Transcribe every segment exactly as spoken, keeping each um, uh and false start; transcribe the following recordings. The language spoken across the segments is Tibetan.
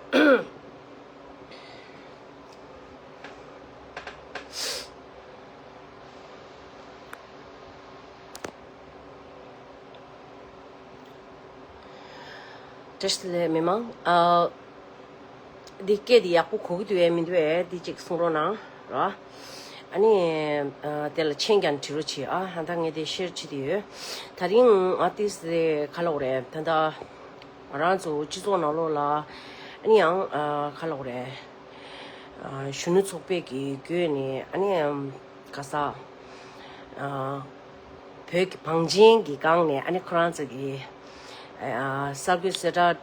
བཀྲ་ཤིས་བདེ་ལེགས་མི་མང་། ཨ། འདི་སྐད་འདི་ཡག་པོ་གོ་གི་འདུག་ཨེ་མི་འདུག་ཨེ། འདི་གཅིག་གསུང་རོགས་གནང་རོགས། ཨ་ནི། ཨ། དེ་ལ་མཆན་ཀྱང་བྲིས་རོགས་བྱེད་ཨ། ད་ལྟ་ངས་དེ་ཤེར་བྱེད་དེ་ཡོད། དེ་རིང་ང་ཏིས་དེ་ག་ལབ་དགོས་རེད། ད་ལྟ་ང་རང་ཚོ་སྤྱི་ཚོགས་ནང་ལོགས་ལ་ཨ་ནི་ཡང་ཨ་ག་ལབ་དགོས་རེད། ཨ། གཞོན་ནུ་ཚོགས་པའི་གི་བརྒྱུད་ནས་ཨ་ནི་ཨམ་ག་ས། ཨ། བོད་ཀྱི་བང་ཆེན་གྱི་སྒང་ནས་ཨ་ནི་ཁོ་རང་ཚོ་གི་ཨ་གསར་འགོད་གསལ་བསྒྲགས་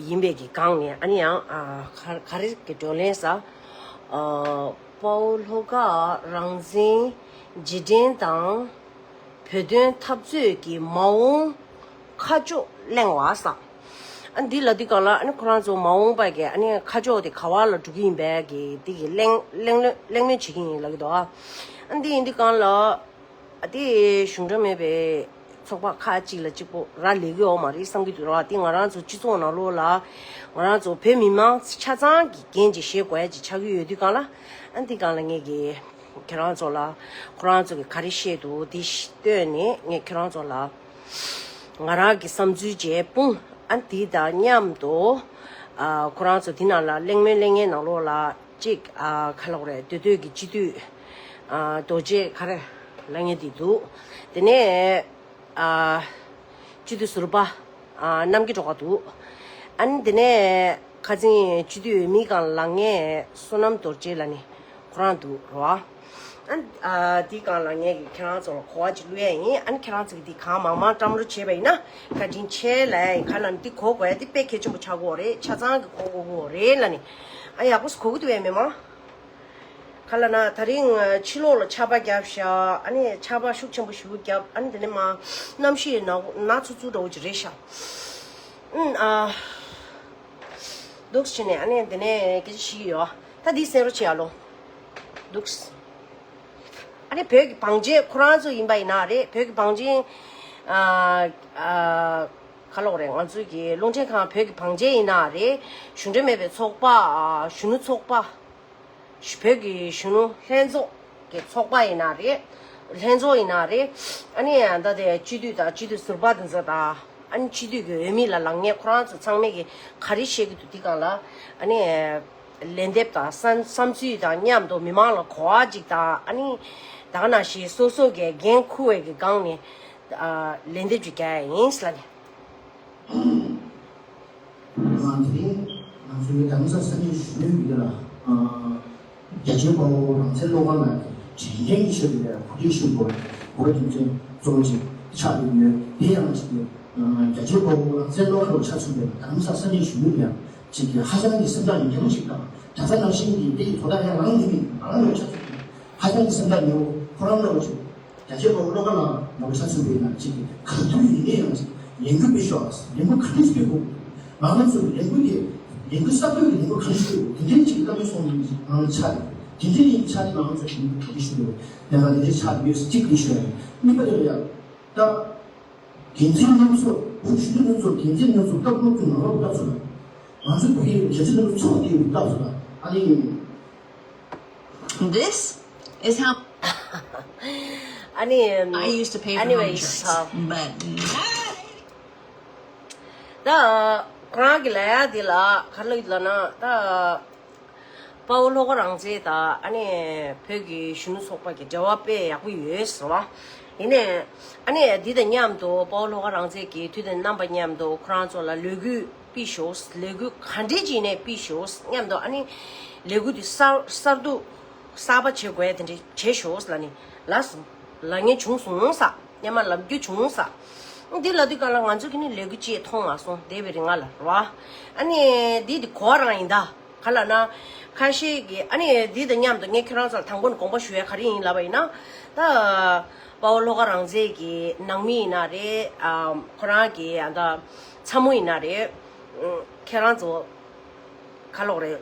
ཡིན་པའི་གི་སྒང་ནས་ཨ་ནི་ཡང་ཨ་ག་ག་རེ་གི་བགྲོ་གླེང་ས། ཨ། དཔའ་བོ་ལྷོ་ཁ་རང་བཙན་རྗེས་དྲན་དང་། བོད་དོན་འཐབ་རྩོད་ཀྱི་མ་འོངས་ཁ་ཕྱོགས་གླེང་བ་ས། ཨ། འདི་ལ་འདི་གང་ལ་ཨ་ནི་ཁོ་རང་ཚོ་མ་འོངས་པ་གི་ཨ་ནི་ཁ་ཕྱོགས་དེ་ག་བ་ལ་འགྲོ་གི་ཡིན་པའི་གི་འདི་གི་གླེང་གླེང་གླེང་མོལ་བྱེད་ཀྱི་ཡིན་ལབ་ཀྱི་འདུག་ཨ། ཨ། འདི་ཡིན་འདི་གང་ལ་ཨ་དེ་གཞུང་འབྲེལ་མེད་པའི་ཚོགས་པ་ཁག་ཅིག་ལ་གཅིག་པོ་རག་ལས་ཀྱི་ཡོད་མ་རེད་བསམ་གྱི་འདུག་ར། དེ་ང་རང་ཚོ་སྤྱི་ཚོགས་ནང་ལོགས་ལ་ང་རང་ཚོ་བོད་མི་མང་ཆ་ཚང་གི་འགན་ཅིག་བཞེས་དགོས་ཡ་ཅིག་ཆགས་ཀྱི་ཡོད་དུས་གང་ལ། ཨ། འདི་གང་ལ་ངས་གི་ཁྱེད་རང་ཚོ་ལ་ཁོ་རང་ཚོ་གི་ག་རེ་བཤད་འདུག་འདི་ལྟོས་ནས་ངས་ཁྱེད་རང་ཚོ་ལ་ང་རང་གི་བསམ་ཚུལ་བརྗེ་སྤུངས། ཨ། འདི་དང་མཉམ་དུ་ཨ། ཁོ་རང་ཚོ་འདི་ནང་ལ་གླེང་མོལ་གླེང་མཁན་ནང་ལོགས་ལ་གཅིག་ཨ། ག་ལབ་དགོས་རེད། འདོད་འདོད་ཀྱི་སྤྱི་འཐུས་ཨ། རྡོ་རྗེ་ག་རེ་ལབ་མཁན་འདི་འདུག་དེ་ནས་ཨ། སྤྱི་འཐུས་ཟུར་པ་ཨ། གནམ་སྐྱིད་སྒྲོལ་དཀར་འདུག་ཨ་ནི་དེ་ནས་ཁ་སང་སྤྱི་འཐུས་འོས་མི་སྒང་ལ་ངས་བསོད་ནམས་རྡོ་རྗེ་ལབ་ནི་ཁོ་རང་འདུག་རོ། ཨ། ཨ། འདི་སྒང་ལ་ངས་ཀྱི་ཁྱེད་རང་ཚོ་ལ་གོ་བ་ཅིག་བླུག་ཡ་ཡིན། ཨ་ནི་ཁྱེད་རང་ཚོ་གི་འདི་གང་མང་མང་བཀྲམ་རོགས་བྱས་པ་ཡིན་ན་བཀའ་དྲིན་ཆེ་ལབ་ཡ་ཡིན། ག་ལ་ནི་འདི་གོ་དགོས་ཡ་འདི་དཔེ་གལ་ཆེན་པོ་ཆགས་ཀྱི་ཡོད་རེད། ཆ་ཚང་གི་གོ་དགོས་ཀྱི་ཡོད་རེད་ལབ་ནི། ཨ། ཡག་པོ་གོ་གི་འདུག་ཡ་མི་མང་། ག་ལ་ན་དེ་རིང་ཕྱི་ལོགས་ལ་ཆར་པ་བརྒྱབ་ཤག་ཨ་ནི་ཆར་པ་ཤུགས་ཆེན་པོ་ཞེ་པོ་བརྒྱབ། ཨ་ནི་དེ་ནས་མ་གནམ་གཤིས་ན་ན་ཚུ་ཚུ་འདྲ་བོ་ཅིག་རེད་ཤག་ཨུམ། ཨ། འདུག་སེ་བྱས་ནས་ཨ་ནི་དེ་ནས་སྐད་ཆ་བཤད་ཀྱི་ཡོད། ད་འདི་གསན་རོགས་བྱེད་ཨ་ལོ། འདུག་སེ། ཨ་ནི་བོད་ཀྱི་བང་ཆེན་ཁོ་རང་ཚོ་ཡིན་པ་ཡིན་ན་རེད། བོད་ཀྱི་བང་ཆེན་ཨ། ཨ། ག་ལབ་དགོས་རེད། ང་ཚོའི་གི་རླུང་འཕྲིན་ཁང་བོད་ཀྱི་བང་ཆེན་ཡིན་ན་རེད། གཞུང་འབྲེལ་མེད་པའི་ཚོགས་པ། ཨ། གཞོན་ནུ་ཚོགས་པ། བོད་ཀྱི་གཞོན་ནུ་ལྷན་ཚོགས་ཀྱི་ཚོགས་པ་ཡིན་ན་རེད། ལྷན་ཚོགས་ཡིན་ན་རེད། ཨ་ནི་ད་ལྟའི་སྤྱི་འཐུས་དང་སྤྱི་འཐུས་ཟུར་པ་དེ་ཚོ་དང་། ཨ་ནི་སྤྱི་འཐུས་ཀྱི་འོས་མི་ལ་ལངས་མཁན་ཁོ་རང་ཚོ་ཚང་མས་ཀྱི་ག་རེ་བཤད་ཀྱི་འདུག་དེ་སྒང་ལ་ཨ་ནི་ལན་འདེབས་དང་བསམ་བསམ་ཚུལ་དང་མཉམ་དུ་མི་མང་ལ་གོ་བ་ཅིག་དང་། ཨ་ནི་ད་ག་ནང་བཞིན་སོ་སོ་གི་འགན་འཁུར་བའི་གི་སྒང་ནས་ཨ་ལན་འདེབས་ཅིག་རྒྱག་ཡ་ཡིན་ཟེར་ལབ་ནས། ང་དེ་རིང་ང་ཚོའི་རྡ་རམ་ས་ལ་ས་གནས་གཞོན་ནུ་ཡིན་ལ། རྒྱ་ཆེའི་དཔའ་བོ་རང་བཙན་བློ་དགའ་ལགས་ཀྱི་དྲན་རྟེན་གྱི་ཆེད་དུ་ལས་གོ་སྒྲིག་ཞུ་དགོས་པའི་གོ་སྒྲིག་ཆེན་གཙོ་བོ་ཅིག་ཆགས་ཡོད་ཡོད། དེ་ཡང་ཅིག་གི་རྒྱ་ཆེའི་དཔའ་བོ་རང་བཙན་བློ་དགའ་ལ་ཆ་མཚོན་པའི་རྡ་རམ་ས་ས་གནས་གཞོན་ནུ་ཡང་ཅིག་གི་ཧ་ཅང་གི་སེམས་ཐག་ཉེ་པོ་ཅིག་དང་། གྲྭ་ས་ནང་བཞིན་གྱི་དེ་ཡི་དོ་བདག་ཡང་རང་ཡིན་མིན་རང་ལ་ཆ་མཚོན་པའི་ཧ་ཅང་གི་སེམས་ཐག་ཉེ་བོ་ཁོ་རང་ལ་ཅིག་རྒྱ་ཆེ་བ་བློ་དགའ་ལ་ནོར་ཆ་ཚུད་པའི་ནང་གཅིག་གི་ག་དུས་ཡིན་ནའི་ཡང་ཅིག་ལས་འགུལ་སྤེལ་ཤོག་ལས་འགུལ་ག་འདྲས་སྤེལ་དགོས། ང་རང་ཚོ་ལས་འགུལ་དེ་ལས་འགུལ་གསར་གཏོད་ཀྱི་ལས་འགུལ་ག་འདྲས་སྤེལ་དགོས། དེ་འདྲའི་ཅིག་བཀའ་མོལ་གསུངས་ཡིན། ང་རང་ཆ་རེད། དེ་འདྲའི་ཡིན་ཆ་ནི་ང་རང་ཚོ་ཞིག་གྲོགས་ཀྱི་ཞུ་དགོས། ལས་ཀ་དེ་འདྲའི་ཆ་ཡོད་གཅིག་གི་ཞུ་ཡ་ཡིན། གཉིས་པ་དེ་ལ་ཡ་ད་འགན་འཛིན་རྣམ་ཚོ་བོད་གཞོན་ནུ་རྣམ་ཚོ་འགན་འཛིན་རྣམ་ཚོ་སྐབས་སློབ་ཕྲུག་ནང་ལོགས་སྐབས་སུ་ང་ཚོ་བོད་ཡིག་རྒྱ་ཆེ་རྣམ་ཚོ་ཚོགས་དེའི་སྐབས་སུ་ཨ་ནི། This is how ཨ་ནི། I used to pay for home anyways, insurance, uh, but not ད་ཁོ་རང་གི་ལ་ཡ་དེ་ལ་ག་རེ་ལབ་ན་ད་དཔའ་བོ་ལྷོ་ཁ་རང་བཙན་དང་ཨ་ནི་བོད་ཀྱི་གཞོན་ནུ་ཚོགས་པ་གི་འབྲེལ་བ་དཔེ་ཡག་པོ་ཡོད་ཟེར་བ། ཡིན་ནའི་ཨ་ནི་འདི་དང་མཉམ་དུ་དཔའ་བོ་ལྷོ་ཁ་རང་བཙན་གྱི་དུས་དང་རྣམ་པ་མཉམ་དུ་ཁོ་རང་ཚོ་ལ་ལས་འགུལ་སྤེལ་ཤོག་ལས་འགུལ་ག་འདྲས་ཅིག་ནས་སྤེལ་ཤོག་མཉམ་དུ་ཨ་ནི་ལས་འགུལ་དེ་གསར་གསར་དུ་གསར་པ་བྱེད་དགོས་དེ་འདྲས་བྱེད་ཤོག་ལབ་ནི་ལབ་སོང་། ལབ་མཁན་བྱུང་སོང་ས། སྔོན་མ་ལབ་རྒྱུ་བྱུང་ས། འདི་ལབ་དུས་གང་ལ་ང་ཚོ་གི་ནི་ལས་འགུལ་ཅིག་མཐོང་མ་སོང་། འདས་པའི་རིང་ལ་རེད་བ། ཨ་ནི་འདི་འདི་གོ་བ་རང་ཡིན་ད། ག་ལབ་ན། ཁ་ཤས་ཀྱིས་ཨ་ནི་འདི་དང་མཉམ་དུ་ངས་ཁྱེད་རང་ཚོ་ལ་དང་པོ་ནས་དགོངས་པ་ཞུ་ཡ་ག་རེ་ཡིན་ལབ་པ་ཡིན་ན། ད། དཔའ་བོ་ལྷོ་ཁ་རང་བཙན་གྱི་ནང་མི་ཡིན་ན་རེད། ཨ། ཁོ་རང་གི་ཨ་ད་ཚ་མོ་ཡིན་ན་རེད། ཨ། ཁྱེད་རང་ཚོ་ག་ལབ་དགོས་རེད།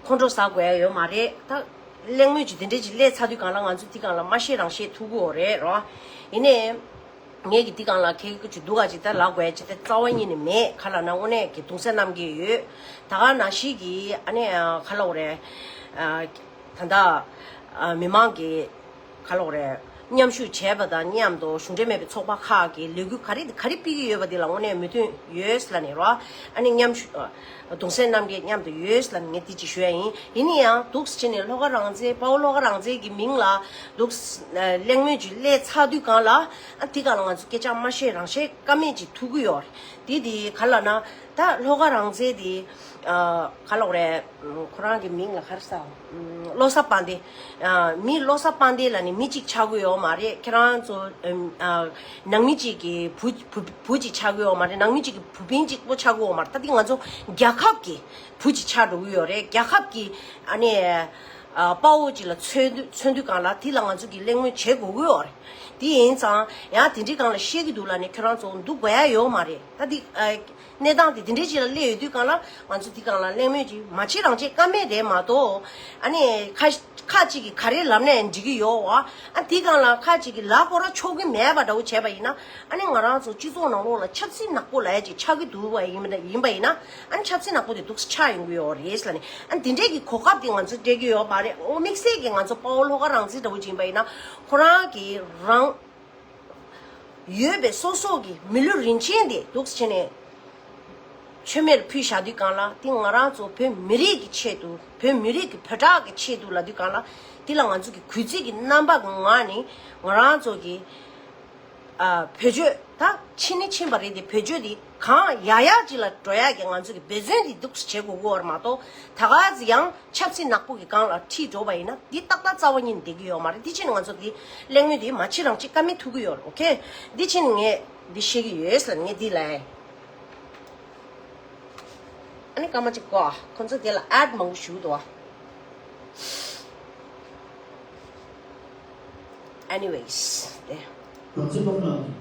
ཁོང་ཁྲོ་ཟ་དགོས་ཡ་ཡོད་མ་རེད་ད། གླེང་མོལ་གྱི་དེ་འདྲས་ཅིག་སླེབས་ཚར་དུས་གང་ལ་ང་ཚོ་དེ་གང་ལ་མ་བཤད་རང་བཤད་ཐུབ་ཀྱི་ཡོད་རེད་རོ། ཡིན་ནའི། ངས་ཀྱི་འདི་སྒང་ལ་ཁྱེད་ཀྱི་ཅིག་སྡུག་ག་ཅིག་ད་ལབ་དགོས་ཡ་ཅིག་ད་རྩ་བ་ཉིད་ནས་མེད། ག་ལབ་ན་དངོས་གནས་ཀྱི་གདུང་སེམས་མཉམ་སྐྱེད་ཡོད། ད་ག་ནང་བཞིན་གྱི་ཨ་ནི་ག་ལབ་དགོས་རེད། ད་ལྟ་མི་མང་གི་ག་ལབ་དགོས་རེད། མཉམ་ཞུགས་བྱས་པ་དང་མཉམ་དུ་གཞུང་འབྲེལ་མེད་པའི་ཚོགས་པ་ཁག་གི་ལས་འགུལ་ག་རེ་ག་རེ་སྤེལ་གྱི་ཡོད་པ་འདི་ལ་དངོས་གནས་མོས་མཐུན་ཡོད་ལབ་ནས་རོ། ཨ་ནི་མཉམ་ཞུགས་གདུང་སེམས་མཉམ་སྐྱེད་མཉམ་དུ་ཡོད་ལབ་ནས་ངས་འདི་ཅིག་ཞུ་ཡ་ཡིན། ཡིན་ན་ཡང་འདུག་སེ་བྱས་ནས་ལྷོ་ཁ་རང་བཙན་དཔའ་བོ་ལྷོ་ཁ་རང་བཙན་གྱི་མིང་ལ་འདུག་སེ་གླེང་མོལ་ཅིག་སླེབས་ཚར་དུས་སྒང་ལ་ཨ་འདི་སྒང་ལ་ང་ཚོ་སྐད་ཆ་མ་བཤད་རང་བཤད་ཀ་མེད་ཅིག་ཐུག་གི་ཡོད་རེད། འདི་འདི་ག་ལབ་ན་ད་ལྷོ་ཁ་རང་བཙན་འདི་ག་ལབ་དགོས་རེད། ཁོ་རང་གི་མིང་ལ་ག་རེ་ཟེར། བློ་བཟང་དཔལ་ལྡན། མི་བློ་བཟང་དཔལ་ལྡན་ལབ་ནས་མི་གཅིག་ཆགས་ཀྱི་ཡོད་མ་རེད། ཁྱེད་རང་ཚོ་ནང་མི་གཅིག་གི་བུ་བུ་བུ་གཅིག་ཆགས་ཀྱི་ཡོད་མ་རེད། ནང་མི་གཅིག་གི་བུ་སྤུན་གཅིག་པོ་ཆགས་ཀྱི་ཡོད་མ་རེད། ད་འདི་ང་ཚོ་རྒྱལ་ཁབ་ཀྱི་བུ་གཅིག་ཆགས་འགྲོ་གི་ཡོད་རེད། རྒྱལ་ཁབ་ཀྱི་ཨ་ནི་དཔའ་བོ་གཅིག་ལ་མཚོན་དུས་མཚོན་དུས་སྒང་ལ་འདི་ལ་ང་ཚོ་གི་གླེང་མོལ་བྱེད་དགོས་ཀྱི་ཡོད་རེད། འདི་ཡིན་ཙང་ཡང་དེ་འདྲའི་སྒང་ལ་བཤད་ཀྱི་འདུག་ལབ་ནས་ཁྱོད་རང་ཚོ་འདུག་དགོས་ཡ་ཡོད་མ་རེད། ད་འདི་གནས་སྟངས་དེ་དེ་འདྲའི་ཅིག་ལ་སླེབས་ཡོད་དུས་སྒང་ལ་ང་ཚོ་འདི་སྒང་ལ་གླེང་མོལ་ཅིག་མ་བྱེད་རང་བྱེད་ཀ་མེད་རེད་མ་གཏོགས། ཨ་ནི་ཁ་ཁ་ཅིག་གིས་ག་རེ་ལབ་ནའི་འགྲིག་གི་ཡོད་བ། ཨ་འདི་སྒང་ལ་ཁ་ཅིག་གིས་ལབ་དགོས་ར་ཆོག་གི་མེད་པ་འདྲ་བོ་བྱས་པ་ཡིན་ན། ཨ་ནི་ང་རང་ཚོ་སྤྱི་ཚོགས་ནང་ལོགས་ལ་ཆབ་སྲིད་ནག་པོ་ལབ་ཡ་ཅིག་ཆགས་ཀྱི་འདུག་བ་ཡིན་པ་ཡིན་པ་ཡིན་ན། ཨ་ནི་ཆབ་སྲིད་ནག་པོ་དེ་འདུག་སེ་ཆགས་ཡོང་གི་ཡོད་རེད་ལབ་ནས། ཨ་ནི་འདི་འདྲས་ཀྱི་གོ་སྐབས་དེ་ང་ཚོ་སྤྲད་ཀྱི་ཡོད་མ་རེད། དམིགས་བསལ་གྱིས་ང་ཚོ་དཔའ་བོ་ལྷོ་ཁ་རང་བཙན་འདྲ་བོ་ཅིག་ཡིན་པ་ཡིན་ན། ཁོ་རང་གིས་རང་ཡོད་པའི་སོ་སོ་གི་མི་ལུས་རིན་ཆེན་དེ་འདུག་སེ་བྱས་ནས་མཆོད་མེར་ཕུལ་བཞག་དུས་སྒང་ལ། དེ་ང་རང་ཚོ་བོད་མི་རིགས་ཀྱི་ཆེད་དུ། བོད་མི་རིགས་ཀྱི་བོད་གྲགས་ཀྱི་ཆེད་དུ་ལབ་དུས་སྒང་ལ། དེ་ལ་ང་ཚོ་གི་གུས་བརྩི་གི་རྣམ་པ་གི་ངང་ནས་ང་རང་ཚོ་གི་ཨ་བེད་སྤྱོད་ད་ཕྱིན་ནི་ཕྱིན་པ་རེད་དེ། བེད་སྤྱོད་དེ་གང་ཡག་ཡག་ཅིག་ལ་འགྲོ་ཡག་གི་ང་ཚོ་གི་འབད་བརྩོན་དེ་འདུག་སེ་བྱེད་དགོས་ཀྱི་ཡོད་རེད་མ་གཏོགས། ད་ག་ཟེ་ཡང་ཆབ་སྲིད་ནག་པོ་གི་སྒང་ལ་ཁྲིད་འགྲོ་བ་ཡིན་ན་འདི་ཏག་ཏག་རྩ་བ་ཉིད་ནས་བསྡད་ཀྱི་ཡོད་མ་རེད། འདི་ཕྱིན་ང་ཚོ་འདི་གླེང་མོལ་འདི་མ་བྱེད་རང་བྱེད་ཀ་མེད་ཐུག་གི་ཡོད་རེད། ཨོ་ཁེ། འདི་ཕྱིན་ངས་འདི་བཤད་ཀྱི་ཡོད་ཟེར་ངས་འདི་ལབ་ཡིན། ཨ་ནི་སྐར་མ་གཅིག་གོ་ཁོང་ཚོ་དེ་ལ་ཨེཌ་མང་པོ་ཞུགས་འདུག Anyways དེ། རང་བཙན་སློབ་གྲྭ་ནང་གི་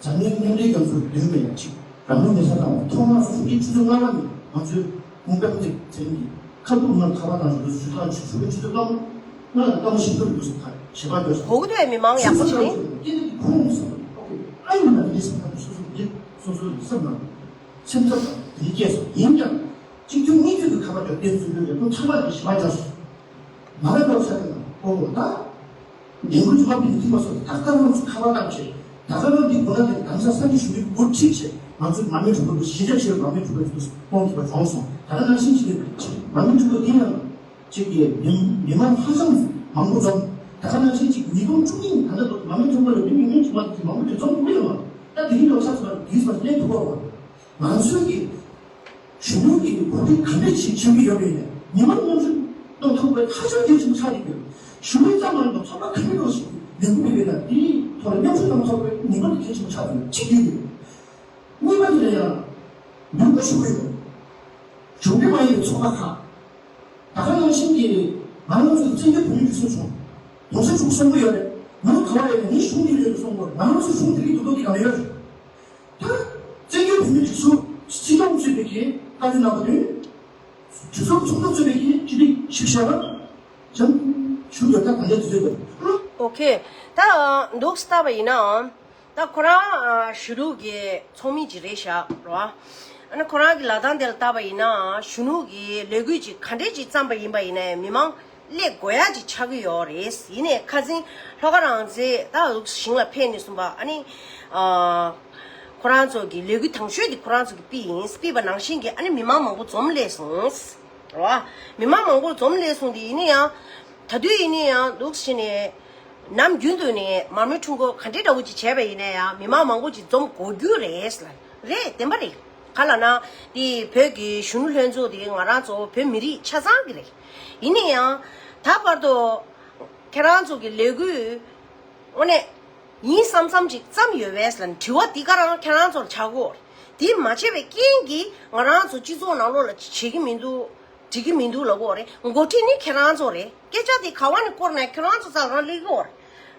འཛམ་གླིང་མཉམ་འབྲེལ་རྒྱལ་ཚོགས་འདུས་པའི་ཡང་ཅིག་རང་ལུས་མེ་སྲེག་བཏང་བ་ཐོག་མར་སོ་སོ་སྤྱི་ཚོགས་སྔ་བ་ནས་ང་ཚོའི་གུང་དཔེ་མཛད་མཚན་གྱི་ཁ་ཐུག་ནང་ཁ་པར་དང་ཞུ་ཞུ་ཁ་ཞུ་ཞུ་བའི་སྤྱི་ཚོགས་སྔ་བ་སྔ་ལ་ལྟ་བ་ཞིབ་ཏུ་ཡོད་སུ་ཁ་ཞེ་པར་འགྱོ་སོང་། གོ་གི་འདུག་མི་མང་ཡག་པོ་ཞིག་ནི། སྐད་འདི་ཁོང་སོང་ཨོ་ཁེ། ཨ་ཡིན་ན་འདི་སོང་ཁ་སོ་སོ་འདི་སོ་སོ་ཡི་སེམས་ནང་སེམས་འཚབ་དང་འདི་སྐྱེས་སོང་། ཡིན་ཀྱང་གཅིག་མཐུན་གཉིས་མཐུན་གྱི་ཁ་པར་འགྱོ་བསྟན་ཚུལ་ཡོད་པའི་ཁོང་ཚང་མ་ལ་ཞེ་པར་འགྱོ་སོང་། མ་རེད་པར་ཆ་དེ་ན་ཨོ་ད། ལས་འགུལ་ཚོགས་པ་འདི་ཐིག་མ་སོང་ད་ལྟ་ང་ཚོ་ཁ་པར་བཏང་བྱས། ད་ལྟ་ང་འདི་ཁོ་ན་དེ་གང་ས་ས་འདི་ཞུ་མི་འགོ་ཁྲིད་བྱས། ང་ཚོ་མ་མི་གྲུ་པ་གཞིས་ཆགས་ཆེ་བ་མ་མི་གྲུ་པ་ཚོ་སྤོང་ཐུབ་པ་བྱུང་སོང་། ད་ལྟ་ནང་བཞིན་ཅིག་མ་མི་གྲུ་པ་འདི་ཡང་ཅིག་གི་མི་མི་མང་ཧ་ཅང་མང་པོ་འཛོམས། ད་ལྟ་ནང་བཞིན་ཅིག་ཉིས་སྟོང་བཅུ་གཉིས་ད་ལྟ་མ་མི་གྲུ་པ་ལ་མི་མི་ཉུང་ཅིག་མ་གི་མང་པོ་དེ་འཛོམས་ཐུབ་ཀྱི་ཡོད་མ་རེད། ད་དེ་རིང་ཡོང་ས་ཚོ་ལ་དུས་ཚོད་ལེན་ཐུབ་པ་བ། ང་ཚོས་ཀྱི་གཞོན་ནུ་གི་གོ་སྒྲིག་ག་འདྲས་ཞིག་བྱེད་ཀྱི་ཡོད་པས་ནས་མི་མང་མཉམ་ཞུགས་གནང་ཐུབ་པའི་ཧ་ཅང་གལ་ཆེན་པོ་ཆགས་ཀྱི་ཡོད། གཞོན་ནུ་ཙམ་མ་ཡིན་པར་ཚོགས་པ་ག་འདྲས་ཞིག་ལས་འགུལ་སྤེལ་བས་ན་དེའི་ཐོག་ལ་མཉམ་ཞུགས་གནང་ཐུབ་པའི་ནུས་པ་དེ་གལ་ཆེན་པོ་ཆགས་ཀྱི་ཡོད། གཅིག་ཡིན། གཉིས་པ་དེ་ལ་ཡང་འབོད་སྐུལ་ཞུ་གི་ཡོད། གཞུང་འབྲེལ་མ་ཡིན་པའི་ཚོགས་པ་ཁག་ད་ག་ནང་བཞིན་གྱི་ང་རང་ཚོའི་བཙན་བྱོལ་བོད་མིའི་སྒྲིག་འཛུགས་ཆུང་གོང་ས་མཆོག་གསུང་གི་ཡོད་རེད། ང་ག་བ་ཡིན་ནི་གཞུང་འདི་ཡོད་གསུང་གི་ཡོད་རེད། ང་རང་ཚོའི་གཞུང་འདི་རིགས་འདུག་འདུག་གི་གང་ཡོད་རེད། ད་བཙན་བྱོལ་བོད་མིའི་སྒྲིག་འཛུགས་སྤྱི་ཁྱབ་གཙོས་པའི་གི་བཀའ་བློན་རྣམ་པ་དེ་སྒྲིག་འཛུགས་ཚོགས་གཙོ་གཙོས་པའི་གི་སྤྱི་འཐུས་ཞིག་བྱས་པ་ཅང་ཞུ་ཡོད། ད་གང་ལས་དུས་ཚོད་འདུག་ཨོ་ཁེ། ད་འདུག་སེ་བལྟས་པ་ཡིན་ནའང་། ད་ཁོ་རང་གཞོན་ནུ་གི་ཚོགས་མི་ཅིག་རེད་ཤག་རོ། ཨ་ནི་ཁོ་རང་གི་ལབ་སྟངས་དེ་ལ་བལྟས་པ་ཡིན་ན་གཞོན་ནུ་གི་ལས་འགུལ་ཅིག་ག་འདྲས་ཅིག་བརྩམས་པ་ཡིན་པ་ཡིན་ནའི་མི་མང་སླེབས་དགོས་ཡ་ཅིག་ཆགས་ཀྱི་ཡོད་རེད། ཡིན་ནའི་ཁ་སང་ལྷོ་ཁ་རང་བཙན་ད་འདུག་ཞིང་ལ་ཕེབས་ནས་གསུངས་པ། ཨ་ནི་ཁོ་རང་ཚོ་གི་ལས་འགུལ་དང་ཤོས་དེ་ཁོ་རང་ཚོ་གི་པི་ཡིན། པི་པ་ནང་བཞིན་གྱི་ཨ་ནི་མི་མང་མང་པོ་འཛོམས་སླེབས་སོང་། རོ། མི་མང་མང་པོ་འཛོམས་སླེབས་སོང་དེ་ཡིན་ན་ཡང་། ད་དུས་ཡིན་ན་ཡང་འདུག་སེ་བྱས་ནས། ནམ་རྒྱུན་དུ་ནས་མར་མེ་ཁྲོམ་སྐོར་ག་འདྲའི་འདྲ་བོ་ཅིག་བྱས་པ་ཡིན་ན་ཡང་མི་མང་མང་པོ་ཅིག་འཛོམས་དགོས་རྒྱུ་རེད་ལ། རེད། བདེན་པ་རེད། ག་ལབ་ན། དེ་བོད་ཀྱི་གཞོན་ནུ་ལྷན་ཚོགས་དེ་ང་རང་ཚོ་བོད་མི་རིགས་ཆ་ཚང་གི་རེད། ཡིན་ན་ཡང་། ད་བར་དུ། ཁྱེད་རང་ཚོ་གི་ལས་འགུལ། དངོས་གནས། ཡིན་བསམ་བསམ་ཅིག་བརྩམས་ཡོད་པས་ལ་དྲི་བ་འདི་ག་རང་ཁྱེད་རང་ཚོར་བྱ་དགོས། དེ་མ་བྱས་པའི་རྐྱེན་གྱིས་ང་རང་ཚོ་སྤྱི་ཚོགས་ནང་ལོགས་ལ་བྱེད་ཀྱི་མི་འདུག་འགྲིག་གི་མི་འདུག་ལབ་དགོས་རེད། འགོ་ཁྲིད་ནི་ཁྱེད་རང་ཚོ་རེད། སྐད་ཆ་དེ་ག་བ་ནས་བསྐོར་ནས་ཁྱེད་རང་ཚོ་རྩ་ལ་རང་སླེབས་ཀྱི་ཡོད་རེད།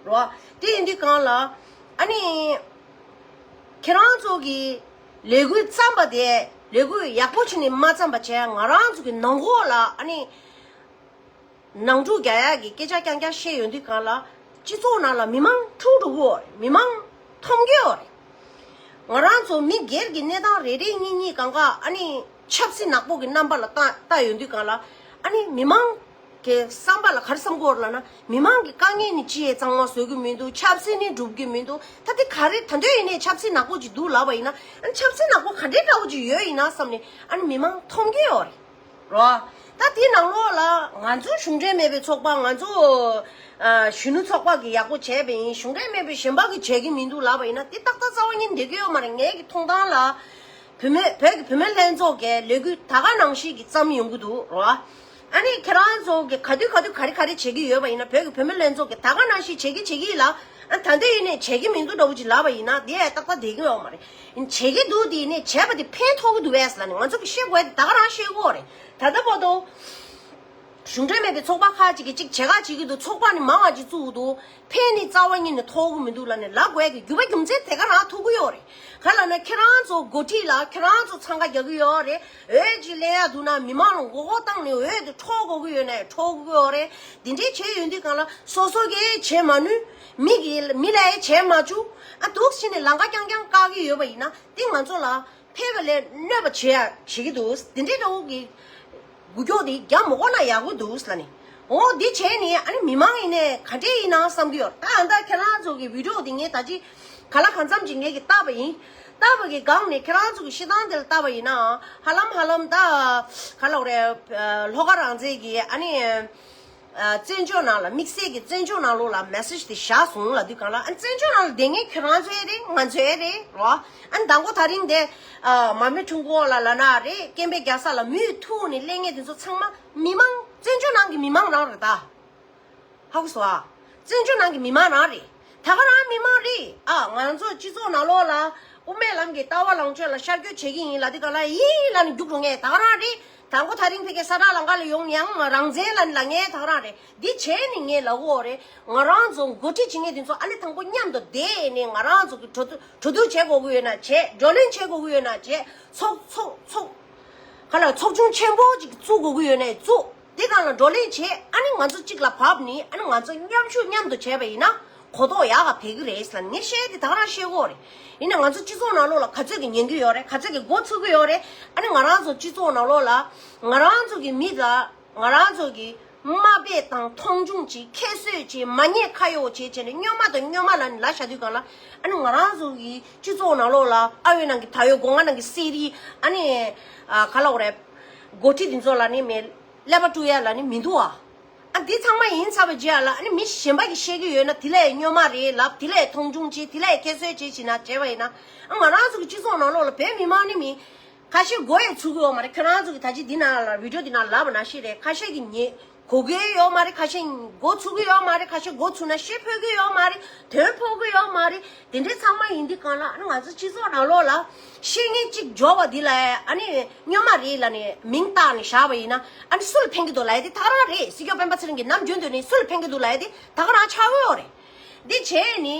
རོ། དེ་ཡིན་དུས་སྒང་ལ། ཨ་ནི། ཁྱེད་རང་ཚོ་གི་ལས་འགུལ་བརྩམས་པ་དེ་ལས་འགུལ་ཡག་པོ་བྱས་ནས་མ་བརྩམས་པ་བྱས་ང་རང་ཚོ་གི་ནང་ཁོག་ལ་ཨ་ནི། ནང་འཁྲུག་རྒྱག་ཡག་གི་སྐད་ཆ་རྐྱང་རྐྱང་བཤད་ཡོང་དུས་སྒང་ལ། སྤྱི་ཚོགས་ནང་ལ་མི་མང་འཁྲུག་འགྲོ་གི་ཡོད་རེད། མི་མང་ མཐོང་གི་ཡོད་རེད། ང་རང་ཚོ་མི་སྒེར་གྱི་གནས་སྟངས་རེ་རེ་གཉིས་གཉིས་གང་ག་ཨ་ནི་ཆབ་སྲིད་ནག་པོ་གི་རྣམ་པ་ལ་ལྟ་ལྟ་ཡོང་དུས་གང་ལ་ཨ་ནི་མི་མང་གི་བསམ་པ་ལ་ག་རེ་བསམ་གྱི་ཡོད་རེད་ལབ་ན། མི་མང་གི་དཀའ་ངལ་ནི་ཅི་ཡང་གཙང་མ་བཟོ་གི་མི་འདུག་ཆབ་སྲིད་ནི་འགྲུབ་གི་མི་འདུག་ད་དེ་ག་རེ་ད་འདོད་ཡིན་ནའི་ཆབ་སྲིད་ནག་པོ་ཅིག་འདུག་ལབ་པ་ཡིན་ན། ཨ་ནི་ཆབ་སྲིད་ནག་པོ་ག་འདྲའི་འདྲ་བོ་ཅིག་ཡོད་ཡིན་ན་བསམ་ནས་ཨ་ནི་མི་མང་མཐོང་གི་ཡོད་རེད། རོ། ད་དེའི་ནང་ལོགས་ལ་ང་ཚོ་གཞུང་འབྲེལ་མེད་པའི་ཚོགས་པ། ང་ཚོ་ཨ་གཞོན་ནུ་ཚོགས་པ་གིས་ཡག་པོ་བྱས་པ་ཡིན། གཞུང་འབྲེལ་མེད་པའི་གཞན་པ་གིས་བྱེད་ཀྱི་མི་འདུག་ལབ་པ་ཡིན་ན། དེ་ཏག་ཏག་རྩ་བ་ཉིད་འགྲིག་གི་ཡོད་མ་རེད། ངའི་གི་མཐོང་སྟངས་ལ། བུད་མེད་བོད་ཀྱི་བུད་མེད་ལྷན་ཚོགས་ཀྱི་ལས་འགུལ་ད་ག་ནང་བཞིན་གྱི་བརྩམས་ཡོང་གི་འདུག་རོ། ཨ་ནི་ཁྱེད་རང་ཚོ་གི་ག་དུས་ག་དུས་ག་རེ་ག་རེ་བྱེད་ཀྱི་ཡོད་པ་ཡིན་ན། བོད་ཀྱི་བུད་མེད་ལྷན་ཚོགས་ཀྱིས་ད་ག་ནང་བཞིན་བྱེད་ཀྱི་བྱེད་ཀྱི་ལ། ཨ་ད་འདོད་ཡིན་ནའི་བྱེད་ཀྱི་མི་འདུག་འདྲ་བོ་ཅིག་ལབ་པ་ཡིན་ན། དེ་ཡང་ཏག་ཏག་བསྡད་ཀྱི་ཡོད་མ་རེད། བྱེད་ཀྱི་འདུག་དེ་ནས་བྱས་པ་དེ་ཕན་ཐོགས་ཀྱི་འདུག་བས་ལབ་ནས་ང་ཚོ་གིས་བཤད་དགོས་དེ་ད་ག་རང་བཤད་ཀྱི་ཡོད་རེད། ད་ལྟ་བར་དུ་གཞུང་འབྲེལ་མེད་པའི་ཚོགས་པ་ཁག་ཅིག་གིས་ཅིག་བྱེད་ཁ་བྱེད་ཀྱི་འདུག་ཚོགས་པ་ནི་མང་བ་ཅིག་བཙུགས་འདུག་ཕན་ནི་རྩ་བ་ཉིད་ནས་ཐོགས་ཀྱི་མི་འདུག་ལབ་ནས་ལབ་དགོས་ཀྱི་རྒྱུ་མ་རྒྱུ་མཚན་དེ་ག་རང་ཐུག་གི་ཡོད་རེད། ག་ལབ་ན་ཁྱེད་རང་ཚོ་འགོ་ཁྲིད་ལ་ཁྱེད་རང་ཚོ་འཚང་ཁ་རྒྱག་གི་ཡོད་རེད། འོས་ཅིག་ལེན་ཡག་འདུག་ན་མི་མང་ལ་མགོ་སྐོར་བཏང་ནས་འོས་དེ་འཕྲོག་དགོས་ཀྱི་ཡོད་ན་འཕྲོག་དགོས་ཀྱི་ཡོད་རེད། དེ་འདྲའི་བྱས་ཡོང་དུས་གང་ལ་སོ་སོ་གིས་བྱེད་མ་ནུས། མི་གིས་མི་ལ་ཡང་བྱེད་མ་བཅུག་ཨ་འདུག་ཕྱིན་ནས་ལམ་ཁ་རྐྱང་རྐྱང་བཀག་གི་ཡོད་པ་ཡིན་ན། དེ་ང་ཚོ་ལ་ཕལ་པ་ལས་གནོད་པ་བྱེད་ཡ་བྱེད་ཀྱི་འདུག་དེ་འདྲའི་འདྲ་བོ་གི་འགུལ་སྐྱོད་དེ་རྒྱག་མ་དགོས་ན་ཡག་པོ་འདུག་ལབ་ནས། འོ་འདི་བྱས་ནས་ཨ་ནི་མི་མང་ཡིན་ནའི་ག་འདྲས་ཡིན་ནམ་བསམ་གྱི་ཡོད། ད་ཨ་ད་ཁྱེད་རང་ཚོ་གི་བི་ཌིའོ་འདི་ངས་ད་ཅི་ག་ལ་གང་འཚམ་ཅིག་ངས་ཀྱི་བལྟས་པ་ཡིན། བལྟས་པ་གི་སྒང་ནས་ཁྱེད་རང་ཚོ་གི་བཤད་སྟངས་དེ་ལ་བལྟས་པ་ཡིན་ན། ཧ་ལམ་ཧ་ལམ་ད་ག་ལབ་རེད། ལྷོ་ཁ་རང་བཙན་གི་ཨ་ནི། ཨ་བཙན་བྱོལ་ནང་ལ་དམིགས་བསལ་གྱི་བཙན་བྱོལ་ནང་ལོགས་ལ་མེ་སེ་ཇི་དེ་བཞག་སོང་ལབ་དུས་གང་ལ། ཨ་བཙན་བྱོལ་ནང་ལ་བསྡད་མཁན་ཁྱེད་རང་ཚོའི་རེད། ང་ཚོའི་རེད་རོ། ཨ་མདང་དགོང་དེ་རིང་དེ་ཨ་མར་མེ་ཁྲོམ་སྐོར་ལ་ལབ་ན་རེད། སྐད་འབོད་རྒྱག་ས་ལ་མུ་མཐུད་ནས་སླེབས་མཁན་དེ་ཚོ་ཚང་མ་མི་མང་བཙན་བྱོལ་ནང་གི་མི་མང་རང་རེད་ད། ཧ་གོ་སོང་ཨ། བཙན་བྱོལ་ནང་གི་མི་མང་རང་རེད། ད་ག་རང་མི་མང་རེད། ཨ་ང་ཚོ་སྤྱི་ཚོགས་ནང་ལོགས་ལ་དབུ་མའི་ལམ་གྱི་ལྟ་བ་ལངས་ཕྱོགས་ལ་ཤར་བསྐྱོད་བྱེད་ཀྱི་ཡིན་ལབ་དུས་གང་ལ་ཡིན་ལབ་ནས་རྒྱུགས་འགྲོ་མཁན་ད་ག་རང་རེད། དང་པོ་དེ་རིང་ཕ་གིའི་ས་བྲག་ལམ་ཁ་ལ་ཡོང་ཡང་རང་བཙན་ལབ་ནས་ལབ་མཁན་ད་ག་རང་རེད། འདི་བྱས་ནས་ངས་ལབ་ཀྱི་ཡོད་རེད། ང་རང་ཚོ་འགོ་ཁྲིད་བྱེད་མཁན་དེ་ཚོ་ཨ་ནི་དང་པོ་མཉམ་དུ་བསྡད་ནས་ང་རང་ཚོ་གི་གྲོས་བསྡུར་གྲོས་བསྡུར་བྱེད་དགོས་ཀྱི་ཡོད་ན་བྱེད། བགྲོ་གླེང་བྱེད་དགོས་ཀྱི་ཡོད་ན་བྱེད། ཚོགས་ཚོགས་ཚོགས་ག་ལ་ཚོགས་ཆུང་ཆེན་པོ་ཅིག་བཙུགས་དགོས་ཀྱི་ཡོད་ན་བཙུགས། དེ་སྒང་ལ་བགྲོ་གླེང་བྱས། ཨ་ནི་ང་ཚོ་གཅིག་ལ་བབས་ནས་ཨ་ནི་ང་ཚོ་མཉམ་ཞུགས་མཉམ་དུ་བྱས་པ་ཡིན་ན་གོ་རྟོགས་ཡག་ག་འཕེལ་གྱི་རེད་ཟེར་ནས་ངས་བཤད་དེ་ད་ག་རང་བཤད་ཀྱི་ཡོད་རེད། ཡིན་ན་ང་ཚོ་སྤྱི་ཚོགས་ནང་ལོགས་ལ་ག་ཚོད་ཀྱིས་ཉན་གྱི་ཡོད་རེད། ག་ཚོད་ཀྱིས་མགོ་ཚོད་ཀྱི་ཡོད་རེད། ཨ་ནི་ང་རང་ཚོ་སྤྱི་ཚོགས་ནང་ལོགས་ལ་ང་རང་ཚོ་གི་མི་ལ་ང་རང་ཚོ་གི་དམའ་འབེབས་དང་མཐོང་ཆུང་བྱེད། ཁྱད་གསོད་བྱེད། མ་ཉེས་ཁ་གཡོགས་བྱེད་བྱས་ནས་སྨྱོན་མ་དང་སྨྱོན་མ་ལབ་ནས་ལབ་བཞག་དུས་སྒང་ལ། ཨ་ནི་ང་རང་ཚོ་གི་སྤྱི་ཚོགས་ནང་ལོགས་ལ་ཨ་ཡོད་ནང་གི་ད་ཡོད་སྒོ་ང་ནང་གི་གསེར་རི་ཨ་ནི་ཨ་ག་ལབ་དགོས་རེད། འགོ་ཁྲིད་འདི་ཚོ་ལ་ནི་མེད། ཀླད་པ་བཀྲུ་ཡ་ལ་ནི་མི་འདུག་ཨ། ཨ་འདི་ཚང་མ་ཡིན་ཚར་བའི་རྗེས་ལ་ཨ་ནི་མི་གཞན་པ་གིས་བཤད་ཀྱི་ཡོད་ན་དེ་ལ་ཡང་སྨྱོན་མ་རེད་ལབ། དེ་ལ་ཡང་མཐོང་ཆུང་བྱེད། དེ་ལ་ཡང་ཁྱད་གསོད་བྱེད་བྱེད་ན་བྱས་པ་ཡིན་ན། ཨ་ང་རང་ཚོ་གི་སྤྱི་ཚོགས་ནང་ལོགས་ལ་བོད་མི་མང་ནི་མི་ཁ་ཤས་མགོ་ཡང་ཚོས་ཀྱི་ཡོད་མ་རེད། ཁྱོད་རང་ཚོ་གི་ད་ཅི་འདི་ནང་ལ་བི་ཌིའོ་འདི་ནང་ལབ་པ་ནང་བཞིན་རེད། ཁ་ཤས་ཀྱིས་ཉན་གོ་གི་ཡོད་མ་རེད། ཁ་ཤས་མགོ་ཚོས་ཀྱི་ཡོད་མ་རེད། ཁ་ཤས་མགོ་ཚོས་ན་ཤེས་ཕོད་ཀྱི་ཡོད་མ་རེད། དོན་ཕོག་གི་ཡོད་མ་རེད། དེ་འདྲའི་ཚང་མ་ཡིན་དུས་གང་ལ་ཨ་ནི་ང་ཚོ་སྤྱི་ཚོགས་ནང་ལོགས་ལ་བཤད་མཁན་གཅིག་འབྱོར་བ་འདི་ལ་ཨ་ནི་སྨྱོན་མ་རེད་ལབ་ནས་མིང་བཏགས་ནས་བཞག་པ་ཡིན་ན། ཨ་ནི་སུ་ལ་ཕན་གྱི་འདུག་ལབ་ཡ་དེ་ད་ག་རང་རེད། སྲིད་སྐྱོང་སྤེན་པ་ཚེ་རིང་གིས་ནམ་རྒྱུན་དུ་ནས་སུ་ལ་ཕན་གྱི་འདུག་ལབ་ཡ་དེ་ད་ག་རང་ཆགས་ཀྱི་ཡོད་རེད། འདི་བྱས་ནི་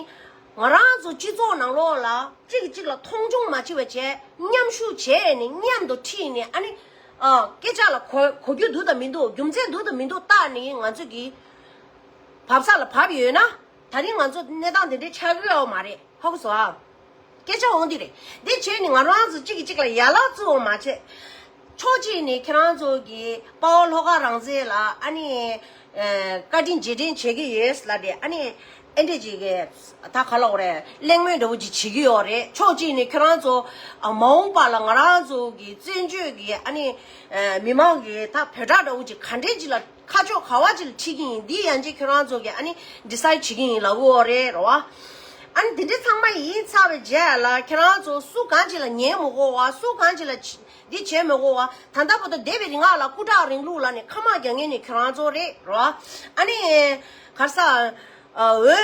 ང་རང་ཚོ་སྤྱི་ཚོགས་ནང་ལོགས་ལ་གཅིག་གིས་གཅིག་ལ་མཐོང་ཆུང་མ་བྱེད་པ་བྱས། མཉམ་ཞུགས་བྱས་ནས་མཉམ་དུ་ཁྲིད་ནས་ཨ་ནི་ཨ་སྐད་ཆ་ལ་གོ་གོ་རྒྱུ་འདུག་དང་མི་འདུག་རྒྱུ་མཚན་འདུག་དང་མི་འདུག་བལྟས་ནས་ང་ཚོ་གི་བབས་ས་ལ་བབས་ཡོད་ན། ད་རིང་ང་ཚོ་གནས་སྟངས་དེ་འདྲའི་ཆགས་ཀྱི་ཡོད་མ་རེད། ཧ་གོ་སོང་ཨ། སྐད་ཆ་འོང་དེ་རེད། འདི་བྱས་ནས་ང་རང་ཚོ་གཅིག་གིས་གཅིག་ལ་ཡ་ལབ་བཙུགས་པ་མ་བྱས། ཕྱོགས་གཅིག་ནས་ཁྱེད་རང་ཚོ་གིས་དཔའ་བོ་ལྷོ་ཁ་རང་བཙན་ལ་ཨ་ནི་ཨ་བཀའ་དྲིན་རྗེས་དྲན་བྱེད་ཀྱི་ཡོད་ལབ་དེ་ཨ་ནི་ཨེ་འདྲ་ཅིག་གི་ད་ག་ལབ་དགོས་རེད། གླེང་མོལ་འདྲ་བོ་ཅིག་བྱེད་ཀྱི་ཡོད་རེད། ཕྱོགས་གཅིག་ནས་ཁྱེད་རང་ཚོ་ཨ་མ་འོངས་པ་ལ་ང་རང་ཚོ་གི་བཙན་བྱོལ་གི་ཨ་ནི་ཨ་མི་མང་གི་ད་བོད་དྲག་འདྲ་བོ་ཅིག་ག་འདྲས་ཅིག་ལ། ཁ་ཕྱོགས་ག་བ་ཅིག་ལ་ཁྲིད་ཀྱི་ཡིན། འདི་ཡང་ཅིག་ཁྱོད་རང་ཚོ་གིས་ཨ་ནི་ཌི་སའིཌ་བྱེད་ཀྱི་ཡིན་ལབ་ཀྱི་ཡོད་རེད་རོ། ཨ་ནི་དེ་འདྲ་ཚང་མ་ཡིན་ཚར་བའི་རྗེས་ལ་ཁྱེད་རང་ཚོ་སུ་གང་ཅིག་ལ་ཉན་མི་དགོས་པ། སུ་གང་ཅིག་ལ་འདི་བྱེད་མི་དགོས་པ། ད་ལྟ་བར་དུ་འདས་པའི་རིང་ལ་སྐུ་དྲག་རིང་ལུགས་ལབ་ནས་ཁ་དམག་རྒྱག་མཁན་ནི་ཁྱོད་རང་ཚོ་རེད་རོ། ཨ་ནི་ག་རེ་ཟེར། འོས།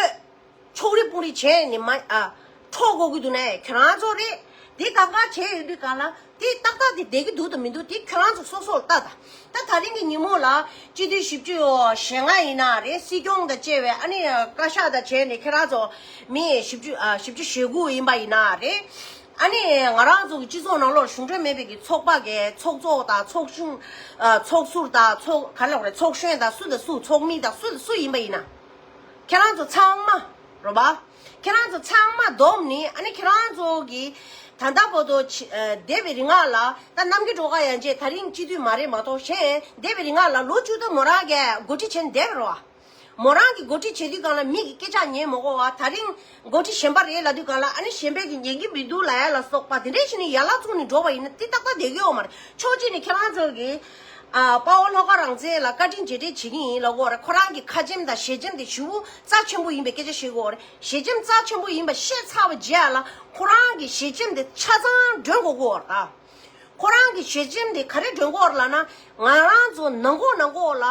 ཕྱོགས་རིས་དཔོན་རིས་བྱས་ནས་མ་ཨ་འཕྲོག་དགོས་ཀྱི་འདུག་ནའི་ཁྱོད་རང་ཚོ་རེད། དེ་གང་ག་བྱས་ཡོད་དུས་གང་ལ་དེ་ཏག་ཏག་དེ་བསྡད་ཀྱི་འདུག་དང་མི་འདུག་དེ་ཁྱོད་རང་ཚོ་སོ་སོར་ལྟ་དང་། ད་ད་རིང་གི་ཉིན་མོ་ལ་སྤྱི་འཐུས་བཞི་བཅུ་ཞེ་ལྔ་ཡིན་ན་རེད། སྲིད་སྐྱོང་དང་བཅས་པའི་ཨ་ནི་བཀའ་ཤག་དང་བྱས་ནས་ཁྱེད་རང་ཚོ་མི་བཞི་བཅུ་ཨ་བཞི་བཅུ་ཞེ་དགུ་ཡིན་པ་ཡིན་ན་རེད། ཨ་ནི་ང་རང་ཚོ་གི་སྤྱི་ཚོགས་ནང་ལོགས་གཞུང་འབྲེལ་མེད་པའི་གི་ཚོགས་པ་གི་ཚོགས་གཙོ་དང་ཚོགས་གཞོན་ཨ་ཚོགས་ཟུར་དང་ཚོགས་ག་རེ་ལབ་དགོས་རེད། ཚོགས་གཞོན་དང་སུ་དང་སུ་ཚོགས་མི་དང་སུ་དང་སུ་ཡིན་པ་ཡིན་ན། ཁྱེད་རང་ཚོ་ཚང་མ་ རོ་བ། ཁྱེད་རང་ཚོ་ཚང་མ་བསྡོམས་ནི་ཨ་ནི་ཁྱེད་རང་ཚོ་གི་ད་ལྟ་བར་དུ་ཆི་ཨ་འདས་པའི་རིང་ལ་ད་གནམ་གྱི་སྒྲོལ་དཀར་ཡང་རྗེ་ད་རིང་སྤྱི་འཐུས་མ་རེད་མ་གཏོགས་གཞན་འདས་པའི་རིང་ལ་ལོ་བཅུ་ཐམ་མོ་རང་གིས་འགོ་ཁྲིད་བྱས་ནས་བསྡད་པ་རེད་བ། མོ་རང་གིས་འགོ་ཁྲིད་བྱེད་དུས་སྒང་ལ་མི་གི་སྐད་ཆ་ཉན་མ་དགོས་པ། ད་རིང་འགོ་ཁྲིད་གཞན་པ་རེད་ལབ་དུས་སྒང་ལ་ཨ་ནི་གཞན་པས་ཀྱིས་ཉན་གྱི་མི་འདུག་ལབ་ཡ་ལ་སོགས་པ་དེ་འདྲས་བྱས་ནས་ཡར་ལངས་བཙུགས་ནས་འགྲོ་བ་ཡིན་ན་དེ་ཏག་ཏག་བསྡད་ཀྱི་ཡོད་མ་རེད། ཕྱོགས་གཅིག་ནས་ཁྱེད་རང་ཚོ་གིས་ཨ་དཔའ་བོ་ལྷོ་ཁ་རང་བཙན་ལ་བཀའ་དྲིན་རྗེས་དྲན་བྱེད་ཀྱི་ཡིན་ལབ་ཀྱི་ཡོད་རེད། ཁོ་རང་གི་ཁ་ཆེམས་དང་ཞལ་ཆེམས་དེ་ཞེ་པོ་རྩ་ཆེན་པོ་ཡིན་པའི་སྐད་ཆ་བཤད་ཀྱི་ཡོད་རེད། ཞལ་ཆེམས་རྩ་ཆེན་པོ་ཡིན་པ་ཤེས་ཚར་བའི་རྗེས་ལ་ཁོ་རང་གི་ཞལ་ཆེམས་དེ་ཆ་ཚང་སྒྲོན་དགོས་ཀྱི་ཡོད་རེད་ད། ཁོ་རང་གི་ཞལ་ཆེམས་དེ་ག་རེ་སྒྲོན་གྱི་ཡོད་རེད་ལབ་ན། ང་རང་ཚོ་ནང་ཁོག་ནང་ཁོག་ལ་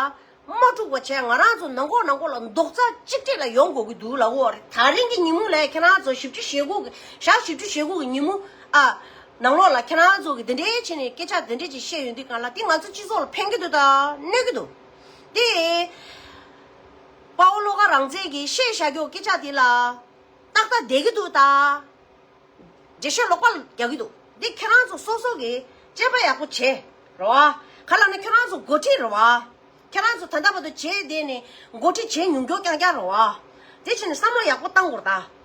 དམག་འཁྲུག་པ་བྱས། ང་རང་ཚོ་ནང་ཁོག་ནང་ཁོག་ལ་རྡོག་རྩ་གཅིག་སྒྲིལ་ལ་ཡོང་དགོས་ཀྱི་འདུག་ལབ་ཀྱི་ཡོད་རེད། ད་རིང་གི་ཉིན་མོ་ལ་ཁྱེད་རང་ཚོ་བཞི་བཅུ་ཞེ་དགུ་གི་ཞག་བཞི་བཅུ་ཞེ་དགུ་གི་ཉིན་མོ་ཨ་ནང་ལོགས་ལ་ཁྱེད་རང་ཚོ་གི་དེ་འདྲའི་བྱས་ནས་སྐད་ཆ་དེ་འདྲའི་ཅིག་བཤད་ཡོང་དུས་སྒང་ལ་དེ་ང་ཚོ་སྤྱི་ཚོགས་ལ་ཕན་གྱི་འདུག་ད་གནོད་ཀྱི་འདུག་དེ་དཔའ་བོ་བློ་དགའ་རང་བཙན་གྱིས་བཤད་བཞག་རྒྱུ་སྐད་ཆ་དེ་ལ་ཏག་ཏག་བསྡད་ཀྱི་འདུག་ད། འགྲེལ་བཤད་ལོག་པ་རྒྱག་གི་འདུག་འདི་ཁྱེད་རང་ཚོ་སོ་སོ་གི་དཔྱད་པ་ཡག་པོ་བྱེད་རོ། ག་ལབ་ན་ཁྱེད་རང་ཚོ་འགོ་ཁྲིད་རེད་བ། ཁྱེད་རང་ཚོ་ད་ལྟ་བར་དུ་བྱས་བསྡད་ནས་འགོ་ཁྲིད་བྱས་མྱོང་རྒྱུ་རྐྱང་རྐྱང་རེད་བ། དེ་བྱས་ནས་བསམ་བློ་ཡག་པོ་བཏང་དགོས་རེད་ད།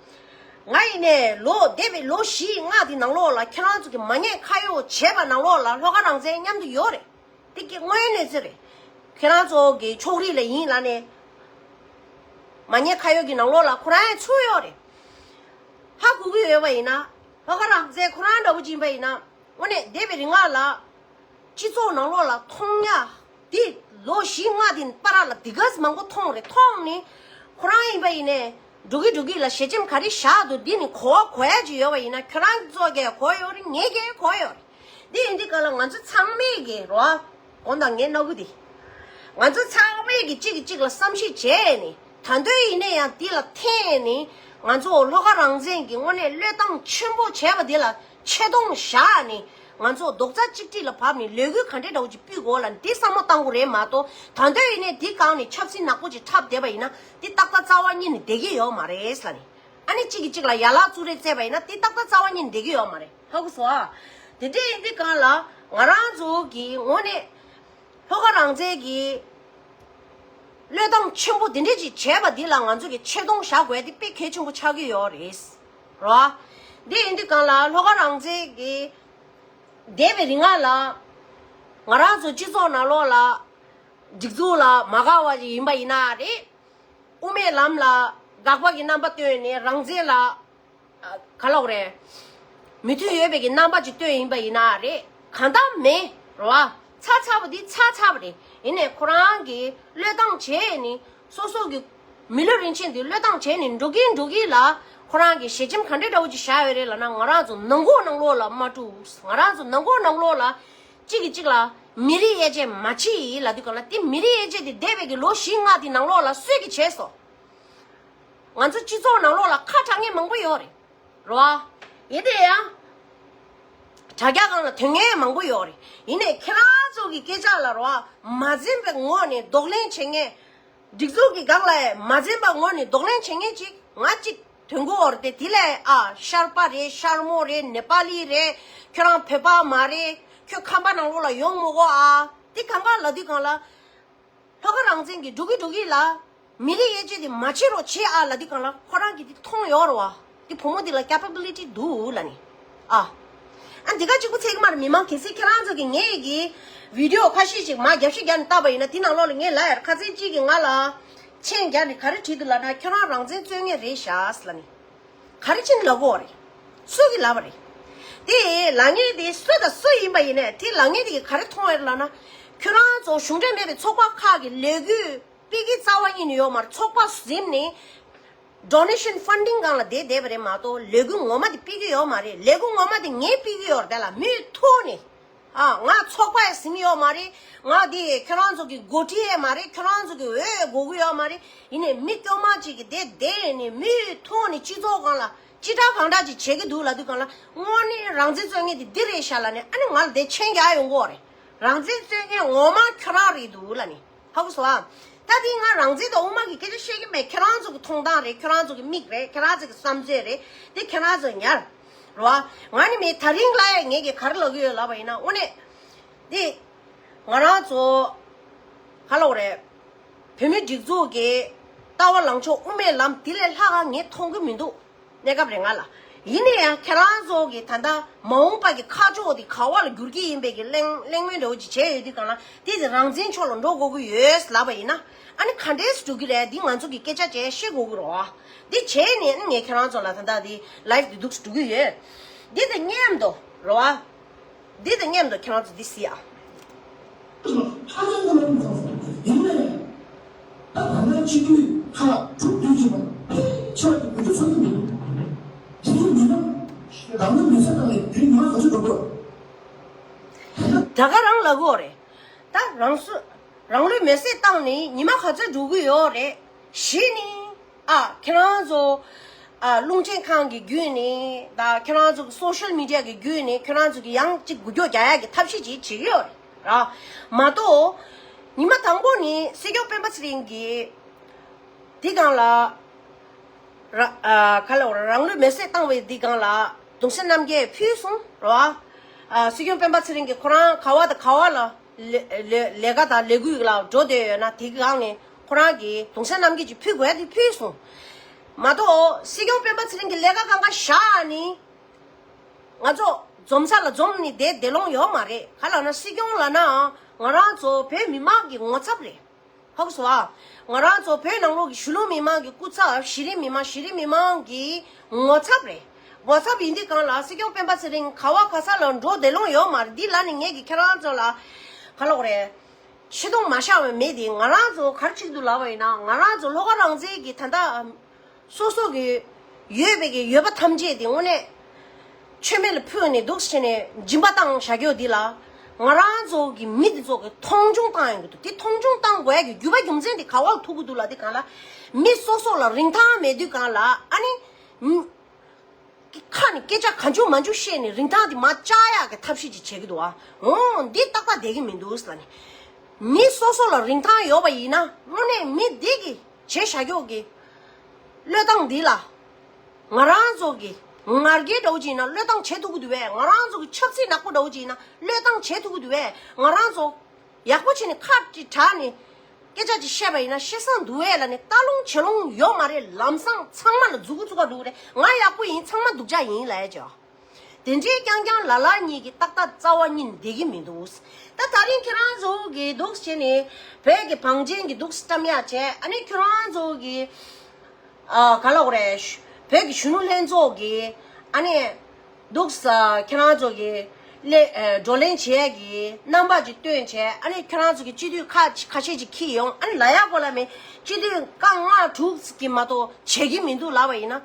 ང་ཡིན་ནས་ལོ་འདས་པའི་ལོ་བཞི་ལྔ་དེ་ནང་ལོགས་ལ་ཁྱེད་རང་ཚོ་གི་མ་ཉེས་ཁ་གཡོགས་བྱས་པ་ནང་ལོགས་ལ་ལྷོ་ཁ་རང་བཙན་མཉམ་དུ་ཡོད་རེད། དེ་གི་དངོས་གནས་ཚེ་རེད། ཁྱེད་རང་ཚོ་གི་ཕྱོགས་རིས་ལ་ཡིན་ལབ་ནས། མ་ཉེས་ཁ་གཡོགས་ཀྱི་ནང་ལོགས་ལ་ཁོ་རང་ཡང་ཚུད་ཡོད་རེད། ཧ་གོ་གི་ཡོད་པ་ཡིན་ན། ལྷོ་ཁ་རང་བཙན་ཁོ་རང་འདྲ་པོ་ཅིག་ཡིན་པ་ཡིན་ན། དངོས་གནས་འདས་པའི་རིང་ལ་ལ། སྤྱི་ཚོགས་ནང་ལོགས་ལ་མཐོང་ཡ། འདི་ལོ་བཞི་ལྔ་དེ་བར་ལ་དེ་ག་ཙམ་མང་པོ་མཐོང་རེད། མཐོང་ནས་ཁོ་རང་ཡིན་པ་ཡིན་ནས། འགྲོ་གི་འགྲོ་གི་ལ་ཞལ་ཆེམས་ག་རེ་བཞག་འདུག་འདི་ནི་གོ་བ་གོ་ཡ་ཅིག་ཡོད་པ་ཡིན་ན། ཁྱོད་རང་ཚོ་གས་གོ་ཡོད་རེད། ངས་གས་གོ་ཡོད་རེད། འདི་ཡིན་དུས་སྒང་ལ་ང་ཚོ་ཚང་མས་གས་རོ། དགོངས་དག་ངས་མནོ་གི་འདི། ང་ཚོ་ཚང་མས་གས་གཅིག་གིས་གཅིག་ལ་བསམ་ཤེས་བྱས་ནས། ད་དུང་ཡིན་ན་ཡང་འདི་ལ་འཐེན་ནས། ང་ཚོ་ལྷོ་ཁ་རང་བཙན་གྱི་དངོས་གནས་བློས་བཏང་ཆེན་པོ་བྱས་པ་འདི་ལ་ཆེ་མཐོང་བཞག་ནས། ང་ཚོ་རྡོག་རྩ་གཅིག་སྒྲིལ་ལ་བབས་ནས་ལས་འགུལ་ག་འདྲས་འདྲ་བོ་ཅིག་སྤེལ་དགོས་ལ་འདི་བསམ་བློ་བཏང་དགོས་རེད་མ་གཏོགས། ད་དུང་ཡིན་ནས་འདི་སྒང་ནས་ཆབ་སྲིད་ནག་པོ་ཅིག་འཁྲབ་བསྡད་པ་ཡིན་ན། འདི་ཏག་ཏག་རྩ་བ་ཉིད་ནས་བསྡད་ཀྱི་ཡོད་མ་རེད་ལབ་ནས། ཨ་ནི་གཅིག་གིས་གཅིག་ལ་ཡ་ལག་བཙུགས་རེས་བྱས་པ་ཡིན་ན་དེ་ཏག་ཏག་རྩ་བ་ཉིད་ནས་བསྡད་ཀྱི་ཡོད་མ་རེད། ཧ་གོ་སོང་ཨ། དེ་འདྲས་ཡིན་དུས་སྒང་ལ་ང་རང་ཚོ་གི་ངོས་ནས་ལྷོ་ཁ་རང་བཙན་གྱི་བློས་བཏང་ཆེན་པོ་དེ་འདྲས་ཅིག་བྱས་པ་འདི་ལ་ང་ཚོ་གི་ཆེ་མཐོང་བཞག་དགོས་ཡ་དེ་དཔེ་གལ་ཆེན་པོ་ཆགས་ཀྱི་ཡོད་རེད། རོ། དེ་ཡིན་དུས་སྒང་ལ་ལྷོ་ཁ་རང་བཙན་གྱི་འདས་པའི་རིང་ལ་ང་རང་ཚོ་སྤྱི་ཚོགས་ནང་ལོགས་ལ་སྒྲིག་འཛུགས་ལ་མ་དགའ་བ་ཞིག་ཡིན་པ་ཡིན་ན་རེད། དབུ་མའི་ལམ་ལ་དགག་པ་གི་རྣམ་པ་སྟོན་ནས་རང་བཙན་ལ་ག་ལབ་དགོས་རེད། མོས་མཐུན་ཡོད་པའི་གི་རྣམ་པ་ཅིག་སྟོན་ཡིན་པ་ཡིན་ན་རེད། གང་ལྟར་མེད་རེད་བ། ཚར་ཚར་བ་འདི་ཚར་ཚར་བ་རེད། ཡིན་ནའི་ཁོ་རང་གིས་བློས་བཏང་བྱས་ནས་སོ་སོ་གི་མི་ལུས་རིན་ཆེན་འདི་བློས་བཏང་བྱས་ནས་འགྲོ་གིན་འགྲོ་གིན་ལ་ཁོ་རང་གིས་ཞལ་ཆེམས་ག་འདྲ་འདྲ་བོ་ཅིག་བཞག་ཡོད་རེད་ལབ་ན། ང་རང་ཚོ་ནང་ཁོག་ནང་ལོགས་ལ་མ་དཀྲུགས། ང་རང་ཚོ་ནང་ཁོག་ནང་ལོགས་ལ་གཅིག་གིས་གཅིག་ལ་མི་རིགས་དབྱེ་འབྱེད་མ་བྱེད་ལབ་དུས་སྒང་ལ། དེ་མི་རིགས་དབྱེ་འབྱེད་དེ་འདས་པའི་གི་ལོ་བཞི་ལྔ་དེ་ནང་ལོགས་ལ་སུས་གིས་བྱས་སོང་། ང་ཚོ་སྤྱི་ཚོགས་ནང་ལོགས་ལ་ཁ་གྲག་མཁན་མང་པོ་ཡོད་རེད། རོ། ཡིན་དེ་ཡང་། དྲ་རྒྱ་སྒང་ལ་ཐོན་མཁན་མང་པོ་ཡོད་རེད། ཡིན་ནའི་ཁྱེད་རང་ཚོ་གི་སྐད་ཆ་ལ་རོ། མ་འཛེམ་པའི་ངོ་ནས་གདོང་ལེན་བྱེད་མཁན། སྒྲིག་འཛུགས་ཀྱི་སྒང་ལ་མ་འཛེམ་པའི་ངོ་ནས་གདོང་ལེན་བྱེད་མཁན་ཅིག་ང་གཅིག་ཐོན་གྱི་ཡོད་རེད་དེ། དེ་ལས་ཨ་ཤར་པ་རེད། ཤར་མོ་རེད། ནེ་པ་ལི་རེད། ཁྱོད་རང་བོད་པ་མ་རེད། ཁྱོད་ཁམས་པ་ནང་ལོགས་ལ་ཡོང་མི་དགོས་ཨ། དེ་གང་ག་ལབ་དུས་སྒང་ལ། ལྷོ་ཁ་རང་བཙན་གྱིས་འགྲོ་གི་འགྲོ་གི་ལ། མི་རིགས་དབྱེ་འབྱེད་དེ་མ་བྱེད་རོགས་བྱེད་ཨ་ལབ་དུས་སྒང་ལ། ཁོ་རང་གིས་དེ་མཐོང་ཡོད་རེད་བ། དེ་བུ་མོ་དེ་ལ་ཀེ་པེ་བི་ལི་ཊི་འདུག་ལབ་ནས། ཨ། ཨ་འདི་ག་གཅིག་པུ་ཚད་ཀྱི་མ་རེད། མི་མང་གལ་སྲིད་ཁྱེད་རང་ཚོ་གིས་ངའི་གི་བི་ཌི་ཡོ་ཁ་ཤས་ཤིག་མར་རྒྱབ་བཤིག་རྒྱབ་ནས་བལྟས་པ་ཡིན་ན། དེ་ནང་ལོགས་ལ་ངས་ལབ་ཡ་རེད། ཁ་སང་གཅིག་གིས་ང་ལ་མཆན་རྒྱབ་ནས་ག་རེ་བྲིས་འདུག་ལབ་ན། ཁྱོད་རང་རང་བཙན་རྩོད་མཁན་རེད་ཤག་ལབ་ནས། ག་རེ་བྱས་ནས་ལབ་དགོས་རེད། སུ་གིས་ལབ་པ་རེད། དེ་ལབ་མཁན་དེ་སུ་དང་སུ་ཡིན་པ་ཡིན་ནའི། དེ་ལབ་མཁན་དེ་གིས་ག་རེ་མཐོང་ཡོད་ལབ་ན། ཁྱོད་རང་ཚོ་གཞུང་འབྲེལ་མེད་པའི་ཚོགས་པ་ཁག་གི་ལས་འགུལ་སྤེལ་གྱི་རྩ་བ་ཉིད་ནས་ཡོད་མ་རེད། ཚོགས་པ་ཟིན་ནས་ཌོ་ནེ་ཤན་ཕན་ཌིང་སྒང་ལ་བསྡད་བསྡད་པ་རེད་མ་གཏོགས། ལས་འགུལ་ངོ་མ་དེ་སྤེལ་གྱི་ཡོད་མ་རེད། ལས་འགུལ་ངོ་མ་དེ་ངས་སྤེལ་གྱི་ཡོད་རེད། དེ་ལ་མུ་མཐུད་ནས། ཨ། ང་ཚོགས་པ་ཡང་ཟིན་ཡོད་མ་རེད། ང་དེ་ཁྱོད་རང་ཚོ་གི་འགོ་ཁྲིད་ཡང་མ་རེད། ཁྱོད་རང་ཚོ་གི་འོས་དགོས་ཀྱི་ཡོད་མ་རེད། ཡིན་ནའི་མི་དཀྱུས་མ་ཅིག་གིས་དེ་བསྡད་ནས་མུ་མཐུད་ནས་སྤྱི་ཚོགས་སྒང་ལ་ཅི་འདྲ་གང་འདྲ་ཅིག་བྱེད་ཀྱི་འདུག་ལབ་དུས་སྒང་ལ། དངོས་གནས་རང་བཙན་རྩོད་མཁན་དེ་འདི་རེད་ཤག་ལབ་ནས། ཨ་ནི་ང་ལ་དེ་མཆན་རྒྱག་ཡོང་གི་ཡོད་རེད། རང་བཙན་རྩོད་མཁན་ངོ་མ་ཁྱོད་རང་རེད་འདུག་ལབ་ནས། ཧ་གོ་སོང་ཨ། ད་དེ་ང་རང་བཙན་དང་དབུ་མ་གི་སྐད་ཆ་བཤད་ཀྱི་མེད། ཁྱེད་རང་ཚོ་གི་མཐོང་སྟངས་རེད། ཁྱེད་རང་ཚོ་གི་མིག་རེད། ཁྱེད་རང་ཚོ་གི་བསམ་ཚུལ་རེད། དེ་ཁྱེད་རང་ཚོ་ཉར་རོ། ང་ནི་མི་ད་རིང་ལ་ཡང་ངས་ཀྱི་ག་རེ་ལབ་ཀྱི་ཡོད་ལབ་པ་ཡིན་ན། དངོས་གནས་དེ་ང་རང་ཚོ་ག་ལབ་དགོས་རེད། བོད་མི་སྒྲིག་འཛུགས་ཀྱི་ ལྟ་བ་ལངས་ཕྱོགས་དབུ་མའི་ལམ་དེ་ལས་ལྷག་ག་ངས་མཐོང་གི་མི་འདུག་གནས་སྐབས་རེ་ང་ལ། ཡིན་ན་ཡང་ཁྱེད་རང་ཚོ་གི་ད་ལྟ་མ་འོངས་པ་གི་ཁ་ཕྱོགས་དེ་ག་བ་ལ་འགྱུར་གྱི་ཡིན་པའི་གི་གླེང་གླེང་མོལ་འདྲ་བོ་ཅིག་བྱས་ཡོད་དུས་གང་ལ་དེ་དེ་རང་བཙན་ཕྱོགས་ལ་འགྲོ་དགོས་ཀྱི་ཡོད་ལབ་པ་ཡིན་ན། ཨ་ནི་ག་འདྲས་སེ་འགྲོ་གི་རེད། འདི་ང་ཚོ་གི་སྐད་ཆ་བྱས་ཤེས་དགོས་ཀྱི་རེད་བ། འདི་བྱས་ནས་ཨ་ནི་ངས་ཁྱེད་རང་ཚོ་ལ་ད་ལྟ་དེ་ལའིབ་དེ་འདུག་སེ་འགྲོ་གི་ཡོད། འདི་དང་མཉམ་དུ་རེད་བ། འདི་དང་མཉམ་དུ་ཁྱེད་རང་ཚོ་འདི་གཟིགས་ཨ། ཧ་ཅང་གི་མ་རུང་སོང་སོང་། ཡིན་ནའི། ད་ད་ལྟ་སྤྱི་འཐུས་ཁག་དྲུག་བདུན་ཅིག་མ་ཕལ་ཆེ་བ་ཅིག་འགུལ་སྐྱོད་ཚོར་གྱི་མི་འདུག་དེ་རིང་མི་མང་རང་ལུས་མེར་སྲེག་བཏང་ནས་དེ་རིང་མི་མང་ག་ཚོད་འགྲོ་དགོས། ད་ག་རང་ལབ་དགོས་རེད། ད་རང་སོ་རང་ལུས་མེར་སྲེག་བཏང་ནས་ཉི་མ་ག་ཚོད་འགྲོ་གི་ཡོད་རེད། གཞི་ནས། ཨ། ཁྱེད་རང་ཚོ། ཨ། རླུང་འཕྲིན་ཁང་གི་བརྒྱུད་ནས་དང་ཁྱེད་རང་ཚོ་གི་སོ་ཤལ་མི་ཌི་ཡ་གི་བརྒྱུད་ནས་ཁྱེད་རང་ཚོ་གི་ཡང་གཅིག་འགུལ་སྐྱོད་རྒྱག་ཡག་གི་ཐབས་ཤེས་ཅིག་བྱེད་ཀྱི་ཡོད་རེད་ར། མ་གཏོགས། ཉི་མ་དང་པོ་ནས་སྲིད་སྐྱོང་སྤེན་པ་ཚེ་རིང་གིས། འདི་སྒང་ལ། ར། ཨ། ག་ལ་བ་རང་ལུས་མེར་སྲེག་བཏང་བའི་འདི་སྒང་ལ་གདུང་སྲས་རྣམ་རྒྱལ་ཕུལ་སོང་ར། ཨ། སྲིད་སྐྱོང་སྤེན་པ་ཚེ་རིང་གིས་ཁོ་རང་ག་བ་དང་ག་བ་ལ། ལས་ལས་ལས་ཀ་དང་ལས་འགུལ་ལ་འགྲོ་བསྡད་ཡོད་ན་དེ་གི་སྒང་ནས་ཁོ་རང་གིས་གདུང་སྲས་རྣམ་རྒྱལ་གྱིས་ཕུལ་དགོས་ཡ་དེ་ཕུལ་སོང་། མ་གཏོགས་སྲིད་སྐྱོང་སྤེན་པ་ཚེ་རིང་གི་ལས་ཀ་གང་ག་བཞག་ནི། ང་ཚོ་འཛོམས་ས་ལ་འཛོམས་ནི་བསྡད་བསྡད་ལོང་ཡོད་མ་རེད། ག་ལབ་ན་སྲིད་སྐྱོང་ལབ་ན་ང་རང་ཚོ་བོད་མི་མང་གི་ངོ་ཚབ་རེད། ཧ་གོ་སོང་ཨ། ང་རང་ཚོ་བོད་ནང་ལོགས་ཀྱི་གཞིས་ལུས་མི་མང་གི་སྐུ་ཚབ། གཞི་རིམ་མི་མང་། གཞི་རིམ་མི་མང་གི་ངོ་ཚབ་རེད། ངོ་ཚབ་ཡིན་དུས་གང་ལ་སྲིད་སྐྱོང་སྤེན་པ་ཚེ་རིང་ག་བ་ག་ས་ལ་འགྲོ་བསྡད་ལོང་ཡོད་མ་རེད། འདི་ལ་ནི་ངས་ཀྱི་ཁྱེད་རང་ཚོ་ལ་ག་ལབ་དགོས་རེད། ཆེ་མཐོང་མ་བཞག་པ་མེད་དེ། ང་རང་ཚོ་ག་རེ་བྱེད་ཀྱི་འདུག་ལབ་པ་ཡིན་ན་ང་རང་ཚོ་ལྷོ་ཁ་རང་བཙན་གྱི་ད་ལྟ་སོ་སོ་གི་ཡོད་པའི་གི་ཡོད་པ་ཐམས་ཅད་དེ་དངོས་གནས་མཆོད་མེ་ལ་ཕུལ་ནས་འདུག་སེ་བྱས་ནས་སྦྱིན་པ་བཏང་བཞག་རྒྱུ་འདི་ལ་ང་རང་ཚོ་གི་མི་འདི་ཚོ་གི་མཐོང་ཆུང་བཏང་ཡོང་གི་འདུག་དེ་མཐོང་ཆུང་བཏང་དགོས་ཡ་གི་རྒྱུ་བ་རྒྱུ་མཚན་དེ་ག་བ་ལ་ཐུག་གི་འདུག་ལབ་དུས་གང་ལ་མི་སོ་སོ་ལ་རིན་ཐང་མེད་དུས་གང་ལ་ཨ་ནི། ཁ་ནས་སྐད་ཆ་གང་བྱུང་མང་བྱུང་བཤད་ནས་རིན་ཐང་དེ་མར་བཅག་ཡག་གི་ཐབས་ཤེས་ཅིག་བྱེད་ཀྱི་འདུག་ཨ། འོ་འདི་ཏག་ཏག་བསྡད་ཀྱི་མི་འདུག་ལབ་ནས། མི་སོ་སོ་ལ་རིན་ཐང་ཡོད་པ་ཡིན་ན་དངོས་གནས་མི་འདི་གི་བྱས་བཞག་རྒྱུ་གི་བློས་བཏང་འདི་ལ་ང་རང་ཚོ་གི་ང་རྒྱལ་འདྲ་བོ་ཅིག་ཡིན་ན་བློས་བཏང་བྱེད་ཐུབ་ཀྱི་འདུག་བས། ང་རང་ཚོ་གི་ཆབ་སྲིད་ནག་པོ་འདྲ་བོ་ཅིག་ཡིན་ན་བློས་བཏང་བྱེད་ཐུབ་ཀྱི་འདུག་བས། ང་རང་ཚོ་ཡག་པོ་བྱས་ནས་ཁ་ཅིག་གྲགས་ནས་སྐད་ཆ་ཅིག་བཤད་པ་ཡིན་ན་བཤད་སང་འདུག་བས་ལབ་ནས་ལྟ་ལོང་བྱེད་ལོང་ཡོད་མ་རེད། ལམ་སང་ཚང་མ་ལ་མཛུ་གུ་བཙུགས་པ་འདུག་རེད། ང་ཡག་པོ་ཡིན། ཚང་མ་སྡུག་ཅག་ཡིན་ལབ་ཡ་ཅིག་དེ་འདྲའི་རྐྱང་རྐྱང་ལ་ལ་གཉིས་ཀྱི་ཏག་ཏག་རྩ་བ་ཉིད་བསྡད་ཀྱི་མི་འདུག་ད་ད་རིང་ཁྱེད་རང་ཚོ་གི་འདུག་སེ་བྱས་ནས་བོད་ཀྱི་བང་ཆེན་གྱི་འདུག་སེ་བཀྲམ་ཡག་བྱས། ཨ་ནི་ཁྱེད་རང་ཚོ་གི་ཨ་ག་ལབ་དགོས་རེད། བོད་ཀྱི་གཞོན་ནུ་ལྷན་ཚོགས་ཀྱི་ཨ་ནི་འདུག་སེ་ཁྱེད་རང་ཚོ་གི་ལས་ཨ་བགྲོ་གླེང་བྱེད་ཡག་གི་རྣམ་པ་ཅིག་སྟོན་བྱས། ཨ་ནི་ཁྱེད་རང་ཚོ་གི་སྤྱི་འཐུས་ཁ་ཁ་ཤས་ཅིག་འཁྱེར་ཡོང་། ཨ་ནི་ལབ་ཡག་གོ་ལ་མེད། སྤྱི་འཐུས་རྐང་ལྔ་དྲུག་གིས་མ་གཏོགས་བྱེད་ཀྱི་མི་འདུག་ལབ་པ་ཡིན་ན།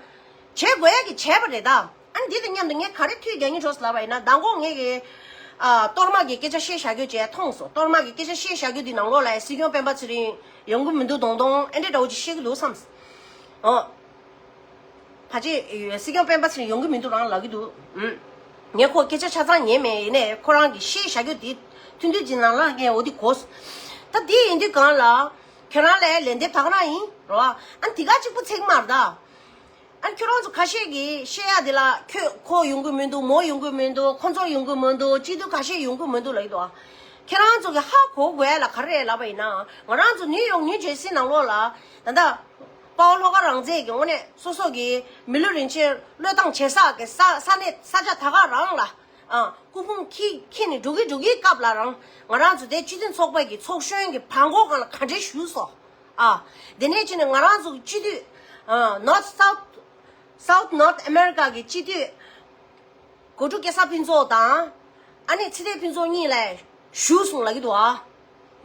བྱེད་དགོས་ཡ་གི་བྱས་པ་རེད་ད། ཨ་ནི་འདི་དང་མཉམ་དུ་ངས་ག་རེ་ཐུགས་རྒྱག་སྙིང་བྲོ་སོང་ལབ་པ་ཡིན་ན། མདང་དགོང་ངས་ཀྱི་ཨ་གཏོར་མ་གི་སྐད་ཆ་བཤད་བཞག་རྒྱུ་བྱས་མཐོང་སོང་། གཏོར་མ་གི་སྐད་ཆ་བཤད་བཞག་རྒྱུ་འདི་ནང་ལོགས་ལ་སྲིད་སྐྱོང་སྤེན་པ་ཚེ་རིང་ཡོང་གི་མི་འདུག་མདོག་མདོག་ཨེ་འདྲ་འདྲ་བོ་ཅིག་བཤད་ཀྱི་འདུག་བསམ། ཨོ། ཕལ་ཆེར་སྲིད་སྐྱོང་སྤེན་པ་ཚེ་རིང་ཡོང་གི་མི་འདུག་རང་ལབ་ཀྱི་འདུག་ཨུམ། ངས་ཁོ་སྐད་ཆ་ཆ་ཚང་ཉན་མེད། ཡིན་ནའི་ཁོ་རང་གི་བཤད་བཞག་རྒྱུ་དེ་ཐུང་ཐུང་ཅིག་ནང་ལ་ངས་འོ་དེ་གོ་སོང་། ད་དེ་ཡིན་དུས་གང་ལ་ཁྱེད་རང་ལ་ལན་འདེབས་ད་ག་རང་ཡིན་རོ། ཨ་ནི་དེ་ག་གཅིག་པུ་ཚིག་མ་རེད་ད། ཨ་ནི་ཁྱོད་རང་ཚོ་ཁ་ཤས་ཀྱིས་བཤད་ཡ་དེ་ལ་ཁྱོད་ཁོ་ཡོང་གི་མི་འདུག་མོ་ཡོང་གི་མི་འདུག་ཁོ་ཚོ་ཡོང་གི་མི་འདུག་སྤྱི་འཐུས་ཁ་ཤས་ཡོང་གི་མི་འདུག་ལབ་ཀྱི་འདུག་ཁྱེད་རང་ཚོ་གི་ཧ་གོ་དགོས་ཡ་ལ་ག་རེ་རེད་ལབ་པ་ཡིན་ན། ང་རང་ཚོ་ནིའུ་ཡོག་ནིའུ་ཇར་སི་ནང་ལོགས་ལ་ད་ལྟ་དཔའ་བོ་བློ་དགའ་རང་བཙན་གྱི་དངོས་གནས་སོ་སོ་གི་མི་ལུས་རིན་ཆེན་བློས་བཏང་བྱེད་ས་གི་ས་ས་གནས་ས་ཆ་ད་ག་རང་ལ་ཨ་སྐུ་ཕུང་འཁྱེར་འཁྱེར་ནས་འགྲོ་གི་འགྲོ་གི་སྐབས་ལ་རང་ང་རང་ཚོ་དེ་སྤྱི་མཐུན་ཚོགས་པ་གི་ཚོགས་གཞོན་གྱི་བང་གོ་སྒང་ལ་ག་འདྲས་བཞུགས་སོང་། ཨ། དེ་ནས་ཕྱིན་ནས་ང་རང་ཚོ་གི་སྤྱི་འཐུས། ཨ། North South South North America གི་སྤྱི་འཐུས། གོ་ཀྲུ་སྐལ་བཟང་ཕུན་ཚོགས་དང་། ཨ་ནི་ཚེ་བརྟན་ཕུན་ཚོགས་གཉིས་ལ་ཞུ་གསུངས་ལབ་ཀྱི་འདུག་ཨ།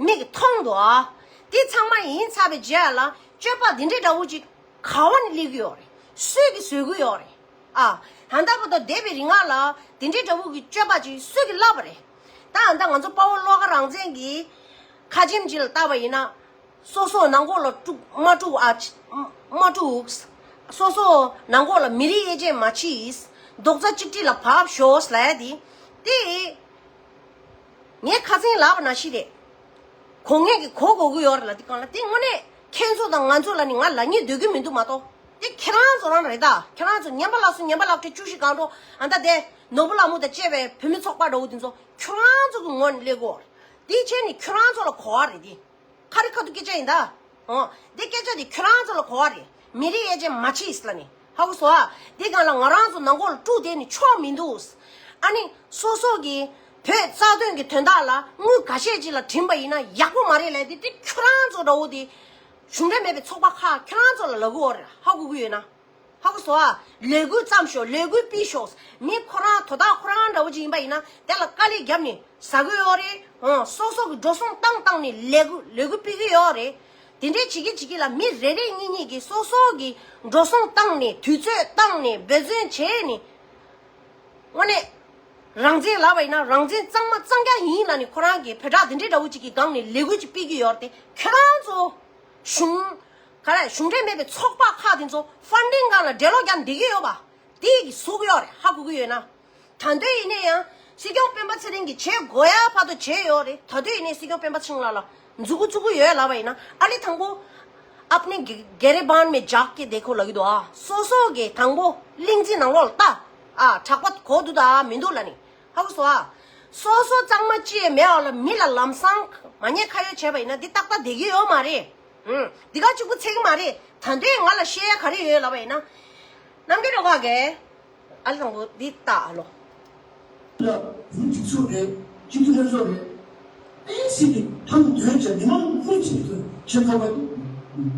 མིག་གིས་མཐོང་འདུག་ཨ། དེ་ཚང་མ་ཡིན་ཚར་བའི་རྗེས་ལ་སྤྱོད་པ་འདི་འདྲའི་འདྲ་བོ་ཅིག་ག་བ་ནས་སླེབས་ཀྱི་ཡོད་རེད། སུས་ཀྱིས་བཟོས་ཀྱི་ཡོད་རེད། ཨ། ད་ལྟ་བར་དུ་འདས་པའི་རིང་ལ་དེ་འདྲའི་འདྲ་བོ་གི་སྤྱོད་པ་ཅིག་སུས་ཀྱིས་བསླབས་པ་རེད། ད་ད་ང་ཚོ་དཔའ་བོ་བློ་དགའ་རང་བཙན་གྱི་ཁ་ཆེམས་ཅིག་ལ་བལྟས་པ་ཡིན་ན། སོ་སོ་ནང་ཁོག་ལ་དཀྲུག་མ་དཀྲུག་ཨ། མ་དཀྲུག་སོ་སོ་ནང་ཁོག་ལ་མི་རིགས་དབྱེ་འབྱེད་མ་བྱེད། རྡོག་རྩ་གཅིག་སྒྲིལ་ལ་བབས་ཤོག་ལབ་ཡ་དེ། དེ་ངས་ཁ་སང་ལབ་པ་ནང་བཞིན་རེད། གོ་ངེས་ཀྱི་གོ་དགོས་ཀྱི་ཡོད་རེད་ལ། དེ་གང་ལ་དེ་དངོས་གནས་ཁྱེད་ཚོ་དང་ང་ཚོ་ལ་ནི་ང་ལབ་སྙིང་འདོད་ཀྱི་མི་འདུག་མ་གཏོགས། དེ་ཁྱེད་རང་ཚོ་རང་རེད་ད། ཁྱེད་རང་ཚོ་ཉན་པ་ལ་སོ་ཉན་པ་ལ་སྤྲད། བཅུ་བཞི་སྒང་དྲུག་ཨ་ད་དེ་ནོར་བུ་ལྷ་མོ་དང་བཅས་པའི་བུད་མེད་ཚོགས་པ་འདྲ་བོ་དེ་ཚོ་ཁྱེད་རང་ཚོ་གི་ངོས་ནས་སླེབས་དགོས་རེད། དེ་བྱས་ནས་ཁྱེད་རང་ཚོ་ལ་གོ་བ་རེད་དེ། ཁ་རི་ཁ་ཐུག་སྐད་ཆ་ཡིན་ད། ཨོ། འདི་སྐད་ཆ་འདི་ཁྱོད་རང་ཚོ་ལ་གོ་བ་རེད། མི་རིགས་དབྱེ་འབྱེད་མ་བྱེད་ལབ་ནི། ཧ་གོ་སོང་ཨ། འདི་སྒང་ལ་ང་རང་ཚོ་ནང་ཁོག་ལ་དཀྲུག་བསྡད་ནི་ཆོག་མི་འདུག་ཨ་ནི་སོ་སོ་གི་བོད་རྩ་དོན་གྱི་དོན་དག་ལ་དངུལ་ཁ་ཤས་ཅིག་ལ་བྲིམ་པ་ཡིན་ན་ཡག་པོ་མ་རེད་ལབ་དེ། དེ་ཁྱོད་རང་ཚོ་འདྲ་བོ་དེ་གཞུང་འབྲེལ་མེད་པའི་ཚོགས་པ་ཁག་ཁྱོད་རང་ཚོ་ལ་ལབ་གི་ཡོད་རེད། ཧ་གོ་གི་ཡོད་ན། ཧ་གོ་སོང་ཨ། ལས་འགུལ་བརྩམས་ཤོག་ལས་འགུལ་སྤེལ་ཤོག་མི་ཁོ་རང་དོ་བདག་ཁོ་རང་འདྲ་བོ་ཅིག་ཡིན་པ་ཡིན་ན་དེ་ལ་དཀའ་ལས་བརྒྱབ་ནས་ཟ་གི་ཡོད་རེད། ཨང་། སོ་སོ་གི་འགྲོ་སོང་བཏང་བཏང་ནས་ལས་འགུལ་ལས་འགུལ་སྤེལ་གི་ཡོད་རེད། དེ་འདྲའི་བྱེད་ཀྱི་བྱེད་ཀྱི་ལ་མི་རེ་རེ་གཉིས་གཉིས་ཀྱིས་སོ་སོ་གི་འགྲོ་སོང་བཏང་ནས་དུས་ཚོད་བཏང་ནས་འབད་བརྩོན་བྱས་ནས། དངོས་གནས་རང་བཙན་ལབ་པ་ཡིན་ན་རང་བཙན་གཙང་མ་གཙང་རྐྱང་ཡིན་ལབ་ནས་ཁོ་རང་གིས་བོད་ཁྲག་དེ་འདྲའི་འདྲ་བོ་ཅིག་གི་སྒང་ནས་ལས་འགུལ་ཅིག་སྤེལ་གི་ཡོད་རེད་དེ། ཁྱེད་རང་ཚོ་གཞུང་ག་རེ་གཞུང་འབྲེལ་མེད་པའི་ཚོགས་པ་ཁག་དེ་ཚོ་ཕན་ཌིང་སྒང་ལ་འགྲེ་ལོག་རྒྱག་བསྡད་ཀྱི་ཡོད་པ་དེ་གི་ཟུག་ཡོད་རེད། ཧ་གོ་གི་ཡོད་ན། ད་དུང་ཡིན་ན་ཡང་སྲིད་སྐྱོང་སྤེན་པ་ཚེ་རིང་གིས་བྱེད་དགོས་ཡ་བར་དུ་བྱས་ཡོད་རེད། ད་དུང་ཡིན་ནའི་སྲིད་སྐྱོང་སྤེན་པ་ཚེ་རིང་ལགས་ལ་མཛུ་གུ་བཙུགས་ཀྱི་ཡོད་ལབ་པ་ཡིན་ན། ཨ་ལི་དང་པོ་अपने गिरेबान में झांक के देखो ལབ་ཀྱི་འདུག་ཨ། སོ་སོ་གི་དང་པོ་གླིང་རྩེ་ནང་ལོགས་ལ་ལྟ། ཨ། དྲེགས་པ་གོ་འདུག་དང་མི་འདུག་ལབ་ནི། ཧ་གོ་སོང་ཨ། སོ་སོ་གཙང་མ་ཅི་ཡང་མེད་པ་ལ་མི་ལ་ལམ་སང་མ་ཉེས་ཁ་གཡོགས་བྱས་པ་ཡིན་ན་འདི་ཏག་ཏག་བསྡད་ཀྱི་ཡོད་མ་རེད། ཨུམ། འདི་ག་གཅིག་པུ་ཚད་ཀྱི་མ་རེད། ད་དུང་ང་ལ་བཤད་ཡ་ག་རེ་ཡོད་ལབ་པ་ཡིན་ན། རྣམ་རྒྱལ་སྒྲོལ་དཀར་གྱིས། ཨ་ལི་དང་པོ་འདི་ལྟ་ཨ་ལོ། ལ་བོད་སྒྲིག་འཛུགས་རེད། སྤྱི་འཐུས་ལྷན་ཚོགས་རེད། ཨེ་སི་ཏི་ཐང་དོན་བྱས་མི་མང་སྣེ་ཁྲིད་དུ་ཆེད་མཁས་པ་འདི་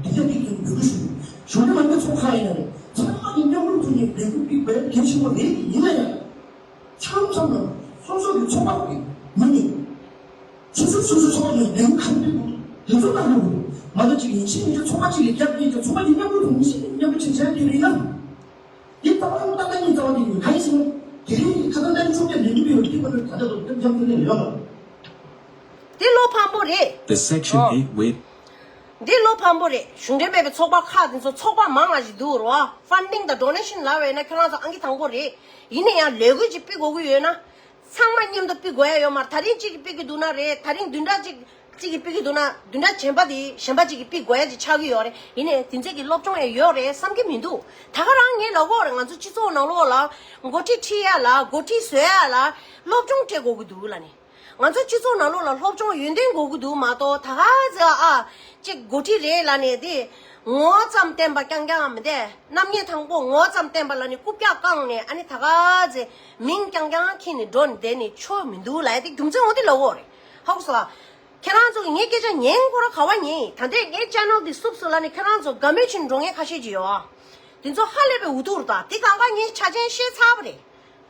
འདི་འདྲ་འདི་འདྲ་འབུལ་ཞུ། གཞུང་འབྲེལ་མ་ཡིན་པའི་ཚོགས་ཁག་ཡིན་ན་རེད། ཚང་མ་གི་མཉམ་རུབ་ཐོག་ནས་ལས་འགུལ་སྤེལ་དགོས་གལ་ཆེན་པོ་རེད། ཡིན་ན་ཡང་། མཚམས་མཚམས་ལ་སོ་སོ་གི་ཚོགས་པ་གི་མི་ནི། སོ་སོ་སོ་སོ་ཚོགས་པ་ནས་ལས་འགུལ་གང་སྤེལ་དགོས་དེ་ཚོ་ལྟ་དགོས། མ་གཏོགས་ཅིག་ཡིན་ཕྱིན་མི་ཚོགས་པ་གཅིག་གི་རྒྱབ་ཀྱིས་ཀྱི་ཚོགས་པ་གཅིག་མཉམ་རུབ་ཐོག་ནས་མཉམ་རུབ་བྱེད་བྱས་དེ་རེད་ན། འདི་ཏག་ཏག་ཏག་ཏག་གཉིས་རྩ་བ་འདི་ཡོད་གང་ཡིན་ཟེར་ན། དེ་རིང་གི་ཁ་སང་ལྟར་ཚོགས་པའི་ལས་འགུལ་ཡོད་འདི་མ་གཏོགས་ད་ལྟ་དུ་ཏན་ཏན་ཏན་ཏན་ཡོད་མ་རེད། འདི་བློ་ཕམ་པོ་རེད། The section ཨོ། eight with འདི་བློ་ཕམ་པོ་རེད། གཞུང་འབྲེལ་མེད་པའི་ཚོགས་པ་ཁག་འདི་ཚོ་ཚོགས་པ་མང་ང་ཞིག་འདུག་རོ། ཕན་ཌིང་དང་ཌོ་ནེ་ཤན་ལབ་པ་ཡིན་ན་ཁྱོད་རང་ཚོ་ཨང་ཀི་དང་པོ་རེད། ཡིན་ན་ཡང་ལས་འགུལ་ཅིག་སྤེལ་དགོས་ཀྱི་ཡོད་ན། ཚང་མ་མཉམ་དུ་སྤེལ་དགོས་ཡ་ཡོད་མ་རེད། ད་རིང་གཅིག་གིས་སྤེལ་གྱི་འདུག་ན་རེད། ད་རིང་བདུན་ཕྲག་གཅིག་གཅིག་གིས་སྤེལ་གྱི་འདུག་ན་བདུན་ཕྲག་གཞན་པ་དེ་གཞན་པ་གཅིག་གིས་སྤེལ་དགོས་ཡ་ཅིག་ཆགས་ཀྱི་ཡོད་རེད། ཡིན་ནའི་དེ་ཚོ་གི་སློབ་སྦྱོང་ཡང་ཡོད་རེད་བསམ་གྱི་མི་འདུག་ད་ག་རང་ངས་ལབ་དགོས་རེད། ང་ཚོ་སྤྱི་ཚོགས་ནང་ལོགས་ལ་འགོ་ཁྲིད་ཁྲིད་ཡ་ལ་འགོ་ཁྲིད་བཟོ་ཡ་ལ་སློབ་སྦྱོང་སྤྲད་དགོས་ཀྱི་འདུག་ལབ་ནས། ང་ཚོ་སྤྱི་ཚོགས་ནང་ལོགས་ལ་སློབ་སྦྱོང་ཡོན་ཏན་དགོས་ཀྱི་འདུག་མ་གཏོགས། ད་ག་ཚོད་ཨ་ཅིག་འགོ་ཁྲིད་རེད་ལབ་ནས་དེ་ངོ་བོ་ཙམ་བསྟན་པ་རྐྱང་རྐྱང་མི་འདུག་རྣམ་ངེས་དང་པོ་ངོ་བོ་ཙམ་བསྟན་པ་ལབ་ནས་རྐུབ་བཀྱག་བཀང་ནས། ཨ་ནི་ད་ག་ཚོད་མིང་རྐྱང་རྐྱང་འཁྱེར་ནས་འགྲོ་ནས་བསྡད་ནས་ཆོ་མི་འདུག་ལབ་ཡ་དེ་རྒྱུ་མཚན་འོ་དེ་ལབ་དགོས་རེད། ཧ་གོ་སོང་ཨ། ཁྱེད་རང་ཚོ་གིས་ངའི་སྐད་ཆ་ཉན་ཁོ་རང་ག་བ་ཉན་ཡིན། ད་ལྟའི་ངའི་ཅེ་ནལ་འདི་བསུབ་སོང་ལབ་ནས་ཁྱེད་རང་ཚོ་དགའ་མོས་བྱས་ནས་འགྲོ་མཁན་ཁ་ཤས་ཅིག་ཡོད་ཨ། དེ་ཚོ་ཧ་ལས་པའི་འུ་ཐུག་རེད་ད། དེ་གང་ག་ངས་ཆ་རྐྱེན་བཤད་ཚར་བ་རེད།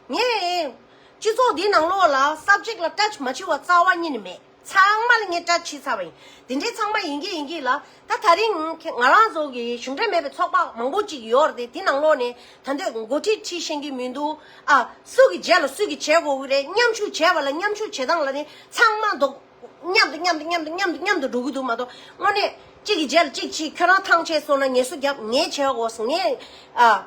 ངས་སྤྱི་ཚོགས་འདིའི་ནང་ལོགས་ལ་སབ་ཇེག་ལ་ཊཆ་མ་བྱེད་པ་རྩ་བ་ཉིད་ནས་མེད། ཚང་མ་ལ་ངས་ཊཆ་བྱས་ཚར་བ་ཡིན། དེ་འདྲའི་ཚང་མ་ཡིན་གྱི་ཡིན་གྱི་ལ། ད་ད་རིང་ང་རང་ཚོ་གི་གཞུང་འབྲེལ་མེད་པའི་ཚོགས་པ་མང་པོ་ཅིག་ཡོད་རེད་དེ། དེ་ནང་ལོགས་ནས་ད་འདོད་འགོ་ཁྲིད་ཁྲིད་ཤེས་ཀྱི་མི་འདུག་ཨ། སུ་གི་རྗེས་ལ་སུ་གི་བྱེད་དགོས་ཀྱི་རེད། མཉམ་ཞུགས་བྱས་པ་ལ་མཉམ་ཞུགས་བྱེད་སྟངས་ལ་ནི་ཚང་མ་འདུག་མཉམ་དུ་མཉམ་དུ་མཉམ་དུ་མཉམ་དུ་མཉམ་དུ་འགྲོ་གི་འདུག་མ་གཏོགས། དངོས་གནས་གཅིག་གི་རྗེས་ལ་གཅིག་བྱེད། ཁྱོད་རང་ཐང་ཆད་སོང་ན་ངལ་གསོ་རྒྱབ། ངས་བྱས་དགོས། ངས་ཨ་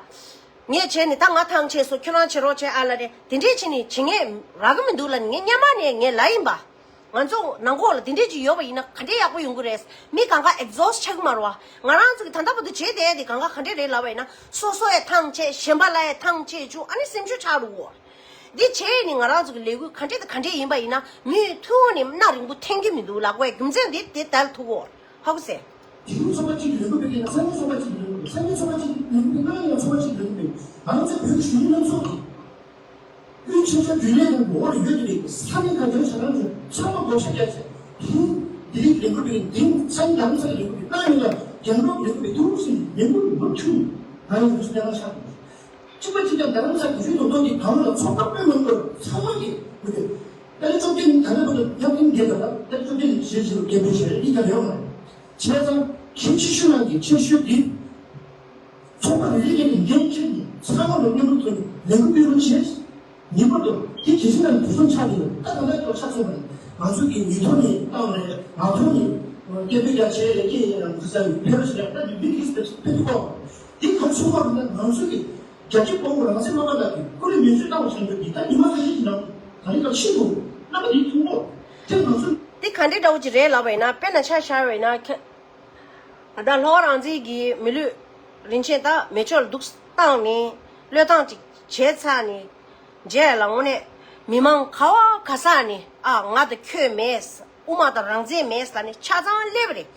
ངས་བྱས་ནས་ད་ང་ཐང་ཆད་སོང་། ཁྱོད་རང་བྱེད་རོགས་བྱས་ཨ་ལ་རེད། དེ་འདྲས་བྱས་ནས་བྱེད་ངེས་རག་གི་མི་འདུག་ལབ་ནས་ངས་སྔོན་མ་ནས་ངས་ལབ་ཡིན་པ། ང་ཚོ་ནང་ཁོག་ལ་དེ་འདྲས་ཅིག་ཡོད་པ་ཡིན་ན་ག་འདྲས་ཡག་པོ་ཡོང་གི་རེད། མི་གང་ག་ཨེག་ཛོ་སི་ཊི་ཆགས་ཀྱི་མ་རེད་བ། ང་རང་ཚོ་གི་ད་ལྟ་བར་དུ་བྱས་བསྡད་དེ་གང་ག་ག་འདྲས་རེད་ལབ་པ་ཡིན་ན། སོ་སོ་ཡ་ཐང་ཆད། གཞན་པ་ལ་ཡ་ཐང་ཆད་བཅུག་ཨ་ནི་སེམས་ཤུགས་ཆག་འགྲོ་གི་ཡོད། འདི་བྱས་ནས་ང་རང་ཚོ་གི་ལས་འགུལ་ག་འདྲས་དང་ག་འདྲས་ཡིན་པ་ཡིན་ན་མུ་མཐུད་ནས་གནའ་རིང་པོ་འཐེན་གྱི་མི་འདུག་ལབ་དགོས་རྒྱུ་མཚན་འདི་དེ་ལྟར་ཐུག་གོ། ཧ་གོ་སོང་། དེ་རིང་ཚོགས་པ་གཅིག་གི་ལས་འགུལ་སྤེལ་མཁན་ལ་ས་གནས་ཚོགས་པ་གཅིག་གི་ལས་འགུལ་སྤེལ། ས་གནས་ཚོགས་པ་གཅིག་གི་ལས་འགུལ་སྤེལ། གནའ་རིང་ཡང་ཚོགས་པ་གཅིག་གི་ལས་འགུལ་སྤེལ། ང་ཚོ་བོད་ཀྱི་གཞོན་ནུ་ལྷན་ཚོགས་ཀྱི་དབུས་ཆོས་རྒྱ་རྒྱུན་ལས་དང་འོག་ལ་ཡོད་ཀྱི་རེད། ས་གནས་ཁག་གི་ཞལ་ལག་ཚོ་ཚང་མ་བགོ་བཤའ་བརྒྱབ་བྱས། དེ་རིང་འདི་རིགས་ལས་འགུལ་སྤེལ་མཁན་དེ་རིང་ས་གནས་རྡ་རམ་ས་ལའི་ལས་འགུལ་སྤེལ། གནའ་རིང་ལ་རྒྱང་སྒྲོག་ལས་འགུལ་སྤེལ། དེ་རིང་ལས་འགུལ་མུ་མཐུད་ང་ཡི་རུ་སུ་ལས་ང་ཤར་དགོས། གཅིག་པ་གཅིག་རྐྱང་རྡ་རམ་ས་དགེ་ཆོས་དོན་ཐོག་གི་གང་ལ་ཚོགས་པ་སྤེལ་མི་དགོས། ཚང་མ་གི་མི་དགོས། ཏཱ་ལའི་བཅོ་བརྒྱད་ནི་ད་ལྟ་བར་དུ་ཡང་ཏིང་འགལ་དང་། ཏཱ་ལའི་བཅོ་བརྒྱད་ནི་ཞེས་བྱ་བའི་རྒྱལ་པོའི་ཞལ་རས་གཉིས་ཀ་ཡོད་མ་རེད། བྱས་ཙང་གལ་ཆེ་ཤོས་ནང་གི་ཆེ་ཤོས་འདི། ཚོགས་པ་རེ་རེ་གི་འགན་འཁྱེར་ནས་ཚང་མ་ལ་མཉམ་རུབ་ཐོག་ནས་ལས་འགུལ་སྤེལ་རོགས་བྱས། ངེས་པར་དུ་དེ་གལ་ཆེ་ན་དུས་གསུམ་ཆགས་ཀྱི་ཡོད། ད་ག་ལ་ཡོད་ཆགས་སོང་བ་རེད། ང་ཚོ་གི་ཉིས་ཐོག་ནས་བཏང་རེད། ང་ཐོག་ནས་སྐད་འབོད་རྒྱག་བྱས་རེད། སྐད་ཡིན་རང་ཁུ་ས་ཡོད་ཕེབས་རོགས་བྱས་རེད། ད་མི་མི་དེ་ཕེབས་ཐུབ་པ་འདི་ག་ཚོད་པ་རེད་ན། ང་ཚོ་གི་རྒྱལ་གཅེས་དཔའ་བོ་རང་བཙན་དམག་སྒར་ལགས་ཀྱིས་སྐུ་ལས་མེ་མཆོད་བཏང་བ་བཞིན་དུ་འདི་ལྟར་ཉི་མ་ཁ་ཤས་ཀྱི་ནང་དུ་ག་རེ་ག་ཤི་འདུག་རྣམ་པ་འདི་མཐོང་གོ། དེ་ང་ཚོ། འདི་ག་འདྲའི་འདྲ་བོ་ཅིག་རེད་ལབ་པ་ཡིན་ན། དཔེར་ན་ཆ་བཞག་པ་ཡིན་ན་ཁྱེད། ད་ལྟ་ལྷོ་རང་བཙན་གྱི་མི་ལུས་རིན་ཆེན་ད་མེ་མཆོད་ལ་འདུག་བཏང་ནས་བློས་བཏང་ཅིག་བྱས་ཚར་ནས་རྗེས་ལ་དངོས་གནས་མི་མང་ག་བ་ག་ས་ནས་ཨ་ང་དང་ཁྱོད་མེད། དབུ་མ་དང་རང་བཙན་མེད་ཟེར་ནས་ཆ་ཚང་སླེབས་པ་རེད།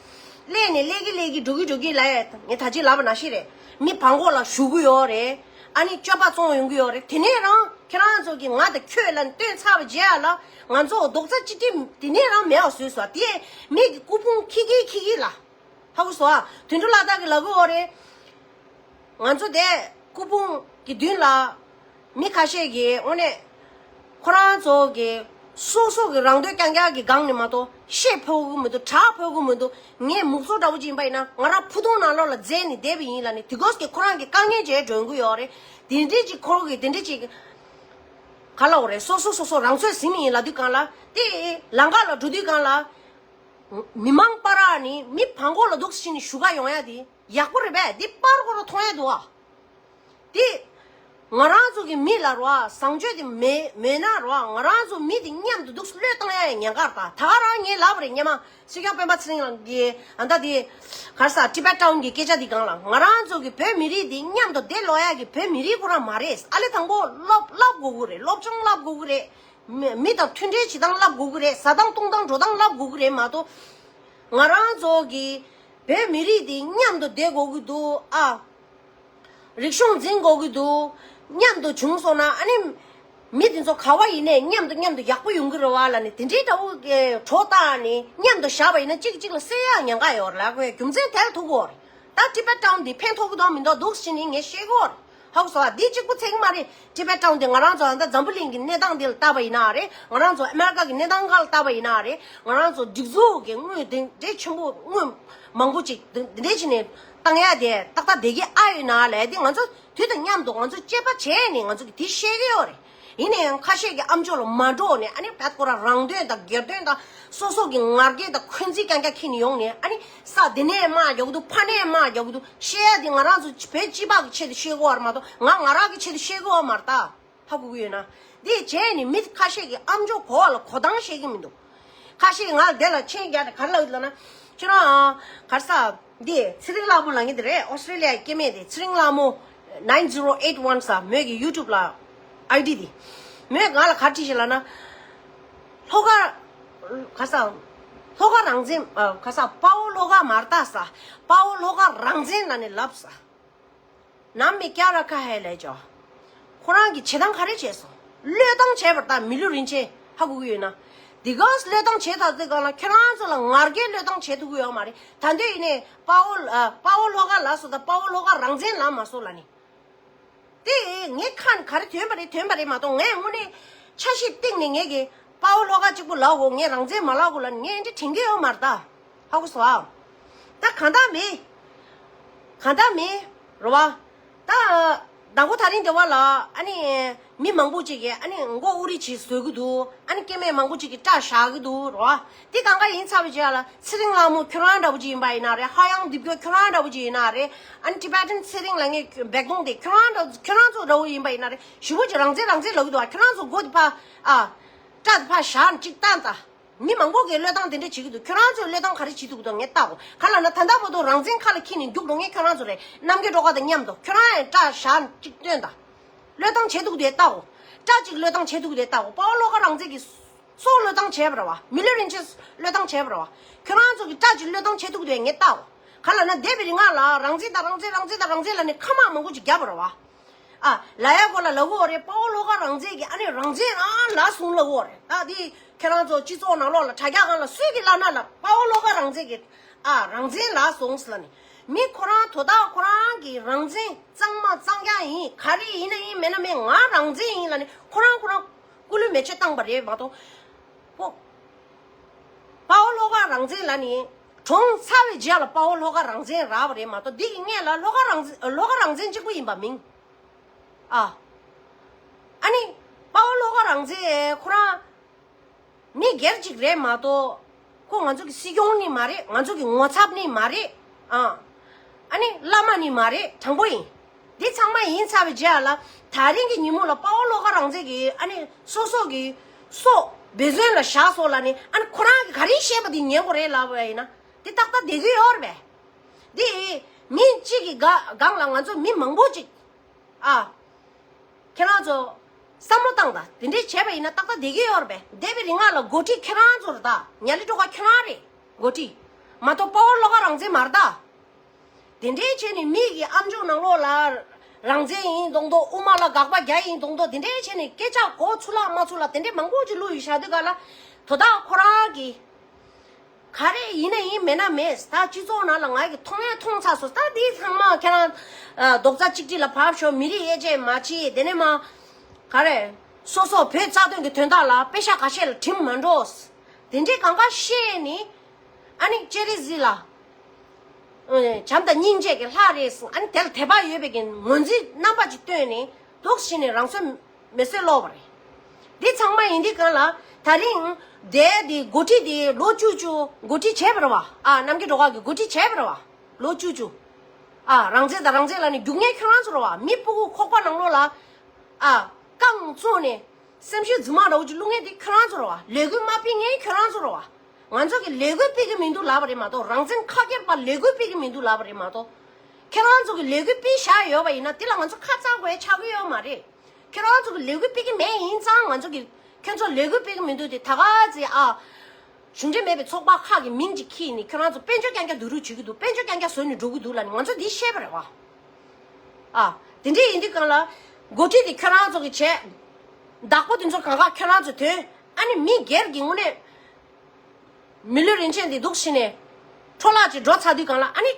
སླེབས་ནས་སླེབས་ཀྱི་སླེབས་ཀྱི་འགྲོ་གི་འགྲོ་གི་ལབ་ཡ། ངས་ད་ཅི་ལབ་པ་ནང་བཞིན་རེད། མི་བར་འགོག་ལ་ཞུགས་ཀྱི་ཡོད་རེད། ཨ་ནི་སྤྱོད་པ་བཙོང་ཡོང་གི་ཡོད་རེད། དེ་ནས་རང་ཁྱེད་རང་ཚོ་གིས་ང་དང་ཁྱོད་ལབ་ནས་བཏོན་ཚར་བ་རྗེས་ལ་ང་ཚོ་རྡོག་རྩ་གཅིག་སྒྲིམ་དེ་ནས་རང་མེད་པ་བཟོས་སོང་། དེ་མི་གི་སྐུ་ཕུང་ཁྱེར་གྱི་ཁྱེར་གྱི་ལ། ཧ་གོ་སོང་ཨ། དོན་གྲུབ་ལགས་དག་གིས་ལབ་ཀྱི་ཡོད་རེད། ང་ཚོ་དེ་སྐུ་ཕུང་གི་མདུན་ལ་མི་ཁ་ཤས་ཀྱིས་དངོས་གནས་ཁོ་རང་ཚོ་གི་སོ་སོ་གི་རང་འདོད་རྐྱང་རྐྱང་གི་སྒང་ནས་མ་གཏོགས་ཤེད་ཕོག་གི་མི་འདུག། དྲག་ཕོག་གི་མི་འདུག། ངས་མུ་གསོད་འདྲ་བོ་ཅིག་ཡིན་པ་ཡིན་ན་ང་རང་ཕུ་ཐུང་ནང་ལོགས་ལ་འཛེགས་ནས་བསྡད་པ་ཡིན་ལབ་ནས་དེ་གོས་ཀྱི་ཁོ་རང་གི་དཀའ་ངལ་བྱས་སྒྲོན་གི་ཡོད་རེད། དེ་འདྲས་ཅིག་ཁོ་རང་གི་དེ་འདྲས་ཅིག་ག་ལབ་དགོས་རེད། སོ་སོ་སོ་སོ་རང་ཚོད་ཟིན་ནས་ཡིན་ལབ་དུས་སྒང་ལ། དེ་ལམ་ཁ་ལ་འགྲོ་དུས་སྒང་ལ། མི་མང་པ་ར་ནི་མི་བར་འགོག་ལ་འདུག་སེ་ནི་ཞུགས་ཡོང་ཡ་དེ་ཡག་པོ་རེད་པས། འདི་པར་ཁོ་རང་མཐོང་ཡ་འདུག་ཨ། འདི་ང་རང་ཚོ་གི་མི་ལ་རོ་ཨ་བཟང་སྤྱོད་དེ་མེད་མེད་ན་རོ་ཨ། ང་རང་ཚོ་མི་དེ་མཉམ་དུ་འདུག་སེ་བློས་བཏང་ཡ་ཡི་ཉེན་ཁ་རེད། ད་ད་ག་རང་ངས་ལབ་པ་རེད། སྔོན་མ་སྲིད་སྐྱོང་སྤེན་པ་ཚེ་རིང་ལགས་ཀྱིས་ཨ་ད་དེ་ག་རེ་ཟ་ཊི་བེཊ་ཊའུན་གི་སྐད་ཆ་དེ་སྒང་ལ། ང་རང་ཚོ་གི་བོད་མི་རིགས་དེ་མཉམ་དུ་བསྡད་ལོག་ཡ་གི་བོད་མི་རིགས་ཁོ་རང་མ་རེད། ཨ་ལས་དང་པོ་སློབ་སློབ་དགོས་ཀྱི་རེད། སློབ་སྦྱོང་བསླབ་དགོས་ཀྱི་རེད། མི་མི་དང་མཐུན་འབྲེལ་བྱེད་སྟངས་བསླབ་དགོས་ཀྱི་རེད། ཟ་སྟངས་འཐུང་སྟངས་འགྲོ་སྟངས་བསླབ་དགོས་ཀྱི་རེད་མ་གཏོགས། ང་རང་ཚོ་གི་བོད་མི་རིགས་འདི་མཉམ་དུ་བསྡད་དགོས་ཀྱི་འདུག་ཨ། རིག་གཞུང་འཛིན་དགོས་ཀྱི་འདུག། མཉམ་དུ་བྱུང་སོང་ན་ཨ་ནི་མི་དེ་ཚོ་ག་བ་ཡིན་ནའི་མཉམ་དུ་མཉམ་དུ་ཡག་པོ་ཡོང་གི་རེད་བ་ལབ་ནས་དེ་འདྲའི་འདྲ་བོ་གྲོགས་བཏང་ནས་མཉམ་དུ་བཞག་པ་ཡིན་ན་གཅིག་གཅིག་ལ་བསད་ཡག་ཉེན་ཁ་ཡོད་རེད་ལབ་དགོས་རྒྱུ་མཚན་དེ་ལ་ཐུག་གི་ཡོད་རེད། ད་ཊི་བེཊ་ཊའུན་འདི་ཕན་ཐོགས་ཀྱི་འདུག་མི་འདུག་འདུག་ཟེར་ནས་ངས་བཤད་ཀྱི་ཡོད་རེད། ཧ་གོ་སོང་ཨ། འདི་གཅིག་པུ་ཚད་ཀྱི་མ་རེད། ཊི་བེཊ་ཊའུན་འདི་ང་རང་ཚོ་ད་འཛམ་བུ་གླིང་གི་གནས་སྟངས་འདི་ལ་བལྟས་པ་ཡིན་ན་རེད། ང་རང་ཚོ་ཨ་མེ་རི་ཀ་གི་གནས་སྟངས་སྒང་ལ་བལྟས་པ་ཡིན་ན་རེད། ང་རང་ཚོ་སྒྲིག་འཛུགས་ཀྱི་དངུལ་དེ་འདྲའི་ཆེན་པོ་དངུལ་མང་པོ་ཅིག་འདི་འདི་འདྲའི་བྱས་ནས་བཏང་ཡ་དེ་ཏག་ཏག་བསྡད་ཀྱི་ཨ་ཡོད་ན་ལབ་ཡ་དེ་ང་ཚོ་དུས་དང་མཉམ་དུ་ང་ཚོ་དཔྱད་པ་བྱས་ནས་ང་ཚོ་གི་དེ་བཤད་ཀྱི་ཡོད་རེད། ཡིན་ན་ཡང་ཁ་ཤས་ཀྱི་ཨ་མཆོག་ལ་མ་འགྲོ་ནས་ཨ་ནི་བད་ཁོ་རང་རང་དོན་དང་སྒེར་དོན་དང་སོ་སོ་གི་ང་རྒྱལ་དང་འཁོན་འཛིན་རྐྱང་རྐྱང་འཁྱེར་ནས་ཡོང་ནས་ཨ་ནི་ས་འདི་ནས་དམག་རྒྱག་གི་འདུག། ཕ་ནས་དམག་རྒྱག་གི་འདུག། བཤད་ཡ་དེ་ང་རང་ཚོ་བོད་སྤྱི་པ་གི་ཆེད་དུ་བཤད་དགོས་བ་མ་གཏོགས་ང་ང་རང་གི་ཆེད་དུ་བཤད་དགོས་བ་མ་རེད་ད། ཧ་གོ་གི་ཡོད་ན། འདི་བྱས་ནས་མི་ཁ་ཤས་ཀྱི་ཨ་མཆོག་གོ་བ་ལ་གོ་སྟངས་ཤེས་ཀྱི་མི་འདུག། ཁ་ཤས་ང་ལ་དེ་ལ་མཆན་རྒྱག་ནས་ག་རེ་ལབ་ཡོད་ལབ་ན། ཁྱེད་རང་ག་རེ་ཟ། འདི་ཚེ་རིང་ལྷ་མོ་ལབ་མཁན་དེ་རེད། ཨོ་སི་ཀྲི་ལི་ཡའི་སྐྱེ་དམན་དེ་ཚེ་རིང་ལྷ་མོ་nine zero eight one ཟེར། མོས་ཀྱི་ཡུ་ཊུབ་ལ་ཨའི་ཌི་དེ། མོས་ང་ལ་ག་རེ་བྲིས་ཤག་ལབ་ན། ལྷོ་ཁ་ག་རེ་ཟ། ལྷོ་ཁ་རང་བཙན་ཨ་ག་རེ་ཟ། དཔའ་བོ་ལྷོ་ཁ་མ་རེད་ད་ཟེར། དཔའ་བོ་ལྷོ་ཁ་རང་བཙན་ལབ་ནས་ལབ་ཟེར། ནམ་མི་ཀྱ་ར་ཁ་ཧེ་ལས་ཅོ། ཁོ་རང་གིས་བྱེད་སྟངས་ག་རེ་བྱས་སོང་། བློས་བཏང་བྱས་པ་རེད་ད། མི་ལུས་རིན་ཆེན། ཧ་གོ་གི་ཡོད་ན། འདི་ག་བློས་བཏང་བྱས་ད་དེ་ག་ལ་ཁྱོད་རང་ཚོ་ལ་ང་རྒྱལ་བློས་བཏང་བྱས་ཐུབ་ཀྱི་ཡོད་མ་རེད། ད་འདོད་ཡིན་ནས་དཔའ་བོ་ཨ་དཔའ་བོ་ལྷོ་ཁ་ལབ་སོང་ད། དཔའ་བོ་ལྷོ་ཁ་རང་བཙན་ལབ་མ་སོང་ལབ་ནི། དེ་ངའི་ཁ་ནས་ག་རེ་ཐོན་པ་རེད། ཐོན་པ་རེད་མ་གཏོགས་ངས་དངོས་གནས་འཆར་གཞི་བཏིང་ནས་ངས་ཀྱི་དཔའ་བོ་ལྷོ་ཁ་གཅིག་པུ་ལབ་དགོས། ངས་རང་བཙན་མ་ལབ་དགོས་ལབ་ནས་ངས་འདི་དྲན་གྱི་ཡོད་མ་རེད་ད། ཧ་གོ་སོང་ཨ། ད་གང་ལྟར་མེད། གང་ལྟར་མེད་རེད་བ། ད་མདང་དགོང་དེ་རིང་འདི་བ་ལ་ཨ་ནི་མི་མང་པོ་ཅིག་གིས་ཨ་ནི་མགོ་དབུ་རིལ་བྱས་བཟོ་གི་འདུག། ཨ་ནི་སྐྱེ་དམན་མང་པོ་ཅིག་གིས་སྐྲ་བཞར་གི་འདུག་རེད་བ། དེ་གང་ག་ཡིན་ཚར་བའི་རྗེས་ལ་ཚེ་རིང་ལྷ་མོ་ཁྱོད་རང་འདྲ་བོ་ཅིག་ཡིན་པ་ཡིན་ན་རེད། ཧ་ཡང་རྡིབ་སྐྱོ་ཁྱོད་རང་འདྲ་བོ་ཅིག་ཡིན་ན་རེད། ཨ་ནི་ཊི་བེ་ཊན་ཚེ་རིང་ལབ་མཁན་སྦལ་ཏོང་དེ་ཁྱོད་རང་འདྲ་ཁྱོད་རང་ཚོ་འདྲ་བོ་ཡིན་པ་ཡིན་ན་རེད། ཞེ་པོ་ཅིག་རང་བཙན་རང་བཙན་ལབ་གི་འདུག་ཨ། ཁྱོད་རང་ཚོ་མགོ་དེ་ཕར་ཨ་སྐྲ་དེ་ཕར་བཞར་ཅིག་བཏང་ད། མི་མང་པོ་གིས་བློས་བཏང་དེ་འདྲ་བྱེད་ཀྱི་འདུག། ཁྱོད་རང་ཚོས་བློས་བཏང་ག་རེ་བྱེད་ཐུབ་ཀྱི་འདུག་ངས་བལྟ་གོ། ག་ལབ་ན་ད་ལྟ་བར་དུ་རང་བཙན་ཁ་ལ་འཁྱེར་ནས་རྒྱུགས་འགྲོ་མཁན་ཁྱོད་རང་ཚོ་རེད། རྣམ་རྒྱལ་སྒྲོལ་དཀར་དང་མཉམ་དུ་ཁྱོད་རང་ཡང་སྐྲ་བཞར་ཅིག་བཏོན་ད། བློས་བཏང་བྱེད་ཐུབ་ཀྱི་འདུག་བལྟ་གོ། སྐྲ་ཅིག་བློས་བཏང་བྱེད་ཐུབ་ཀྱི་འདུག་བལྟ་གོ། དཔའ་བོ་བློ་དགའ་རང་བཙན་གྱིས་སྲོག་བློས་བཏང་བྱས་པ་རེད་བ། མི་ལུས་རིན་ཆེན་བློས་བཏང་བྱས་པ་རེད་བ། ཁྱོད་རང་ཚོ་གིས་སྐྲ་ཅིག་བློས་བཏང་བྱེད་ཐུབ་ཀྱི་འདུག་ངས་བལྟ་གོ། ག་ལབ་ན་འདས་པའི་རིང་ལ་རང་བཙན་དང་རང་བཙན་རང་བཙན་དང་རང་བཙན་ལབ་ནས་ཁ་དམག་མང་པོ་ཅིག་བརྒྱབ་པ་རེད་བ། ཨ། ལབ་ཡ་སྐོར་ལ་ལབ་གོ་རེད། དཔའ་བོ་བློ་དགའ་རང་བཙན་གྱིས་ཨ་ནི་རང་བཙན་རང་ལབ་སོང་ལབ་གོ་རེད། ད་འདི་ཁྱེད་རང་ཚོ་སྤྱི་ཚོགས་ནང་ལོགས་ལ་དྲ་རྒྱ་སྒང་ལ་སུས་ཀྱིས་ལབ་ན་ལབ། དཔའ་བོ་བློ་དགའ་རང་བཙན་གྱིས་ཨ་རང་བཙན་ལབ་སོང་ཟེར་ལབ་ནི། མི་ཁོ་རང་དོ་བདག་ཁོ་རང་གི་རང་བཙན་གཙང་མ་གཙང་རྐྱང་ཡིན། ག་རེ་ཡིན་ན་ཡིན་མེད་ན་མེད། ང་རང་བཙན་ཡིན་ལབ་ནི་ཁོ་རང་ཁོ་རང་སྐུ་ལུས་མེ་མཆོད་བཏང་པ་རེད་མ་གཏོགས། ཁོ་དཔའ་བོ་བློ་དགའ་རང་བཙན་ལབ་ནི་གྲོངས་ཚར་བའི་རྗེས་ལ་དཔའ་བོ་བློ་དགའ་རང་བཙན་རག་པ་རེད་མ་གཏོགས་འདི་གི་སྔོན་ལ་བློ་དགའ་རང་བཙན་བློ་དགའ་རང་བཙན་གཅིག་པུ་ཡིན་པ་མིན། ཨ། ཨ་ནི། དཔའ་བོ་བློ་དགའ་རང་བཙན་ཁོ་རང་། མི་སྒེར་གཅིག་རེད་མ་གཏོགས། ཁོ་ང་ཚོ་གི་སྲིད་སྐྱོང་ནི་མ་རེད། ང་ཚོ་གི་ངོ་ཚབ་ནི་མ་རེད། ཨ། ཨ་ནི་བླ་མ་ནི་མ་རེད། དྲང་པོ་ཡིན། འདི་ཚང་མ་ཡིན་ཚར་བའི་རྗེས་ལ་དེ་རིང་གི་ཉིན་མོ་ལ་དཔའ་བོ་བློ་དགའ་རང་བཙན་གྱིས་ཨ་ནི་སོ་སོ་གི་སྲོག་འབད་བརྩོན་ལ་བཞག་སོང་ལབ་ནི་ཨ་ནི་ཁོ་རང་གིས་ག་རེ་བཤད་པ་འདི་ཉན་དགོས་རེད་ལབ་པ་ཡིན་ན་འདི་ཏག་ཏག་བསྡད་ཀྱི་ཡོད་རེད་པས། འདི་མི་གཅིག་གི་སྒང་ལ་ང་ཚོ་མི་མང་པོ་ཅིག་ཨ། ཁྱེད་རང་ཚོ་བསམ་བློ་བཏང་དང་། དེ་འདྲས་བྱས་པ་ཡིན་ན་ཏག་ཏག་བསྡད་ཀྱི་ཡོད་རེད་པས། འདས་པའི་རིང་ལ་འགོ་ཁྲིད་ཁྱེད་རང་ཚོ་རེད་ད། ཉ་ལི་སྒྲོལ་དཀར་ཁྱེད་རང་རེད། འགོ་ཁྲིད། མ་གཏོགས་དཔའ་བོ་བློ་དགའ་རང་བཙན་མ་རེད་ད། དེ་འདྲའི་བྱས་ནས་མི་གི་ཨམ་ཅོག་ནང་ལོགས་ལ་རང་བཙན་ཡིན་མདོག་མདོག་དབུ་མ་ལ་དགག་པ་རྒྱག་ཡིན་མདོག་མདོག་དེ་འདྲའི་བྱས་ནས་སྐད་ཆ་གོ་ཚུལ་ལ་མ་ཚུལ་ལ་དེ་འདྲའི་མང་པོ་ཅིག་བླུགས་ཡོད་བཞག་དུས་ག་ལ། དོ་བདག་ཁོ་རང་གི་ག་རེ་ཡིན་ན་ཡིན་མེད་ན་མེད། ད་སྤྱི་ཚོགས་ནང་ལ་ང་གི་མཐོང་ཡ་མཐོང་ཚར་སོང་། ད་འདི་ཚང་མ་ཁྱེད་རང་རྡོག་རྩ་གཅིག་སྒྲིལ་ལ་བབས་ཤོག་མི་རིགས་དབྱེ་འབྱེད་མ་བྱེད། དེ་ནས་མ་ག་རེ་སོ་སོ་བོད་རྩ་དོན་གྱི་དོན་དག་ལ་པེ་ཤ་ཁ་ཤས་ལ་གྲིམ་མ་འགྲོ། དེ་འདྲའི་གང་ག་བཤད་ནི། ཨ་ནི་སྤྱན་རས་གཟིགས་ལ་བྱམས་དང་སྙིང་རྗེ་གི་ལྷ་རེད་ཟེར། ཨ་ནི་དེ་ལ་དད་པ་ཡོད་པའི་གི་ངོས་འཛིན་རྣམ་པ་ཅིག་བཏོན་ནས་འདུག་བྱས་ནས་རང་སྲོག་མེ་སྲེག་སློག་པ་རེད། འདི་ཚང་མ་ཡིན་དུས་གང་ལ་ད་རིང་དེ་དེ་འགོ་ཁྲིད་དེ་ལོ་བཅུ་བཅུ་འགོ་ཁྲིད་བྱས་པ་རེད་བ། ཨ་རྣམ་རྒྱལ་སྒྲོལ་དཀར་གི་འགོ་ཁྲིད་བྱས་པ་རེད་བ། ལོ་བཅུ་བཅུ། ཨ་རང་བཙན་དང་རང་བཙན་ལ་ནི་རྒྱུག་མཁན་ཁྱོད་རང་ཚོ་རེད་བ། མི་སྤུ་གུ་ཁོག་པ་ནང་ལོགས་ལ་ཨ་རྐང་བཙུགས་ནས། སེམས་ཤུགས་རྫུན་མ་འདྲ་བོ་ཅིག་བླུག་མཁན་དེ་ཁྱོད་རང་ཚོ་རེད་བ། ལས་འགུལ་མ་སྤེལ་མཁན་ཁྱོད་རང་ཚོ་རེད་བ། ང་ཚོ་གི་ལས་འགུལ་སྤེལ་གི་མི་འདུག་ལབ་པ་རེད་མ་གཏོགས། རང་བཙན་ཁ་སྐྱེར་པ་ལས་འགུལ་སྤེལ་གི་མི་འདུག་ལབ་པ་རེད་མ་གཏོགས། ཁྱེད་རང་ཚོ་གི་ལས་འགུལ་སྤེལ་བཞག་ཡོད་པ་ཡིན་ན་དེ་ལ་ང་ཚོ་ཁ་གཙང་དགོས་ཆགས་ཀྱི་ཡོད་མ་རེད། ཁྱེད་རང་ཚོ་གི་ལས་འགུལ་སྤེལ་གི་མེད་ཡིན་ཙང་ང་ཚོ་གི་ཁྱོད་ཚོ་ལས་འགུལ་སྤེལ་གི་མི་འདུག་དེ་ད་ག་ཚེ་ཨ། གཞུང་འབྲེལ་མེད་པའི་ཚོགས་པ་ཁག་གི་མིང་ཅིག་ཁྱེར་ནས་ཁྱོད་རང་ཚོ་དཔལ་འབྱོར་རྐྱང་རྐྱང་བསྡུ་རུབ་བྱེད་ཀྱི་འདུག་དཔལ་འབྱོར་རྐྱང་རྐྱང་བཟོས་ནས་འགྲོ་གི་འདུག་ལབ་ནས་ང་ཚོ་འདི་བཤད་པ་རེད་བ། ཨ། དེ་འདྲ་ཡིན་དུས་གང་ལ། འགོ་ཁྲིད་དེ་ཁྱོད་རང་ཚོ་གི་བྱས། བདག་པོ་དེ་ཚོ་གང་ག་ཁྱོད་རང་ཚོ་ཐོན། ཨ་ནི་མི་སྒེར་གྱི་དངོས་གནས། མི་ལུས་རིན་ཆེན་འདི་འདུག་བྱས་ནས། འཕྲོ་བརླག་ཅིག་འགྲོ་ཚར་དུས་གང་ལ་ཨ་ནི།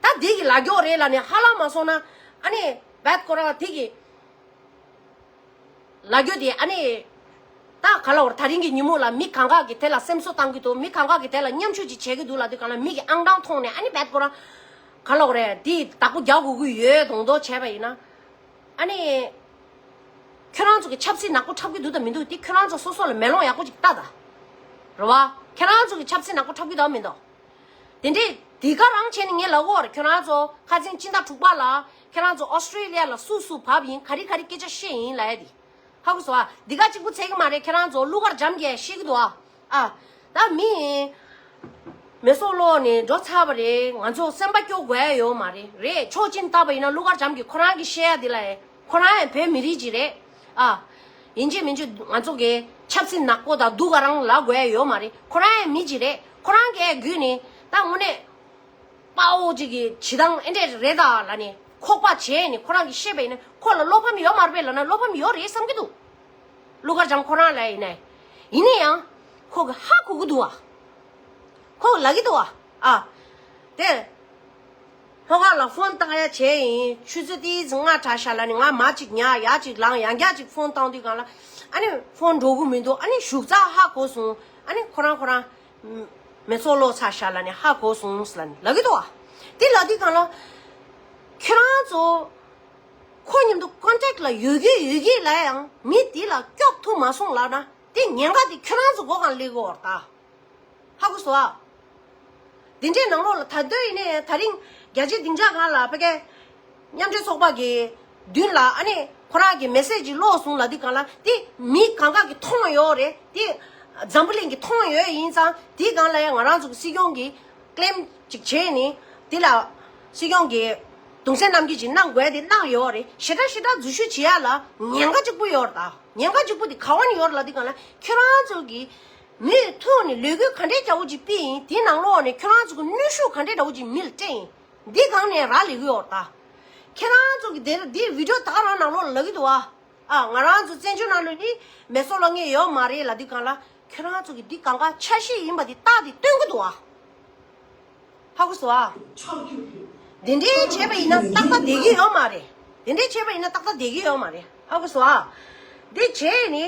ད་འདི་གི་ལ་རྒྱོག་རེད་ལབ་ནས་ཧ་ལམ་མ་སོང་ན། ཨ་ནི། བད་ཁོ་རང་དེ་གི་ལ་རྒྱོ་དེ་ཨ་ནི། ད་ག་ལ་བར་ད་རིང་གི་ཉིན་མོ་ལ་མི་གང་ག་གི་དེ་ལ་སེམས་གསོ་བཏང་གི་འདུག་མི་གང་ག་གི་དེ་ལ་མཉམ་ཞུགས་ཅིག་བྱེད་ཀྱི་འདུག་ལབ་དུས་གང་ལ་མི་གི་ཨང་གྲངས་མཐོང་ནས་ཨ་ནི་བད་ཁོ་རང་། ག་ལ་བར་དེ་བདག་པོ་རྒྱག་དགོས་ཀྱི་ཡོད་མདོག་མདོག་བྱས་པ་ཡིན་ན། ཨ་ནི། ཁྱོད་རང་ཚོ་གི་ཆབ་སྲིད་ནག་པོ་འཁྲབ་ཀྱི་འདུག་དང་མི་འདུག་དེ་ཁྱོད་རང་ཚོ་སོ་སོ་ལ་མེ་ལོང་ཡག་པོ་ཅིག་ལྟ་ད། རེད་བ། ཁྱོད་རང་ཚོ་གི་ཆབ་སྲིད་ནག་པོ་འཁྲབ་ཀྱི་འདུག་མི་འདུག་དེ་འདྲས་དེ་ག་རང་བྱས་ནས་ངས་ལབ་གོ་རེད། ཁྱོད་རང་ཚོ་ཁ་སང་ཕྱི་ཟླ་དྲུག་པ་ལ་ཁྱོད་རང་ཚོ་ཨོ་སི་ཀྲི་ལི་ཡ་ལ་སུ་སུ་བབས་ཡིན་ག་རེ་ག་རེ་སྐད་ཆ་བཤད་ཡིན་ལབ་ཡ་དེ། ཧ་གོ་སོང་ཨ། འདི་ག་གཅིག་པུ་ཚད་ཀྱི་མ་རེད། ཁྱོད་རང་ཚོ་ཀླུ་མཁར་བྱམས་ཀྱིས་བཤད་ཀྱི་འདུག་ཨ། ཨ། ད་མི་མེ་སོག་ལོག་ནས་འགྲོ་ཚར་བ་རེད། ང་ཚོ་སེམས་པ་སྐྱོ་དགོས་ཡ་ཡོད་མ་རེད། རེད། ཕྱོགས་གཅིག་ནས་བལྟས་པ་ཡིན་ན་ཀླུ་མཁར་བྱམས་ཀྱིས་ཁོ་རང་གིས་བཤད་ཡ་འདི་ལ་ཡ། ཁོ་རང་ཡང་བོད་མི་རིགས་ཅིག་རེད། ཨ། ཡིན་གཅིག་མིན་གཅིག་ང་ཚོ་གི་ཆབ་སྲིད་ནག་པོ་དང་སྡུག་ག་རང་ལབ་དགོས་ཡ་ཡོད་མ་རེད། ཁོ་རང་ཡང་མི་ཅིག་རེད། ཁོ་རང་གིས་བརྒྱུད་ནས་ད་དངོས་གནས་དཔའ་བོ་ཅིག་གི་བྱེད་སྟངས་ཨེ་འདྲས་རེད་ད་ལབ་ནས་ཁོག་པ་བྱས་ནས་ཁོ་རང་གིས་བཤད་པ་ཡིན་ན་ཁོ་ལ་བློ་ཕམ་ཡོད་མ་རེད་པས་ལབ་ན་བློ་ཕམ་ཡོད་རེད་བསམ་གྱི་འདུག་ཀླུ་མཁར་བྱམས་ཁོ་རང་ལ་ཡིན་ན། ཡིན་ན་ཡང་ཁོ་གི་ཧ་གོ་གི་འདུག་བ། ཁོ་ལབ་ཀྱི་འདུག་བ། ཨ། དེ། ལྷོ་ཁ་ལ་ཕོན་བཏང་ཡ་བྱས་ཡིན། ཆུ་ཚོད་ཏིས་ལྔ་གྲགས་ཤག་ལབ་ནས་ང་མ་གཅིག་ཉལ་ཡ་གཅིག་ལངས་ཡང་བསྐྱར་གཅིག་ཕོན་བཏང་དུས་གང་ལ། ཨ་ནི་ཕོན་འགྲོ་གི་མི་འདུག་ཨ་ནི་ཞུགས་ཚགས་ཧ་གོ་སོང་། ཨ་ནི་ཁོ་རང་ཁོ་རང་། མེ་སོག་ལོག་ཚར་ཤག་ལབ་ནས་ཧ་གོ་སོང་ལབ་ནས་ལབ་ཀྱི་འདུག་བ། དེ་ལབ་དུས་གང་ལ། ཁྱོད་རང་ཚོ། ཁོ་མཉམ་དུ་ཀོན་ཊེག་ལ་ཡོད་ཀྱི་ཡོད་ཀྱི་ལབ་ཡང་མི་དེ་ལ་སྐྱོབ་ཐུབ་མ་སོང་ལབ་ན་དེ་ཉེན་ཁ་དེ་ཁྱོད་རང་ཚོ་སྒོ་གང་སླེབས་ཀྱི་ཡོད་རེད་ད། ཧ་གོ་སོང་ཨ། དེ་འདྲའི་ནང་ལོགས་ལ་ད་དུང་ཡིན་ནའི་ད་རིང་རྒྱལ་སྤྱིའི་སྡིངས་ཆ་སྒང་ལ་ཕ་གི་མཉམ་འབྲེལ་ཚོགས་པ་གི་མདུན་ལ་ཨ་ནི་ཁོ་རང་གི་མེ་སེ་ཇི་ཀློག་སོང་ལབ་དུས་སྒང་ལ་དེ་མི་གང་ག་གི་མཐོང་ཡོད་རེད། དེ་འཛམ་བུ་གླིང་གི་མཐོང་ཡོད་ཡིན་ཙང་དེ་སྒང་ལ་ཡང་ང་རང་ཚོ་གི་སྲིད་སྐྱོང་གི་ཀླེམ་ཅིག་བྱས་ནས་དེ་ལ་སྲིད་སྐྱོང་གི་གདུང་སེམས་རྣམ་འགྱེད་ཅིག་གནང་དགོས་དེ་གནང་ཡོད་རེད། ཞེ་དྲག་ཞེ་དྲག་འཛུལ་ཞུགས་བྱེད་ཡ་ལ་ཉེན་ཁ་གཅིག་པུ་ཡོད་རེད་ད། ཉེན་ཁ་གཅིག་པུ་དེ་ག་བ་ནས་ཡོད་རེད་ལབ་དུས་སྒང་ལ་ཁྱོད་རང་ཚོ་གི་མིའི་ཐོག་ནས་ལས་འགུལ་ག་འདྲའི་རྒྱག་པོ་ཅིག་སྤེལ་ཡིན། དེའི་ནང་ལོགས་ནས་ཁྱོད་རང་ཚོ་གི་གནོན་ཤུགས་ག་འདྲའི་འདྲ་པོ་ཅིག་མི་ལ་སྤྲད་ཡིན། འདི་སྒང་ནས་རག་ལས་ཀྱི་ཡོད་རེད་ད། ཁྱེད་རང་ཚོ་གི་དེ་འདི་བི་ཌི་ཡོ་ད་ག་རང་ནང་ལོགས་ལ་ལབ་ཀྱི་འདུག་ཨ། ཨ། ང་རང་ཚོ་བཙན་བྱོལ་ནང་ལོགས་ནི་མེ་སོག་ལོག་མཁན་ཡོད་མ་རེད་ལབ་དུས་སྒང་ལ་ཁྱོད་རང་ཚོ་གི་འདི་གང་ག་འཆར་གཞི་ཡིན་པ་འདི་རྟགས་འདི་སྟོན་གྱི་འདུག་ཨ། ཧ་གོ་སོང་ཨ། འདི་འདྲའི་བྱས་པ་ཡིན་ན་ཏག་ཏག་བསྡད་ཀྱི་ཡོད་མ་རེད། འདི་འདྲའི་བྱས་པ་ཡིན་ན་ཏག་ཏག་བསྡད་ཀྱི་ཡོད་མ་རེད། ཧ་གོ་སོང་ཨ། འདི་བྱས་ནི་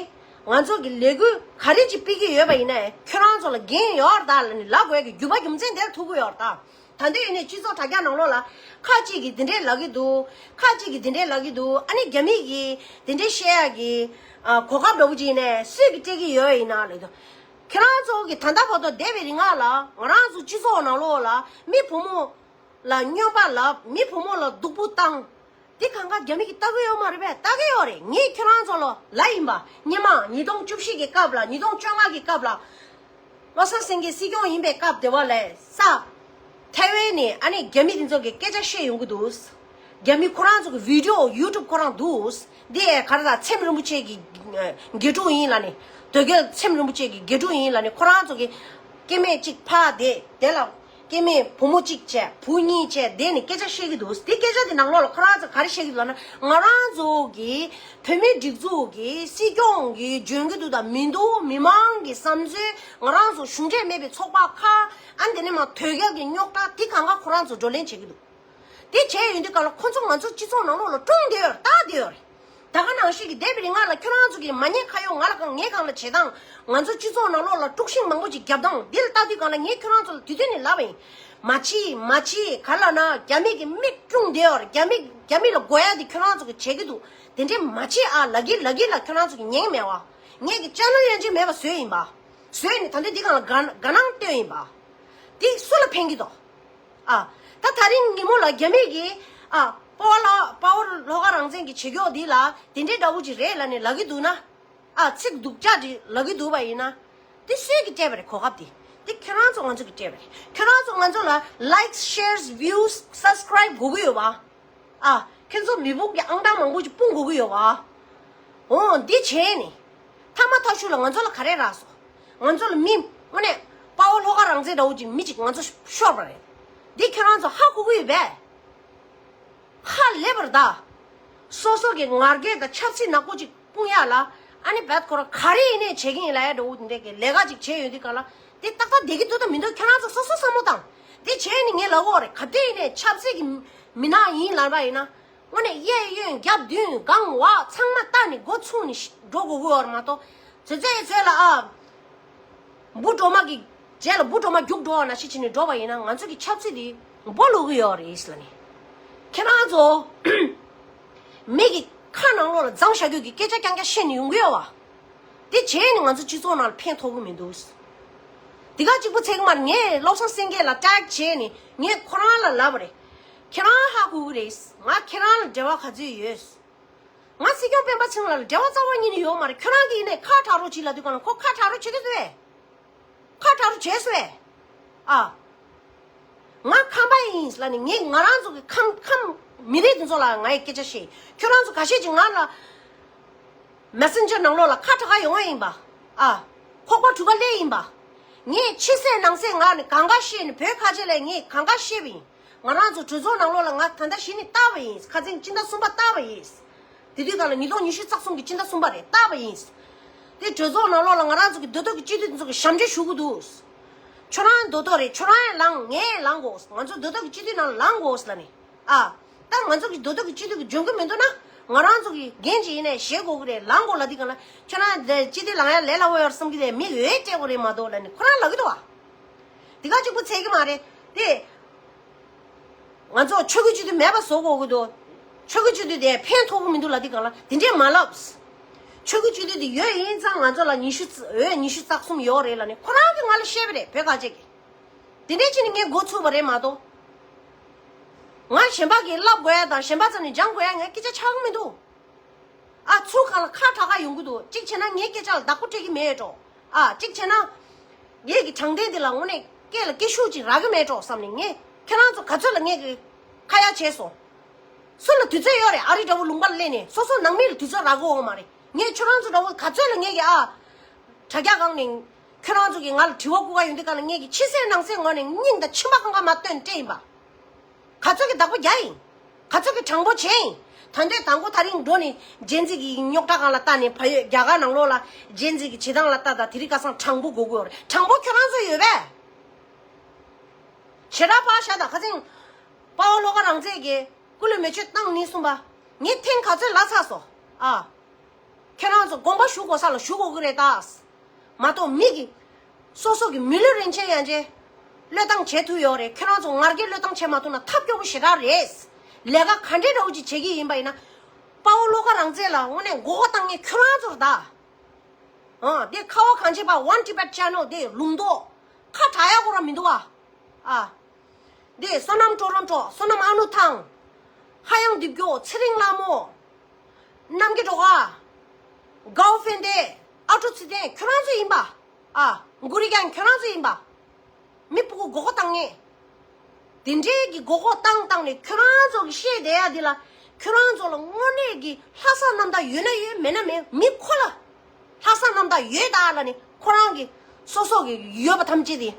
ང་ཚོ་གི་ལས་འགུལ་ག་རེ་ཅིག་སྤེལ་གྱི་ཡོད་པ་ཡིན་ན་ཁྱོད་རང་ཚོ་ལ་འགན་ཡོད་རེད་ད་ལབ་ནས་ལབ་དགོས་ཀྱི་རྒྱུ་མ་རྒྱུ་མཚན་དེར་ཐུག་གི་ཡོད་རེད་ད། ད་འདི་ཡིན་ནའི་སྤྱི་ཚོགས་དྲ་རྒྱ་ནང་ལོགས་ལ་ཁ་ཅིག་གིས་འདི་འདྲས་ལབ་ཀྱི་འདུག་ཁ་ཅིག་གིས་འདི་འདྲས་ལབ་ཀྱི་འདུག་ཨ་ནི་རྒྱ་མི་གིས་འདི་འདྲས་བཤད་ཡག་གི་ཨ་གོ་སྐབས་འདྲ་པོ་ཅིག་ཡིན་ནའི་སུས་ཀྱིས་སྤྲད་ཀྱི་ཡོད་ཡིན་ན་ལབ་འདུག་ཁྱེད་རང་ཚོ་གིས་ད་ལྟ་བར་དུ་འདས་པའི་རིང་ལ་ང་རང་ཚོ་སྤྱི་ཚོགས་ནང་ལོགས་ལ་མི་བུ་མོ་ལ་སྨྱོན་པ་ལབ། མི་བུ་མོ་ལ་སྡུག་པོ་བཏང་། འདི་གང་ག་རྒྱ་མི་གིས་ལྟ་གི་ཡོད་མ་རེད་པས། ལྟ་གི་ཡོད་རེད། ངས་ཁྱོད་རང་ཚོ་ལ་ལབ་ཡིན་པ། སྔོན་མ་ཉིས་སྟོང་བཅུ་བཞི་གི་སྐབས་ལ། ཉིས་སྟོང་བཅོ་ལྔ་གི་སྐབས་ལ། བློ་བཟང་སེང་གེ་སྲིད་སྐྱོང་ཡིན་པའི་སྐབས་དེ་བ་ལས་ས། ཐའེ་ཝན་ནས་ཨ་ནི་རྒྱ་མི་དེ་ཚོ་གི་སྐད་ཆ་བཤད་ཡོང་གི་འདུག་རྒྱ་མི་ཁོ་རང་ཚོ་གི་བི་ཌི་ཡོ་ཡུ་ཊུབ་ཁོ་རང་འདུག་འདི་ཨེ་ག་རེ་ད་ཚེམས་རིན་པོ་ཆེ་གི་ཨ་དགེ་ཕྲུག་ཡིན་ལབ་ནས། དོལ་རྒྱལ་ཚེམས་རིན་པོ་ཆེ་གི་དགེ་ཕྲུག་ཡིན་ལབ་ནས་ཁོ་རང་ཚོ་གི་སྐྱེ་དམན་གཅིག་ཕར་བསྡད་དེ་ལ་ སྐྱེ་དམན་བུ་མོ་གཅིག་བྱས་བུ་གཉིས་བྱས་བསྡད་ནས་སྐད་ཆ་བཤད་ཀྱི་འདུག་དེ་སྐད་ཆ་དེ་ནང་ལོགས་ལ་ཁོ་རང་ཚོ་ག་རེ་བཤད་ཀྱི་འདུག་ལབ་ན། ང་རང་ཚོ་གི་བོད་མིའི་སྒྲིག་འཛུགས་ཀྱི་སྲིད་སྐྱོང་གིས་འཇོན་གྱི་འདུག་དང་མི་འདུག་མི་མང་གི་བསམ་ཚུལ། ང་རང་ཚོ་གཞུང་འབྲེལ་མེད་པའི་ཚོགས་པ་ཁག་ཨ་ནི་དེ་ནས་མ་དོལ་རྒྱལ་གྱི་རྙོག་དྲ་དེ་གང་ག་ཁོ་རང་ཚོ་བགྲོ་གླེང་བྱེད་ཀྱི་འདུག་དེ་བྱས་ཡོང་དུས་ག་ལ་ཁོ་ཚོ་ང་ཚོ་སྤྱི་ཚོགས་ནང་ལོགས་ལ་དཀྲུགས་བསྡད་ཡོད་རེད། ད་བསྡད་ཡོད་རེད། ད་ག་ནང་བཞིན་གྱི་འདས་པའི་རིང་ང་ལ་ཁྱོད་རང་ཚོ་གིས་མ་ཉེས་ཁ་གཡོག་ང་ལ་གང་ངས་གང་ལ་བྱེད་སྟངས། ང་ཚོ་སྤྱི་ཚོགས་ནང་ལོགས་ལ་དཀྲུག་ཤིང་མང་པོ་ཅིག་བརྒྱབ་སྟངས་འདི་ལ་ལྟ་དུས་གང་ལ་ངས་ཁྱོད་རང་ཚོ་ལ་དུས་དུས་ནས་ལབ་པ་ཡིན། མ་བྱེད་མ་བྱེད་ག་ལ་ན་རྒྱ་མི་གི་མིག་དཀྲུགས་བསྡད་ཡོད་རེད། རྒྱ་མི་རྒྱ་མི་ལ་དགོས་ཡ་འདི་ཁྱོད་རང་ཚོ་གིས་བྱེད་ཀྱི་འདུག་དེ་འདྲས་མ་བྱེད་ཨ། ལབ་ཀྱི་ལབ་ཀྱི་ལ་ཁྱོད་རང་ཚོ་གིས་ཉན་གྱི་མེད་པ། ངས་ཀྱི་ཅ་ལག་ཡན་ཆད་མེད་པ་བཟོས་ཡིན་པ། བཟོས་ནས་ད་ལྟ་འདི་གང་ལ་དགའ་དགའ་སྣང་སྟོན་ཡིན་པ། འདི་སུ་ལ་ཕན་གྱི་འདུག་ཨ། ད་ད་རིང་ཉིན་མོ་ལ་རྒྱ་མི་གིས་ཨ་པ་ཝ་ལ་པ་ཝ་ལྷོ་ཁ་རང་བཙན་གྱི་བྱེད་ཕྱོགས་འདི་ལ་དེ་འདྲའི་འདྲ་བོ་ཅིག་རེད་ལབ་ནས་ལབ་ཀྱི་འདུག་ན། ཨ་ཚིག་སྡུག་ཅག་ཅིག་ལབ་ཀྱི་འདུག་པ་ཡིན་ན། དེ་སུས་ཀྱིས་སྤྲད་པ་རེད་གོ་སྐབས་དེ། དེ་ཁྱེད་རང་ཚོ་ང་ཚོ་གིས་སྤྲད་པ་རེད། ཁྱེད་རང་ཚོ་ང་ཚོ་ལ་likes, shares, views, subscribe དགོས་ཀྱི་ཡོད་པ། ཨ། ཁྱེད་ཚོ་མི་ཕུགས་ཀྱི་ཨང་གྲངས་མང་པོ་ཅིག་སྤུངས་དགོས་ཀྱི་ཡོད་པ། འོ་འདི་བྱས་ནས། མཐའ་མ་མཐའ་གཞུག་ལ་ང་ཚོ་ལ་ག་རེ་རག་སོང་། ང་ཚོ་ལ་མི་དངོས་གནས་དཔའ་བོ་ལྷོ་ཁ་རང་བཙན་འདྲ་བོ་ཅིག་མི་ཅིག་ང་ཚོ་ཤོར་བ་རེད། འདི་ཁྱེད་རང་ཚོ་ཧ་གོ་གི་ཡོད་པས། ཧ་ལས་པར་གདའ། སོ་སོ་གི་ང་རྒྱལ་དང་ཆབ་སྲིད་ནག་པོ་ཅིག་སྤུངས་ཡག་ལ། ཨ་ནི་བད་ཁོ་རང་ག་རེ་ཡིན་ནའི་བྱེད་ཀྱི་ཡིན་ལབ་ཡ་འདྲ་བོ་འདི་འདྲའི་གི་ལས་ཀ་ཅིག་བྱས་ཡོང་དུས་ག་ལ། དེ་ཏག་ཏག་བསྡད་ཀྱི་འདུག་དང་མི་འདུག་ཁྱེད་རང་ཚོ་སོ་སོ་བསམ་བློ་བཏང་། དེ་བྱས་ནས་ངས་ལབ་ཀྱི་ཡོད་རེད། ག་དུས་ཡིན་ནའི་ཆབ་སྲིད་ཀྱི་མི་སྣ་ཡིན་ལབ་པ་ཡིན་ན། དངོས་གནས་གཡས་གཡོན་རྒྱབ་མདུན་སྒང་བ་ཚང་མ་བལྟས་ནས་འགོ་ཚུགས་ནས་འགྲོ་དགོས་ཀྱི་ཡོད་རེད་མ་གཏོགས། ཚོད་ཚོད་ཚོད་ལ་ཨ། འབུ་གྲོག་མ་གི་རྗེས་ལ་འབུ་གྲོག་མ་རྒྱུག་འགྲོ་བ་ནང་བཞིན་བྱས་ནས་འགྲོ་བ་ཡིན་ན་ང་ཚོ་གི་ཆབ་སྲིད་དེ་སྦོ་ལུག་གི་ཡོད་རེད་ལབ་ནས། ཁྱེད་རང་ཚོ་མི་གི་ཁ་ནང་ལོགས་ལ་བརྫངས་བཞག་རྒྱུ་གི་སྐད་ཆ་རྐྱང་རྐྱང་བཤད་ནས་ཡོང་གི་ཡོད་བ། དེ་བྱས་ནས་ང་ཚོ་སྤྱི་ཚོགས་ནང་ལ་ཕན་ཐོགས་གི་མི་འདུག་དེ་ག་གཅིག་པུ་ཚད་གི་མ་རེད། ངས་བློ་བཟང་སེང་གེ་ལ་ཊེག་བྱས་ནས་ངས་ཁོ་རང་ལ་ལབ་པ་རེད། ཁྱེད་རང་ཧ་གོ་གི་རེད། ང་ཁྱེད་རང་ལ་འབྲེལ་བ་ག་ཚོད་ཡོད། ང་སྲིད་སྐྱོང་སྤེན་པ་ཚེ་རིང་ལགས་ལ་འབྲེལ་བ་རྩ་བ་ཉིད་ནས་ཡོད་མ་རེད། ཁྱོད་རང་གིས་ཡིན་ནའི་ཁ་གྲག་རོགས་བྱེད་ལབ་དུས་གང་ལ་ཁོ་ཁ་གྲག་རོགས་བྱེད་ཀྱི་འདུག་བས། ཁ་གྲག་རོགས་བྱས་སོང་བས། ཨ། ང་ཁམས་པ་ཡིན་ལབ་ནས་ངས་ང་རང་ཚོ་གི་ཁམས་ཁམས་མི་རིགས་དེ་ཚོ་ལ་ང་ཡི་སྐད་ཆ་བཤད། ཁྱོད་རང་ཚོ་ཁ་ཤས་ཀྱིས་ང་ལ་མེ་སེན་ཇར་ནང་ལོགས་ལ་ཁ་གྲག་ག་ཡོང་བ་ཡིན་པ། ཨ། ཁོག་པ་གྲུ་ཁ་སླེབས་ཡིན་པ། ངས་ཕྱི་གསལ་ནང་གསལ་ངག་ནས་གང་ག་བཤད་ནས་བོད་ཁ་ཆེ་ལས་ངས་གང་ག་བཤད་པ་ཡིན། ང་རང་ཚོ་གྲོས་ཚོགས་ནང་ལོགས་ལ་ང་ད་ལྟ་གཞི་ནས་བཏགས་པ་ཡིན། ཁ་སང་སྤྱི་ཟླ་གསུམ་པ་བཏགས་པ་ཡིན། དེ་དུས་གང་ལ་ཉིས་སྟོང་ཉི་ཤུ་རྩ་གསུམ་གྱི་སྤྱི་ཟླ་གསུམ་པ་རེད། བཏགས་པ་ཡིན། དེ་གྲོས་ཚོགས་ནང་ལོགས་ལ་ང་རང་ཚོ་གི་མདོ་སྟོད་ཀྱི་སྤྱི་འཐུས་དེ་ཚོ་གི་ཞབས་འདྲེན་ཞུ་གི་འདུག་ཁྱོད་རང་མདོ་སྟོད་རེད། ཁྱོད་རང་ཡང་ལངས། ངས་ཡང་ལངས་དགོས། ང་ཚོ་མདོ་སྟོད་ཀྱི་སྤྱི་འཐུས་ནང་ལངས་དགོས་ལབ་ནས། ཨ། ད་ང་ཚོ་གི་མདོ་སྟོད་ཀྱི་སྤྱི་འཐུས་ཀྱི་འཇོན་གི་མི་འདུག་ན། ང་རང་ཚོ་གི་འགན་ཅིག་ཡིན་ནའི་བཞེས་དགོས་ཀྱི་རེད། ལངས་དགོས་ལབ་དུས་གང་ལ་ཁྱོད་རང་འདི་སྤྱི་འཐུས་ལངས་ཡ་ལས་སླ་བོ་ཡོད་བསམ་གྱི་རེད། མི་འོས་སྤྲད་དགོས་རེད་མ་གཏོགས་ལབ་ནས་ཁོ་རང་ལབ་ཀྱི་འདུག་བ། དེ་ག་གཅིག་པུ་ཚད་ཀྱི་མ་རེད་དེ། ང་ཚོ་ཆོས་ཀྱི་སྤྱི་འཐུས་མེད་པ་བཟོ་དགོས་ཀྱི་འདུག་ཆོས་ཀྱི་སྤྱི་འཐུས་དེ་ཕན་ཐོགས་ཀྱི་མི་འདུག་ལབ་དུས་གང་ལ་དེ་འདྲས་མ་ལབ། ཆོས་ཀྱི་སྤྱི་འཐུས་དེ་ཡོད་ཡིན་ཙང་ང་ཚོ་ལ་ཉི་ཤུ་རྩ་འོས་ཉི་ཤུ་རྩ་གསུམ་ཡོད་རེད་ལབ་ནས་ཁོ་རང་གིས་ང་ལ་བཤད་པ་རེད། བོད་ཁ་ཆེ་གིས། དེ་འདྲས་བྱས་ནས་ངས་འགོ་ཚུགས་པ་རེད་མ་གཏོགས། ང་གཞན་པ་གིས་ལབ་དགོས་ཡ་དང་གཞན་པ་རྩ་ནས་སྦྱང་དགོས་ཡ་ངས་སྐད་ཆ་ཆགས་ཀྱི་མི་འདུག་ཨ། ཚུར་གང་ལ་ཁ་གྲག་ག་ཡོང་གི་འདུག་གཅིག་བྱས་ན་ངའི་སྐད་ཆ་ལ་བདག་པོ་སྤྲད་ཀྱི་མེད་འགྲོ། ཨ། གཅིག་བྱས་ན། ངེད་ཀྱི་དྲང་བདེན་འདི་ལ་དངོས་གནས་སྐད་ལ་སྐད་ཤུགས་ཅིག་རག་གི་མེད་འགྲོ་བསམ་ནས་ངས་ཁྱེད་རང་ཚོ་ག་ཚོད་ལ་ངེད་ཀྱི་ཁ་ཡ་བྱས་སོང་། སུ་ལ་དུས་ཚོད་ཡོད་རེད། ཨ་རི་འདྲ་བོ་ལུང་པ་ལ་སླེབས་ནས་སོ་སོ་ནང་མི་ལ་དུས་ཚོད་རག་གི་ཡོད་མ་རེད། ངས་ཁྱོད་རང་ཚོ་འདྲ་བོ་ག་ཚོད་ལ་ངེད་ཀྱི་ཨ། དྲ་རྒྱ་སྒང་ནས་ཁྱོད་རང་ཚོ་གིས་ང་ལ་དྲི་བ་བསྐུར་ག་ཡོང་དུས་ག་ལ་ངེད་ཀྱི་ཕྱི་གསལ་ནང་གསལ་ངོས་ནས་སྙིང་དང་མཆིན་པ་གང་ག་མ་བཏོན་སྤྲད་ཡིན་པ། ག་ཚོད་ཀྱི་བདག་པོ་རྒྱག་ཡིན། ག་ཚོད་ཀྱི་དྲང་པོ་བྱས་ཡིན། ད་འདོད་དང་པོ་ད་རིང་འགྲོ་ནས་ཇེན་ཛི་གི་རྙོག་དྲ་སྒང་ལ་ལྟ་ནས་ཕ་ཡོད་རྒྱ་གར་ནང་ལོགས་ལ་ཇེན་ཛི་གི་བྱེད་སྟངས་ལ་ལྟ་དང་དེ་རིང་ཁ་སང་དྲང་པོ་དགོས་ཀྱི་ཡོད་རེད། དྲང་པོ་ཁྱོད་རང་ཚོ་ཡོད་པས། ཞེ་དྲག་ཕར་བཞག་དང་ཁ་སང་། དཔའ་བོ་ལྷོ་ཁ་རང་བཙན་གྱིས་སྐུ་ལུས་མེ་མཆོད་བཏང་ནི་གསུངས་པ། ངས་ཐེངས་ག་ཚོད་ལབ་ཚར་སོང་། ཨ། ཁྱེད་རང་ཚོ་དགོངས་པ་ཞུ་དགོས་ས་ལ་ཞུ་དགོས་ཀྱི་རེད་ད། མ་གཏོགས་མི་གི། སོ་སོ་གི་མི་ལུས་རིན་ཆེན་ཡན་ཆད། བློས་བཏང་བྱེད་ཐུབ་ཡོད་རེད། ཁྱེད་རང་ཚོ་ང་རྒྱལ་བློས་བཏང་བྱེད་མ་ཐུབ་ན་ཐབས་སྐྱོ་པོ་ཞེ་དྲག་རེད། ལས་ཀ་ག་འདྲའི་འདྲ་བོ་ཅིག་བྱེད་ཀྱི་ཡིན་པ་ཡིན་ན། དཔའ་བོ་བློ་དགའ་རང་བཙན་ལ་དངོས་གནས་མགོ་སྐོར་བཏང་མཁན་ཁྱོད་རང་ཚོ་རེད་ད། ཨང་། དེ་ཁ་བ་གངས་ཅན་པ་One Tibet Channel དེ་ལུང་རྟོགས། ཁ་གྲག་ཡ་ཁོ་རང་མི་འདུག་ཨ། ཨ། འདི་བསོད་ནམས་ཀྲོ་རོན་ཀྲོ། བསོད་ནམས་ཨ་ནུ་ཐང་། ཧ་ཡང་འདི་བརྒྱོ། ཚེ་རིང་ལྷ་མོ། རྣམ་རྒྱལ་སྒྲོལ་དཀར། གའོ་ཧྥེན་ཏེ། ཨ་ཀྲུག་ཚེ་བརྟན་ཁྱོད་རང་ཚོ་ཡིན་པ། ཨ། གུ་རི་རྒྱན་ཁྱོད་རང་ཚོ་ཡིན་པ། མི་སྤུ་གུ་མགོ་སྐོར་བཏང་ངེས། དེ་འདྲའི་གི་མགོ་སྐོར་བཏང་བཏང་ནས་ཁྱོད་རང་ཚོ་གི་བཤད་བསྡད་ཡ་འདི་ལ། ཁྱོད་རང་ཚོ་ལ་དངོས་གནས་ཀྱི་ལྷག་བསམ་རྣམ་དག་ཡོད་ན་ཡོད། མེད་ན་མེད། མི་ཁོ་ལ་ལྷག་བསམ་རྣམ་དག་ཡོད་ད་ལབ་ནས་ཁོ་རང་གི་སོ་སོ་གི་ཡོད་པ་ཐམས་ཅད་དེ་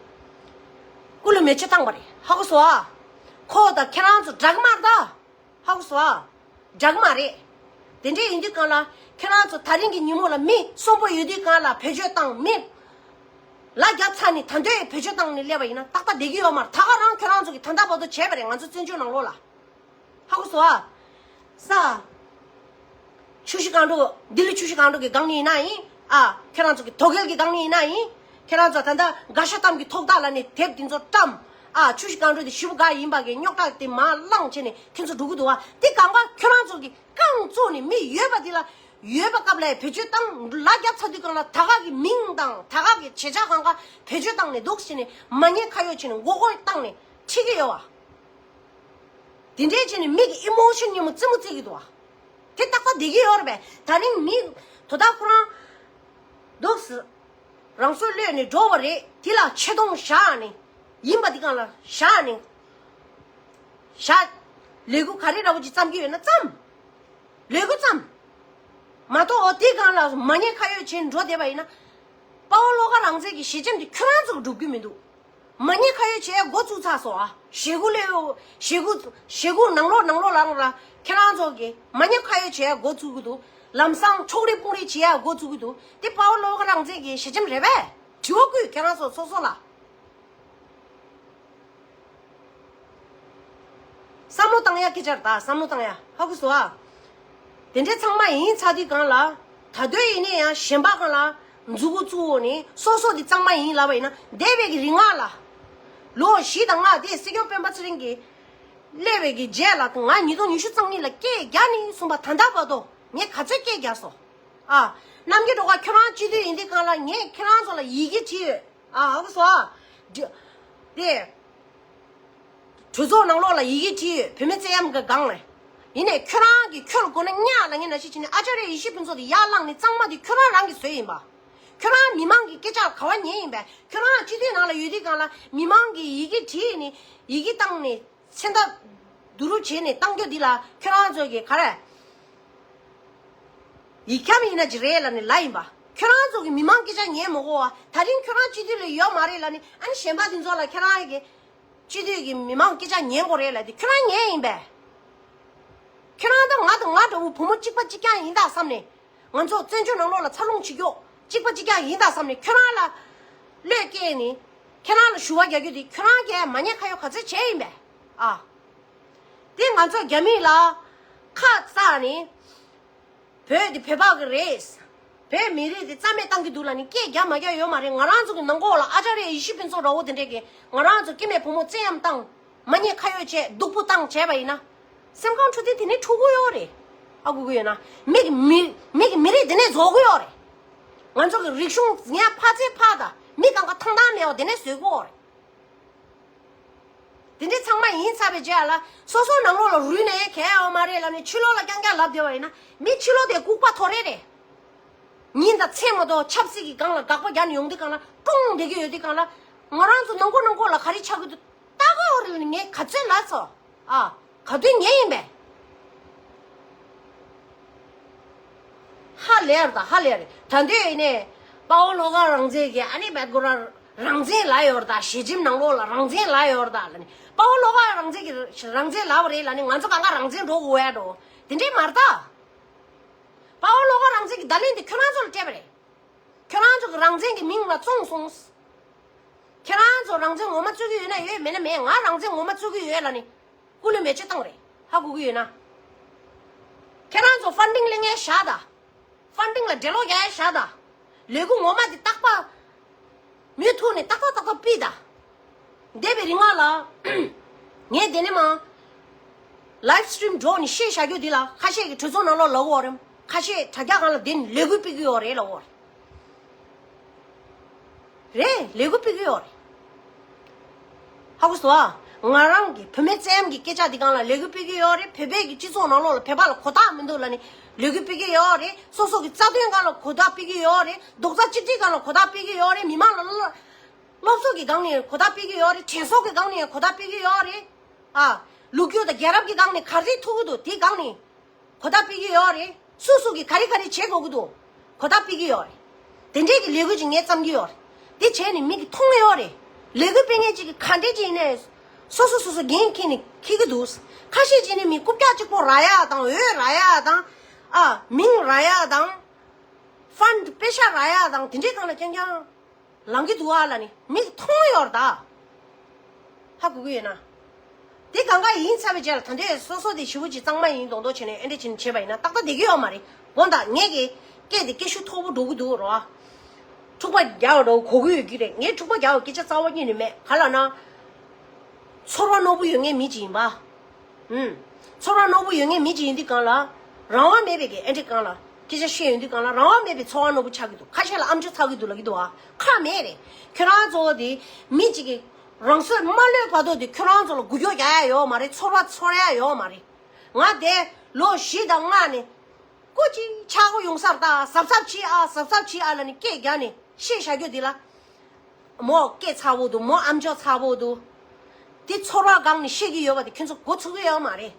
སྐུ་ལུས་མེ་མཆོད་བཏང་བ་རེད། ཧ་གོ་སོང་ཨ། ཁོ་དང་ཁྱེད་རང་ཚོ་འདྲ་གི་མ་རེད་ད། ཧ་གོ་སོང་ཨ། འདྲ་གི་མ་རེད། དེ་འདྲས་ཡིན་དུས་གང་ལ་ཁྱེད་རང་ཚོ་ད་རིང་གི་ཉིན་མོ་ལ་མི་གསོན་པོ་ཡོད་དུས་གང་ལ་བེད་སྤྱོད་བཏང་མི་ལ་རྒྱབ་ཚ་ནས་ད་འདོད་བེད་སྤྱོད་བཏང་ནས་སླེབས་པ་ཡིན་ན་ཏག་ཏག་བསྡད་ཀྱི་ཡོད་མ་རེད། ད་ག་རང་ཁྱེད་རང་ཚོ་གིས་ད་ལྟ་བར་དུ་བྱས་པ་རེད། ང་ཚོ་བཙན་བྱོལ་ནང་ལོགས་ལ། ཧ་གོ་སོང་ཨ། ས། ཆུ་བཞི་སྒང་དྲུག་ལྡི་ལི་ཆུ་བཞི་སྒང་དྲུག་གི་སྒང་ནས་ཡིན་ན་ཡིན། ཨ། ཁྱེད་རང་ཚོ་གི་དོ་གལ་གྱི་སྒང་ནས་ཡིན་ན་ཡིན། ཁྱེད་རང་ཚོ་ད་ལྟ་དགའ་ཤ་གཏམ་གྱི་ཐོག་ཐག་ལ་ནས་དེབ་འདི་ཚོ་བཀྲམ། ཨ། ཆུ་བཞི་སྒང་དྲུག་དེ་ཞེ་པོ་དགའ་ཡིན་པ་གི་རྙོག་དྲ་དེ་མར་བསླངས་བྱས་ནས་ཁྱེད་ཚོ་འགྲོ་གི་འདུག་བ། དེ་གང་ག་ཁྱེད་རང་ཚོ་གི་རྐང་བཙུགས་ནས་མི་ཡོད་པ་དེ་ལ་ཡོད་པ་སྐབས་ལ་བེད་སྤྱོད་བཏང་ལ་རྒྱབ་ཚ་དུས་གང་ལ་ད་ག་གི་མིང་དང་ད་ག་གི་བྱེད་བྱ་གང་ག་བེད་སྤྱོད་བཏང་ནས་འདུག་བྱས་ནས་མ་ཉེས་ཁ་གཡོགས་བྱས་ནས་མགོ་སྐོར་བཏང་ནས་ཁྲིད་ཀྱི་ཡོད་བ། དེ་འདྲས་བྱས་ནས་མི་གི་ཨི་མོ་ཤན་ཉིན་མོ་རྩེད་མོ་རྩེ་གི་འདུག་བ། དེ་ཏག་ཏག་བསྡད་ཀྱི་ཡོད་རེད་པས། ད་རིང་མི་དོ་བདག་ཁོ་རང་འདུག་སེ་རང་སྲོག་བློས་ནས་འགྲོ་བ་རེད། དེ་ལ་ཆེ་མཐོང་བཞག་ནས་ཡིན་པ་འདི་གང་ལ་བཞག་ནས་བཞག་ལས་འགུལ་ག་རེ་འདྲ་བོ་ཅིག་བརྩམས་ཀྱི་ཡོད་ན་བརྩམས། ལས་འགུལ་བརྩམས། མ་གཏོགས་འོ་དེ་གང་ལ་མ་ཉེས་ཁ་གཡོགས་བྱས་འགྲོ་བསྡད་པ་ཡིན་ན། དཔའ་བོ་བློ་དགའ་རང་བཙན་གྱི་ཞི་འཇམ་དེ་ཁྱོད་རང་ཚོ་གིས་སྒྲུབ་ཀྱི་མི་འདུག་མ་ཉེས་ཁ་གཡོགས་བྱས་འགོ་བཙུགས་ཚར་སོང་ཨ། ཞེ་དགུ་ལས་ཞེ་དགུ་ཞེ་དགུ་ནང་ལོགས་ནང་ལོགས་ལ་རང་ལ་ཁྱེད་རང་ཚོ་གིས་མ་ཉེས་ཁ་གཡོགས་བྱས་འགོ་བཙུགས་ཀྱི་འདུག་ལམ་སང་ཕྱོགས་རིས་དཔུང་རིས་བྱས་འགོ་བཙུགས་ཀྱི་འདུག་དེ་དཔའ་བོ་བློ་དགའ་རང་བཙན་གྱི་ཞི་འཇམ་རེད་པས། དྲི་བ་བཀོད་ཁྱེད་རང་ཚོ་སོ་སོ་ལ། བསམ་བློ་བཏང་ཡ་སྐད་ཆ་རེད་ད། བསམ་བློ་བཏང་ཡ། ཧ་གོ་སོང་ཨ། དེ་འདྲའི་ཚང་མ་ཡིན་ཚར་དུས་གང་ལ། ད་དུང་ཡིན་ནའི་ཡང་གཞན་པ་གང་ལ་མཛུ་གུ་བཙུགས་འོང་ནས་སོ་སོ་དེ་གཙང་མ་ཡིན་ལབ་པ་ཡིན་ན། འདས་པའི་གི་རིང་ལ་ལོ་བཞི་དང་ལྔ་དེ་སྲིད་སྐྱོང་སྤེན་པ་ཚེ་རིང་གིས་སླེབས་པའི་གི་རྗེས་ལ་ང་ཉིས་སྟོང་ཉི་ཤུ་རྩ་གཉིས་ལ་སྐད་རྒྱག་ནས་བཟུང་བ་ད་ལྟ་བར་དུ་ངས་ག་ཚོད་སྐད་རྒྱག་སོང་ཨ། རྣམ་རྒྱལ་སྒྲོལ་དཀར་ཁྱོད་རང་སྤྱི་འཐུས་ཡིན་དུས་གང་ལ་ངས་ཁྱེད་རང་ཚོ་ལ་ཡི་གེ་བྲིས་ཡོད། ཨ་ཧ་གོ་སོང་ཨ། འདི་དེ་གྲོས་ཚོགས་ནང་ལོགས་ལ་ཡི་གེ་བྲིས་ཡོད། བུད་མེད་བཙན་གཡེམ་གྱི་སྒང་ལ། ཡིན་ནའི་ཁྱོད་རང་གིས་ཁྱོད་ལ་དགོས་ན་གཉའ་ལ་ངས་ན་ཤི་བྱས་ནས་ཨ་ཅཱརྱ་ཡེ་ཤེས་ཕུན་ཚོགས་དེ་ཡར་བླངས་ནས་གཙང་མ་དེ་ཁྱོད་རང་རང་གིས་བཟོས་ཡིན་པ། ཁྱོད་རང་མི་མང་གི་སྐད་ཆ་ག་བ་ཉན་ཡིན་པས། ཁྱོད་རང་སྤྱི་འཐུས་ནང་ལ་ཡོད་དུས་གང་ལ་མི་མང་གིས་ཡི་གེ་བྲིས་ནས་ཡི་གེ་བཏང་ནས་མཚན་རྟགས་བསྡུ་རུབ་བྱས་ནས་བཏང་རྒྱུ་འདི་ལ་ཁྱོད་རང་ཚོ་གིས་ག་རེ། ཡིག་ཁྱབ་ཡིན་ན་ཅི་རེད་ལབ་ནས་ལབ་ཡིན་པ། ཁྱོད་རང་ཚོ་གི་མི་མང་སྐད་ཆ་ཉན་མ་དགོས་པ། ད་རིང་ཁྱོད་རང་སྤྱི་འཐུས་ལ་ཡོད་མ་རེད་ལབ་ནས་ཨ་ནི་གཞན་པ་དེ་ཚོ་ལ་ཁྱེད་རང་གི་སྤྱི་འཐུས་ཀྱི་མི་མང་སྐད་ཆ་ཉན་དགོས་རེད་ལབ་དེ་ཁྱོད་རང་ཉན་ཡིན་པས། ཁྱོད་རང་དང་ང་དང་ང་འདྲ་བོ་བུ་མོ་གཅིག་པ་གཅིག་རྐྱང་ཡིན་ད་བསམ་ནས། ང་ཚོ་བཙན་བྱོལ་ནང་ལོགས་ལ་འཚར་ལོངས་བྱེད་རྒྱུ་གཅིག་པ་གཅིག་རྐྱང་ཡིན་ད་བསམ་ནས་ཁྱོད་རང་ལ་བློས་བཀལ་ནས་ཁྱེད་རང་ལ་ཞུ་བ་རྒྱག་རྒྱུ་དེ་ཁྱོད་རང་གིས་མ་ཉེས་ཁ་གཡོགས་ག་ཚོད་བྱས་ཡིན་པས། ཨ། དེ་ང་ཚོ་རྒྱ་མི་ལ་ཁ་བཙགས་ནས། བོད་དེ་བོད་པ་གི་རེད། བོད་མི་རིགས་དེ་རྩ་མེད་བཏང་གི་འདུག་ལབ་ནས་སྐད་རྒྱག་མ་རྒྱག་ཡོད་མ་རེད། ང་རང་ཚོ་གི་ནང་ཁོག་ལ་ཨ་ཅཱརྱ་ཡེ་ཤེས་ཕུན་ཚོགས་འདྲ་བོ་དེ་འདྲས་ཀྱིས་ང་རང་ཚོ་སྐྱེ་དམན་བུ་མོ་བཙན་གཡེམ་བཏང་། མ་ཉེས་ཁ་གཡོགས་བྱས་སྡུག་པོ་བཏང་བྱས་པ་ཡིན་ན། སེམས་ཁམས་འཕྲོད་བསྟེན་དེ་ནས་འཁྲུག་གི་ཡོད་རེད། ཨ་གོ་གི་ཡོད་ན། མི་གི་མི་མི་གི་མི་རིགས་དེ་ནས་རྫོགས་གི་ཡོད་རེད། ང་ཚོ་གི་རིག་གཞུང་ངས་ཕར་ཚད་ཕར་དང་མི་གང་ག་ཐང་ཐང་མེད་པ་དེ་ནས་བཟོས་གི་ཡོད་རེད། དེ་འདྲའི་ཚང་མ་ཡིན་ཚར་བའི་རྗེས་ལ་སོ་སོ་ནང་ལོགས་ལ་རུལ་ནས་གལ་ཡོད་མ་རེད་ལབ་ནས་ཕྱི་ལོགས་ལ་རྐྱང་རྐྱང་ལབ་བསྡད་པ་ཡིན་ན་མི་ཕྱི་ལོགས་དེ་ལྐུགས་པ་ཐོ་རེ་རེད། ཉིན་དང་མཚན་མ་གཏོགས་ཆབ་སྲིད་ཀྱི་སྒང་ལ་དགག་པ་རྒྱག་ནས་ཡོང་དུས་སྒང་ལ་ཀྲུང་བསྡད་ཀྱི་ཡོད་དུས་སྒང་ལ་ང་རང་ཚོ་ནང་ཁོག་ནང་ཁོག་ལ་ག་རེ་ཆགས་ཀྱི་འདུག་ལྟ་གི་ཡོད་རེད་ལབ་ནས་ངས་ག་ཚོད་ལབ་སོང་། ཨ། ག་དུས་ཉན་ཡིན་པས། ཧ་ལས་ར་ད་ཧ་ལས་རེད། ད་འདོད་ཡིན་ནས་དཔའ་བོ་བློ་དགའ་རང་བཙན་གྱི་ཨ་ནི་བད་གོ་ར་རང་བཙན་ལ་ཡོད་ར་ད་ཞི་འཇིམ་ནང་ལོགས་ལ་རང་བཙན་ལ་ཡོད་ར་ད་ལ་ནི་དཔའ་བོ་བློ་དགའ་རང་བཙན་གྱི་རང་བཙན་ལ་བ་རེད་ལ་ནི་ང་ཚོ་གང་ག་རང་བཙན་འགྲོ་དགོས་ཡ་འགྲོ་དེ་འདྲས་མ་རེད་ད། དཔའ་བོ་བློ་དགའ་རང་བཙན་གྱི་བརྡ་ལན་དེ་ཁྱོད་རང་ཚོ་ལ་སྤྲད་པ་རེད། ཁྱོད་རང་ཚོ་གི་རང་བཙན་གྱི་མིང་ལ་བཙོང་སོང་། ཁྱེད་རང་ཚོ་རང་བཙན་ངོ་མ་རྩོད་ཀྱི་ཡོད་ན་ཡོད་མེད་ན་མེད་ང་རང་བཙན་ངོ་མ་རྩོད་ཀྱི་ཡོད་ལ་ནི། སྐུ་ལུས་མེ་མཆོད་བཏང་རེད་ཧ་གོ་གི་ཡོད་ན། ཁྱེད་རང་ཚོ་ཧྥན་ཏིང་ལེན་མཁན་བཞག་ད། ཧྥན་ཏིང་ལ་འགྲེ་ལོག་རྒྱག་ཡ་བཞག་ད། ལས་འགུལ་ངོ་མ་དེ་རྟག་པ། མུ་མཐུད་ནས་ཏག་ཏག་ཏག་ཏག་ཕུད་ད། འདས་པའི་རིང་ལ། ངས་དེ་ནས་མ། ལའིབ་སི་ཊི་རིམ་འགྲོ་ནས་བཤད་བཞག་རྒྱུ་འདི་ལ་ཁ་ཤས་ཀྱིས་གྲོས་ཚོགས་ནང་ལོགས་ལབ་ཀྱི་ཡོད་རེད། ཁ་ཤས་དྲ་རྒྱ་སྒང་ལ་བསྡད་ནས་ལས་འགུལ་སྤེལ་གྱི་ཡོད་རེད་ལབ་ཀྱི་ཡོད་རེད། རེད་ལས་འགུལ་སྤེལ་གྱི་ཡོད་རེད། ཧ་གོ་སོང་ཨ། ང་རང་གི་བུད་མེད་བཙན་གྱི་སྐད་ཆ་འདི་སྒང་ལ་ལས་འགུལ་སྤེལ་གྱི་ཡོད་རེད། བོད་པའི་གི་སྤྱི་ཚོགས་ནང་ལོགས་ལ་བོད་པ་ལ་གོ་རྟོགས་མི་འདུག་ལབ་ནས་ལས་འགུལ་སྤེལ་གྱི་ཡོད་རེད། སོ་སོ་གི་རྩ་དོན་སྒང་ལ་གོ་རྟོགས་སྤེལ་གྱི་ཡོད་རེད། རྡོག་རྩ་གཅིག་སྒྲིལ་སྒང་ལ་གོ་རྟོགས་སྤེལ་གྱི་ཡོད་རེད། མི་མང་ལ་སློབ་སློབ་གསོ་གི་སྒང་ནས་གོ་རྟོགས་སྤེལ་གྱི་ཡོད་རེད། དྲན་གསོ་གི་སྒང་ནས་གོ་རྟོགས་སྤེལ་གྱི་ཡོད་རེད། ཨ། ལོ་རྒྱུས་དང་རྒྱལ་རབས་ཀྱི་སྒང་ནས་ག་རེ་ཐུག་གི་འདུག་དེའི་སྒང་ནས་གོ་རྟོགས་སྤེལ་གྱི་ཡོད་རེད། སུ་སུ་གིས་ག་རེ་ག་རེ་བྱེད་དགོས་ཀྱི་འདུག་གོ་རྟོགས་སྤེལ་གྱི་ཡོད་རེད། དེ་འདྲས་ཀྱི་ལས་འགུལ་ཅིག་ངས་བརྩམས་ཀྱི་ཡོད་རེད། དེ་བྱས་ནས་མི་གིས་མཐོང་གི་ཡོད་རེད། ལས་འགུལ་སྤེལ་མཁན་ཅིག་གིས་ག་འདྲས་ཅིག་ཡིན་ནའི་སོ་སོ་སོ་སོ་འགན་འཁྱེར་ནས་འཁྱེར་གི་འདུག་ཁ་ཤས་ཅིག་ནི་མི་རྐུབ་བཀྱག་གཅིག་པོ་རག་ཡག་དང་འོས་རག་ཡག་དང་། ཨ། མིང་རག་ཡག་དང་། ཕན་པེ་ཤ་རག་ཡག་དང་དེ་འདྲའི་སྒང་ལ་རྐྱང་རྐྱང་ལང་གི་འདུག་ཨ་ལབ་ནི་མིག་མཐོང་ཡོད་རེད་ད། ཧ་གོ་གི་ཡོད་ན། དེ་གང་ག་ཡིན་ཚར་བའི་རྗེས་ལ་ད་འདྲས་སོ་སོ་དེ་ཞེ་པོ་ཅིག་གཙང་མ་ཡིན་མདོག་མདོག་བྱས་ནས་ཨེ་འདྲས་བྱས་ནས་བྱས་པ་ཡིན་ན་ཏག་ཏག་བསྡད་ཀྱི་ཡོད་མ་རེད། འོ་ད་ངས་ཀྱི་སྐད་དེ་སྐད་ཤུགས་མཐོ་པོ་འགྲོ་གི་འདུག་རོ། འཁྲུག་པ་རྒྱག་འགྲོ་གོ་གི་ཡོད་ཀྱི་རེད། ངས་འཁྲུག་པ་རྒྱག་སྐད་ཆ་རྩ་བ་ཉིད་ནས་མེད། ག་ལབ་ན། ཚོར་བ་རྣོ་པོ་ཡོད་མཁན་མི་ཅིག་ཡིན་པ། ཨུམ། ཚོར་བ་རྣོ་པོ་ཡོད་མཁན་མི་ཅིག་ཡིན་དུས་སྒང་ལ། རང་དབང་མེད་པའི་གི་ཨེ་འདྲས་སྒང་ལ་སྐད་ཆ་བཤད་ཡོང་དུས་སྒང་ལ་རང་དབང་མེད་པའི་ཚོར་བ་རྣོ་པོ་ཆགས་ཀྱི་འདུག་ཁ་ཤས་ལ་ཨམ་ཅོག་ཚ་གི་འདུག་ལབ་ཀྱི་འདུག་ཨ། ཁག་མེད་རེད། ཁྱོད་རང་ཚོ་དེ་མི་གཅིག་གིས་རང་སྲོག་མ་བློས་བར་དུ་དེ་ཁྱོད་རང་ཚོ་ལ་འགུལ་སྐྱོད་རྒྱག་ཡ་ཡོད་མ་རེད། ཚོར་བ་ཚོར་ཡ་ཡོད་མ་རེད། ང་དེ་ལོ་བཞི་དང་ལྔ་ནས་སྐུ་གཅིག་ཆག་སྒོ་ཡོང་སར་ད་གཟབ་གཟབ་བྱེད་ཨ། གཟབ་གཟབ་བྱེད་ཨ་ལབ་ནས་སྐད་རྒྱག་ནས་བཤད་བཞག་རྒྱུ་དེ་ལ། མོ་སྐད་ཚ་བོ་འདུག་མོ་ཨམ་ཅོག་ཚ་བོ་འདུག་དེ་ཚོར་བ་སྒང་ནས་བཤད་ཀྱི་ཡོད་པ་དེ་ཁྱོད་ཚོ་མགོ་ཚོས་ཀྱི་ཡོད་མ་རེད།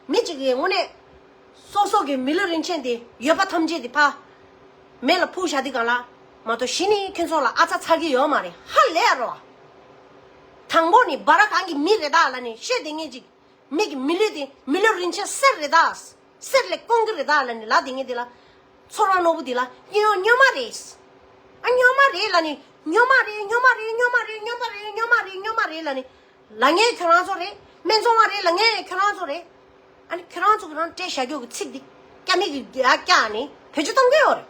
མི་གཅིག་གིས་དངོས་གནས་སོ་སོ་གི་མི་ལུས་རིན་ཆེན་དེ་ཡོད་པ་ཐམས་ཅད་དེ་ཕར་མེ་ལ་ཕུ་བཞག་དུས་སྒང་ལ་མ་གཏོགས་གཞི་ནས་ཁྱོད་ཚོ་ལ་ཨ་ཚ་ཚ་གི་ཡོད་མ་རེད། ཧ་ལས་རོ། དང་པོ་ནི་སྦ་ར་གང་གི་མི་རེད་ད་ལབ་ནས་བཤད་དེ་ངེས་ཅིག་མི་གི་མི་ལུས་དེ་མི་ལུས་རིན་ཆེན་གསེར་རེད་ད། གསེར་ལས་དཀོན་གི་རེད་ད་ལབ་ནི་ལབ་དེ་ངེས་དེ་ལ། ཚོར་བ་རྣོ་པོ་དེ་ལ་སྨྱོ་སྨྱོན་མ་རེད། ཨ་སྨྱོན་མ་རེད་ལབ་ནི་སྨྱོན་མ་རེད། སྨྱོན་མ་རེད། སྨྱོན་མ་རེད། སྨྱོན་མ་རེད། སྨྱོན་མ་རེད། སྨྱོན་མ་རེད་ལབ་ནི། ལབ་མཁན་ཁྱོད་རང་ཚོ་རེད། སྨན་ཚོང་བ་རེད་ལབ་མཁན་ཁྱོད་རང་ཚོ་རེད། ཨ་ནི་ཁྱོད་རང་ཚོ་གི་རང་སྤྲད་བཞག་རྒྱུ་གི་ཚིག་འདི་སྐྱ་མི་གི་རྒྱ་སྐྱ་ནི་བེད་སྤྱོད་གཏོང་གི་ཡོད་རེད།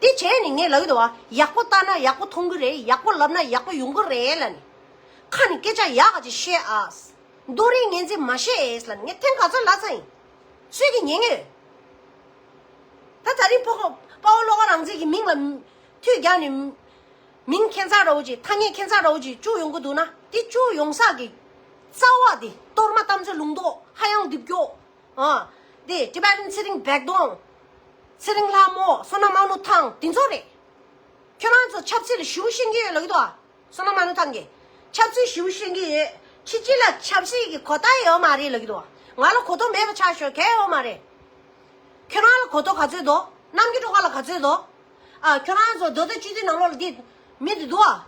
དེ་བྱས་ནི་ངས་ལབ་གི་འདུག་བ། ཡག་པོ་ལྟ་ན་ཡག་པོ་མཐོང་གི་རེད། ཡག་པོ་ལབ་ན་ཡག་པོ་ཡོང་གི་རེད་ལབ་ནི། ཁ་ནི་སྐད་ཆ་ཡག་ག་ཅིག་བཤད་ཨ། རྡོ་རིང་ངན་ཚིག་མ་བཤད་ལབ་ནས་ངས་ཐེངས་ག་ཚོད་ལབ་ཚར་ཡིན། སུས་ཀྱིས་ཉན་ངེས། ད་ད་རིང་ཕོ་ཁོ་དཔའ་བོ་བློ་དགའ་རང་བཙན་གྱི་མིང་ལ་མཐུད་རྒྱག་ནས་མིང་ཁྱད་མཚར་འདྲ་བོ་ཅིག་ཐ་སྙད་ཁྱད་མཚར་འདྲ་བོ་ཅིག་བཅུག་ཡོང་གི་འདུག་ན་དེ་བཅུག་ཡོང་ས་གི་རྩ་བ་དེ་གཏོར་མ་དམ་ཚིག་ལུང་རྟོགས་ཧ་ཡང་རྡིབ་སྐྱོ། ཨ། དེ་ཊི་བེ་ཊན་ཚེ་རིང་བེག་དོང་། ཚེ་རིང་ལྷ་མོ། བསོད་ནམས་དམངས་གླུ་ཐང་དེ་ཚོ་རེད། ཁྱོད་རང་ཚོ་ཆབ་སྲིད་ལ་ཞེ་པོ་ཤེས་ཀྱི་ཡོད་ལབ་ཀྱི་འདུག་ཨ། བསོད་ནམས་དམངས་གླུ་ཐང་གིས། ཆབ་སྲིད་ཞེ་པོ་ཤེས་ཀྱི་ཡོད། ཕྱི་རྒྱལ་ལ་ཆབ་སྲིད་ཀྱི་གོ་བརྡ་ཡོད་མ་རེད་ལབ་ཀྱི་འདུག་ཨ། ང་ལ་གོ་རྟོགས་མེད་པ་ཆགས་ཤོག་གལ་ཡོད་མ་རེད། ཁྱོད་རང་ལ་གོ་རྟོགས་ག་ཚོད་འདུག་རྣམ་རྒྱལ་སྒྲོལ་དཀར་ལ་ག་ཚོད་འདུག་ཨ། ཁྱོད་རང་ཚོ་མདོ་སྟོད་སྤྱི་འཐུས་ནང་ལོགས་ལ་འདི་མི་འདི་འདུག་ཨ།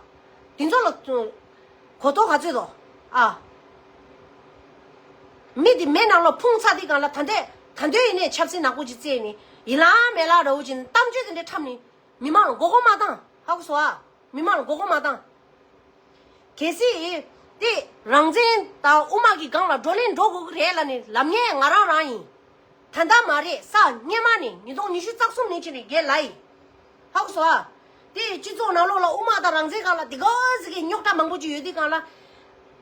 འདི་ཚོ་ལ་གོ་རྟོགས་ག་ཚོད་འདུག་ཨ། མི་འདི་མེ་ནང་ལོགས་ཕུང་ཚར་དུས་སྒང་ལ་ད་ལྟ་ད་ལྟའི་ཡིན་ནའི་ཆབ་སྲིད་ནག་པོ་ཅིག་རྩེས་ནས་ཡིན་ལ་མེད་ལ་འདྲ་བོ་ཅིག་གཏམ་བརྗོད་དེ་འདྲ་འཁྲབ་ནས་མི་མང་ལ་མགོ་སྐོར་མ་བཏང་། ཧ་གོ་སོང་ཨ། མི་མང་ལ་མགོ་སྐོར་མ་བཏང་། གལ་སྲིད་དེ་རང་བཙན་དང་དབུ་མ་གི་སྒང་ལ་བགྲོ་གླེང་འགྲོ་དགོས་ཀྱི་རེད་ལབ་ནས་ལབ་མཁན་ང་རང་རང་ཡིན། ད་ལྟ་མ་རེད། ས་སྔོན་མ་ནས་ཉིས་སྟོང་ཉི་ཤུ་རྩ་གསུམ་ནས་ཕྱིན་ནས་རྒན་ལགས་ཡིན། ཧ་གོ་སོང་ཨ། དེ་སྤྱི་ཚོགས་ནང་ལོགས་ལ་དབུ་མ་དང་རང་བཙན་སྒང་ལ་དེ་ག་ཟིག་གི་རྙོག་དྲ་མང་པོ་ཅིག་ཡོད་དུས་སྒང་ལ།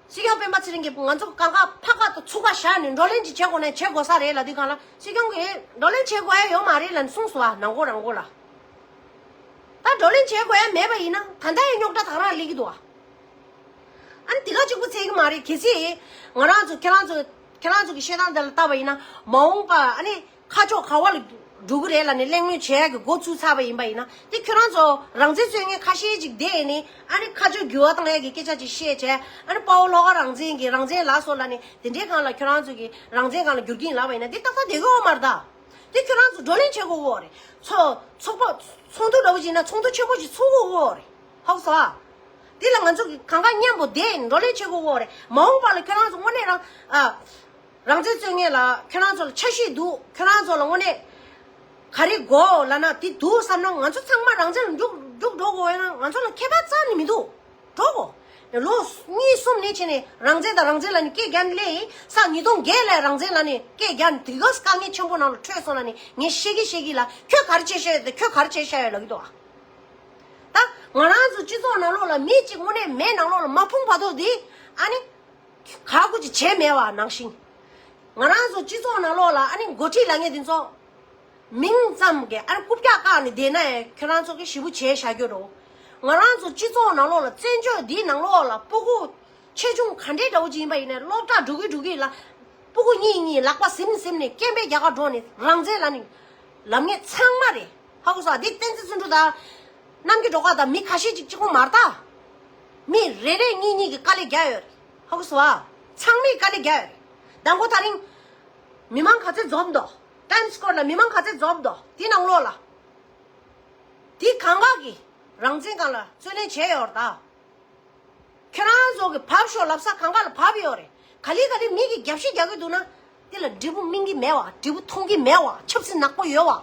སྲིད་སྐྱོང་སྤེན་པ་ཚེ་རིང་གིས་ང་ཚོ་གང་ག་ཕ་ཁ་དང་ཚུགས་ཁ་བཞག་ནས་བགྲོ་གླེང་ཅིག་བྱེད་དགོས་ན་བྱེད་དགོས་ས་རེད་ལབ་དུས་སྒང་ལ་སྲིད་སྐྱོང་གིས་བགྲོ་གླེང་བྱེད་དགོས་ཡ་ཡོད་མ་རེད་ལབ་ནས་གསུངས་སོང་ཨ། ནང་སྒོ་རང་སྒོ་ལ། ད་བགྲོ་གླེང་བྱེད་དགོས་ཡ་མེད་པ་ཡིན་ན་ད་ལྟ་ཡི་རྙོག་དྲ་ད་ག་རང་སླེབས་ཀྱི་འདུག་ཨ། ཨ་ནི་དེ་ག་གཅིག་པུ་ཚད་ཀྱི་མ་རེད། གལ་སྲིད་ང་རང་ཚོ་ཁྱེད་རང་ཚོ་ཁྱེད་རང་ཚོ་གི་བཤད་སྟངས་དེ་ལ་བལྟས་པ་ཡིན་ན་མ་འོངས་པ་ཨ་ནི་ཁ་ཕྱོགས་ག་བ་ལ་འགྲོ་གི་རེད་ལབ་ནས་གླེང་མོལ་བྱེད་ཡ་གི་འགོ་ཚུགས་ཚར་བ་ཡིན་པ་ཡིན་ན་དེ་ཁྱོད་རང་ཚོ་རང་བཙན་རྩོད་མཁན་ཁ་ཤས་ཅིག་བསྡད་ནས་ཨ་ནི་ཁ་ཕྱོགས་འགྱུར་བ་བཏང་ཡ་གི་སྐད་ཆ་ཅིག་བཤད་བྱས་ཨ་ནི་དཔའ་བོ་བློ་དགའ་རང་བཙན་གྱི་རང་བཙན་ལགས་སོ་ལབ་ནས་དེ་འདྲའི་སྒང་ལ་ཁྱོད་རང་ཚོ་གི་རང་བཙན་སྒང་ལ་འགྱུར་གྱིན་ལབ་པ་ཡིན་ན་དེ་ཏག་ཏག་བསྡད་གི་ཡོད་མ་རེད་ད། དེ་ཁྱོད་རང་ཚོ་བགྲོ་གླེང་བྱེད་དགོས་ཀྱི་ཡོད་རེད། ཚོ་ཚོགས་པ་ཚོགས་འདུ་འདྲ་བོ་ཅིག་ཡིན་ན་ཚོགས་འདུ་ཆེན་པོ་ཞིག་ཚོགས་དགོས་ཀྱི་ཡོད་རེད། ཧ་གོ་སོང་ཨ། དེ་ལ་ང་ཚོ་གི་གང་ག་མཉམ་པོ་བསྡད་བགྲོ་གླེང་བྱེད་དགོས་ཀྱི་ཡོད་རེད། མ་འོངས་པ་ལ་ཁྱོད་རང་ཚོ་དངོས་གནས་རང་ཨ། རང་བཙན་རྩོད་མཁན་ལ་ཁྱོད་རང་ཚོ་ལ་འཆར་གཞི་འདུག་ཁྱོད་རང་ཚོ་ལ་དངོས་གནས་ག་རེ་དགོས་ལབ་ན་དེ་འདུག་བསམ་ན་ང་ཚོ་ཚང་མ་རང་བཙན་ལ་འཇུག་འཇུག་འགྲོ་དགོས་ཡོད་ན་ང་ཚོ་ལ་ཁྱད་པར་རྩ་ནས་མི་འདུག་འགྲོ་དགོས། ལོ་གཉིས་གསུམ་ནས་བྱས་ནས་རང་བཙན་དང་རང་བཙན་ལབ་ནས་སྐད་རྒྱག་ནས་སླེབས་ཡིན་ས། ཉིས་སྟོང་བརྒྱད་ལ་རང་བཙན་ལབ་ནས་སྐད་རྒྱག་ནས་དེ་ག་དཀའ་ངལ་ཆེན་པོ་ནང་ལ་འཕྲོད་སོང་ལབ་ནས་ངས་བཤད་གི་བཤད་གི་ལ་ཁྱོད་ག་རེ་བྱས་ཤ་ཡོད་དང་ཁྱོད་ག་རེ་བྱས་ཤ་ཡོད་ལབ་གི་འདུག་ཨ། ད་ང་རང་ཚོ་སྤྱི་ཚོགས་ནང་ལོགས་ལ་མི་གཅིག་དངོས་གནས་མེ་ནང་ལོགས་ལ་མ་ཕུང་བར་དུ་དེ་ཨ་ནི། ག་གུ་ཅིག་བྱས་མེད་པ་ནང་བཞིན། ང་རང་ཚོ་སྤྱི་ཚོགས་ནང་ལོགས་ལ་ཨ་ནི་འགོ་ཁྲིད་ལབ་མཁན་དེ་ཚོ། མིང་ཙམ་གྱི་ཨ་ནི་རྐུབ་བཀྱག་བཀག་ནས་བསྡད་ན་ཡང་ཁྱོད་རང་ཚོ་གི་ཞེ་པོ་བྱས་བཞག་རྒྱུ་རེད། ང་རང་ཚོ་སྤྱི་ཚོགས་ནང་ལོགས་ལ་བཙན་བྱོལ་འདིའི་ནང་ལོགས་ལ་སྤུ་གུ་ཆེ་ཆུང་ག་འདྲའི་འདྲ་བོ་ཅིག་ཡིན་པ་ཡིན་ནའི་སློབ་གྲྭ་འགྲོ་གི་འགྲོ་གི་ལ་སྤུ་གུ་གཉིས་གཉིས་ལག་པ་ཟིམ་ཟིམ་ནས་སྐད་འབོད་རྒྱག་ག་འགྲོ་ནས་རང་བཙན་ལབ་ནས་ལབ་མཁན་ཚང་མ་རེད། ཧ་གོ་སོང་ཨ། འདི་བསྟན་འཛིན་བརྩོན་འགྲུས་དང་། རྣམ་རྒྱལ་སྒྲོལ་དཀར་དང་མི་ཁ་ཤས་ཅིག་གཅིག་པོ་མ་རེད་ད། མི་རེ་རེ་གཉིས་གཉིས་ཀྱིས་དཀའ་ལས་རྒྱག་ཡོད་རེད། ཧ་གོ་སོང་ཨ། ཚང་མས་དཀའ་ལས་རྒྱག་ཡོད་རེད། མདང་དགོང་དེ་རིང་། མི་མང་ག་ཚོད་འཛོམས་འདུག་ཊའིམ་སི་སྐོར་ལ་མི་མང་ག་ཚོད་འཛོམས་འདུག་དེ་ནང་ལོགས་ལ། དེ་གང་ག་གིས་རང་བཙན་སྒང་ལ་རྩོད་ལེན་བྱས་ཡོད་རེད་ད། གི་བབས་ཤོག་ལབ་ས་གང་ག་ལ་བབས་ཡོད་རེད། ག་ལེ་ག་ལེ་མི་གི་རྒྱབ་བཤིག་རྒྱག་གི་འདུག་ན། དེ་ལ་འབྲས་བུ་སྨིན་གྱི་མེད་བ། འབྲས་བུ་མཐོང་གི་མེད་བ། ཆབ་སྲིད་ནག་པོ་ཡོད་བ།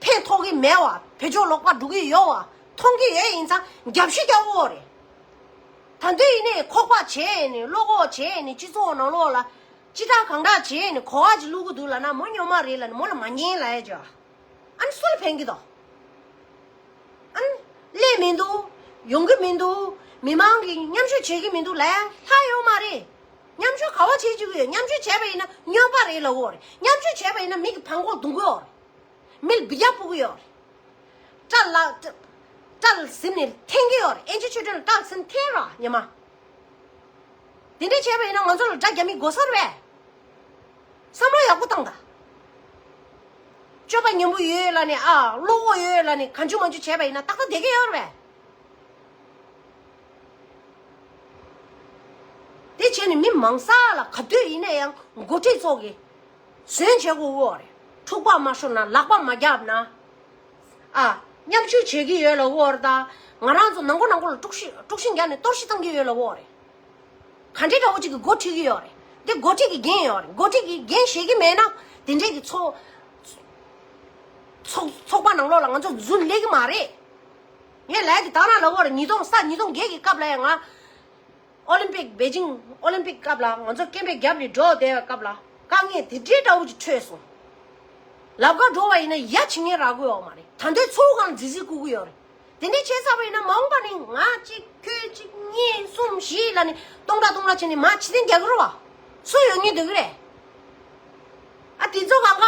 ཕན་ཐོགས་ཀྱི་མེད་བ། བོད་ལྗོངས་ལོག་པ་འགྲོ་གི་ཡོད་བ། མཐོང་གི་ཡོད་ཡིན་ཙང་རྒྱབ་བཤིག་རྒྱག་དགོས་རེད། ད་འདི་ཡིན་ནས་ཁོག་པ་བྱས་ནས་བློ་ཁོག་བྱས་ནས་སྤྱི་ཚོགས་ནང་ལོགས་ལ་ཅི་དྲག་གང་དྲག་བྱས་ནས་གོ་བ་ཅིག་བླུག་གི་འདུག་ལབ་ན་མོ་སྨྱོན་མ་རེད་ལབ་ནས་མོ་ལ་མ་ཉན་ལབ་ཡ་ཅིག་ཨ་ནི་སུ་ལ་ཕན་གི་འདུག་ཨ་ནི་སླེབས་མི་འདུག་ཡོང་གི་མི་འདུག་མི་མང་གིས་མཉམ་ཞུགས་བྱེད་ཀྱི་མི་འདུག་ལབ་ཡ་ལྷག་ཡོད་མ་རེད། མཉམ་ཞུགས་ག་བ་བྱེད་བཅུག་གི་ཡོད། མཉམ་ཞུགས་བྱས་པ་ཡིན་ན་སྨྱོན་པ་རེད་ལབ་ཀྱི་ཡོད་རེད། མཉམ་ཞུགས་བྱས་པ་ཡིན་ན་མི་གི་ཕན་ཁོག་རྡུང་གི་ཡོད་རེད། མི་ལ་འབུད་རྒྱག་ཕོག་གི་ཡོད་རེད། སྐྲ་ལ་སྐྲ་ལ་ཟིན་ནས་འཐེན་གི་ཡོད་རེད། ཨེན་ཅི་ཆོས་སྒྲོན་ལ་སྐྲ་ལ་ཟིན་འཐེན་ར་ཉི་མ། དེ་འདྲས་བྱས་པ་ཡིན་ན་ང་ཚོ་ལ་དགྲ་རྒྱག་མི་དགོས་ས་རེད་པས། བསམ་བློ་ཡག་པོ་བཏང་དང་། སྤྱོད་པ་ཉམས་པོ་ཡོད་ལབ་ནས་ཨ་བློ་ཁོག་ཡོད་ལབ་ནས་གང་བྱུང་མང་བྱུང་བྱས་པ་ཡིན་ན་ཏག་ཏག་བསྡད་ཀྱི་ཡོད་རེད་པས། དེ་བྱས་ནས་མི་མང་ས་ལ་ག་དུས་ཡིན་ན་ཡང་འགོ་ཁྲིད་ཚོ་གིས་ཟོན་བྱེད་དགོས་ཀྱི་ཡོད་རེད། འཁྲུག་པ་མ་ཤོར་ན་ལག་པ་མ་བརྒྱབ་ན། ཨ། མཉམ་ཞུགས་བྱེད་ཀྱི་ཡོད་ལབ་ཀྱི་ཡོད་རེད་ད། ང་རང་ཚོ་ནང་ཁུལ་ནང་ཁུལ་ལ་དཀྲུག་ཤིང་དཀྲུག་ཤིང་རྒྱག་ནས་གཏོར་བཤིག་བཏང་གི་ཡོད་ལབ་ཀྱི་ཡོད་རེད། ག་འདྲའི་འདྲ་བོ་ཅིག་གིས་འགོ་ཁྲིད་ཀྱི་ཡོད་རེད། འདི་འགོ་ཁྲིད་ཀྱི་འགན་ཡོད་རེད། འགོ་ཁྲིད་ཀྱིས་འགན་བཞེས་ཀྱི་མེད་ན་དེ་འདྲའི་གི་ཚོགས་ཚོགས་ཚོགས་པ་ནང་ལོགས་ལ་ང་ཚོ་འཛུལ་སླེབས་ཀྱི་མ་རེད། ངས་ལབ་ཡ་དེ་དང་རང་ལབ་ཀྱི་ཡོད་རེད། ཉིས་སྟོང་ས་ཉིས་སྟོང་བརྒྱད་ཀྱི་སྐབས་ལ་ཡང་ང་ཨོ་ལིམ་པིག་པེ་ཅིང་ཨོ་ལིམ་པིག་སྐབས་ལ་ང་ཚོ་སྐད་འབོད་རྒྱབ་ནས་འགྲོ་བསྡད་པའི་སྐབས་ལ་དཀའ་ངལ་དེ་འདྲའི་འདྲ་བོ་ཅིག་འཕྲད་སོང་། ལབ་ག་འགྲོ་བ་ཡིན་ན་ཡ་བྱེད་མཁན་རག་གི་ཡོད་མ་རེད། ད་ལྟའི་ཚོགས་ཁང་ལ་རྫིག་རྫིག་བསྐུར་གི་ཡོད་རེད། དེ་འདྲའི་བྱས་ཚར་བ་ཡིན་ན་མ་འོངས་པ་ནས་ང་གཅིག་ཁྱོད་གཅིག་གཉིས་གསུམ་བཞི་ལབ་ནས་སྟོང་ཕྲག་སྟོང་ཕྲག་བྱས་ནས་མར་ཕྱིར་འཐེན་རྒྱག་གི་རེད་པ། སུ་ཡོང་སྙིང་འདོད་ཀྱི་རེད། ཨ་དེ་ཚོ་གང་ག་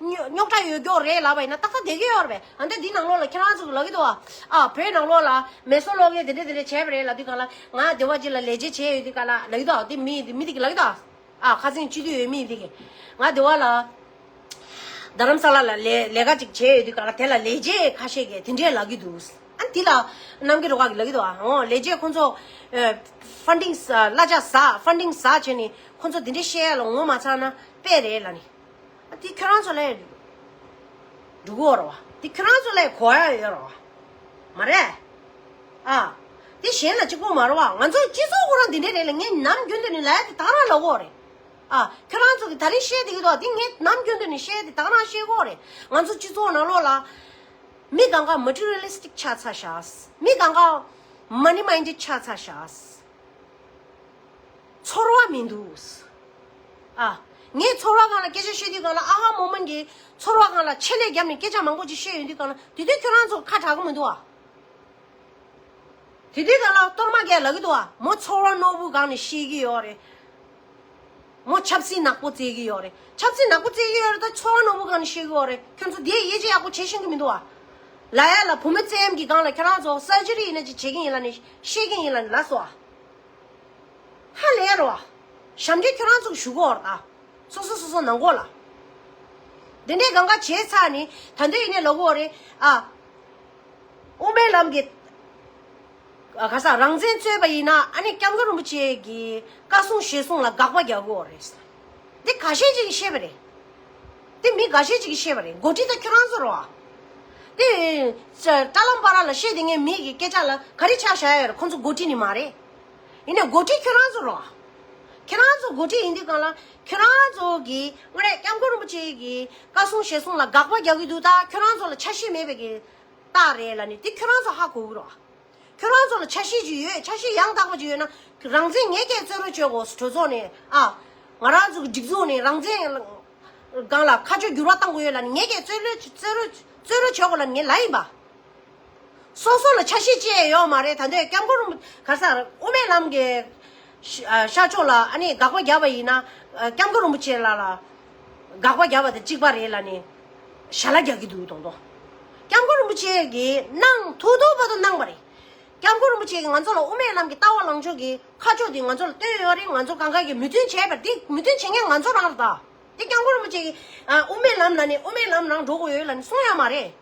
རྙོག་རྙོག་དྲ་ཡོད་མཁན་རེད་ལབ་པ་ཡིན་ན་ཏག་ཏག་བསྡད་ཀྱི་ཡོད་རེད་པས། ཨ་འདི་འདི་ནང་ལོགས་ལ་ཁྱེད་རང་ཚོ་གིས་ལབ་ཀྱི་འདུག་པ། ཨ་བོད་ནང་ལོགས་ལ་མེ་སོར་གློག་བརྙན་དེ་འདྲ་དེ་འདྲ་བྱས་པ་རེད་ལབ་དུས་སྒང་ལ་ང་སྡེ་བ་གཅིག་ལ་ལས་བྱེད་བྱས་ཡོད་དུས་སྒང་ལ་ལབ་ཀྱི་འདུག་པ། དེ་མི་དེ་མི་དེ་གིས་ལབ་ཀྱི་འདུག་པ། ཨ་ཁ་སང་སྤྱི་འཐུས་འོས་མི་དེ་གིས་ང་སྡེ་བ་ལ་རྡ་རམ་ས་ལ་ལ་ལས་ལས་ཀ་ཅིག་བྱས་ཡོད་དུས་སྒང་ལ་དེ་ལ་ལས་བྱེད་ཁ་ཤས་ཀྱིས་དེ་འདྲས་ལབ་ཀྱི་འདུག་ཨ་འདི་ལ་རྣམ་རྒྱལ་སྒྲོལ་དཀར་གྱིས་ལབ་ཀྱི་འདུག་པ། འོ་ལས་བྱེད་ཁོང་ཚོ་ཨ་ཕན་ཌིང་ཟ་གླ་ཆ་ཟ་ཕན་ཌིང་ཟ་བྱས་ནས་ཁོང་ཚོ་དེ་འདྲས་བཤད་ཡ་ལ་ངོ་མ་ཚ་ན་དཔེ་རེད་ལབ་ནས། ཨ་དེ་ཁྱོད་རང་ཚོ་ལ་འགྲོ་གི་ཡོད་རེད་པ། དེ་ཁྱོད་རང་ཚོ་ལ་གོ་ཡ་ཡོད་རེད་པ། མ་རེད། ཨ། དེ་གཞན་ལ་གཅིག་པོ་མ་རེད་པ། ང་ཚོའི་སྤྱི་ཚོགས་ཁོ་རང་འདི་འདྲས་རེད་ལབ་ངས་ནམ་རྒྱུན་དུ་ནས་ལབ་ཡ་དེ་ད་ག་རང་ལབ་ཀྱི་ཡོད་རེད། ཨ། ཁྱོད་རང་ཚོ་གིས་ད་རིང་བཤད་བསྡད་ཀྱི་འདུག་པ། དེ་ངས་ནམ་རྒྱུན་དུ་ནས་བཤད་དེ་ད་ག་རང་བཤད་ཀྱི་ཡོད་རེད། ང་ཚོ་སྤྱི་ཚོགས་ནང་ལོགས་ལ་མི་གང་ག་མ་ཊི་རི་ཡལ་ལི་སི་ཊིག་ཆགས་ཚར་ཤག་མི་གང་ག་མ་ནི་མའིན་ཌེཌ་ཆགས་ཚར་ཤག་ཚོར་བ་མི་འདུག་ཨ། ངས་ཚོར་བ་སྒང་ལ་སྐད་ཆ་བཤད་དུས་སྒང་ལ་ཨ་ཧ་མོ་མན་གྱིས་ཚོར་བ་སྒང་ལ་ཆེད་ལས་བརྒྱབ་ནས་སྐད་ཆ་མང་པོ་ཅིག་བཤད་ཡོང་དུས་སྒང་ལ་དེ་དུས་ཁྱོད་རང་ཚོ་ཁ་གྲག་གི་མི་འདུག་ཨ། དེ་དུས་སྒང་ལ་གཏོར་མ་རྒྱག་ལབ་ཀྱི་འདུག་ཨ། མོ་ཚོར་བ་རྣོ་པོའི་སྒང་ནས་བཤད་ཀྱི་ཡོད་རེད། མོ་ཆབ་སྲིད་ནག་པོ་རྩེད་ཀྱི་ཡོད་རེད། ཆབ་སྲིད་ནག་པོ་རྩེད་ཀྱི་ཡོད་རེད་ད་ཚོར་བ་རྣོ་པོའི་སྒང་ནས་བཤད་ཀྱི་ཡོད་རེད། ཁྱོད་ཚོ་དེ་དབྱེ་འབྱེད་ཡག་པོ་བྱེད་ཤེས་ཀྱི་མི་འདུག་ཨ། ལབ་ཡ་ལ་བུ་མོ་བཙན་གྱི་སྒང་ལ་ཁྱོད་རང་ཚོ་སར་ཇི་རི་ཡིན་ན་ཅིག་བྱེད་ཀྱི་ཡིན་ལབ་ནས་བཤད་ཀྱི་ཡིན་ལབ་ནས་ལབ་སོང་ཨ། ཧ་ལས་རོ། ཞབས་འདྲེན་ཁྱོད་རང་ཚོ་ཞུ་གོ་ར་ད། སོ་སོ་སོ་སོ་ནང་གོ་ལ། དེ་འདྲའི་གང་ག་བྱས་ཚར་ནི་ད་འདོད་ཡིན་ནས་ལོ་གོ་རེད་ཨ། དབུ་མའི་ལམ་གྱི་ཨ་ག་ས་རང་བཙན་རྩོད་པ་ཡིན་ན་ཨ་ནི་སྐྱབས་མགོན་རིན་པོ་ཆེ་གི་བཀའ་གསུང་ཞལ་གསུང་ལ་དགག་པ་རྒྱག་གོ་རེད། འདི་འགའ་ཤས་ཅིག་གིས་བཤད་པ་རེད། འདི་མི་འགའ་ཤས་ཅིག་གིས་བཤད་པ་རེད། འགོ་ཁྲིད་ད་ཁྱོད་རང་ཚོ་རེད་བ། འདི་ཅ་དྲ་ལམ་བར་ལ་བཤད་བསྡད་མཁན་མི་གི་སྐད་ཆ་ལ་ག་རེ་ཆ་བཞག་ཡོད་རེད། ཁོང་ཚོ་འགོ་ཁྲིད་ནི་མ་རེད། ཡིན་ནའི་འགོ་ཁྲིད་ཁྱོད་རང་ཚོ་རེད་བ། ཁྱོད་རང་ཚོ་འགོ་ཁྲིད་ཡིན་དུས་སྒང་ལ་ཁྱོད་རང་ཚོ་གིས་དངོས་གནས་སྐྱབས་མགོན་རིན་པོ་ཆེ་གི་བཀའ་གསུང་ཞལ་གསུང་ལ་དགག་པ་རྒྱག་གི་འདུག་ད་ཁྱོད་རང་ཚོ་ལ་ཆ་ཤས་མེད་པའི་གི་རྟགས་རེད་ལབ་ནི་འདི་ཁྱོད་རང་ཚོ་ཧ་གོ་གི་རེད་བ། ཁྱོད་རང་ཚོ་ལ་ཆ་ཤས་ཅིག་ཡོད། ཆ་ཤས་ཡང་དག་པ་ཅིག་ཡོད་ན་རང་བཙན་ངེད་ཀྱིས་རྩོད་རོགས་བྱེད་དགོས། གྲོས་ཚོགས་ནས་ཨ། ང་རང་ཚོ་གི་སྒྲིག་འཛུགས་ནས་རང་བཙན་སྒང་ལ་ཁ་ཕྱོགས་འགྱུར་བ་གཏང་དགོས་ཡོད་ལབ་ནས་ངེད་ཀྱིས་རྩོད་རོགས་རྩོད་རོགས་རྩོད་རོགས་བྱེད་དགོས་ལབ་ནས་ངས་ལབ་ཡིན་པ། སོ་སོ་ལ་ཆ་ཤས་ཅི་ཡང་ཡོད་མ་རེད། ད་ལྟའི་སྐྱབས་མགོན་རིན་པོ་ག་ས་དབུ་མའི་ལམ་གྱི་ཤ་ཤར་ཕྱོགས་ལ་ཨ་ནི་དགག་པ་བརྒྱབ་པ་ཡིན་ན་སྐྱབས་མགོན་རིན་པོ་ཆེ་ལ་ལ་དགག་པ་བརྒྱབ་པ་དང་གཅིག་པ་རེད་ལབ་ནས་ཞལ་ལག་རྒྱག་གི་འདུག་དོང་དོ། སྐྱབས་མགོན་རིན་པོ་ཆེ་གིས་གནང་ཐུབ་ཐུབ་བར་དུ་གནང་བ་རེད། སྐྱབས་མགོན་རིན་པོ་ཆེ་གིས་ང་ཚོ་ལ་དབུ་མའི་ལམ་གྱི་ལྟ་བ་ལངས་ཕྱོགས་ཀྱི་ཁ་ཕྱོགས་དེ་ང་ཚོ་ལ་བསྟན་ཡོད་རེད། ང་ཚོ་གང་ག་གིས་མོས་མཐུན་བྱས་པ་རེད། དེ་མོས་མཐུན་བྱེད་མཁན་ང་ཚོ་རང་རེད་ད། དེ་སྐྱབས་མགོན་རིན་པོ་ཆེ་གིས་ཨ་དབུ་མའི་ལམ་ལ་ནི་དབུ་མའི་ལམ་ནང་འགྲོ་དགོས་ཡོད་ལབ་ནི་གསུང་ཡ་མ་རེད།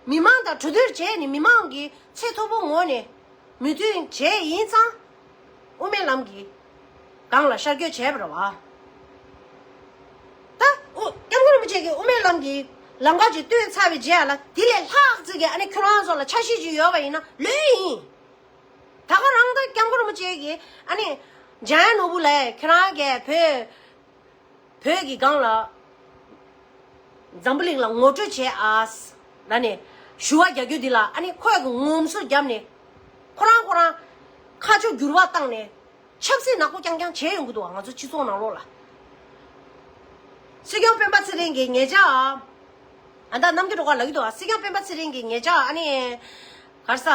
མི་མང་དང་གྲོས་བསྡུར་བྱས་ནས་མི་མང་གི་ཚད་མཐོ་པོ་ངོས་ནས་མོས་མཐུན་བྱས་ཡིན་ཙང་དབུ་མའི་ལམ་གྱི་སྒང་ལ་ཤར་བསྐྱོད་བྱས་པ་རེད་བ། ད་ཨོ་སྐྱབས་མགོན་རིན་པོ་ཆེ་གིས་དབུ་མའི་ལམ་གྱི་ལམ་ཁ་ཅིག་སྟོན་ཚར་བའི་རྗེས་ལ་དེ་ལས་ལྷག་ཙིག་གི་ཨ་ནི་ཁྱོད་རང་ཚོ་ལ་ཆ་ཤས་ཅིག་ཡོད་པ་ཡིན་ན་ལོས་ཡིན། ད་ག་རང་ད་སྐྱབས་མགོན་རིན་པོ་ཆེ་གིས་ཨ་ནི་འཇམ་དབྱངས་ནོར་བུ་ལགས་ཁྱེད་རང་གིས་བོད་བོད་ཀྱི་སྒང་ལ་འཛམ་བུ་གླིང་ལ་ངོ་སྤྲོད་བྱས་ཨ་ལ་ནི་ཞུ་བ་རྒྱག་རྒྱུ་འདི་ལ་ཨ་ནི་ཁོས་གི་ངོམ་སོ་བརྒྱབ་ནས་ཁོ་རང་ཁོ་རང་ཁ་ཕྱོགས་འགྱུར་བ་བཏང་ནས། ཆབ་སྲིད་ནག་པོ་རྐྱང་རྐྱང་བྱས་ཡོང་གི་འདུག་ང་ཚོ་སྤྱི་ཚོགས་ནང་ལོགས་ལ། སྲིད་སྐྱོང་སྤེན་པ་ཚེ་རིང་གིས་ཉེ་ཆར། ཨ་ད་རྣམ་རྒྱལ་སྒྲོལ་དཀར་ལབ་ཀྱི་འདུག་སྲིད་སྐྱོང་སྤེན་པ་ཚེ་རིང་གིས་ཉེ་ཆར་ཨ་ནི། ག་རེ་ཟ།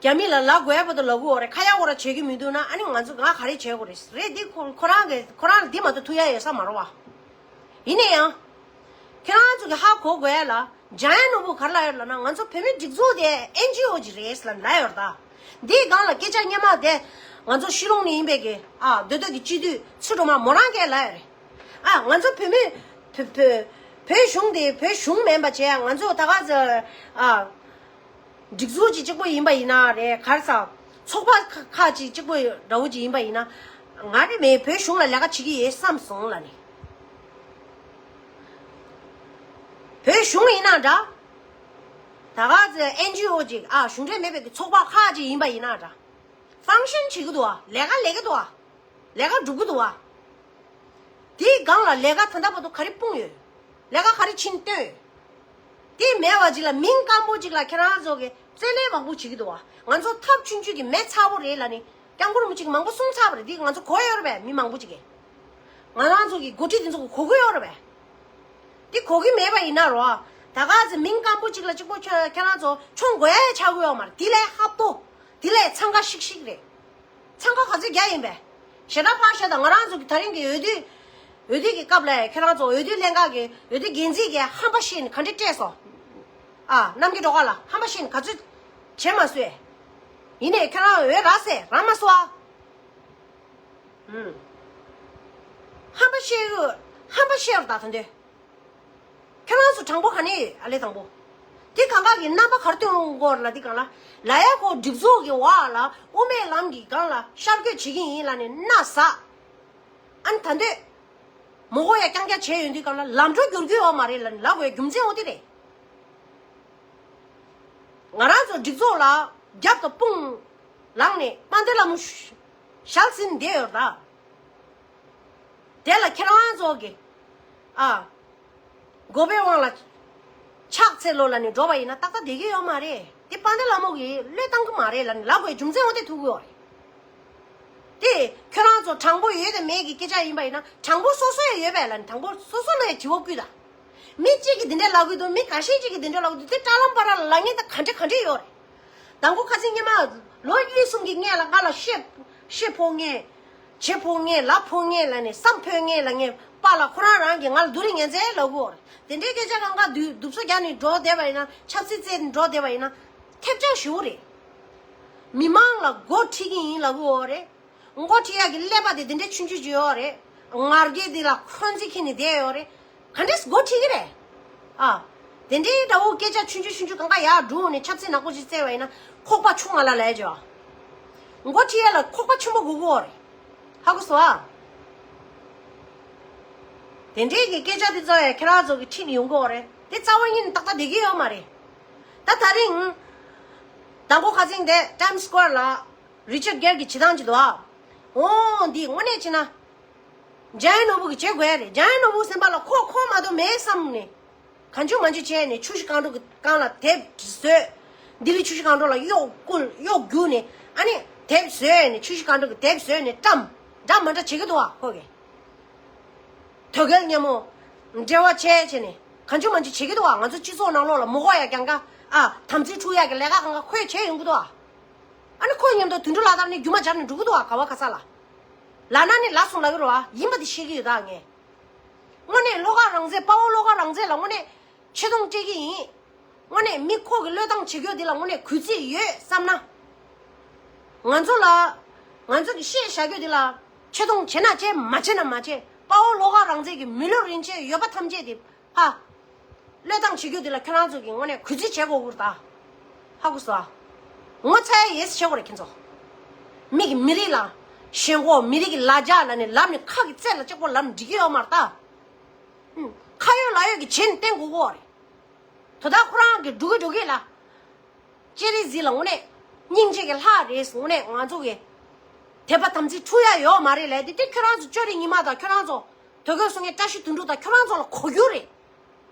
རྒྱ་མི་ལ་ལབ་དགོས་པ་དང་ལབ་དགོས་རེད། ཁ་ཡག་པོ་ར་བྱེད་ཀྱི་མི་འདུག་ན་ཨ་ནི་ང་ཚོ་ང་ག་རེ་བྱེད་དགོས་རེད། རེད་འདི་ཁོ་ཁོ་རང་གི་ཁོ་རང་ལ་འདི་མ་གཏོགས་ཐུག་ཡ་ཡོད་ས་མ་རེད་བ། ཡིན་ན་ཡང་། ཁྱེད་རང་ཚོ་གི་ཧ་གོ་དགོས་ཡ་ལ། འཇམ་དབྱངས་ནོར་བུ་ག་རེ་ལབ་ཡོད་ལབ་ན་ང་ཚོ་བོད་མི་སྒྲིག་འཛུགས་དེ་ཨེན་ཇི་ཨོ་ཅིག་རེད་ལབ་ལབ་ཡོད་རེད་ད། འདིའི་སྒང་ལ་སྐད་ཆ་སྙན་མ་དེ་ང་ཚོ་ཕྱི་རོང་ནས་ཡིན་པའི་གི་ཨ་སྡོད་སྡོད་ཀྱི་སྤྱི་འཐུས་ཚུལ་སྒྲོལ་མ་མོ་རང་གིས་ལབ་ཡོད་རེད། ཨ་ང་ཚོ་བོད་མི་བོད་བོད་བོད་གཞུང་དེ་བོད་གཞུང་མིན་པ་བྱས་ང་ཚོ་ད་ག་ཚོད་ཨ། སྒྲིག་འཛུགས་ཅིག་གཅིག་པོ་ཡིན་པ་ཡིན་ན་རེད། ག་རེ་ཟ། ཚོགས་པ་ཁག་ཁག་ཅིག་གཅིག་པོ་འདྲ་བོ་ཅིག་ཡིན་པ་ཡིན་ན། ང་རེ་མེད་བོད་གཞུང་ལ་ལས་ཀ་བྱེད་ཀྱི་ཡོད་བསམ་སོང་ལབ་ནས། བོད་གཞུང་ཡིན་ན་འདྲ། ད་ག་ཚོད་ཨེན་ཇི་ཨོ་ཅིག་ཨ་གཞུང་འབྲེལ་མེད་པའི་གི་ཚོགས་པ་ཁག་ཅིག་ཡིན་པ་ཡིན་ན་འདྲ། ཕང་ཤན་བྱེད་ཀྱི་འདུག་བ། ལས་ཀ་ལས་ཀྱི་འདུག་བ། ལས་ཀ་སྒྲུབ་ཀྱི་འདུག་བ། དེའི་སྒང་ལ་ལས་ཀ་ད་ལྟ་བར་དུ་ག་རེ་སྤུངས་ཡོད། ལས་ཀ་ག་རེ་ཕྱིན་བཏོན་ཡོད། དེ་མེད་པ་ཅིག་ལ་མིང་སྐམ་པོ་ཅིག་ལ་ཁྱེད་རང་ཚོ་གི་རྩོད་ལེན་མང་པོ་བྱེད་ཀྱི་འདུག་བ། ང་ཚོ་ཐབས་ཆུང་ཆུང་གི་མེད་ཚ་པོ་རེད་ལབ་ནས་སྐྱབས་མགོན་རིན་པོ་ཆེ་གི་མང་པོ་གསུངས་ཚར་བ་རེད། འདི་ང་ཚོ་གོ་ཡོད་རེད་པས། མི་མང་པོ་ཅིག་གིས་ང་རང་ཚོ་གི་འགོ་ཁྲིད་དེ་ཚོ་གི་གོ་གི་ཡོད་རེད་པས། འདི་གོ་གི་མེད་པ་ཡིན་ན་རོ། ད་ག་ཚོད་མིང་སྐམ་པོ་ཅིག་ལ་གཅིག་པོ་ཁྱོད་ཁྱེད་རང་ཚོ་མཆོང་དགོས་ཡ་ཆགས་ཀྱི་ཡོད་མ་རེད། དེ་ལས་ཧབ་ཏོ། དེ་ལས་འཚང་ཁ་ཤིག་ཤིག་རེད། འཚང་ཁ་ག་ཚོད་རྒྱག་ཡིན་པས། ཞེ་དྲག་ཕར་བཞག་དང་། ང་རང་ཚོ་གི་ད་རིང་གི་འོས་བསྡུ། འོས་བསྡུ་གི་སྐབས་ལ་ཁྱེད་རང་ཚོ་འོས་བསྡུ་ལྷན་ཁང་གི་འོས་བསྡུ་འགན་འཛིན་གྱིས་ཧམ་པ་བཤད་ནས་ག་འདྲ་སྤྲད་སོང་། ཨ་རྣམ་རྒྱལ་སྒྲོལ་དཀར་ལ་ཧམ་པ་བཤད་ནས་ག་ཚོད་བྱས་མ་སོང་། ཡིན་ནའི་ཁྱེད་རང་འོས་རག་སེ་རག་མ་སོང་ཨ། ཧམ་པ་བཤད་ཡོད། ཧམ་པ་བཤད་རོགས་ད་ད་འདོད། ཁྱེད་རང་ཚོ་དྲང་པོ་ག་ནས་ཡོད། ཨ་ལས་དང་པོ། དེ་གང་ག་གི་རྣམ་པ་གར་སྟོན་འོང་གོ་ལ་དེ་གང་ལ། ལ་ཡ་ཁོ་སྒྲིག་འཛུགས་ཀྱི་འོག་ལ་དབུ་མའི་ལམ་གྱི་སྒང་ལ་ཤར་བསྐྱོད་བྱེད་ཀྱི་ཡིན་ལ་ནས་མནའ་ཟ། ཨ་ནི་ད་འདོད། མོ་གོ་ཡ་རྐྱང་རྐྱང་བྱས་ཡོང་དུས་གང་ལ་ལམ་འགྲོ་བསྒྱུར་རྒྱུ་ཡོད་མ་རེད་ལ་ནི་ལབ་དགོས་རྒྱུ་མཚན་འོ་དེ་རེད། ང་རང་ཚོ་སྒྲིག་འཛུགས་ལ་རྒྱབ་དང་དཔུང་ལངས་ནས་དཔལ་ལྡན་ལྷ་མོ་ཞལ་ཟིན་བསྡད་ཡོད་ར། དེ་ལ་ཁྱེད་རང་ཚོ་གི་ཨ། མགོ་པའི་དབང་ལ་ཕྱག་འཚལ་ལོ་ལ་ནི་འགྲོ་བ་ཡིན་ན་ཏག་ཏག་བསྡད་ཀྱི་ཡོད་མ་རེད། དེ་དཔལ་ལྡན་ལྷ་མོ་གིས་བློས་བཏང་གི་མ་རེད་ལ་ནི་ལབ་དགོས་རྒྱུ་མཚན་འོ་དེ་ཐུག་གི་ཡོད་རེད། དེ་ཁྱོད་རང་ཚོ་དྲང་པོ་ཡོད་དེ་མེད་ཀྱི་སྐད་ཆ་ཡིན་པ་ཡིན་ན་དྲང་པོ་སོ་སོ་ཡང་ཡོད་པས་ལ་ནི་དྲང་པོ་སོ་སོ་ལ་ཡང་དྲི་བ་བསྐུལ་དང་། མི་གཅིག་གིས་འདི་འདྲ་ལབ་གི་འདུག་མི་ཁ་ཤས་གཅིག་གིས་འདི་འདྲ་ལབ་གི་འདུག་དེ་དྲ་ལམ་བར་ལ་ལབ་མཁན་དང་ག་འདྲ་ག་འདྲ་ཡོད་རེད། དང་པོ་ཁ་སང་སྔོན་མ་ལོ་གཉིས་གསུམ་གྱི་སྔོན་ལ་ང་ལ་ཤེ་ཤེ་ཕོག་མཁན། བྱེ་ཕོག་མཁན། ལ་ཕོག་མཁན་ལབ་ནས་བསམ་ཕོད་མཁན་ལབ་མཁན་པ་ལ་ཁོ་རང་རང་གིས་ང་ལ་སྡུག་རུས་ངན་ཚད་ལབ་གི་ཡོད་རེད། དེ་འདྲའི་སྐད་ཆ་གང་ག་སྡུག་སྡུག་སོ་རྒྱག་ནས་འགྲོ་བསྡད་པ་ཡིན་ན། ཆབ་སྲིད་རྩེད་ནས་འགྲོ་བསྡད་པ་ཡིན་ན་ཐེབས་ཆག་ཞེ་པོ་རེད། མི་མང་ལ་མགོ་ཁྲིད་ཀྱི་ཡིན་ལབ་གི་ཡོད་རེད། མགོ་ཁྲིད་ཡག་གི་ཀླད་པ་དེ་དེ་འདྲའི་ཆུང་ཆུང་ཅིག་ཡོད་རེད། ང་རྒྱལ་དེ་ལ་འཁོན་འཛིན་འཁྱེར་ནས་བསྡད་ཡོད་རེད། ག་འདྲས་མགོ་ཁྲིད་ཀྱི་རེད། ཨ། དེ་འདྲའི་འདྲ་བོ་སྐད་ཆ་ཆུང་ཆུང་ཆུང་ཆུང་གང་ག་ཡར་འགྲོ་ནས་ཆབ་སྲིད་ནག་པོ་ཅིག་བརྩེ་བ་ཡིན་ན་ཁོག་པ་ཆུང་ང་ལ་ལས་ཅོ། མགོ་ཁྲིད་ཡག་ལ་ཁོག་པ་ཆེན་པོ་དགོས་ཀྱི་ཡོད་རེད། ཧ་གོ་སོང་ཨ། དེ་འདྲའི་གི་སྐད་ཆ་དེ་ཚོ་ཡང་ཁྱེད་རང་ཚོ་གི་ཁྲིད་ནས་ཡོང་གི་ཡོད་རེད། དེ་རྩ་བ་ཉིད་ནས་ཏག་ཏག་བསྡད་ཀྱི་ཡོད་མ་རེད། ད་ད་རིང་། དང་པོ་ཁ་སང་དེ་ཊའིམ་སི་ཀོ་ཝེར་ལ། རི་ཅར་གྷེར་གྱི་བྱེད་སྟངས་ཅིག་འདུག་ཨ། འོ་འདི་དངོས་གནས་བྱས་ན། འཇམ་དབྱངས་ནོར་བུ་གིས་བྱེད་དགོས་ཡ་རེད། འཇམ་དབྱངས་ནོར་བུ་སེམས་པ་ལ་ཁོ་ཁོ་མ་གཏོགས་མེད་བསམ་ནས། གང་བྱུང་མང་བྱུང་བྱས་ནས་ཆུ་བཞི་སྒང་དྲུག་གི་སྒང་ལ་དེབ་བཟོས། ལྡི་ལི་ཆུ་བཞི་སྒང་དྲུག་ལ་གཡོག་བསྐུལ་གཡོག་རྒྱུགས་ནས་ཨ་ནི་དེབ་བཟོས་ནས་ཆུ་བཞི་སྒང་དྲུག་གི་དེབ་བཟོས་ནས་བཀྲམ། འདྲ་མ་འདྲ་བྱེད་ཀྱི་འདུག་ཨ་ཁོ་གིས། དོལ་རྒྱལ་མཉམ་པོ། འབྲེལ་བ་བྱས་བྱས་ནས་གང་བྱུང་མང་བྱུང་བྱེད་ཀྱི་འདུག་ཨ། ང་ཚོ་སྤྱི་ཚོགས་ནང་ལོགས་ལ་མི་དགོས་ཡ་རྐྱང་ག་ཨ་དམ་ཚིག་འཁྲུག་ཡ་གི་ལས་ཀ་གང་ག་ཁོས་བྱས་ཡོང་གི་འདུག་ཨ། ཨ་ནི་ཁོ་མཉམ་དུ་དུད་འགྲོ་ལག་བསྟར་ནས་རྒྱུ་མ་སྦྱར་ནས་འགྲོ་གི་འདུག་ཨ། ག་བ་ག་ས་ལ། ལབ་ན་ནི་ལབ་སོང་ལབ་ཀྱི་རེད་བ། ཡིན་པ་དེ་ཤེས་ཀྱི་ཡོད་ད་ངས། དངོས་གནས་བློ་དགའ་རང་བཙན་དཔའ་བོ་བློ་དགའ་རང་བཙན་ལ་དངོས་གནས་ཆེ་མཐོང་སྤྲད་ཀྱི་ཡིན། དངོས་གནས་མི་ཁོ་གི་བློས་བཏང་བྱེད་རྒྱུ་འདི་ལ་དངོས་གནས་གུས་བརྩི་ཡོད་བསམ་ན། ང་ཚོ་ལ། ང་ཚོ་གི་བཤད་བཞག་རྒྱུ་འདི་ལ་ཆེ་མཐོང་བྱེད་ན་བྱེད་མ་བྱེད་ན་མ་བྱེད། དཔའ་བོ་བློ་དགའ་རང་བཙན་གྱི་མི་ལུས་རིན་ཆེན་ཡོད་པ་ཐམས་ཅད་དེ་ཕ། བློས་བཏང་བྱེད་རྒྱུ་འདི་ལ་ཁྱོད་རང་ཚོ་གི་དངོས་གནས་གུས་བརྩི་བྱེད་དགོས་ཀྱི་རེད་ད། ཧ་གོ་སོང་། ངོ་ཚ་ཡ་ཡོད་ཟེར་བྱེད་དགོས་རེད་ཁྱེད་ཚོ། མི་གི་མི་རིགས་ལ། ཞེན་ཁོག་མི་རིགས་ཀྱི་ལ་རྒྱ་ལ་ནི་ལབ་ནས་ཁ་གི་རྩེ་ལ་གཅིག་པོ་ལབ་ནས་འགྲིག་གི་ཡོད་མ་རེད་ད། ཁ་ཡོད་ལག་ཡོད་ཀྱི་བྱེད་ནས་བསྟན་དགོས་ཀྱི་རེད། དོ་བདག་ཁོ་རང་གི་འགྲོ་གི་འགྲོ་གི་ལ། ཅེ་རི་ཟི་ལ་དངོས་གནས། སྙིང་རྗེ་གི་ལྷ་རེད་ཟེར་ནས་ང་ཚོ་གི་དད་པ་དམ་ཚིག་འཁྲུག་ཡ་ཡོད་མ་རེད་ལབ་དེ། དེ་ཁྱོད་རང་ཚོ་ཅོ་རི་ཉི་མ་དང་ཁྱོད་རང་ཚོ་དོལ་རྒྱལ་བསུ་མཁན་བཀྲ་ཤིས་དོན་གྲུབ་དང་ཁྱོད་རང་ཚོ་ལ་གོ་རྒྱུ་རེད།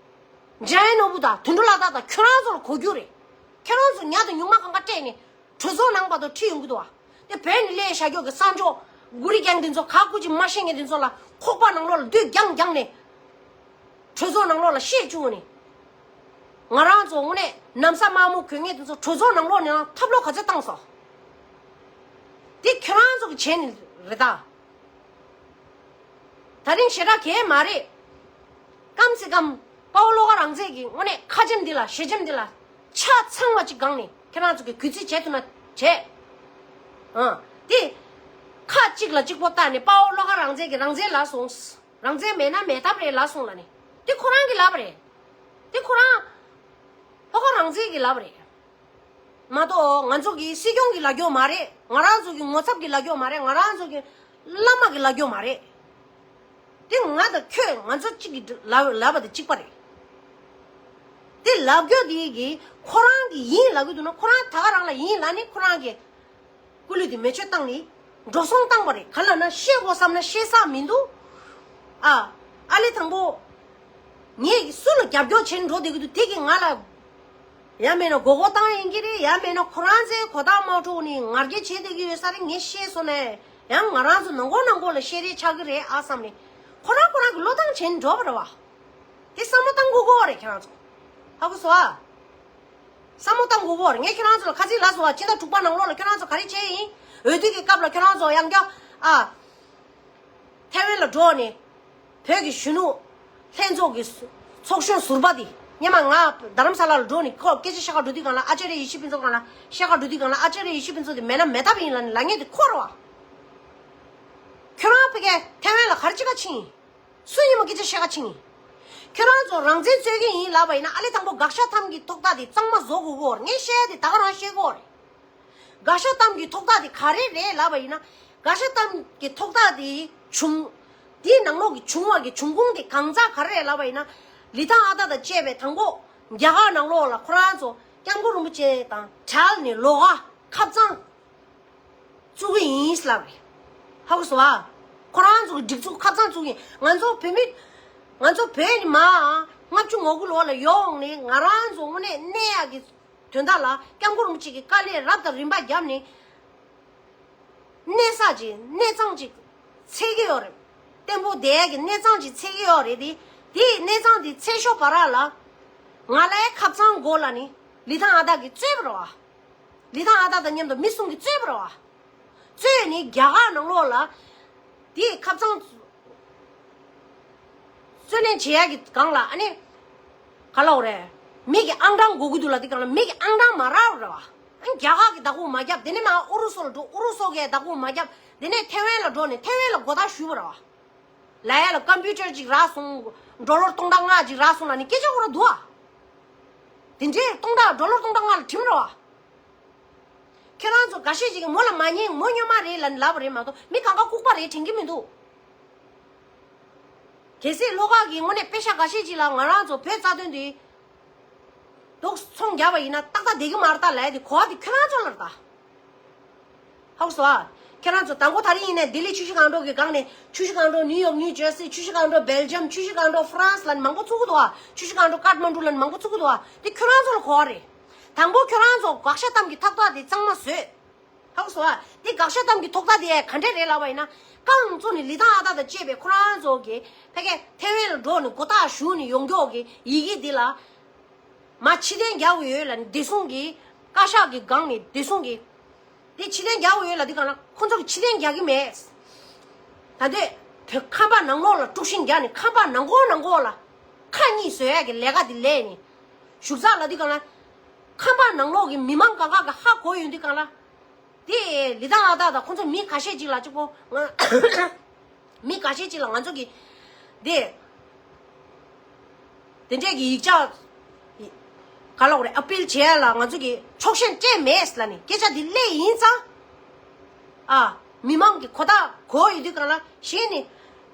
འཇམ་དབྱངས་ནོར་བུ་དང་དོན་གྲུབ་ལྷ་དར་དང་ཁྱོད་རང་ཚོ་ལ་གོ་རྒྱུ་རེད། ཁྱོད་རང་ཚོ་ཉ་དང་ཉུང་མ་གང་ག་སྤྲད་ནས་གྲོས་ཚོགས་ནང་བར་དུ་ཁྲིད་ཡོང་གི་འདུག་བ། དེ་བོད་ནས་སླེབས་བཞག་རྒྱུ་གི་གསར་འབྱོར་གུ་རི་རྒྱང་འདི་ཚོ་ག་སྐུ་ཅི་མ་ཤེས་མཁན་འདི་ཚོ་ལ་ཁོག་པ་ནང་ལོགས་ལ་བདུད་རྒྱང་རྒྱང་ནས་གྲོས་ཚོགས་ནང་ལོགས་ལ་བཤད་བཅུག་ནས། ང་རང་ཚོ་དངོས་གནས་ན་བཟའ་དམར་མོ་གོན་མཁན་འདི་ཚོ་གྲོས་ཚོགས་ནང་ལོགས་ནས་ལ་ཐབས་ལོག་ག་ཚོད་བཏང་སོང་། དེ་ཁྱོད་རང་ཚོ་གི་བྱས་ནས་རེད་ད། ད་རིང་ཞེ་དྲག་གས་མ་རེད། ཀམ་སེ་ཀམ་དཔའ་བོ་བློ་དགའ་རང་བཙན་གྱི་དངོས་གནས་ཁ་ཆེམས་འདི་ལ་ཞེ་ཆེམས་འདི་ལ་ཆ་ཚང་བ་ཅིག་སྒང་ནས་ཁྱེད་རང་ཚོ་གི་གུས་བརྩི་བྱེད་ཐུབ་ན་བྱེད། ཨང་། དེ་ཁ་གཅིག་ལ་གཅིག་པོ་བལྟས་ནས་དཔའ་བོ་བློ་དགའ་རང་བཙན་གྱི་རང་བཙན་ལ་སོང་། རང་བཙན་མེད་ན་མེད་ཐབས་རེད་ལ་སོང་ལ་ནི། དེ་ཁོ་རང་གི་ལབ་རེད། དེ་ཁོ་རང་བློ་དགའ་རང་བཙན་གྱི་ལབ་རེད། མ་གཏོགས་ང་ཚོ་གི་སྲིད་སྐྱོང་གི་ལབ་རྒྱུ་མ་རེད། ང་རང་ཚོ་གི་ངོ་ཚབ་ཀྱི་ལབ་རྒྱུ་མ་རེད། ང་རང་ཚོ་གི་བླ་མ་གི་ལབ་རྒྱུ་མ་རེད། དེ་ང་དང་ཁྱོད་ང་ཚོ་གཅིག་གི་ལབ་ལབ་པ་དེ་གཅིག་པ་རེད། དེ་ལབ་རྒྱུ་དེ་གི་ཁོ་རང་གི་ཡིན་ལབ་གི་འདུག་ན། ཁོ་རང་ད་ག་རང་ལ་ཡིན་ལབ་ནི་ཁོ་རང་གི་སྐུ་ལུས་དེ་མེ་མཆོད་བཏང་ནི་འགྲོ་སོང་བཏང་པ་རེད། ག་ལབ་ན་ཤེས་དགོས་བསམ་ན་ཤེས་ས་མི་འདུག་ཨ། ཨ་ལེ་དང་པོ། ངས་སུ་ལ་རྒྱབ་སྐྱོར་བྱེད་འགྲོ་བསྡད་ཀྱི་འདུག་དེ་གིས་ང་ལ་ཡང་མེད་ན་མགོ་སྐོར་བཏང་ཡིན་གྱི་རེད། ཡང་མེད་ན་ཁོ་རང་ཚོའི་གོ་བརྡ་མ་འཕྲོད་ནས་ང་རྒྱལ་བྱེད་བསྡད་ཀྱི་ཡོད་ས་རེད། ངས་ཤེས་སོང་ནས་ཡང་ང་རང་ཚོ་ནང་ཁོག་ནང་ཁོག་ལ་བཤད་རེས་ཆགས་ཀྱི་རེད་ཨ་བསམ་ནས་ཁོ་རང་ཁོ་རང་གི་བློས་བཏང་བྱེད་འགྲོ་བ་རེད་བ། དེ་བསམ་བློ་བཏང་དགོས་ཀྱི་རེད་ཁྱེད་རང་ཚོ། ཧ་གོ་སོང་ཨ། བསམ་བློ་བཏང་དགོས་ཀྱི་རེད། ངས་ཁྱེད་རང་ཚོ་ལ་ཁ་ཚིག་ལབ་སོང་ཨ། ཕྱི་ཟླ་དྲུག་པ་ནང་ལོགས་ལ་ཁྱེད་རང་ཚོ་ག་རེ་བྱས་ཡིན། འོས་བསྡུ་གི་སྐབས་ལ་ཁྱེད་རང་ཚོ་ཡང་བསྐྱར་ཨ། ཐའེ་ཝན་ལ་འགྲོ་ནས་བོད་ཀྱི་གཞོན་ནུ་ལྷན་ཚོགས་ཀྱི་ཚོགས་གཞོན་ཟུར་པ་དེ་སྔོན་མ་ང་རྡ་རམ་ས་ལ་ལ་འགྲོ་ནས་ཁོ་སྐད་ཆ་བཤད་ག་འགྲོ་དུས་སྒང་ལ། ཨ་ཅཱརྱ་ཡེ་ཤེས་ཕུན་ཚོགས་སྒང་ལ་བཤད་ག་འགྲོ་དུས་སྒང་ལ་ཨ་ཅཱརྱ་ཡེ་ཤེས་ཕུན་ཚོགས་དེ་མེད་ན་མེད་ཐབས་ཡིན་ལབ་ནས་ལབ་མཁན་དེ་ཁོ་རེད་བ། ཁྱོད་རང་ཕ་གིར་ཐའེ་ཝན་ལ་ག་རེ་བྱེད་ག་ཕྱིན་ཡིན། སུ་ཡིན་མོ་སྐད་ཆ་བཤད་ག་ཕྱིན་ཡིན། ཁྱོད་རང་ཚོ་རང་བཙན་རྩོད་མཁན་ཡིན་ལབ་པ་ཡིན་ན་ཨ་ལེ་དང་པོ་དགག་བཞག་གཏམ་གྱི་ཐོག་ཐག་དེ་གཙང་མ་བཟོ་དགོས་ཀྱི་ཡོད་རེད། ངས་བཤད་ཡ་དེ་ད་ག་རང་བཤད་ཀྱི་ཡོད་རེད། དགག་བཞག་གཏམ་གྱི་ཐོག་ཐག་དེ་ག་རེ་རེད་ལབ་པ་ཡིན་ན། དགག་བཞག་གཏམ་གྱི་ཐོག་ཐག་དེ་བྱུང་། དེའི་ནང་ལོགས་ཀྱི་བྱུང་བ་གི་འབྱུང་ཁུངས་དེ་གང་ཟག་ག་རེ་རེད་ལབ་པ་ཡིན་ན། ལི་ཐང་ཨ་ཏ་དང་བཅས་པའི་དང་པོ་རྒྱ་གར་ནང་ལོགས་ལ་ཁོ་རང་ཚོ་སྐྱབས་མགོན་རིན་པོ་ཆེ་དང་བྲལ་ནས་ལོག་ག་ཁབ་གཙང་བཙུགས་ཀྱི་ཡིན་ལབ་རེད། ཧ་གོ་སོང་ཨ། ཁོ་རང་ཚོ་གི་སྒྲིག་འཛུགས་ཁབ་གཙང་བཙུགས་ཀྱི་ཡིན། ང་ཚོ་བོད་མི། ང་ཚོ་བོད་ནས་མར་ལྔ་བཅུ་ང་དགུ་ལོ་ལ་ཡོང་ནས་ང་རང་ཚོ་དངོས་གནས་གནས་ཡག་གི་དོན་དག་ལ་སྐྱབས་མགོན་རིན་པོ་ཆེ་གི་བཀའ་ལན་རབ་དང་རིམ་པ་བརྒྱབ་ནས། གནས་ས་ཅིག་གནས་གཙང་ཅིག་འཚོལ་གྱི་ཡོད་རེད། བརྟན་པོ་བསྡད་ཡག་གི་གནས་གཙང་ཅིག་འཚོལ་གྱི་ཡོད་རེད་དེ། དེའི་གནས་གཙང་དེ་འཚོལ་ཞོར་བར་ལ། ང་ལའི་ཁབ་གཙང་དགོས་ལབ་ནས་ལི་ཐང་ཨ་ཏ་གིས་རྩོད་པ་རེད་བ། ལི་ཐང་ཨ་ཏ་དང་མཉམ་དུ་མི་གསུམ་གྱིས་རྩོད་པ་རེད་བ། རྩོད་ནས་རྒྱ་གར་ནང་ལོགས་ལ་དེའི་ཁབ་གཙང་རྩོད་ལེན་བྱེད་ཡག་གི་སྒང་ལ་ཨ་ནི། ག་ལབ་དགོས་རེད། མི་གི་ཨང་གྲངས་དགོས་ཀྱི་འདུག་ལབ་དུས་སྒང་ལ་མི་གི་ཨང་གྲངས་མ་རག་རེད་བ། ཨ་ནི་རྒྱ་གར་གྱི་བདག་པོ་མ་བརྒྱབ། དེ་ནས་མར་ཨུ་རུ་སུ་ལ་འགྲོ། ཨུ་རུ་སུ་གི་བདག་པོ་མ་བརྒྱབ། དེ་ནས་ཐའེ་ཝན་ལ་འགྲོ་ནས་ཐའེ་ཝན་ལ་མགོ་བཏགས་ཞུས་པ་རེད་བ། ལབ་ཡ་ལ་ཀམ་པུ་ཊར་ཅིག་རག་སོང་། ཌོ་ལར་སྟོང་ཕྲག་ལྔ་ཅིག་རག་སོང་ལབ་ནས་སྐད་ཆ་ཁོ་རང་འདུག་ཨ། དེ་འདྲའི་སྟོང་ཕྲག་ཌོ་ལར་སྟོང་ཕྲག་ལྔ་ལ་ཁྲིམས་རེད་བ། ཁྱེད་རང་ཚོ་འགའ་ཤས་ཅིག་གིས་མོ་ལ་མ་ཉན། མོ་སྨྱོན་མ་རེད་ལབ་ནས་ལབ་པ་རེད་མ་གཏོགས་མི་གང་ག་ལྐུགས་པ་རེད་དྲན་གྱི་མི་འདུག་གལ་སྲིད་བློ་དགའ་གིས་དངོས་གནས་པེ་ཤག་འགའ་ཤས་ཅིག་ལ་ང་རང་ཚོ་བོད་རྩ་དོན་དེ་དུག་ཚོང་རྒྱག་པ་ཡིན་ན་ཏག་ཏག་བསྡད་ཀྱི་མ་རེད་ད་ལབ་ཡ་དེ་གོ་བ་དེ་ཁྱོད་རང་ཚོ་ལ་རེད་ད། ཧ་གོ་སོང་ཨ། ཁྱེད་རང་ཚོ་དང་པོ་དེ་རིང་ཡིན་ནའི་ལྡི་ལི་ཆུ་བཞི་སྒང་དྲུག་གི་སྒང་ནས་ཆུ་བཞི་སྒང་དྲུག་ནིའུ་ཡོག་ནིའུ་ཇར་སི། ཆུ་བཞི་སྒང་དྲུག་སྦེལ་ཇམ། ཆུ་བཞི་སྒང་དྲུག་ཧྥ་རན་སི་ལབ་ནས་མང་པོ་བཙུགས་ཀྱི་འདུག་ཨ། ཆུ་བཞི་སྒང་དྲུག་ཀཏ་མན་ཌུ་ལབ་ནས་མང་པོ་བཙུགས་ཀྱི་འདུག་ཨ། དེ་ཁྱོད་རང་ཚོ་ལ་གོ་བ་རེད། དང་པོ་ཁྱོད་རང་ཚོ་དགག་བཞག་གཏམ་གྱི་ཐག་ཐག་དེ་གཙང་མ་བཟོས། ཧ་གོ་སོང་ཨ། དེ་དགག་བཞག་གཏམ་གྱི་ཐོག་ཐག་དེ་ག་འདྲས་རེད་ལབ་པ་ཡིན་ན། རྐང་བཙུགས་ནས་ལི་ཐང་ཨ་ཏ་དང་བཅས་པའི་ཁོ་རང་ཚོ་གི་ཕ་གིར་ཐའེ་ཝན་ལ་འགྲོ་ནས་མགོ་བཏགས་ཞུ་ནས་ཡོང་རྒྱུ་གི་ཡི་གེ་འདི་ལ། མར་ཕྱིར་འཐེན་རྒྱག་དགོས་ཡོད་ལབ་ནས་བདེ་སྲུང་གི་བཀའ་ཤག་གི་སྒང་ནས་བདེ་སྲུང་གི། དེ་ཕྱིར་འཐེན་རྒྱག་དགོས་ཡོད་ལབ་དུས་སྒང་ལ་ཁོ་ཚོ་གིས་ཕྱིར་འཐེན་རྒྱག་གི་མེད། ད་ལྟ་བོད་ཁང་པ་ནང་ལོགས་ལ་དཀྲུག་ཤིང་རྒྱག་ནས་ཁང་པ་ནང་ཁོག་ནང་ཁོག་ལ་ཁ་གཉིས་བཟོ་ཡག་གི་ལས་ཀ་དེ་ལས་ནས་བཞུགས་ཚར་ལབ་དུས་སྒང་ལ། ཁང་པ་ནང་ལོགས་ཀྱི་མི་མང་གང་ག་གིས་ཧ་གོ་ཡོང་དུས་སྒང་ལ། དེ་ལི་ཐང་ཨ་ཏ་དང་ཁོ་ཚོ་མི་ཁ་ཤས་ཅིག་ལ་གཅིག་པོ་ང་། མི་ཁ་ཤས་ཅིག་ལ་ང་ཚོ་གི་དེ། དེ་འདྲས་ཀྱི་ཡིག་ཆ། ག་ལབ་དགོས་རེད། ཨ་པིལ་བྱེད་ཡ་ལ་ང་ཚོ་གི་ཆོག་མཆན་སྤྲད་མེད་ལབ་ནས་སྐད་ཆ་འདི་སླེབས་ཡིན་ཙང་། ཨ། མི་མང་གི་གོ་བརྡ་གོ་ཡོད་དུས་སྒང་ལ་གཞི་ནས་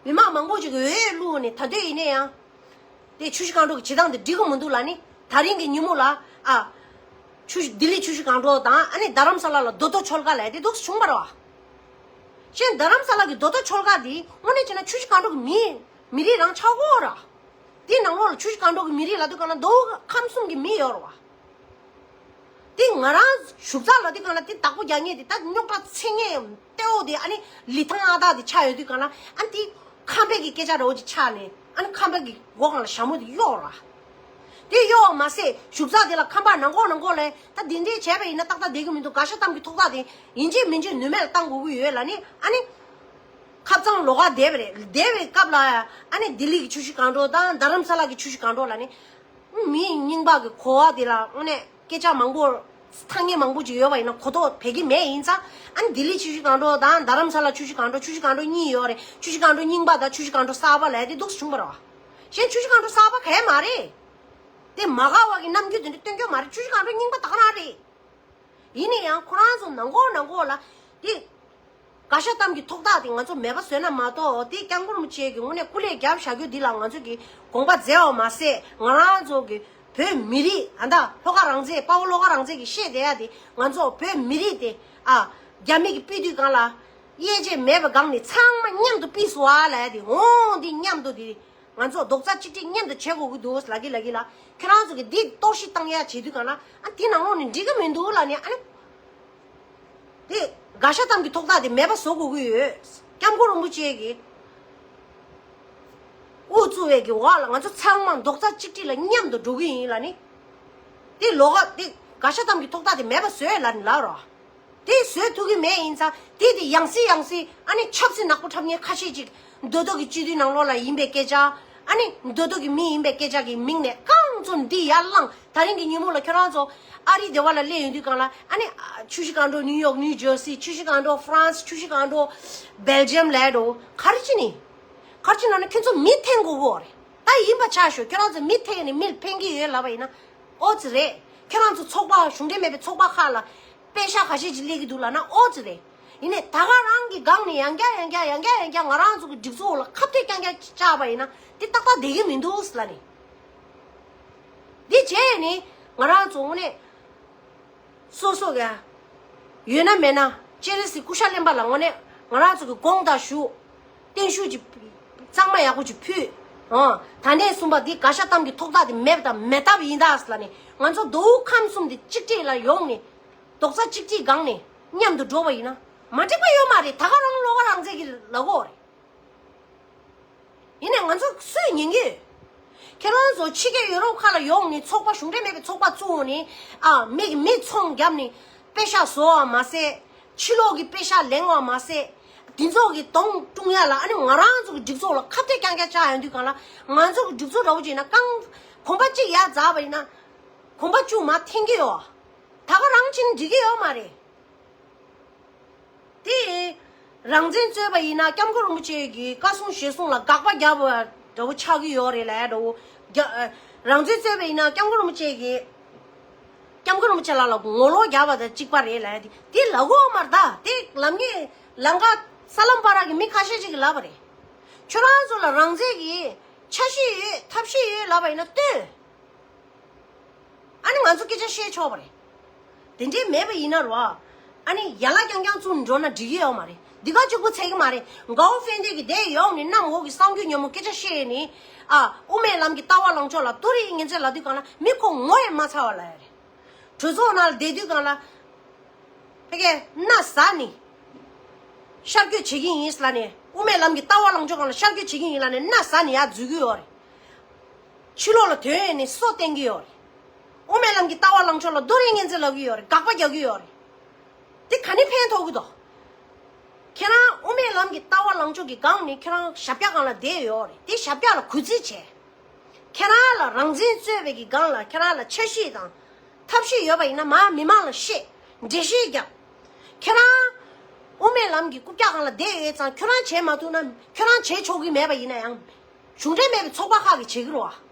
མི་མང་མང་པོ་ཅིག་གིས་འོས་བླུགས་ནས་ད་དུང་ཡིན་ན་ཡང་། དེ་ཆུ་བཞི་སྒང་དྲུག་གི་བྱེད་སྟངས་དེ་འགྲིག་གི་མི་འདུག་ལབ་ནས་ད་རིང་གི་ཉིན་མོ་ལ། ཨ། ཆུ་བཞི་ལྡི་ལི་ཆུ་བཞི་སྒང་དྲུག་དང་ཨ་ནི་རྡ་རམ་ས་ལ་ལ་རྡོ་ཐོ་ཆོལ་ཁ་ལབ་དེ་འདུག་སེ་བྱུང་བ་རེད་བ། གཞན་རྡ་རམ་ས་ལ་གི་རྡོ་ཐོ་ཆོལ་ཁ་དེ་དངོས་གནས་བྱས་ན་ཆུ་བཞི་སྒང་དྲུག་གི་མི་མི་རིགས་རང་ཆགས་ཀྱི་ཡོད་རེད་བ། དེ་ནང་ལོགས་ལ་ཆུ་བཞི་སྒང་དྲུག་གི་མི་རིགས་ལབ་དུས་སྒང་ལ་མདོ་དབུས་ཁམས་གསུམ་གྱི་མི་ཡོད་རེད་བ། དེ་ང་རང་བཞུགས་ས་ལབ་དུས་སྒང་ལ་དེ་བདག་པོ་རྒྱག་མཁན་དེ་ད་རྙོག་དྲ་འཚེ་མཁན་གཏེ་བོ་དེ་ཨ་ནི་ལི་ཐང་ཨ་སྟག་དེ་ཆགས་ཡོད་དུས་སྒང་ལ་ཨ་ནི་དེ་ཁམས་པའི་གི་སྐད་ཆ་འདྲ་བོ་ཅིག་ཆགས་ནས་ཨ་ནི་ཁམས་པའི་གི་མགོ་སྒང་ལ་ཞྭ་མོ་དེ་གཡོགས་ར། དེ་གཡོགས་པ་མ་ཟད་བཞུགས་ས་དེ་ལ་ཁམས་པ་ནང་ཁོག་ནང་ཁོག་ལ་ད་དེ་འདྲས་བྱས་པ་ཡིན་ན་ཏག་ཏག་བསྡད་ཀྱི་མི་འདུག་དགའ་ཤ་གཏམ་གྱི་ཐོག་ཐག་དེ་ཡིན་གཅིག་མིན་གཅིག་ནུས་མེད་ལ་བཏང་དགོས་ཀྱི་ཡོད་ལབ་ནས་ཨ་ནི། ཁ་རྩང་ལོགས་ཀ་བསྡད་པ་རེད། བསྡད་པའི་སྐབས་ལ་ཨ་ནི་ལྡི་ལི་གི་ཆུ་བཞི་སྒང་དྲུག་དང་རྡ་རམ་ས་ལ་གི་ཆུ་བཞི་སྒང་དྲུག་ལབ་ནས། མི་རྙིང་པ་གི་གོ་བ་དེ་ལ་དངོས་གནས་སྐད་ཆ་མང་པོ་ཐ་སྙད་མང་པོ་ཅིག་ཡོད་པ་ཡིན་ན་གོ་རྟོགས་བྱེད་ཀྱི་མེད་ཡིན་ཙང་ཨ་ནི་ལྡི་ལི་ཆུ་བཞི་སྒང་དྲུག་དང་རྡ་རམ་ས་ལ་ཆུ་བཞི་སྒང་དྲུག་ཆུ་བཞི་སྒང་དྲུག་གཉིས་ཡོད་རེད། ཆུ་བཞི་སྒང་དྲུག་རྙིང་པ་དང་ཆུ་བཞི་སྒང་དྲུག་གསར་པ་ལབ་དེ་འདུག་སེ་བྱུང་བ་རེད་བ། གཞན་ཆུ་བཞི་སྒང་དྲུག་གསར་པ་གང་ཡང་མ་རེད། དེ་མ་དགའ་བ་གི་རྣམ་འགྱུར་དེ་འདྲ་སྟོན་གྱི་མ་རེད། ཆུ་བཞི་སྒང་དྲུག་རྙིང་པ་ད་ག་རང་རེད། ཡིན་ན་ཡང་ཁོ་རང་ཚོ་ནང་ཁོག་ནང་ཁོག་ལ་དེ། དགའ་ཤ་གཏམ་གྱི་ཐོག་ཐག་དེ་ང་ཚོ་མེད་པ་བཟོས་ན་མ་གཏོགས་དེ་སྐྱབས་མགོན་རིན་པོ་ཆེ་གི་དངོས་གནས་སྐུ་ལས་བརྒྱབ་བཞག་རྒྱུ་འདི་ལ་ང་ཚོ་གི་དགོངས་པ་མཛད་པ་མ་ཟད་ང་རང་ཚོ་གི་བོད་མི་རིགས་ཨ་ད་ལྷོ་ཁ་རང་བཙན་དཔའ་བོ་ལྷོ་ཁ་རང་བཙན་གྱི་བཤད་བསྡད་ཡ་དེ་ང་ཚོ་བོད་མི་རིགས་དེ་ཨ་རྒྱ་མི་གི་སྤུས་དུས་སྒང་ལ་དབྱེ་འབྱེད་མེད་པའི་སྒང་ནས་ཚང་མ་མཉམ་དུ་ཕུད་སོང་ཨ་ལབ་ཡ་དེ་འོང་དེ་མཉམ་དུ་དེ། ང་ཚོ་རྡོག་རྩ་གཅིག་སྒྲིལ་མཉམ་དུ་བྱེད་དགོས་ཀྱི་འདུག་ལབ་ཀྱི་ལབ་ཀྱི་ལ། ཁྱེད་རང་ཚོ་གིས་འདི་གཏོར་བཤིག་བཏང་ཡ་བྱེད་དུས་གང་ལ་ཨ་འདི་ནང་ལོགས་ནས་འགྲིག་གི་མི་འདུག་ལབ་ནས་ཨ་ནི། དེ་དགའ་ཤ་གཏམ་གྱི་ཐོག་ཐག་དེ་མེད་པ་བཟོ་དགོས་ཀྱི་ཡོད། སྐྱབས་མགོན་རིན་པོ་ཆེ་གིས་དབུ་བཙུགས་པའི་གི་འོག་ལ་ང་ཚོ་ཚང་མ་རྡོག་རྩ་གཅིག་སྒྲིལ་ལ་མཉམ་དུ་འགྲོ་གི་ཡིན་ལབ་ནི། དེ་ལོགས་ཀ་དེ་དགའ་ཤ་གཏམ་གྱི་ཐོག་ཐག་དེ་མེད་པ་བཟོས་ལབ་ནི་ལབ་རོགས། དེ་བཟོས་ཐུབ་ཀྱི་མེད་ཡིན་ཙང་དེ་དེ་ཡང་སྲིད་ཡང་སྲིད་ཨ་ནི་ཆབ་སྲིད་ནག་པོ་འཁྲབ་མཁན་ཁ་ཤས་ཅིག་མདོ་སྟོད་ཀྱི་སྤྱི་འཐུས་ནང་ལོགས་ལ་ཡིན་པའི་སྐད་ཆ། ཨ་ནི་མདོ་སྟོད་ཀྱི་མི་ཡིན་པའི་སྐད་ཆ་གི་མིང་ནས་རྐང་བཙུགས་འདི་ཡར་བསླངས། ད་རིང་གི་ཉིན་མོ་ལ་ཁྱོད་རང་ཚོ་ཨ་རི་སྡེ་བ་ལ་སླེབས་ཡོང་དུས་སྒང་ལ་ཨ་ནི་ཆུ་བཞི་སྒང་དྲུག་ནིའུ་ཡོག་ནིའུ་ཇར་སི། ཆུ་བཞི་སྒང་དྲུག་ཧྥ་རན་སི། ཆུ་བཞི་སྒང་དྲུག་སྦེལ་ཇམ་ལབ་འགྲོ། ག་རེ་བྱས་ནི། ག་རེ་བྱས་ན་ནི་ཁྱོད་ཚོ་མི་འཐེན་དགོས་གོ་རེད། ད་ཡིན་པ་ཆ་ཞོག་ཁྱོད་རང་ཚོ་མི་འཐེན་ནས་མི་ལ་ཕན་གྱི་ཡོད་ལབ་པ་ཡིན་ན། ཨོ་ཙི་རེད། ཁྱེད་རང་ཚོ་ཚོགས་པ་གཞུང་འབྲེལ་མེད་པའི་ཚོགས་པ་ཁག་ལ་པེ་ཤག་ཁ་ཤས་ཅིག་སླེབས་ཀྱི་འདུག་ལབ་ན་ཨོ་ཙི་རེད། ཡིན་ནའི་ད་ག་རང་གི་སྒང་ནས་ཡང་བསྐྱར་ཡང་བསྐྱར་ཡང་བསྐྱར་ཡང་བསྐྱར་ང་རང་ཚོ་གི་སྒྲིག་འཛུགས་འོག་ལ་ཁ་གཏད་རྐྱང་རྐྱང་བཅག་པ་ཡིན་ན་འདི་ཏག་ཏག་བསྡད་ཀྱི་མི་འདུག་ལབ་ནས། འདི་བྱས་ནས་ང་རང་ཚོ་དངོས་གནས་སོ་སོ་ག་ཡོད་ན་མེད་ན་སྤྱན་རས་གཟིགས་སྐུ་ཤ་གླེན་པ་ལ་དངོས་གནས་ང་རང་ཚོ་གི་དགོངས་དག་ཞུ། བརྟན་བཞུགས་ཀྱི་གཙང་མ་ཡག་པོ་ཅིག་ཕུལ། ཨོ། ད་ནས་བཟུང་པ་འདི་དགའ་ཤ་གཏམ་གྱི་ཐོག་ཐག་དེ་མེད་དང་མེད་ཐབས་ཡིན་ད་ལབ་ནས་ང་ཚོ་མདོ་དབུས་ཁམས་གསུམ་དེ་གཅིག་སྒྲིལ་ལ་ཡོང་ནས་རྡོག་རྩ་གཅིག་སྒྲིལ་སྒང་ནས་མཉམ་དུ་འགྲོ་བ་ཡིན་ན་མ་འགྲིག་པ་ཡོད་མ་རེད། ད་ག་རང་ལོགས་ཀ་རང་བཙན་གྱི་ལ་གོ་རེད། ཡིན་ནའི་ང་ཚོ་སུས་ཉན་གི་ཡོད། ཁྱེད་རང་ཚོ་ཕྱི་རྒྱལ་ཡུ་རོབ་ཁག་ལ་ཡོང་ནས་ཚོགས་པ་གཞུང་འབྲེལ་མེད་པའི་ཚོགས་པ་བཙུགས་ནས་ཨ་མི་གི་མི་ཚོང་བརྒྱབ་ནས་པེ་ཤག་བཟོ་བ་མ་ཟད་ཕྱི་ལོགས་ཀྱི་པེ་ཤག་ལེན་བ་མ་ཟད་འདི་ཚོ་གི་གདོང་བཀྲུ་ཡ་ལ་ཨ་ནི་ང་རང་ཚོ་གི་སྒྲིག་འཛུགས་ལ་ཁ་གཏད་རྐྱང་རྐྱང་བཅག་ཡོང་དུས་གང་ལ་ང་ཚོ་གི་སྒྲིག་འཛུགས་འདྲ་བོ་ཅིག་ཡིན་ན་རྐང་གོམ་པ་གཅིག་ཡར་འཛེགས་པ་ཡིན་ན་གོམ་པ་བཅུ་མར་འཐེན་གྱི་ཡོད། ད་ག་རང་ཕྱིན་འགྲིག་གི་ཡོད་མ་རེད། དེ་རང་བཙན་རྩོད་པ་ཡིན་ན་སྐྱབས་མགོན་རིན་པོ་ཆེ་གི་བཀའ་གསུང་ཞལ་གསུང་ལ་དགག་པ་རྒྱབ་པ་འདྲ་བོ་ཆགས་ཀྱི་ཡོད་རེད་ལབ་འདྲ་བོ། རྒྱ་ཨ་རང་བཙན་རྩོད་པ་ཡིན་ན་སྐྱབས་མགོན་རིན་པོ་ཆེ་གི་སྐྱབས་མགོན་རིན་པོ་ཆེ་ལགས་ལ་ངོ་ལོག་རྒྱག་པ་དང་གཅིག་པ་རེད་ལབ་ཡ་དེ་དེ་ལབ་དགོས་མ་རེད་ད། དེ་ལབ་མཁན་ལམ་ཁ་ས་ལམ་བར་གྱི་མི་ཁ་ཤས་ཅིག་གིས་ལབ་པ་རེད། ཁྱོད་རང་ཚོ་ལ་རང་བཙན་གྱི་འཆར་གཞི་ཡོད་ཐབས་ཤེས་ཡོད་ལབ་པ་ཡིན་ན་སྟོན། ཨ་ནི་ང་ཚོ་སྐད་ཆ་བཤད་ཆོག་པ་རེད། དེ་འདྲའི་མེད་པ་ཡིན་ན་རོ། ཨ་ནི་ཡན་ལག་རྐྱང་རྐྱང་བཙུགས་འགྲོ་ན་འགྲིག་གི་ཡོད་མ་རེད། འདི་ག་གཅིག་པུ་ཚད་གི་མ་རེད། དགའ་བོ་དཔལ་ལྡན་གྱིས་དེ་ཡོང་ནས་གནམ་འོག་གི་གསར་འགྱུར་ཉོན་མོངས་སྐད་ཆ་བཤད་ནས་ཨ་དབུ་མའི་ལམ་གྱི་ལྟ་བ་ལངས་ཕྱོགས་ལ་རྡོ་རིང་ངན་ཚད་ལབ་དུས་གང་ལ་མི་ཁོ་ངོ་ཡང་མ་ཚ་བ་ལ་ཡ་རེད། གྲོས་ཚོགས་ནང་ལ་བསྡད་དུས་གང་ལ། ཕ་གིའི་མནའ་ཟ་ནི། ཤར་བསྐྱོད་བྱེད་ཀྱི་ཡིན་ལབ་ནས་དབུ་མའི་ལམ་གྱི་ལྟ་བ་ལངས་ཕྱོགས་སྒང་ལ་ཤར་བསྐྱོད་བྱེད་ཀྱི་ཡིན་ལབ་ནས་མནའ་ཟ་ནས་ཡར་འཛུལ་གྱི་ཡོད་རེད། ཕྱི་ལོགས་ལ་ཐོན་ནས་སོ་བསྟན་གྱི་ཡོད་རེད། དབུ་མའི་ལམ་གྱི་ལྟ་བ་ལངས་ཕྱོགས་ལ་རྡོ་རིང་ངན་ཚད་ལབ་ཀྱི་ཡོད་རེད། དགག་པ་རྒྱག་གི་ཡོད་རེད། དེ་ག་ནས་ཕན་ཐོགས་ཀྱི་འདུག་ཁྱེད་རང་དབུ་མའི་ལམ་གྱི་ལྟ་བ་ལངས་ཕྱོགས་ཀྱི་སྒང་ནས་ཁྱེད་རང་ཞབས་བཀྱག་སྒང་ལ་བསྡད་ཡོད་རེད། དེ་ཞབས་བཀྱག་ལ་གུས་བརྩི་བྱས། ཁྱེད་རང་ལ་རང་བཙན་རྩོད་པའི་གི་སྒང་ལ་ཁྱེད་རང་ལ་འཆར་གཞི་དང་ཐབས་ཤེས་ཡོད་པ་ཡིན་ན་མར་མི་མང་ལ་བཤད། འགྲེལ་བཤད་རྒྱབ། ཁྱེད་རང་དབུ་མའི་ལམ་གྱི་རྐུབ་བཀྱག་སྒང་ལ་བསྡད་ཡོད་ཙང་ཁྱོད་རང་བྱེད་མ་ཐུབ་ན་ཁྱོད་རང་བྱེད་ཆོག་གི་མེད་པ་ཡིན་ན་ཡང་གཞུང་འབྲེལ་མེད་པའི་ཚོགས་པ་ཁག་གིས་བྱེད་ཀྱི་རེད་བ།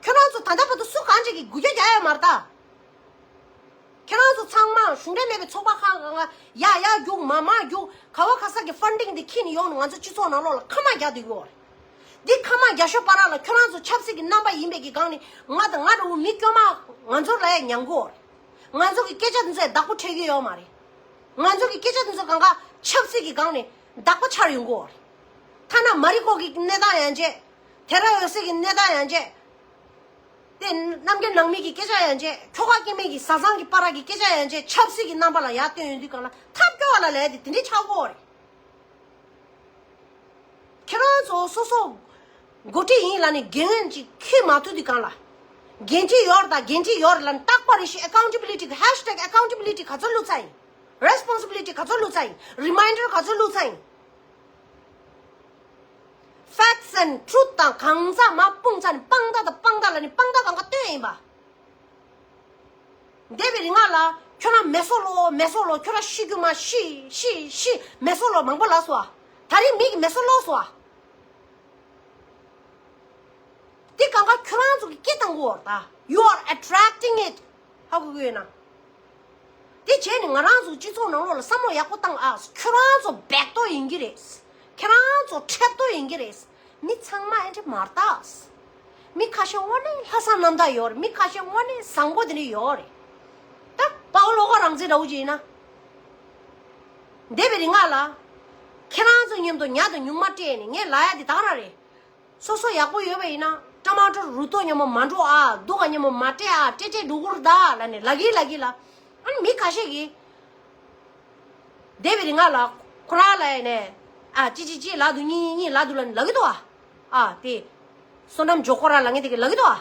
ཁྱོད་རང་ཚོ་ད་ལྟ་བར་དུ་སུ་གང་ཅིག་གིས་འགུལ་སྐྱོད་རྒྱག་ཡོད་མ་རེད་ད། ཁྱེད་རང་ཚོ་ཚང་མ་གཞུང་འབྲེལ་མེད་པའི་ཚོགས་པ་ཁག་ཁག་ལ་ཡར་ཡར་རྒྱུག་མར་མར་རྒྱུག་ག་བ་ག་ས་གི་ཕན་ཌིང་དེ་འཁྱེར་ནས་ཡོང་ནས་ང་ཚོ་སྤྱི་ཚོགས་ནང་ལོགས་ལ་ཁ་མ་རྒྱག་སྡོད་ཀྱི་ཡོད་རེད། འདི་ཁ་མ་རྒྱག་ཞོར་བར་ལ་ཁྱོད་རང་ཚོ་ཆབ་སྲིད་ཀྱི་རྣམ་པ་ཡིན་པའི་གི་སྒང་ནས་ང་དང་ང་འདྲ་བོ་མི་དཀྱུས་མ་ང་ཚོ་ལ་ཡང་མྱང་གི་ཡོད་རེད། ང་ཚོ་གི་སྐད་ཆ་དེ་ཚོས་བདག་པོ་འཕྲད་ཀྱི་ཡོད་མ་རེད། ང་ཚོ་གི་སྐད་ཆ་དེ་ཚོ་གང་ག་ཆབ་སྲིད་ཀྱི་སྒང་ནས་བདག་པོ་ཆགས་ཡོང་གི་ཡོད་རེད། ཐ་ན་མ་རི་ཀོ་གི་གནས་སྟངས་ཡང་བྱས། དེ་ར་འོད་ཟེར་གྱི་གནས་སྟངས་ཡང་བྱས། དེ་རྣམ་རྒྱལ་ནང་མི་གི་སྐད་ཆ་ཡང་བྱས། ཁྱོ་ག་སྐྱེ་དམན་གྱི་བཟའ་ཚང་གི་བར་གྱི་སྐད་ཆ་ཡང་བྱས། ཆབ་སྲིད་ཀྱི་རྣམ་པ་ལ་ཡར་བཏོན་ཡོང་དུས་སྒང་ལ་ཐབས་སྐྱོ་བ་ལ་ལས་དེ་དེ་འདྲའི་ཆགས་ཀྱི་ཡོད་རེད། ཁྱེད་རང་ཚོ་སོ་སོ་འགོ་ཁྲིད་ཡིན་ལབ་ནས་འགན་ཅིག་འཁྱེར་མ་ཐུབ་དུས་སྒང་ལ། འགན་འཁྲི་ཡོད་རེད་ད། འགན་འཁྲི་ཡོད་རེད་ལབ་ནས་རྟག་པར་རེ་ཞིག་accountability ཧེཤ་ཊེག་accountability ག་ཚོད་བླུགས་ཚར་ཡིན། རེ་སི་པོན་སི་བི་ལི་ཊི་ག་ཚོད་བླུགས་ཚར་ཡིན། རི་མའིན་ཌར་ག་ཚོད་བླུགས་ཚར་ཡིན། Facts and truth དང་གང་ཟག་མ་སྤུངས་ཚར་ནས་དཔང་རྟགས་དང་དཔང་རྟགས་ལབ་ནས་དཔང་རྟགས་གང་ག་སྟོན་ཡིན་པ། འདས་པའི་རིང་ལ་ཁྱོད་རང་མེ་སོ་ལོ་མེ་སོ་ལོ་ཁྱོད་རང་ཤི་རྒྱུ་མ་ཤི་ཤི་ཤི་མེ་སོ་ལོ་མང་པོ་ལབ་སོང་ཨ། ད་རིང་མི་གི་མེ་སོ་ལོ་སོང་ཨ། དེ་གང་ག་ཁྱོད་རང་ཚོ་གི་སྐད་བཏང་གི་ཡོད་རེད་ད། You are attracting it. ཧ་གོ་གི་ཡོད་ན། དེ་བྱས་ནས་ང་རང་ཚོ་སྤྱི་ཚོགས་ནང་ལོགས་ལ་བསམ་བློ་ཡག་པོ་བཏང་ཨ། ཁྱོད་རང་ཚོ་སྦད་ཏོ་ཡིན་གྱི་རེད། ཁྱེད་རང་ཚོ་ཁྲེབ་ཏོ་ཡིན་གྱི་རེད། མི་ཚང་མ་ཨེ་འདྲ་མ་རེད་ད། མི་ཁ་ཤས་དངོས་གནས་ལྷག་བསམ་རྣམ་དག་ཡོད་རེད། མི་ཁ་ཤས་དངོས་གནས་བཟང་པོ་དེ་འདྲ་ཡོད་རེད། ད་དཔའ་བོ་བློ་དགའ་རང་བཙན་འདྲ་བོ་ཅིག་ཡིན་ན། འདས་པའི་རིང་ལ་ཁྱེད་རང་ཚོ་མཉམ་དུ་ཉ་དང་ཉུང་མ་སྤྲད་ནས་ངས་ལབ་ཡ་དེ་ད་ག་རང་རེད། སོ་སོ་ཡག་པོ་ཡོད་པ་ཡིན་ན་ཀྲ་མ་ཀྲོ་རུ་ཏོ་མཉམ་པོ་མ་འགྲོ་ཨ། སྡུག་ག་མཉམ་པོ་མ་སྤྲད་ཨ། སྤྲད་སྤྲད་འགྲོ་གི་རེད་ད་ལབ་ནས་ལབ་གི་ལབ་གི་ལ། ཨ་ནི་མི་ཁ་ཤས་ཀྱིས་འདས་པའི་རིང་ལ་ཁོ་རང་ལ་ཡིན་ནས་ཨ་ཅི་ཅི་ཅི་ལབ་འདུག་གཉིས་གཉིས་གཉིས་ལབ་འདུག་ལབ་ནས་ལབ་གི་འདུག་ཨ། ཨ་དེ་བསོད་ནམས་ཇོ་ཁོ་ར་ལབ་མཁན་དེ་གིས་ལབ་གི་འདུག་ཨ།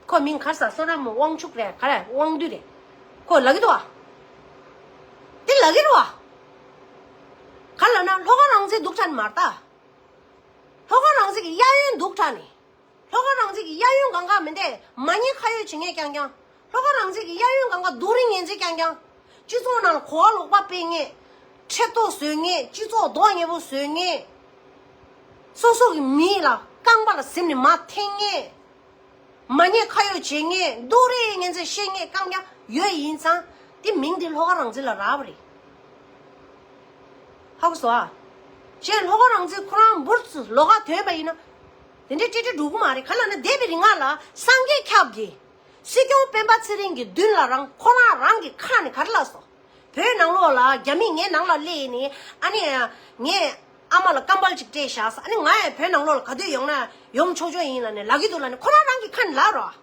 ཁོ་མིང་ག་རེ་ཟེར། བསོད་ནམས་དབང་ཕྱུག་རེད་ག་རེ་དབང་འདུས་རེད། ཁོ་ལབ་གི་འདུག་ཨ། དེ་ལབ་གི་རེད་བ། ག་ལབ་ན་ལྷོ་ཁ་རང་བཙན་སྡུག་དྲགས་ནི་མ་རེད་ད། ལྷོ་ཁ་རང་བཙན་གྱི་གཡས་གཡོན་སྡུག་དྲགས་ནི། ལྷོ་ཁ་རང་བཙན་གྱི་གཡས་གཡོན་གང་ག་མི་འདེ་མ་ཉེས་ཁ་གཡོགས་བྱེད་མཁན་རྐྱང་རྐྱང་། ལྷོ་ཁ་རང་བཙན་གྱི་གཡས་གཡོན་གང་ག་སྡུག་རུས་ངན་འཛིན་རྐྱང་རྐྱང་། སྤྱི་ཚོགས་ནང་ལ་གོ་བ་ལོག་པ་སྤེལ་མཁན། ཁྲེབ་ཏོ་བཟོ་མཁན། སྤྱི་ཚོགས་རྡོག་ཉེས་པོ་བཟོ་མཁན། སོ་སོ་གི་མི་ལ་རྐང་པ་ལ་གཟིམ་ནས་མར་འཐེན་མཁན། མ་ཉེས་ཁ་གཡོགས་བྱེད་མཁན། སྡུག་རུས་ངན་འཛིན་བཤད་མཁན་རྐྱང་རྐྱང་ཡོད་ཡིན་ཙང་། དེ་མིང་དེ་ལྷོ་ཁ་རང་བཙན་ལ་རག་པ་རེད། ཧ་གོ་སོང་ཨ། གཞན་ལྷོ་ཁ་རང་བཙན་ཁོ་རང་འབུར་ལོགས་ཀ་ཐོན་པ་ཡིན་ན། དེ་འདྲའི་ཀྲིག་ཀྲིག་འགྲོ་གི་མ་རེད། ག་ལབ་ན་འདས་པའི་རིང་ལ་སངས་རྒྱས་ཁྱབ་ཀྱིས་སྲིད་སྐྱོང་སྤེན་པ་ཚེ་རིང་གི་མདུན་ལ་རང་ཁོ་རང་རང་གི་ཁ་ནས་ག་རེ་ལབ་སོང་། བོད་ནང་ལོགས་ལ་རྒྱ་མིས་ངའི་ནང་ལ་སླེབས་ནས་ཨ་ནི་ངའི་ཨ་མ་ལ་སྐམ་པ་ཅིག་སྤྲད་བཞག་ཟེར། ཨ་ནི་ང་ཡང་བོད་ནང་ལོགས་ལ་ག་དུས་ཡོང་ན་ཡོང་ཆོག་ཆོག་ཡིན་ལབ་ནས་ལབ་ཀྱི་འདུག་ལབ་ནས་ཁོ་རང་རང་གི་ཁ་ནས་ལབ་རོགས།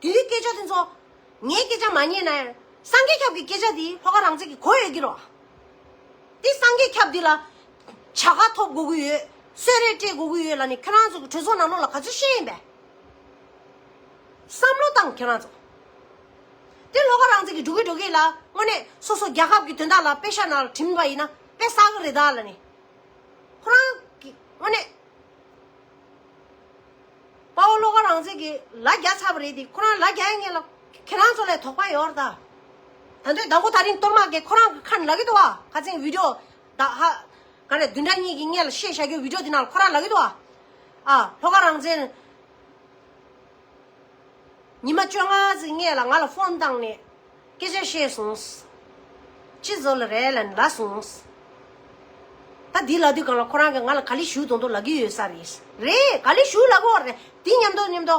དེ་དུས་སྐད་ཆ་དེ་ཚོ་ངའི་སྐད་ཆ་མ་ཉན་ན་ཡང་སངས་རྒྱས་ཁྱབ་ཀྱི་སྐད་ཆ་དེ་ལྷོ་ཁ་རང་བཙན་གྱི་གོ་ཡོད་ཀྱི་རོ། དེ་སངས་རྒྱས་ཁྱབ་འདི་ལ་བྱ་དགའ་ཐོབ་དགོས་ཀྱི་ཡོད། གསོལ་རས་སྤྲད་དགོས་ཀྱི་ཡོད་ལབ་ནས་ཁྱེད་རང་ཚོ་གི་གྲོས་ཚོགས་ནང་ལོགས་ལ་ག་ཚོད་བཤད་ཡིན་པས། བསམ་བློ་བཏང་ཁྱེད་རང་ཚོ། དེ་ལྷོ་ཁ་རང་བཙན་གྱི་འགྲོ་གི་འགྲོ་གི་ལ་དངོས་གནས་སོ་སོ་རྒྱལ་ཁབ་ཀྱི་དོན་དག་ལ་པེ་ཤ་ནང་ལ་བྲིམ་པ་ཡིན་ན་དཔེ་བསགས་གི་རེད་ད་ལབ་ནས། ཁོ་རང་གི་དངོས་གནས། དཔའ་བོ་བློ་དགའ་རང་བཙན་གྱིས་ལ་རྒྱ་ཚར་བ་རེད་དེ། ཁོ་རང་ལ་རྒྱ་ཡ་ངེས་ལ་ཁྱེད་རང་ཚོ་ལས་དོགས་པ་ཡོད་རེད་ད། ད་འདོད་ཟླ་མགོ་དེ་རིང་གཏོར་མ་གིས་ཁོ་རང་གི་ཁ་ནས་ལབ་ཀྱི་འདུག་བ། ཁ་སང་བི་ཌི་ཡོ་ད་ཧ་ག་རེ་བདུན་ཕྲག་གཉིས་ཀྱི་སྔས་ལ་བཤད་བཞག་རྒྱུ་བི་ཌི་ཡོ་དེ་ནང་ལ་ཁོ་རང་ལབ་ཀྱི་འདུག་བ། ཨ་ལྷོ་ཁ་རང་བཙན། ཉི་མ་བཅོ་ལྔ་ཙམ་སྔས་ལ་ང་ལ་ཕོན་བཏང་ནས་སྐད་ཆ་བཤད་སོང་། ཅི་བཟོ་ལ་རེད་ལབ་ནས་ལབ་སོང་། ད་འདི་ལབ་དུས་སྒང་ལ་ཁོ་རང་གིས་ང་ལ་ག་ལེ་ཞུ་མདོག་མདོག་ལབ་ཀྱི་ཡོད་ས་རེད། རེད། ག་ལེ་ཞུ་ལབ་ཀྱི་ཡོད་རེད། འདི་མཉམ་དུ་མཉམ་དུ།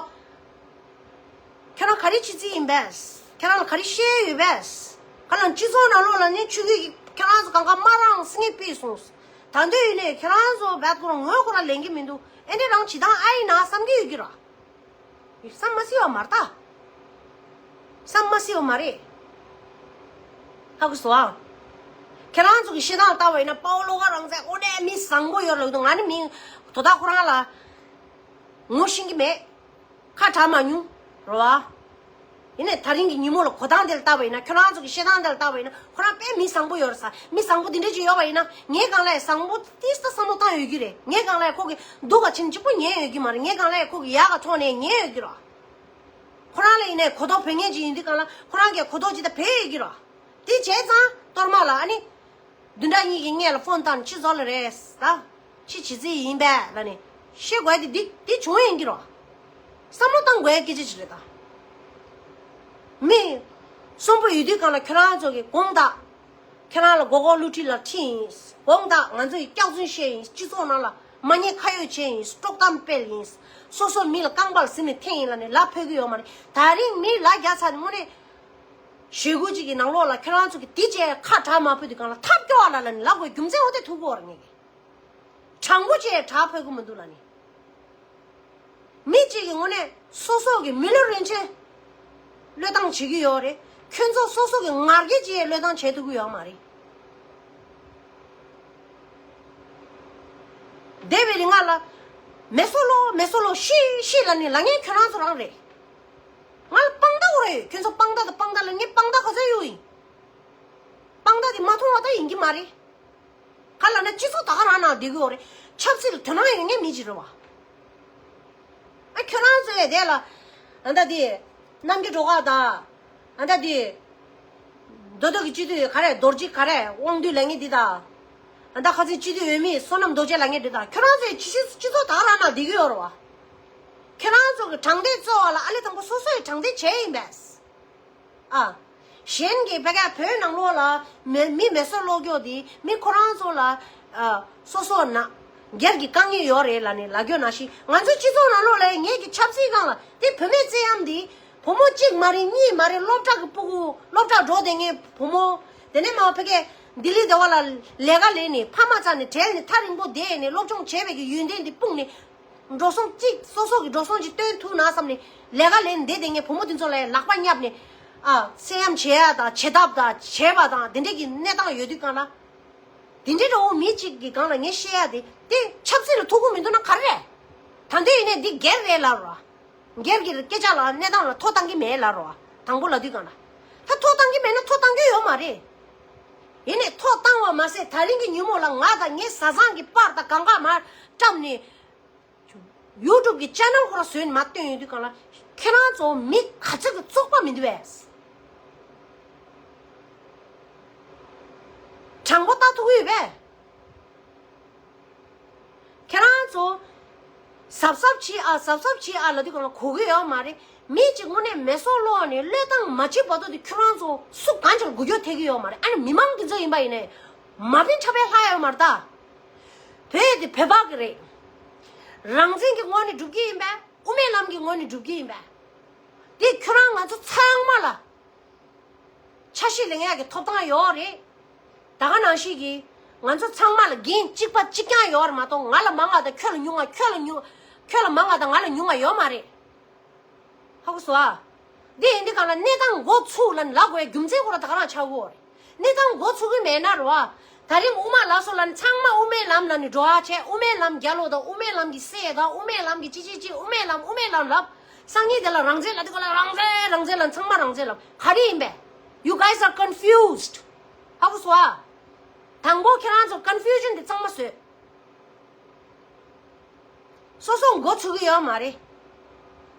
ཁྱོད་རང་ག་རེ་བྱེད་རྩིས་ཡིན་པས། ཁྱོད་རང་ལ་ག་རེ་བཤད་ཡོད་པས། ཁ་ལ་སྤྱི་ཚོགས་ནང་ལོགས་ལ་ནི་ཆུ་གི་ཁྱོད་རང་ཚོ་གང་ག་མ་རང་སེང་གེ་ཕུད་སོང་། ད་འདོད་ཡིན་ནས་ཁྱོད་རང་ཚོ་བད་ཁོ་རང་ངོ་ཁོ་རང་ལེན་གྱི་མི་འདུག་ཨེ་འདྲ་རང་བྱེད་སྟངས་ཨ་ཡིན་ན་བསམ་གྱི་ཡོད་ཀྱི་ར། བསམ་མ་སྲིད་པ་མ་རེད་ད། བསམ་མ་སྲིད་པ་མ་རེད། ཧ་གོ་སོང་ཨ། ཁྱེད་རང་ཚོ་གི་བཤད་སྟངས་ལྟ་བ་ཡིན་ན་དཔའ་བོ་བློ་དགའ་རང་བཙན་དངོས་གནས་མི་བཟང་པོ་ཡོད་ལབ་འདུག་ང་ནི་མི་དོ་བདག་ཁོ་རང་ལ་ངོ་ཤེས་ཀྱི་མེད། ཁ་གྲག་མ་མྱོང་། རེད་བ། ཡིན་ནའི་ད་རིང་གི་ཉིན་མོ་ལ་གོ་སྟངས་དེ་ལ་ལྟ་བ་ཡིན་ན། ཁྱོད་རང་ཚོ་གི་བཤད་སྟངས་དེ་ལ་ལྟ་བ་ཡིན་ན། ཁོ་རང་དཔེ་མི་བཟང་པོ་ཡོད་རེད་ས། མི་བཟང་པོ་འདི་འདྲ་ཅིག་ཡོད་པ་ཡིན་ན། ངའི་སྒང་ལ་ཡང་བཟང་པོ་ཏིས་ད་བསམ་བློ་བཏང་ཡོད་ཀྱི་རེད། ངའི་སྒང་ལ་ཡང་ཁོ་གི་སྡུག་ག་ཕྱིན་གཅིག་པོ་ཉན་ཡོད་ཀྱི་མ་རེད། ངའི་སྒང་ལ་ཡང་ཁོ་གི་ཡག་ག་མཐོང་ནས་ཉན་ཡོད་ཀྱི་རེད། ཁོ་རང་ལ་ཡིན་ནའི་གོ་རྟོགས་བོད་ངན་ཅིག་ཡིན་དུས་སྒང་ལ་ཁོ་རང་གི་གོ་རྟོགས་ཅིག་ད་བོད་ཡོད་ཀྱི་རེད། དེ་བྱས་ཙང་གཏོར་མ་ལ་ཨ་ནི། བདུན་ཕྲག་གཉིས་ཀྱི་སྔས་ལ་ཕོན་བཏང་ནས་ཅི་བཟོ་ལ་རེད་ད། ཅི་བྱེད་རྩིས་ཡིན་པས་ལབ་ནས་བཤད་དགོས་དེ་འདི་འདི་བྱུང་ཡིན་གྱི་རོ། བསམ་བློ་བཏང་དགོས་ཡ་སྐད་ཆ་ཅིག་རེད་ད། མི་གསོན་པོ་ཡོད་དུས་སྒང་ལ་ཁྱོད་རང་ཚོ་གི་དགོངས་དག་ཁྱེད་རང་ལ་མགོ་སྐོར་བསླུ་བྲིད་ལ་ཁྲིད་ཡིན། དགོངས་དག་ང་ཚོ་ཡི་སྐྱག་རྫུན་བཤད་ཡིན། སྤྱི་ཚོགས་ནང་ལ་མ་ཉེས་ཁ་གཡོགས་བྱས་ཡིན། དཀྲོག་གཏམ་སྤེལ་ཡིན། སོ་སོ་མི་ལ་རྐང་པ་ལ་ཟིན་ནས་འཐེན་ཡིན་ལབ་ནས་ལབ་ཕོད་ཀྱི་ཡོད་མ་རེད། ད་རིང་མི་ལ་རྒྱ་ཚ་ནས་དངོས་གནས། ཞེ་དགུ་གཅིག་གི་ནང་ལོགས་ལ་ཁྱོད་རང་ཚོ་གི་དེ་བྱས་ཁ་གྲག་མ་ཕོད་དུས་གང་ལ་ཐབས་སྐྱོ་བ་ལ་ལ་ནི་ལབ་དགོས་རྒྱུ་མཚན་འོ་དེ་ཐུག་གོ་ར་ངེས་ཀྱི། དྲང་པོ་བྱས་གྲག་ཕོད་གི་མི་འདུག་ལ་ནི། མི་གཅིག་གི་ངོས་ནས་སོ་སོ་གི་མི་ལུས་རིན་ཆེན་བློས་བཏང་བྱེད་ཀྱི་ཡོད་རེད། ཁྱོད་ཚོ་སོ་སོ་གི་ང་རྒྱལ་གྱིས་བློས་བཏང་བྱེད་ཐུབ་ཀྱི་ཡོད་མ་རེད། འདས་པའི་རིང་ང་ལ་མེ་སོ་ལོ་མེ་སོ་ལོ་ཤི་ཤི་ལ་ནི་ལ་ངན་ཁྱོད་རང་ཚོ་རང་རེད། ང་ལ་དཔང་རྟགས་རེད། ཁྱོད་ཚོ་དཔང་རྟགས་དང་དཔང་རྟགས་ལ་ངས་དཔང་རྟགས་ག་ཚོད་ཡོད་ཡིན། དཔང་རྟགས་དེ་མ་མཐོང་བ་ད་ཡིན་གྱི་མ་རེད། ག་ལ་ན་སྤྱི་ཚོགས་ད་ག་རང་ནང་བསྡད་ཀྱི་ཡོད་རེད། ཆབ་སྲིད་ལ་དོ་སྣང་ཡོད་མཁན་མི་ཅིག་རེད་བ། ཨ་ཁྱོད་རང་ཚོའི་དེ་ལ་ཨ་ད་དེ་རྣམ་རྒྱལ་སྒྲོལ་དཀར་དང་ཨ་ད་དེ་མདོ་སྟོད་ཀྱི་སྤྱི་འཐུས་ག་རེ་རྡོ་རྗེ་ག་རེ་དབང་འདུས་ལ་ངེས་འདི་དང་ཨ་ད་ཁ་སང་སྤྱི་འཐུས་འོས་མི་བསོད་ནམས་རྡོ་རྗེ་ལ་ངེས་འདི་དང་ཁྱོད་རང་ཚོའི་སྤྱི་སྤྱི་ཚོགས་ད་ག་རང་ནང་བསྡད་ཀྱི་ཡོད་རེད་བ། ཁྱོད་རང་ཚོ་གི་དྲང་བདེན་རྩོད་པ་ལ་ཨ་ལེ་དང་པོ་སོ་སོའི་དྲང་བདེན་བྱས་ཡིན་པས། ཨ། གཞན་གྱི་བོད་སྐད་བོད་ནང་ལོགས་ལ་མི་མི་མེ་སོར་སློག་རྒྱུ་དེ་མི་ཁོ་རང་ཚོ་ལ་ཨ། སོ་སོ་ན་སྒེར་གྱི་དཀའ་ངལ་ཡོད་རེད་ལ་ནི་ལབ་རྒྱུ་ནང་བཞིན་ང་ཚོའི་སྤྱི་ཚོགས་ནང་ལོགས་ལ་ངེད་ཀྱི་ཆབ་སྲིད་སྒང་ལ་དེ་བུད་མེད་བཙན་གཡེམ་དེ་བུ་མོ་གཅིག་མ་རེད་གཉིས་མ་རེད་སློབ་གྲྭ་གི་སྤུ་གུ་སློབ་གྲྭ་འགྲོ་བསྡད་མཁན་བུ་མོ་དེ་ནས་མ་བོད་སྐད་ལྡི་ལི་དེ་བ་ལ་ལས་ཀ་ལས་ནས་ཕ་མ་རྩ་ནས་བྲལ་ནས་ཐག་རིང་པོ་བསྡད་ནས་སློབ་སྦྱོང་བྱས་པའི་གི་ཡོན་ཏན་དེ་སྤུངས་ནས། འགྲོ་སོང་གཅིག་སོ་སོ་གི་འགྲོ་སོང་གཅིག་བཏོན་ཐུབ་ན་བསམ་ནས་ལས་ཀ་ལས་འདི་དེ་ངས་བུ་མོ་དེ་ཚོ་ལ་ལག་པ་བསྙབས་ནས་ཨ་སེམས་ཡམ་བྱེད་ཡ་དང་བྱེད་ཐབས་དང་བྱེད་པ་དང་དེ་འདྲས་ཀྱི་གནས་སྟངས་ཡོད་དུས་གང་ལ། དེ་འདྲས་འདྲ་བོ་མི་གཅིག་གི་སྒང་ལ་ངས་བཤད་ཡ་དེ་དེ་ཆབ་སྲིད་ལ་ཐུག་གི་མི་འདུག་ན་ག་རེ་རེད། ད་འདི་ཡིན་ནས་འདི་སྒེར་རེད་ལབ་ར། སྒེར་གྱི་སྐད་ཆ་ལ་གནས་སྟངས་ལ་ཐོ་བཏང་གི་མེད་ལབ་ར། དང་པོ་ལབ་དུས་གང་ལ། ད་ཐོ་བཏང་གི་མེད་ན་ཐོ་བཏང་གི་ཡོད་མ་རེད། ཡིན་ནས་ཐོ་བཏང་བ་མ་ཟད་ད་རིང་གི་ཉིན་མོ་ལ་ང་དང་ངའི་བཟའ་ཚང་གི་པར་དང་གང་ག་མར་བཀྲམ་ནས། ཡུ་ཊུབ་གི་ཅེ་ནལ་ཁོ་ར་བཟོས་ནས་མ་བཏོན་ཡོང་དུས་གང་ལ་ཁྱེད་རང་ཚོ་མི་ག་ཚོད་ཀྱི་བཙོག་པ་མི་འདུག་བས། དྲང་པོ་ལྟ་ཐུབ་ཀྱི་ཡོད་པས། ཁྱེད་རང་ཚོ་གཟབ་གཟབ་བྱེད་ཨ་གཟབ་གཟབ་བྱེད་ཨ་ལབ་དུས་གང་ལ་གོ་གི་ཡོད་མ་རེད། མི་གཅིག་དངོས་གནས་མེ་སོར་སློག་ནས་བློས་བཏང་མ་བྱེད་བར་དུ་དེ་ཁྱོད་རང་ཚོ་སུ་གང་ཅིག་ལ་འགུལ་སྐྱོད་ཐེབས་ཀྱི་ཡོད་མ་རེད། ཨ་ནི་མི་མང་འདི་ཚོ་ཡིན་པ་ཡིན་ནའི་མ་བིན་འཁྲབ་པའི་ལྷ་ཡོད་མ་རེད་ད། བོད་དེ་བོད་པ་གི་རེད། རང་བཙན་གྱི་ངོས་ནས་སྒྲུབ་ཀྱི་ཡིན་པས། དབུ་མའི་ལམ་གྱི་ངོས་ནས་སྒྲུབ་ཀྱི་ཡིན་པས། དེ་ཁྱོད་རང་ང་ཚོ་ཚང་མ་ལ་ཆ་ཤས་ལེན་ཡག་གི་ཐོབ་ཐང་ཡོད་རེད། ད་ག་ནང་བཞིན་གྱི་ང་ཚོ་ཚང་མ་ལ་འགན་གཅིག་པ་གཅིག་རྐྱང་ཡོད་རེད་མ་གཏོགས་ང་ལ་མང་བ་དང་ཁྱོད་ལ་ཉུང་བ་ཁྱོད་ལ་ཉུང་ཁྱོད་ལ་མང་བ་དང་ང་ལ་ཉུང་བ་ཡོད་མ་རེད། ཧ་གོ་སོང་ཨ། འདི་ཡིན་འདི་གང་ལ་གནས་སྟངས་འགོ་ཚུགས་ལ་ལབ་དགོས་རྒྱུ་མཚན་ཁོ་ར་ད་ག་རང་ཆགས་ཡོད་རེད། གནས་སྟངས་འགོ་ཚུགས་ཀྱི་མེད་ན་རེད་བ། ད་རིང་དབུ་མ་ལགས་སོ་ལ་ནི་ཚང་མ་དབུ་མའི་ལམ་ལ་ནི་འགྲོ་བ་བྱས་དབུ་མའི་ལམ་རྒྱལ་ལོ་དང་དབུ་མའི་ལམ་གྱི་སྲས་དང་དབུ་མའི་ལམ་གྱི་ཅི་ཅི་ཅི་དབུ་མའི་ལམ་དབུ་མའི་ལམ་ལབ། སང་ཉིན་དེ་ལ་རང་བཙན་ལ་དེ་ག་ལ་རང་བཙན་རང་བཙན་ལ་ཚང་མ་རང་བཙན་ལབ་ག་རེ་ཡིན་པས། You guys are confused. ཧ་གོ་སོང་ཨ། དང་པོ་ཁྱེད་རང་ཚོ་confusion་དེ་གཙང་མ་བཟོས། སོ་སོ་མགོ་ཚོས་ཀྱི་ཡོད་མ་རེད།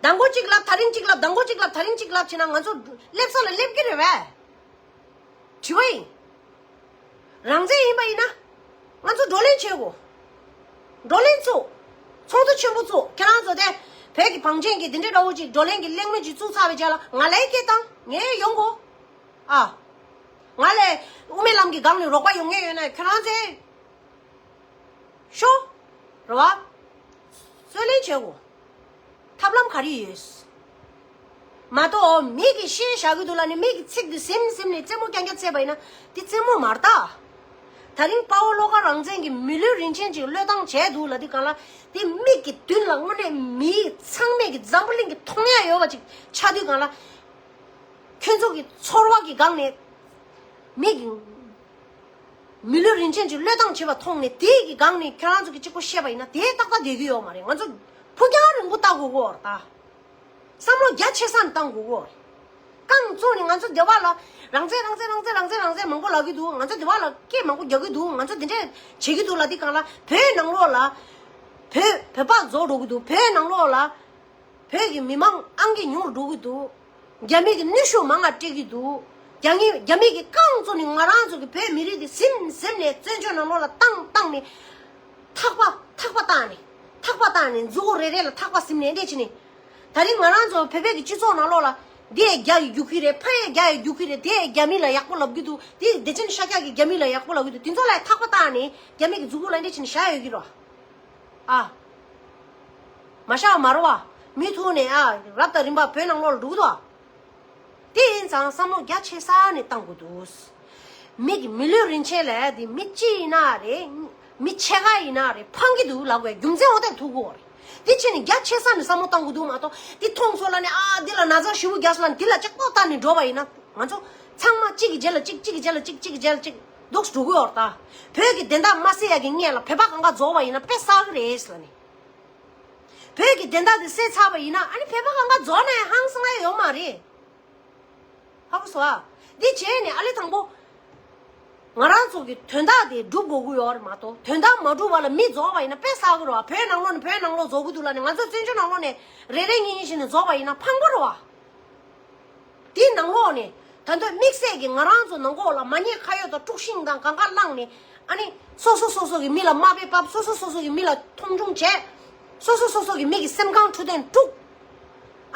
མདང་དགོང་གཅིག་ལབ་དེ་རིང་གཅིག་ལབ་མདང་དགོང་གཅིག་ལབ་དེ་རིང་གཅིག་ལབ་བྱས་ན་ང་ཚོ་སླེབས་ས་ལ་སླེབས་ཀྱི་རེད་པས། དྲི་བ་ཡིན། རང་བཙན་ཡིན་པ་ཡིན་ན། ང་ཚོ་བགྲོ་གླེང་བྱེད་དགོས། བགྲོ་གླེང་བཙུགས། ཚོགས་འདུ་ཆེན་པོ་བཙུགས་ཁྱེད་རང་ཚོ་དེ་བོད་ཀྱི་བང་ཆེན་གྱི་འདི་འདྲའི་འདྲ་བོ་ཅིག་བགྲོ་གླེང་གི་གླེང་མོལ་ཅིག་བཙུགས་ཚར་བའི་རྗེས་ལ་ང་ལ་སྐད་བཏང་ངས་ཡོང་དགོས། ཨ། ང་ལས་དབུ་མའི་ལམ་གྱི་སྒང་ནས་རོགས་པ་ཡོང་མཁན་ཡོད་ན་ཁྱེད་རང་ཚོས། ཤོག་རེད་བ། རྩོད་ལེན་བྱེད་དགོས། ཐབས་ལམ་ག་རེ་ཡོད། མ་གཏོགས་མི་གིས་བཤད་བཞག་གི་འདུག་ལབ་ནས་མི་གི་ཚིག་འདི་ཟིན་ཟིན་ནས་རྩེད་མོ་རྐྱང་རྐྱང་རྩེས་པ་ཡིན་ན་འདི་རྩེད་མོ་མ་རེད་ད། ད་རིང་དཔའ་བོ་བློ་དགའ་རང་བཙན་གྱི་མི་ལུས་རིན་ཆེན་ཅིག་བློས་བཏང་བྱས་འདུག་ལབ་དུས་གང་ལ་འདི་མིག་གི་མདུན་ལ་དངོས་གནས་མི་ཚང་མས་ཀྱི་འཛམ་བུ་གླིང་གི་མཐོང་ཡ་ཡོད་པ་ཅིག་ཆགས་དུས་གང་ལ། ཁྱོད་ཚོ་གི་ཚོར་བ་གི་སྒང་ནས་མི་གི་མི་ལུས་རིན་ཆེན་གྱི་བློས་བཏང་བྱེད་པ་མཐོང་ནས་དེ་གི་སྒང་ནས་ཁྱོད་རང་ཚོ་གི་གཅིག་པོ་བཤད་པ་ཡིན་ན་དེ་ཏག་ཏག་བསྡད་ཀྱི་ཡོད་མ་རེད། ང་ཚོ་ཕུགས་རྒྱང་རིང་པོ་ལྟ་དགོས་ཀྱི་ཡོད་རེད་ད། བསམ་བློ་རྒྱ་ཆེ་ས་ནས་བཏང་དགོས་ཀྱི་ཡོད་རེད། རྐང་བཙུགས་ནས་ང་ཚོ་སྡེ་བ་ལ་རང་བཙན་རང་བཙན་རང་བཙན་རང་བཙན་རང་བཙན་མང་པོ་ལབ་ཀྱི་འདུག་ང་ཚོ་སྡེ་བ་ལ་སྐད་མང་པོ་རྒྱག་གི་འདུག་ང་ཚོ་དེ་འདྲས་བྱེད་ཀྱི་འདུག་ལབ་དུས་གང་ལ་བོད་ནང་ལོགས་ལ་བོད་བོད་པ་རྫོགས་འགྲོ་གི་འདུག་བོད་ནང་ལོགས་ལ། བོད་ཀྱི་མི་མང་ཨང་ཀི་ཉུང་རུ་འགྲོ་གི་འདུག་རྒྱ་མི་གི་ནུས་ཤུགས་མང་ང་སྤྲད་ཀྱི་འདུག་རྒྱ་མི་རྒྱ་མི་གི་རྐང་བཙུགས་ནས་ང་རང་ཚོ་གི་བོད་མི་རིགས་དེ་ཟིན་ཟིན་ནས་བཙན་བྱོལ་ནང་ལོགས་ལ་བཏང་བཏང་ནས་ཐག་པ་ཐག་པ་བཏགས་ནས་ཐག་པ་བཏགས་ནས་མཛུ་གུ་རེ་རེ་ལ་ཐག་པ་ཟིན་ནས་འདི་བྱས་ནས་ད་རིང་ང་རང་ཚོ་བོད་པའི་གི་སྤྱི་ཚོགས་ནང་ལོགས་ལ་འདི་ཡས་རྒྱ་ཡི་རྒྱུག་གི་རེད། ཕ་ཡས་རྒྱ་ཡི་རྒྱུག་གི་རེད། དེ་ཡས་རྒྱ་མི་ལ་ཡག་པོ་ལབ་ཀྱི་འདུག་དེ་བདེ་ཆེན་ཤཱཀྱ་གི་རྒྱ་མི་ལ་ཡག་པོ་ལབ་ཀྱི་འདུག་དེ་ཚོ་ལ་ཐག་པ་བཏགས་ནས་རྒྱ་མི་གི་མཛུ་གུ་ལ་འདི་བྱས་ནས་བཞག་ཡོད་ཀྱི་རེད། ཨ། མ་བཞག་མ་རེད་བ། མུ་མཐུད་ནས་ཨ་རབ་དང་རིམ་པ་བོད་ནང་ལོགས་ལ་འགྲོ་གི་འདུག་དེ་ཡིན་ཙང་བསམ་བློ་རྒྱ་ཆེ་ས་ནས་བཏང་དགོས་འདུག་མི་གི་མི་ལུས་རིན་ཆེན་ལས་དེ་མི་གཅིག་ཡིན་ན་རེད། མི་ཕྱེད་ཀ་ཡིན་ན་རེད། ཕངས་ཀྱི་འདུག་ལབ་དགོས་རྒྱུ་མཚན་འོ་དེ་ཐུག་གོ་རེད། དེ་ཕྱིན་ནས་རྒྱ་ཆེ་ས་ནས་བསམ་བློ་བཏང་དགོས་འདུག་མ་གཏོགས་དེ་མཐོང་སོང་ལབ་ནས་ཨ་འདི་ལ་ན་ཚ་ཞེ་པོ་རྒྱག་སོང་ལབ་ནས་དེ་ལ་ཅིག་པོ་བལྟས་ནས་འགྲོ་བ་ཡིན་ན་ང་ཚོ་ཚང་མ་གཅིག་གི་རྗེས་ལ་གཅིག་གཅིག་གི་རྗེས་ལ་གཅིག་གཅིག་གི་རྗེས་ལ་གཅིག་འདུག་སེ་འགྲོ་གི་ཡོད་རེད་ད། བོད་ཀྱི་བདེན་མཐའ་མ་གསལ་ཡག་གི་སྔོན་ལ་བོད་པ་གང་ག་རྫོགས་པ་ཡིན་ན་དཔེ་བསགས་གི་རེད་ལབ་ནས། བོད་ཀྱི་བདེན་མཐའ་དེ་གསལ་ཚར་བ་ཡིན་ན་ཨ་ནི་བོད་པ་གང་ག་རྫོགས་ན་ཡང་ཧང་སང་ཡ་ཡོད་མ་རེད། ཧ་གོ་སོང་ཨ། འདི་བྱས་ནས་ཨ་ལེ་དང་པོ། ང་རང་ཚོ་གི་དོན་དག་དེ་སྒྲུབ་དགོས་ཀྱི་ཡོད་རེད་མ་གཏོགས་དོན་དག་མ་སྒྲུབ་པ་ལ་མི་རྫོགས་པ་ཡིན་ན་དཔེ་བསགས་ཀྱི་རེད་བ། བོད་ནང་ལོགས་ནས་བོད་ནང་ལོགས་རྫོགས་ཀྱི་འདུག་ལབ་ནས་ང་ཚོ་བཙན་བྱོལ་ནང་ལོགས་ནས་རེ་རེ་གཉིས་གཉིས་བྱས་ནས་རྫོགས་པ་ཡིན་ན་ཕངས་པོ་རེད་བ། དེའི་ནང་ལོགས་ནས་ད་དུང་དམིགས་བསལ་གྱི་ང་རང་ཚོ་ནང་ཁོག་ལ་མ་ཉེས་ཁ་གཡོག་དང་དཀྲུག་ཤིང་དང་གང་ག་བསླངས་ནས་ཨ་ནི་སོ་སོ་སོ་སོ་གི་མི་ལ་དམའ་འབེབས་བབས། སོ་སོ་སོ་སོ་གི་མི་ལ་མཐོང་ཆུང་བྱས། སོ་སོ་སོ་སོ་གི་མི་གི་སེམས་ཁམས་འཕྲོད་བསྟེན་དཀྲུགས།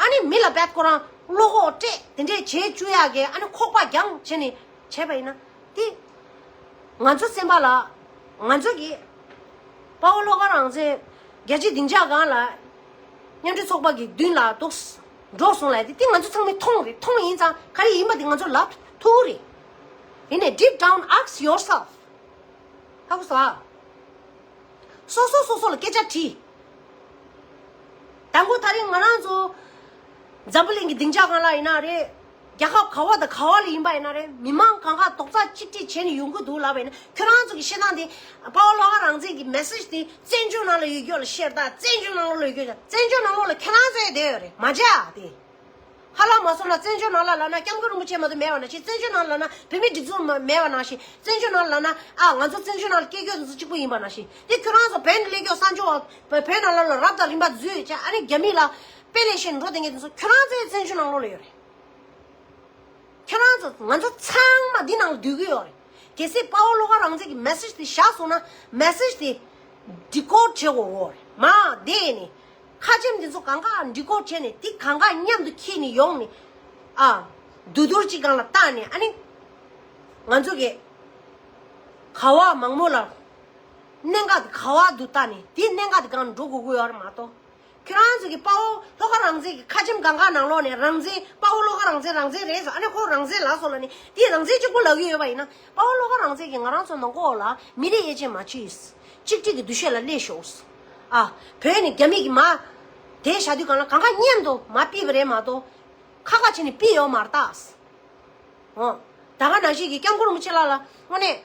ཨ་ནི་མི་ལ་རྦད་ཁོ་རང་བློ་ཁོག་སྤྲད་དེ་འདྲས་བྱེད་བཅུག་ཡག་གི་ཨ་ནི་ཁོག་པ་རྒྱང་བྱས་ནས་བྱས་པ་ཡིན་ན་དེ། ང་ཚོ་སེམས་པ་ལ་ང་ཚོ་གི་དཔའ་བོ་བློ་དགའ་རང་བཙན་རྒྱལ་སྤྱིའི་སྡིངས་ཆ་སྒང་ལ་མཉམ་འབྲེལ་ཚོགས་པ་གི་མདུན་ལ་འདུག་འགྲོ་སོང་ལབ་དེ་དེ་ང་ཚོ་ཚང་མས་མཐོང་རེད། མཐོང་ཡིན་ཙང་ག་རེ་ཡིན་པ་དེ་ང་ཚོ་ལབ་ཐུབ་རེད། ཡིན་ནའི་deep down ask yourself. ཧ་གོ་སོང་ཨ། སོ་སོ་སོ་སོ་ལ་སྐད་ཆ་དྲིས། དང་པོ་ད་རེས་ང་རང་ཚོ་འཛམ་བུ་གླིང་གི་སྡིངས་ཆ་སྒང་ལ་ཡིན་ན་རེད། རྒྱལ་ཁབ་ག་བ་དང་ག་བ་ལ་ཡིན་པ་ཡིན་ན་རེད། མི་མང་གང་ག་རྡོག་རྩ་གཅིག་སྒྲིལ་བྱས་ནས་ཡོང་གི་འདུག་ལབ་པ་ཡིན་ན་ཁྱོད་རང་ཚོ་གི་བཤད་སྟངས་དེ་དཔའ་བོ་བློ་དགའ་རང་བཙན་གྱི་message་དེ་བཙན་བྱོལ་ནང་ལ་ཡོད་རྒྱུ་ལ་བཤད་ད། བཙན་བྱོལ་ནང་ལོགས་ལ་ཡོད་རྒྱུ་བཙན་བྱོལ་ནང་ལོགས་ལ་ཁྱེད་རང་ཚོ་ཡོད་བསྡད་ཡོད་རེད་མ་བྱ་དེ། ཧ་ལམ་མ་སོང་ན་བཙན་བྱོལ་ནང་ལ་ལབ་ན་སྐྱབས་མགོན་རིན་པོ་ཆེ་མ་གཏོགས་མེད་པ་ནང་བཞིན། བཙན་བྱོལ་ནང་ལ་ལབ་ན་བོད་མིའི་སྒྲིག་འཛུགས་མ་མེད་པ་ནང་བཞིན། བཙན་བྱོལ་ནང་ལ་ལབ་ན་ཨ་ང་ཚོ་བཙན་བྱོལ་ནང་ལ་སྐྱེས་རྒྱུ་དེ་ཚོ་གཅིག་པུ་ཡིན་པ་ནང་བཞིན། དེ་ཁྱོད་རང་ཚོ་བོད་ནས་སླེབས་རྒྱུ་གསར་འབྱོར་བ་བོད་ནང་ལོགས་ལ་རབ་དང་རིམ་པ་འཛུལ་བྱས་ཨ་ནི་རྒྱ་མི་ལ་དཔེ་ལེན་བྱས་འགྲོ་བསྡད་མཁན་དེ་ཚོ་ཁྱོད་རང་ཚོའི་བཙན་བྱོལ་ནང་ལོགས་ལ་ཡོད་རེད། ཁྱེད་རང་ཚོ་ང་ཚོ་ཚང་མ་འདི་ནང་ལ་སྡོད་ཀྱི་ཡོད་རེད། གལ་སྲིད་དཔའ་བོ་བློ་དགའ་རང་བཙན་གྱི་message་དེ་བཞག་སོང་ན་message་དེ་decode་བྱེད་དགོས་ཡོད་རེད། མ་དེ་ནས་ཁ་ཆེམས་འདི་ཚོ་གང་ག་decode་བྱས་ནས་དེ་གང་ག་མཉམ་དུ་འཁྱེར་ནས་ཡོང་ནས་ཨ་བསྡུ་བསྡུར་གཅིག་སྒང་ལ་བཏང་ནས་ཨ་ནི་ང་ཚོ་གི་ག་བ་མང་མོ་ལ་གནད་འགག་དེ་ག་བ་འདུག་བལྟས་ནས་དེ་གནད་འགག་དེ་སྒང་འགྲོ་དགོས་ཀྱི་ཡོད་རེད་མ་གཏོགས། ཁྱོད་རང་ཚོ་གི་དཔའ་བོ་བློ་དགའ་རང་བཙན་གྱི་ཁ་ཆེམས་གང་ག་ནང་ལོགས་ནས་རང་བཙན་དཔའ་བོ་བློ་དགའ་རང་བཙན་རང་བཙན་རེད་ཟེར། ཨ་ནི་ཁོ་རང་བཙན་ལབ་སོང་ལབ་ནས་དེ་རང་བཙན་གཅིག་པོ་ལབ་ཀྱི་ཡོད་པ་ཡིན་ན་དཔའ་བོ་བློ་དགའ་རང་བཙན་གྱིས་ང་རང་ཚོ་ནང་ཁོག་ལ་མི་རིགས་དབྱེ་འབྱེད་མ་བྱེད། གཅིག་སྒྲིལ་གྱི་འདུ་ཤེས་ལ་སླེབས་ཤོག་ཨ་བོད་ནི་རྒྱ་མི་གི་མ་དེ་བཞག་དུས་གང་ལ་གང་ག་མཉམ་དུ་མ་ཕུད་པ་རེད་མ་གཏོགས་ཁ་ཁ་བྱས་ནས་ཕུད་ཡོད་མ་རེད་ད། འོ། ད་ག་ནང་བཞིན་གྱི་སྐྱབས་མགོན་རིན་པོ་ཆེ་ལགས་ལ་དངོས་གནས་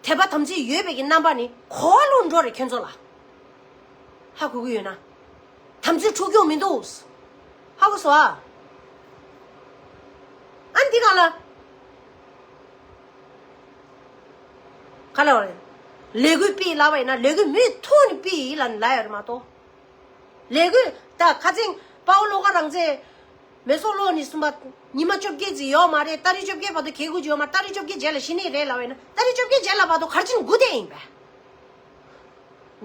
དད་པ་དམ་ཚིག་ཡོད་པའི་གི་རྣམ་པ་ནི་གོ་བ་ལོན་འགྲོ་རེད་ཁྱོད་ཚོ་ལ། ཧ་གོ་གི་ཡོད་ན། དམ་ཚིག་འཁྲུག་རྒྱུ་མི་འདུག་ཧ་གོ་སོང་ཨ། ཨ་འདི་ག་ལ། ག་ལ་བ་རེད། ལས་འགུལ་སྤེལ་ལབ་པ་ཡིན་ན་ལས་འགུལ་མུ་མཐུད་ནས་སྤེལ་ལབ་ནས་ལབ་ཡོད་རེད་མ་གཏོགས། ལས་འགུལ་ད་ཁ་སང་དཔའ་བོ་བློ་དགའ་རང་བཙན་མེ་སོར་ལོག་ནས་གསུངས་པ་ཉི་མ་བཅོ་བརྒྱད་ཙམ་ཡོད་མ་རེད། ཏ་རིག་བཅོ་བརྒྱད་བར་དུ་གས་དགོས་ཀྱི་ཡོད་མ་རེད། ཏ་རིག་བཅོ་བརྒྱད་རྗེས་ལ་ཤི་ནི་རེད་ལབ་པ་ཡིན་ན་ཏ་རིག་བཅོ་བརྒྱད་རྗེས་ལ་བར་དུ་ག་རེ་བྱས་ནས་སྒུག་བསྡད་ཡིན་པས།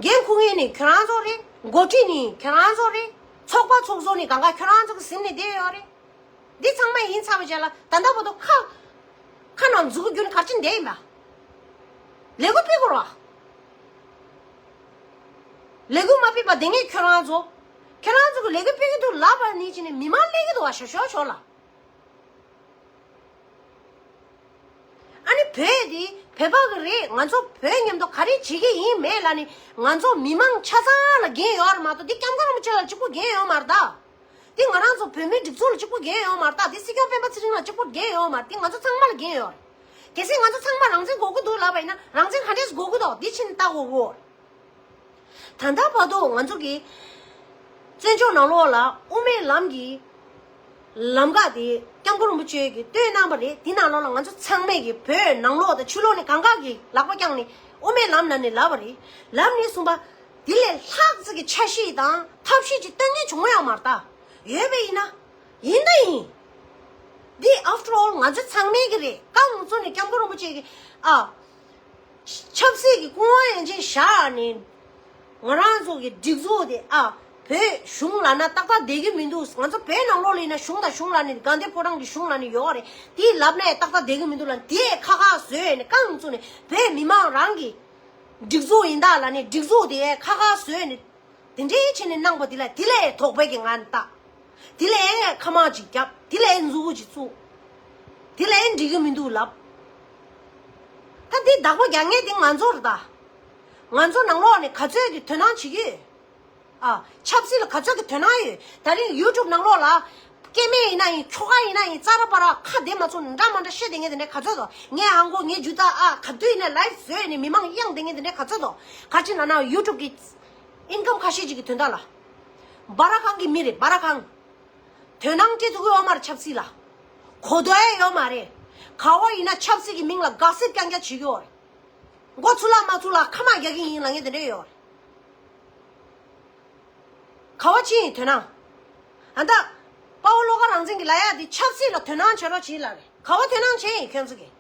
འགན་འཁུར་མཁན་ནི་ཁྱོད་རང་ཚོ་རེད། འགོ་ཁྲིད་ནི་ཁྱོད་རང་ཚོ་རེད། ཚོགས་པ་ཚོགས་གཙོ་ནི་གང་ག་ཁྱོད་རང་ཚོ་གི་ཟིན་ནས་བསྡད་ཡོད་རེད། འདི་ཚང་མ་ཡིན་ཚར་བའི་རྗེས་ལ་ད་ལྟ་བར་དུ་ཁ་ཁ་ནང་མཛུབ་གུ་བསྒྱུར་ནས་ག་རེ་བྱས་ནས་བསྡད་ཡིན་པ། ལས་འགུལ་སྤེལ་དགོས་རེད་བ། ལས་འགུལ་མ་སྤེལ་བར་བསྡད་མཁན་ཁྱོད་རང་ཚོ། ཁྱོད་རང་ཚོ་གི་ལས་འགུལ་སྤེལ་གྱི་འདུག་ལབ་པ་ནི་བྱས་ནས་མི་མང་སླེབས་ཀྱི་འདུག་བ་ཞོ་ཞོ་ཞོ་ལ། ཨ་ནི་བོད་འདི་བོད་པ་གི་རེད། ང་ཚོ་བོད་མཉམ་དུ་ག་རེ་བྱེད་ཀྱི་ཡིན་མེད་ལབ་ནི་ང་ཚོ་མི་མང་ཆ་ཚང་ལ་འགན་ཡོད་རེད་མ་གཏོགས་འདི་སྐྱབས་མགོན་རིན་པོ་ཆེ་ལ་གཅིག་པུ་འགན་ཡོད་མ་རེད་ད། འདི་ང་རང་ཚོ་བོད་མིའི་སྒྲིག་འཛུགས་ལ་གཅིག་པུ་འགན་ཡོད་མ་རེད་ད། འདི་སྲིད་སྐྱོང་སྤེན་པ་ཚེ་རིང་ལ་གཅིག་པུ་འགན་ཡོད་མ་རེད། འདི་ང་ཚོ་ཚང་མ་ལ་འགན་ཡོད་རེད། གལ་སྲིད་ང་ཚོ་ཚང་མ་རང་བཙན་དགོས་ཀྱི་འདུག་ལབ་པ་ཡིན་ན་རང་བཙན་ག་འདྲས་དགོས་ཀྱི་འདུག་འདི་ཕྱིན་ལྟ་དགོས་ཀྱི་ཡོད་རེད། ད་ལྟ་བར་དུ་ང་ཚོ་གི་བཙན་བྱོལ་ནང་ལོགས་ལ་དབུ་མའི་ལམ་གྱི་ལམ་ཁ་དེ་སྐྱབས་མགོན་རིན་པོ་ཆེ་གིས་བཏོན་གནང་བ་རེད། དེ་ནང་ལོགས་ལ་ང་ཚོ་ཚང་མས་ཀྱི་བོད་ནང་ལོགས་དང་ཕྱི་ལོགས་ནས་གང་ག་གི་ལག་པ་བརྐྱངས་ནས་དབུ་མའི་ལམ་ནང་ནས་ལབ་པ་རེད། ལབ་ནས་གསུངས་པ། དེ་ལས་ལྷག་ཙམ་གྱི་འཆར་གཞི་དང་ཐབས་ཤེས་ཅིག་བཏོན་མཁན་བྱུང་ཡོད་མ་རེད་ད། ཡོད་པ་ཡིན་ན། ཡིན་ད་ཡིན། འདི་after all་ང་ཚོ་ཚང་མའི་གི་རེད། རྐང་བཙུགས་ནས་སྐྱབས་མགོན་རིན་པོ་ཆེ་གི་ཨ། ཆབ་སྲིད་ཀྱི་སྐུ་དབང་ཡན་ཆད་བཞག་ནས་ང་རང་ཚོ་གི་སྒྲིག་འཛུགས་དེ་ཨ་བོད་གཞུང་ལབ་ན་ཏག་ཏག་བསྡད་ཀྱི་མི་འདུག་ང་ཚོ་བོད་ནང་ལོགས་ལ་ཡིན་ན་གཞུང་དང་གཞུང་ལབ་ནས་དགའ་ལྡན་ཕོ་བྲང་གི་གཞུང་ལབ་ནས་ཡོད་རེད། དེ་ལབ་ན་ཡང་ཏག་ཏག་བསྡད་ཀྱི་མི་འདུག་ལབ་དེ་ཁ་ཁ་བཟོས་ནས་རྐང་བཙུགས་ནས་བོད་མི་མང་རང་གི་སྒྲིག་འཛུགས་ཡིན་ད་ལབ་ནས་སྒྲིག་འཛུགས་དེ་ཁ་ཁ་བཟོས་ནས། དེ་འདྲའི་བྱས་ནས་གནང་པ་དེ་ལ་དེ་ལས་དོགས་པའི་གི་ང་ནི་བལྟ། དེ་ལས་ཁ་མང་ཅིག་བརྒྱབ། དེ་ལས་མཛུ་གུ་ཅིག་བཙུགས། དེ་ལ་ཡང་འགྲིག་གི་མི་འདུག་ལབ། ད་དེ་བདག་པོ་རྒྱག་མཁན་དེ་ང་ཚོ་རེད་ད། ང་ཚོ་ནང་ལོགས་ནས་ག་ཚོད་ཀྱི་དོ་སྣང་བྱེད་ཀྱི་ཡོད། ཨ། ཆབ་སྲིད་ལ་ག་ཚོད་ཀྱི་དོ་སྣང་ཡོད། ད་རིང་ཡུ་ཊུབ་ནང་ལོགས་ལ། སྐྱེ་དམན་ཡིན་ན་ཡིན། ཁྱོ་ག་ཡིན་ན་ཡིན། ཙ་ར་པ་ར་ཁ་བདེ་མ་ཚོ་འདྲ་མ་འདྲ་བཤད་བསྡད་མཁན་དེ་འདྲ་ག་ཚོད་དོ། ངས་ཧང་གོ་ངས་ཇུ་ད་ཨ་ག་དུས་ཡིན་ན་ལའིབ་བཟོས་ནས་མི་མང་གཡེང་བསྡད་མཁན་དེ་འདྲ་ག་ཚོད་དོ། ག་ཅི་ན་ན་ཡུ་ཊུབ་གི་ཨིན་ཀམ་ཁ་ཤས་ཅིག་གི་དོན་དག་ལ། སྦ་ར་ཁང་གི་མི་རེད། སྦ་ར་ཁང་། དོ་སྣང་སྤྲད་ཐུབ་ཀྱི་ཡོད་མ་རེད། ཆབ་སྲིད་ལ་གོ་རྟོགས་ཡོད་མ་རེད། ག་བ་ཡིན་ན་ཆབ་སྲིད་ཀྱི་མིང་ལ་ག་སིབ་རྐྱང་རྐྱང་བྱེད་ཀྱི་ཡོད་རེད། མགོ་ཚུགས་ལ་མ་ཚུགས་ལ་ཁ་མ་རྒྱག་གི་ཡིན་ལབ་མཁན་དེ་འདྲ་ཡོད་རེད། ག་བ་ཅི་ཡིན་དོ་སྣང་། ཨ་ད། དཔའ་བོ་བློ་དགའ་རང་བཙན་གྱི་ལབ་ཡག་དེ་ཆབ་སྲིད་ལ་དོ་སྣང་བྱེད་རོགས་བྱེད་ལབ་རེད། ག་བ་དོ་སྣང་བྱེད་ཡིན་ཁྱོད་ཚོ་གིས།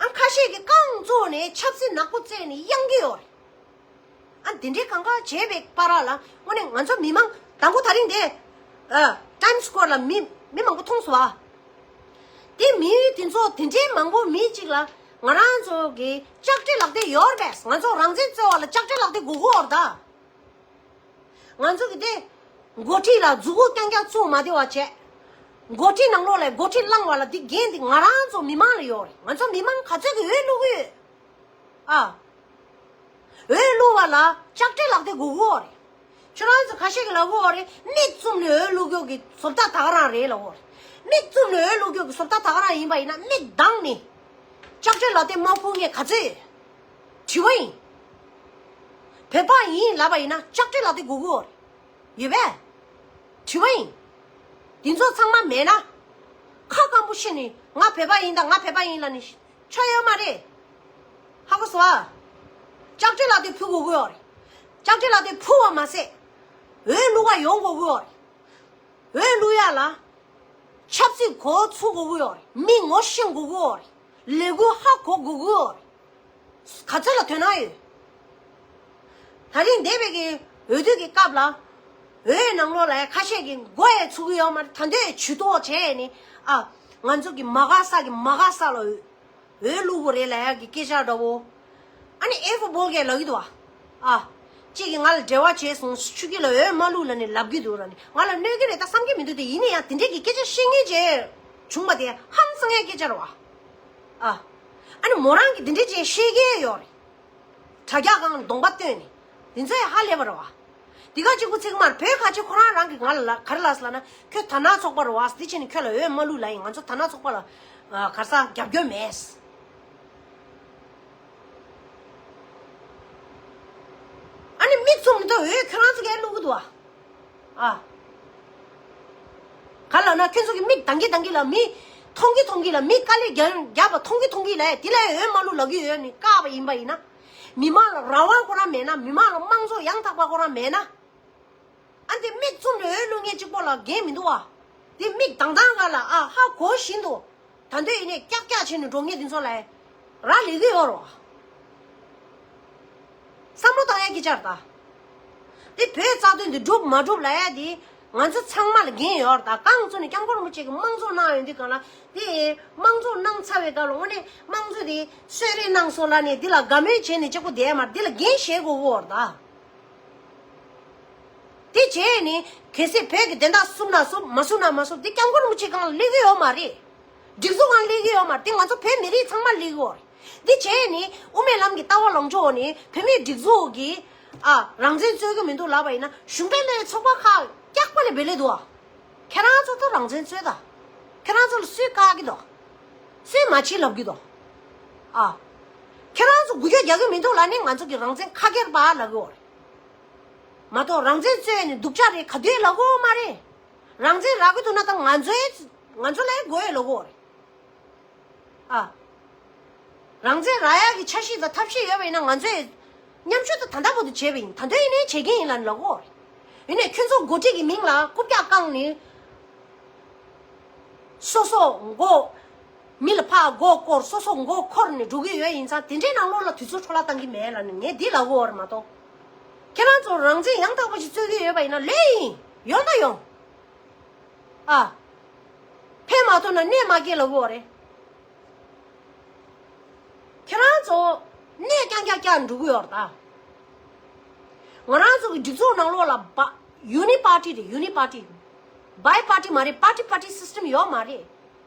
ཨ་ཁ་ཤས་ཀྱིས་རྐང་བཙུགས་ནས་ཆབ་སྲིད་ནག་པོ་རྩེས་ནས་གཡང་གི་ཡོད་རེད། ཨ་འདི་འདྲའི་གང་ག་བྱས་པའི་བར་ལ་དངོས་གནས་ང་ཚོ་མི་མང་དང་པོ་ད་རིང་དེ། ཨ་ཊའིམ་སི་སྐོར་ལ་མི་མི་མང་པོ་མཐོང་སོང་ཨ། དེ་མི་དེ་ཚོ་དེ་འདྲའི་མང་པོ་མི་གཅིག་ལ་ང་རང་ཚོ་གི་ལྕགས་སྤྲེལ་ལག་དེབ་ཡོད་རེད་པས། ང་ཚོ་རང་བཙན་རྩོད་པ་ལ་ལྕགས་སྤྲེལ་ལག་དེབ་དགོས་ཀྱི་ཡོད་རེད་ད། ང་ཚོ་གི་དེ། འགོ་ཁྲིད་ལ་མཛུ་གུ་རྐྱང་རྐྱང་བཙུགས་མ་བདེ་བ་བྱས། འགོ་ཁྲིད་ནང་ལོགས་ལ་འགོ་ཁྲིད་བླངས་པ་ལ་དེ་འགན་དེ་ང་རང་ཚོ་མི་མང་ལ་ཡོད་རེད། ང་ཚོ་མི་མང་ག་ཚོད་ཀྱི་འོས་བླུག་གི་ཡོད། ཨ། འོས་བླུག་པ་ལ་ལྕགས་སྤྲེལ་ལག་དེབ་དགོས་ཀྱི་ཡོད་རེད། ཁྱོད་རང་ཚོ་ཁ་ཤས་ཀྱིས་ལབ་ཀྱི་ཡོད་རེད། མིག་བཙུམ་ནས་འོས་བླུག་རྒྱུ་གི་བཟོ་ལྟ་ད་ག་རང་རེད་ལབ་ཀྱི་ཡོད་རེད། མིག་བཙུམ་ནས་འོས་བླུག་རྒྱུ་གི་བཟོ་ལྟ་ད་ག་རང་ཡིན་པ་ཡིན་ན་མིག་གདངས་ནས། ལྕགས་སྤྲེལ་ལག་དེབ་མ་ཕུལ་མཁན་ག་ཚོད་ཡོད། དྲི་བ་ཡིན། བོད་པ་ཡིན་ལབ་པ་ཡིན་ན་ལྕགས་སྤྲེལ་ལག་དེབ་དགོས་ཀྱི་ཡོད་རེད། ཡོད་པས། དྲི་བ་ཡིན། འདི་ཚོ་ཚང་མ་མེད་ན། ཁ་སྐམ་པོ་བཤད་ནས་ང་བོད་པ་ཡིན་དང་ང་བོད་པ་ཡིན་ལབ་ནས་ཆོ་ཡོད་མ་རེད། ཧ་གོ་སོང་ཨ། ལྕགས་སྤྲེལ་ལག་དེབ་ཕུལ་དགོས་ཀྱི་ཡོད་རེད། ལྕགས་སྤྲེལ་ལག་དེབ་ཕུལ་བ་མ་ཟད། འོས་བླུག་པ་ཡོང་དགོས་ཀྱི་ཡོད་རེད། འོས་བླུག་ཡག་ལ། ཆབ་སྲིད་གོ་ཚུགས་དགོས་ཀྱི་ཡོད་རེད། མི་ངོ་ཤེས་དགོས་ཀྱི་ཡོད་རེད། ལས་འགུལ་ཧ་གོ་དགོས་ཀྱི་ཡོད་རེད། ག་ཚོད་ལ་དོ་སྣང་ཡོད། ད་རིང་འདས་པའི་གི་འོས་བསྡུ་གི་སྐབས་ལ། འོས་ནང་ལོགས་ལ་ཡ་ཁ་ཤས་ཀྱིས་མགོ་ཡ་ཚུགས་ཀྱི་ཡོད་མ་རེད། ད་འདོད་ཇུས་གཏོགས་བྱས་ནས་ཨ། ང་ཚོ་གི་མ་དགའ་ས་གི་མ་དགའ་ས་ལ་འོས་འོས་བླུག་དགོས་རེད་ལབ་ཡ་གི་སྐད་ཆ་འདྲ་བོ། ཨ་ནི་ཨེ་ཕོ་བོལ་གས་ལབ་ཀྱི་འདུག་བ། ཨ། གཅིག་གིས་ང་ལ་འབྲེལ་བ་བྱས་སོང་། ཆུ་སྐྱིད་ལ་འོས་མ་བླུག་ལབ་ནས་ལབ་ཀྱི་འདུག་ར་ནི་ང་ལ་གནོད་ཀྱི་རེད་ད་བསམ་གྱི་མི་འདུག་དེ་ཡིན་ན་ཡང་དེ་འདྲས་ཀྱི་སྐད་ཆ་བཤད་མཁན་ཅིག་བྱུང་བ་དེ་ཧང་སང་ཡ་སྐད་ཆ་རེད་བ། ཨ། ཨ་ནི་མོ་རང་གིས་དེ་འདྲས་ཅིག་བཤད་ཀྱི་ཡོད་རེད། དྲ་རྒྱ་སྒང་གདོང་པ་སྟོན་ནས། འདི་ཚོ་ཡང་ཧ་ལས་པ་རེད་བ། འདི་ག་གཅིག་པུ་ཚིག་མར་བོད་ཁ་ཆེ་ཁོ་རང་རང་གིས་ང་ལ་ག་རེ་ལབ་སོང་ལབ་ན། ཁྱོད་དར་ནག་ཚོགས་པ་རེད་བ། འདི་བྱས་ནས་ཁྱོད་ལ་འོས་མ་བླུག་ལབ་ཡིན། ང་ཚོ་དར་ནག་ཚོགས་པ་ལ་ག་རེ་ཟ་རྒྱབ་སྐྱོར་མེད། ཨ་ནི་མིག་བཙུམ་ནས་ད་འོས་ཁྱོད་རང་ཚོ་གས་བླུག་གི་འདུག་བ། ཨ། ག་ལབ་ན་ཁྱོད་ཚོ་གི་མིག་གདངས་ཀྱི་གདངས་ཀྱི་ལ་མི། མཐོང་གི་མཐོང་གི་ལ་མི་དཀའ་ལས་རྒྱག་རྒྱག་པ་མཐོང་གི་མཐོང་གི་ལ་དེ་ལ་འོས་མ་བླུག་ལབ་ཀྱི་ཡོད་ནི་བཀག་པ་ཡིན་པ་ཡིན་ན། མི་མང་ལ་རང་དབང་ཁོ་རང་མེད་ན། མི་མང་ལ་དམངས་གཙོ་ཡང་དག་པ་ཁོ་རང་མེད་ན། ཨ་འདི་མིག་བཙུམ་ནས་འོས་བླུག་མཁན་གཅིག་པོ་ལ་འགན་མི་འདུག་བ། འདི་མིག་གདངས་སྟངས་ག་ལ་ཨ་ཧ་གོ་བཞིན་དུ། ད་འདོད་ཡིན་ནས་ཀྱག་ཀྱག་བྱས་ནས་འགྲོ་མཁན་འདི་ཚོ་ལ་རག་ལས་ཀྱི་ཡོད་རེད་བ། བསམ་བློ་བཏང་ཡ་སྐད་ཆ་རེད་ད། འདི་བོད་རྩ་དོན་འདི་འགྲུབ་མ་འགྲུབ་ལབ་ཡ་འདི་ང་ཚོ་ཚང་མ་ལ་འགན་ཡོད་རེད་ད། རྐང་བཙུགས་ནས་སྐྱབས་མགོན་རིན་པོ་ཆེ་གིས་དམངས་གཙོ་གནང་ཡོང་དུས་སྒང་ལ་འདི་དམངས་གཙོ་གནང་ཚར་བའི་སྐབས་ལ་དངོས་གནས་དམངས་གཙོ་འདི་གསོལ་རས་གནང་སོང་ལབ་ནས་འདི་ལ་དགའ་མོས་བྱས་ནས་གཅིག་པུ་བསྡད་ཡ་མ་རེད། འདི་ལ་འགན་བཞེས་དགོས་ཀྱི་ཡོད་རེད་ད། དེ་བྱས་ནས་གལ་སྲིད་བོད་ཀྱི་བདེན་མཐའ་བསུབ་ན་བསུབ། མ་བསུབ་ན་མ་བསུབ། འདི་སྐྱབས་མགོན་རིན་པོ་ཆེ་སྒང་ལ་སླེབས་ཀྱི་ཡོད་མ་རེད། སྒྲིག་འཛུགས་སྒང་ལ་སླེབས་ཀྱི་ཡོད་མ་རེད། འདི་ང་ཚོ་བོད་མི་རིགས་ཚང་མ་སླེབས་ཀྱི་ཡོད་རེད། འདི་བྱས་ནས་དབུ་མའི་ལམ་གྱི་ལྟ་བ་ལངས་ཕྱོགས་ནས་བོད་མིའི་སྒྲིག་འཛུགས་ཀྱིས་ཨ་རང་བཙན་རྩོད་ཀྱི་མི་འདུག་ལབ་པ་ཡིན་ན། གཞུང་འབྲེལ་མེད་པའི་ཚོགས་པ་ཁག་སྐྱག་པ་ལས་བེད་ལས་འདུག་ཨ། ཁྱེད་རང་ཚོ་ད་རང་བཙན་རྩོད་ད། ཁྱེད་རང་ཚོ་ལ་སུས་བཀག་གི་འདུག་སུས་མ་བྱེད་ལབ་ཀྱི་འདུག་ཨ། ཁྱེད་རང་ཚོ་འགུལ་སྐྱོད་རྒྱག་གི་མི་འདུག་ལབ་ནས་ང་ཚོ་གི་རང་བཙན་ཁ་སྐྱེར་པ་ལབ་ཀྱི་ཡོད་རེད། མ་གཏོགས་རང་བཙན་རྩོད་ནས་སྡུག་ཅག་རེད་ག་དུས་ལབ་ཀྱི་ཡོད་མ་རེད། རང་བཙན་རག་གི་འདུག་ན་ད་ང་ཚོའི་ང་ཚོ་ལ་དགོས་ཡས་ལབ་ཀྱི་ཡོད་རེད། ཨ། རང་བཙན་རག་ཡག་གི་འཆར་གཞི་དང་ཐབས་ཤེས་ཡོད་པ་ཡིན་ན་ང་ཚོས་མཉམ་ཞུགས་དང་ད་ལྟ་བར་དུ་བྱས་པ་ཡིན། ད་དུང་ཡིན་ནའི་བྱེད་ཀྱི་ཡིན་ལབ་ནས་ལབ་ཀྱི་ཡོད་རེད། ཡིན་ནའི་ཁྱོད་ཚོ་འགོ་ཁྲིད་ཀྱི་མིང་ལ་རྐུབ་བཀྱག་བཀང་ནས། སོ་སོ་མགོ། མི་ལ་ཕར་མགོ་སྐོར། སོ་སོ་མགོ་འཁོར་ནས་འགྲོ་གི་ཡོད་ཡིན་ཙང་དེ་འདྲའི་ནང་ལོགས་ལ་དུས་ཚོད་འཕྲོ་བརླག་བཏང་གི་མེད་ལབ་ནས་ངས་འདི་ལབ་ཀྱི་ཡོད་རེད་མ་གཏོགས། ཁྱེད་རང་ཚོ་རང་བཙན་ཡང་དག་པ་ཞིག་རྩོད་ཀྱི་ཡོད་པ་ཡིན་ན་ལོས་ཡིན། ཡོང་ད་ཡོང་། ཨ། ཕན་མ་ཐོགས་ན་གནོད་མ་སྐྱེལ་ལབ་ཀྱི་ཡོད་རེད། ཁྱེད་རང་ཚོ་གནས་རྐྱང་རྐྱང་རྐྱང་འགྲོ་གི་ཡོད་རེད་ད། ང་རང་ཚོ་གི་སྒྲིག་འཛུགས་ནང་ལོགས་ལ་བ་ཡུ་ནི་པར་ཊི་རེད། ཡུ་ནི་པར་ཊི། བའི་པར་ཊི་མ་རེད། པར་ཊི་པར་ཊི་སིས་ཊམ་ཡོད་མ་རེད།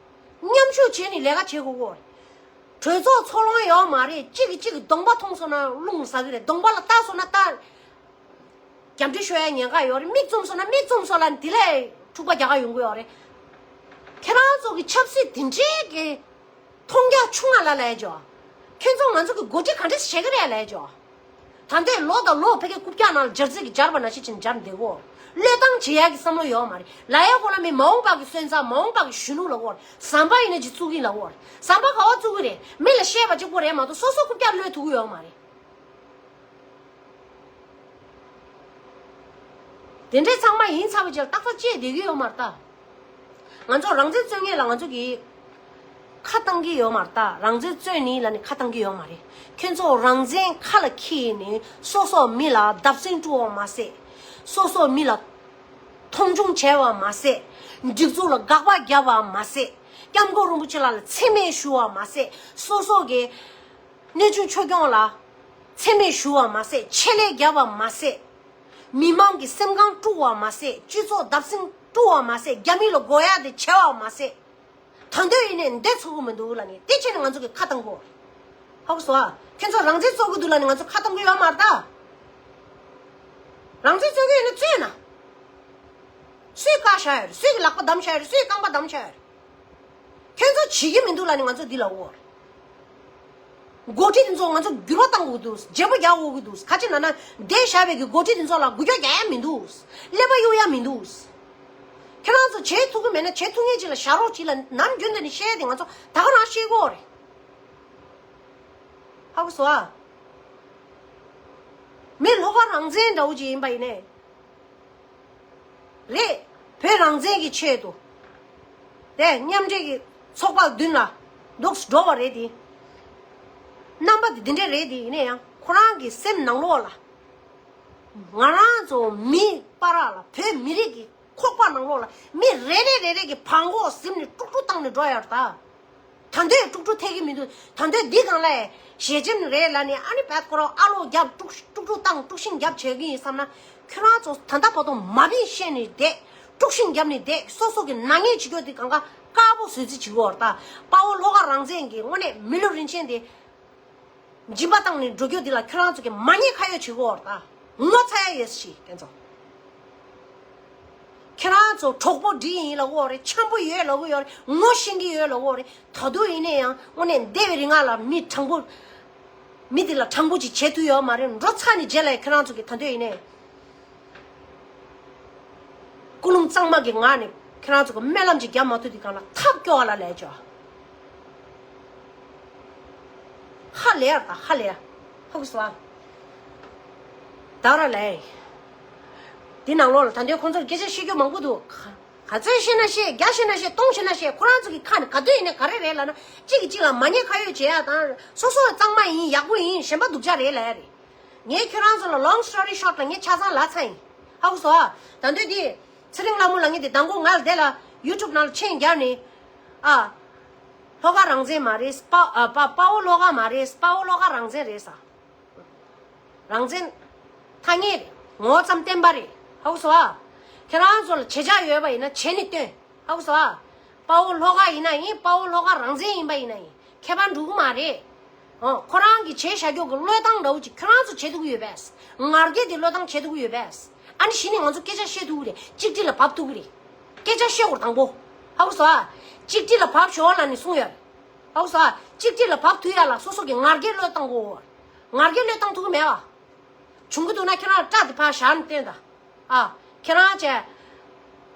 མཉམ་ཞུགས་བྱས་ནས་ལས་ཀ་བྱེད་དགོས་གོ། གྲོས་ཚོགས་ཚོགས་ལོང་ཡོད་མ་རེད། གཅིག་གིས་གཅིག་གི་གདོང་པ་མཐོང་སོང་ན་རླུང་ཟ་གི་རེད། གདོང་པ་ལ་བལྟ་སོང་ན་ད་རྒྱབ་འདྲེ་ཤོར་ཡ་ཉེན་ཁ་ཡོད་རེད། མིག་བཙུམ་སོང་ན་མིག་བཙུམ་སོང་ལབ་ནས་དེ་ལས་འཁྲུག་པ་རྒྱག་ག་ཡོང་གི་ཡོད་རེད། ཁྱེད་རང་ཚོ་གི་ཆབ་སྲིད་དེ་འདྲའི་གི་མཐོང་རྒྱ་ཆུང་ང་ལ་ལས་ཇོ། ཁྱེད་ཚོ་ང་ཚོ་གི་འགོ་ཁྲིད་ག་འདྲས་བྱེད་ཀྱི་རེད་ལས་ཇོ། ད་ལྟའི་ལོ་དང་ལོ་ཕ་གི་རྐུབ་བཀྱག་ནང་ལ་སྦྱར་རྩེ་གི་སྦྱར་བ་ནང་བཞིན་བྱས་ནས་སྦྱར་བསྡད་གོ། བློས་བཏང་བྱེད་ཡག་གི་བསམ་བློ་ཡོད་མ་རེད། ལ་ཡ་ཁོ་ལ་མི་མ་འོངས་པ་གི་སོན་རྩ་མ་འོངས་པ་གི་གཞོན་ནུ་ལ་གོ། ཟམ་པ་ཡིན་ན་ཅིག་བཙུགས་ཀྱི་ལ་གོ། ཟམ་པ་ག་བ་བཙུགས་ཀྱི་རེད། མི་ལ་བཤད་པ་གཅིག་པོ་རེད་མ་གཏོགས་སོ་སོ་རྐུབ་བཀྱག་གློད་ཐུབ་ཀྱི་ཡོད་མ་རེད། དེ་འདྲའི་ཚང་མ་ཡིན་ཚར་བའི་རྗེས་ལ་ཏག་ཏག་བཅད་བསྡད་ཀྱི་ཡོད་མ་རེད་ད། ང་ཚོ་རང་བཙན་རྩོད་མཁན་ལ་ང་ཚོ་གིས་ཁ་བཏང་གི་ཡོད་མ་རེད་ད། རང་བཙན་རྩོད་ནི་ལ་ནི་ཁ་བཏང་གི་ཡོད་མ་རེད། ཁྱོད་ཚོ་རང་བཙན་ཁ་ལ་འཁྱེར་ནས་སོ་སོ་མི་ལ་བརྡབ་གསིག་བཀྲུ་བ་མ་ཟད། སོ་སོ་མི་ལ་མཐོང་ཆུང་བྱས་པ་མ་ཟད། སྒྲིག་འཛུགས་ལ་དགག་པ་བརྒྱབ་པ་མ་ཟད། སྐྱབས་མགོན་རིན་པོ་ཆེ་ལགས་ལ་མཚན་སྨད་ཞུ་བ་མ་ཟད། སོ་སོ་གི་གནས་ཆུང་ཆོས་སྐྱོང་ལ་མཚན་སྨད་ཞུ་བ་མ་ཟད། ཆེད་ལས་བརྒྱབ་པ་མ་ཟད། མི་མང་གི་སེམས་ཁམས་དཀྲུགས་པ་མ་ཟད། སྤྱི་ཚོགས་བརྡབ་གསིག་བཀྲུ་བ་མ་ཟད། རྒྱ་མི་ལ་དགོས་ཡ་དེ་བྱས་པ་མ་ཟད། ད་འདོད་ཡིན་ནས་འདི་ཚོགས་ཀྱི་མི་འདུག་ལབ་ནས་དེ་བྱས་ནས་ང་ཚོ་གི་ཁ་བཏང་གོ། ཧ་གོ་སོང་ཨ། ཁྱེད་ཚོ་རང་བཙན་རྩོད་ཀྱི་འདུག་ལབ་ནས་ང་ཚོ་ཁ་བཏང་གི་ཡོད་མ་རེད་ད། རང་བཙན་རྩོད་ཀྱི་ཡོད་ན་རྩོད་ན། སུས་བཀག་བཞག་ཡོད་རེད། སུས་ཀྱི་ལག་པ་བསྡམས་བཞག་ཡོད་རེད། སུས་རྐང་པ་བསྡམས་བཞག་ཡོད་རེད། ཁྱོད་ཚོ་བྱེད་ཀྱི་མི་འདུག་ལབ་ནས་ང་ཚོ་འདི་ལབ་འོ། འགོ་ཁྲིད་འདི་ཚོ་ང་ཚོ་འགྱུར་བ་གཏང་དགོས་འདུག་བརྗེ་པོ་རྒྱག་དགོས་ཀྱི་འདུག་ག་ཅི་ན་ན་འདས་བཞག་པའི་གི་འགོ་ཁྲིད་འདི་ཚོ་ལ་འགུལ་སྐྱོད་རྒྱག་ཡ་མི་འདུག་ཀླད་པ་གཡུག་ཡ་མི་འདུག་ཁྱེད་རང་ཚོ་བྱེད་ཐུབ་ཀྱི་མེད་ན་བྱེད་ཐུབ་མཁན་ཅིག་ལ་བཞག་རོགས་གྱིས་ལབ་ནམ་རྒྱུན་དུ་ནས་བཤད་དེ་ང་ཚོ་ད་ག་རང་ཤེས་གོ་རེད། ཧ་གོ་སོང་ཨ། མི་ལྷོ་ཁ་རང་བཙན་འདྲ་བོ་ཅིག་ཡིན་པ་ཡིན་ནའི། རེད། བོད་རང་བཙན་གྱི་ཆེད་དུ། དེ་མཉམ་འབྲེལ་གྱི་ཚོགས་པ་མདུན་ལ་འདུག་འགྲོ་བ་རེད་དེ། རྣམ་པ་དེ་འདི་འདྲས་རེད་དེ་ཡིན་ན་ཡང་ཁོ་རང་གི་སེམས་ནང་ལོགས་ལ། ང་རང་ཚོ་མི་བར་ལ་བོད་མི་རིགས་ཀྱི་ཁོག་པ་ནང་ལོགས་ལ་མི་རེ་རེ་རེ་རེ་གི་བྲང་ཁོག་ཟིན་ནས་དཀྲུག་དཀྲུག་བཏང་ནས་འགྲོ་ཡ་རེད་ད། ད་འདོད་དཀྲུག་དཀྲུག་ཐེག་གི་མི་འདུག་ད་འདོད་འདི་གང་ལ་ཞེ་ཆེན་རེད་ལབ་ནས་ཨ་ནི་བད་ཁོ་རང་ཨ་ལོ་རྒྱབ་དཀྲུག་དཀྲུག་དཀྲུག་བཏང་དཀྲུག་ཤིང་རྒྱབ་བྱེད་ཀྱི་ཡིན་བསམ་ན། ཁྱོད་རང་ཚོ་ད་ལྟ་བར་དུ་མ་བིན་བཤད་ནས་བསྡད། དཀྲུག་ཤིང་རྒྱབ་ནས་བསྡད། སོ་སོ་གི་ནག་ཉེས་བྱེད་རྒྱུ་དེ་གང་ག་དཀར་པོ་བཟོས་རྩིས་བྱེད་དགོས་རེད་ད། དཔའ་བོ་ལྷོ་ཁ་རང་བཙན་གྱི་དངོས་གནས་མི་ལུས་རིན་ཆེན་དེ། སྦྱིན་པ་བཏང་ནས་འགྲོ་རྒྱུ་འདི་ལ་ཁྱོད་རང་ཚོ་གི་མ་ཉེས་ཁ་གཡོག་བྱེད་དགོས་རེད་ད། ངོ་ཚ་ཡ་ཡོད་ཤི་ཁྱེད་ཚོ། ཁྱེད་རང་ཚོ་གྲོགས་པོ་འདི་ཡིན་ལབ་ཀྱི་ཡོད་རེད། འཆམ་པོ་ཡོད་ལབ་ཀྱི་ཡོད་རེད། ངོ་ཤེས་ཀྱི་ཡོད་ལབ་ཀྱི་ཡོད་རེད། ད་དུང་ཡིན་ན་ཡང་དངོས་གནས་འདས་པའི་རིང་ལ་མི་དྲང་པོ། མི་འདི་ལ་དྲང་པོ་ཅིག་བྱེད་ཐུབ་ཡོད་མ་རེད། འགྲོ་ཚར་ནས་རྗེས་ལ་ཁྱེད་རང་ཚོ་གི་ད་དུང་ཡིན་ནའི། ཀུན་སློང་གཙང་མ་གི་ངང་ནས་ཁྱེད་རང་ཚོ་གི་སྨོན་ལམ་ཅིག་རྒྱབ་མ་ཐུབ་དུས་སྒང་ལ་ཐབས་སྐྱོ་བ་ལ་ལས་ཅོ། ཧ་ལས་ཡ་ད་ཧ་ལས་ཡ། ཧ་གོ་སོང་ཨ། ད་ར་ལས། འདི་ནང་ལོགས་ལ་ད་འདོད་ཁོང་ཚོར་སྐད་ཆ་བཤད་རྒྱུ་མང་པོ་འདུག་ག་ཚོད་བཤད་ན་བཤད། བརྒྱ་བཤད་ན་བཤད། སྟོང་བཤད་ན་བཤད། ཁོ་རང་ཚོ་གི་ཁ་ནས་ག་དུས་ཡིན་ན་ག་རེ་རེད་ལབ་ན། གཅིག་གིས་གཅིག་ལ་མ་ཉེས་ཁ་གཡོག་བྱེད་ཡ་དང་། སོ་སོ་གཙང་མ་ཡིན། ཡག་པོ་ཡིན། གཞན་པ་སྡུག་ཅག་རེད་ལབ་ཡ་རེད། ངས་ཁྱོད་རང་ཚོ་ལ་long story short ལ་ངས་ཆ་ཚང་ལབ་ཚར་ཡིན། ཧ་གོ་སོང་ཨ། ད་འདོད་དེ། ཚེ་རིང་ལྷ་མོ་ལབ་མཁན་དེ་མདང་དགོང་ང་ལ་དེ་ལ་YouTube ནང་ལ་མཆན་རྒྱབ་ནས། ཨ། ལྷོ་ཁ་རང་བཙན་མ་རེད། དཔའ་ཨ་དཔའ་དཔའ་བོ་ལྷོ་ཁ་མ་རེད། དཔའ་བོ་ལྷོ་ཁ་རང་བཙན་རེད་ས། རང་བཙན་ཐ་སྙད་རེད། ངོ་བོ་ཙམ་བསྟན་པ་རེད། ཧ་གོ་སོང་ཨ། ཁྱེད་རང་ཚོ་ལ་བྱེད་འཆར་ཡོད་པ་ཡིན་ན་བྱས་ནས་སྟོན། ཧ་གོ་སོང་ཨ། དཔའ་བོ་ལྷོ་ཁ་ཡིན་ན་ཡིན། དཔའ་བོ་ལྷོ་ཁ་རང་བཙན་ཡིན་པ་ཡིན་ན་ཡིན། ཁྱད་པར་འགྲོ་གི་མ་རེད། ཨོ། ཁོ་རང་གིས་བྱས་བཞག་རྒྱུ་གི་བློས་བཏང་འདྲ་བོ་ཅིག་ཁྱོད་རང་ཚོ་བྱེད་ཐུབ་ཀྱི་ཡོད་པས། ང་རྒྱལ་དེ་བློས་བཏང་བྱེད་ཐུབ་ཀྱི་ཡོད་པས། ཨ་ནི་གཞི་ནས་ང་ཚོ་སྐད་ཆ་བཤད་ཐུབ་ཀྱི་རེད། གཅིག་སྒྲིལ་ལ་བབས་ཐུབ་ཀྱི་རེད། སྐད་ཆ་བཤད་དགོས་རེད་དང་པོ། ཧ་གོ་སོང་ཨ། གཅིག་སྒྲིལ་ལ་བབས་ཤོག་ལབ་ནས་གསུངས་ཡོད་རེད། ཧ་གོ་སོང་ཨ། གཅིག་སྒྲིལ་ལ་བབས་ཐུབ་ཡ་ལ་སོ་སོ་གི་ང་རྒྱལ་བློས་བཏང་དགོས། ང་རྒྱལ་བློས་བཏང་ཐུབ་ཀྱི་མེད་པ། བྱུང་གི་འདུག་ན་ཁྱེད་རང་སྐྲ་དེ་ཕར་བཞར་ནས་སྟོན་དང་། ཨ། ཁྱེད་རང་བྱས།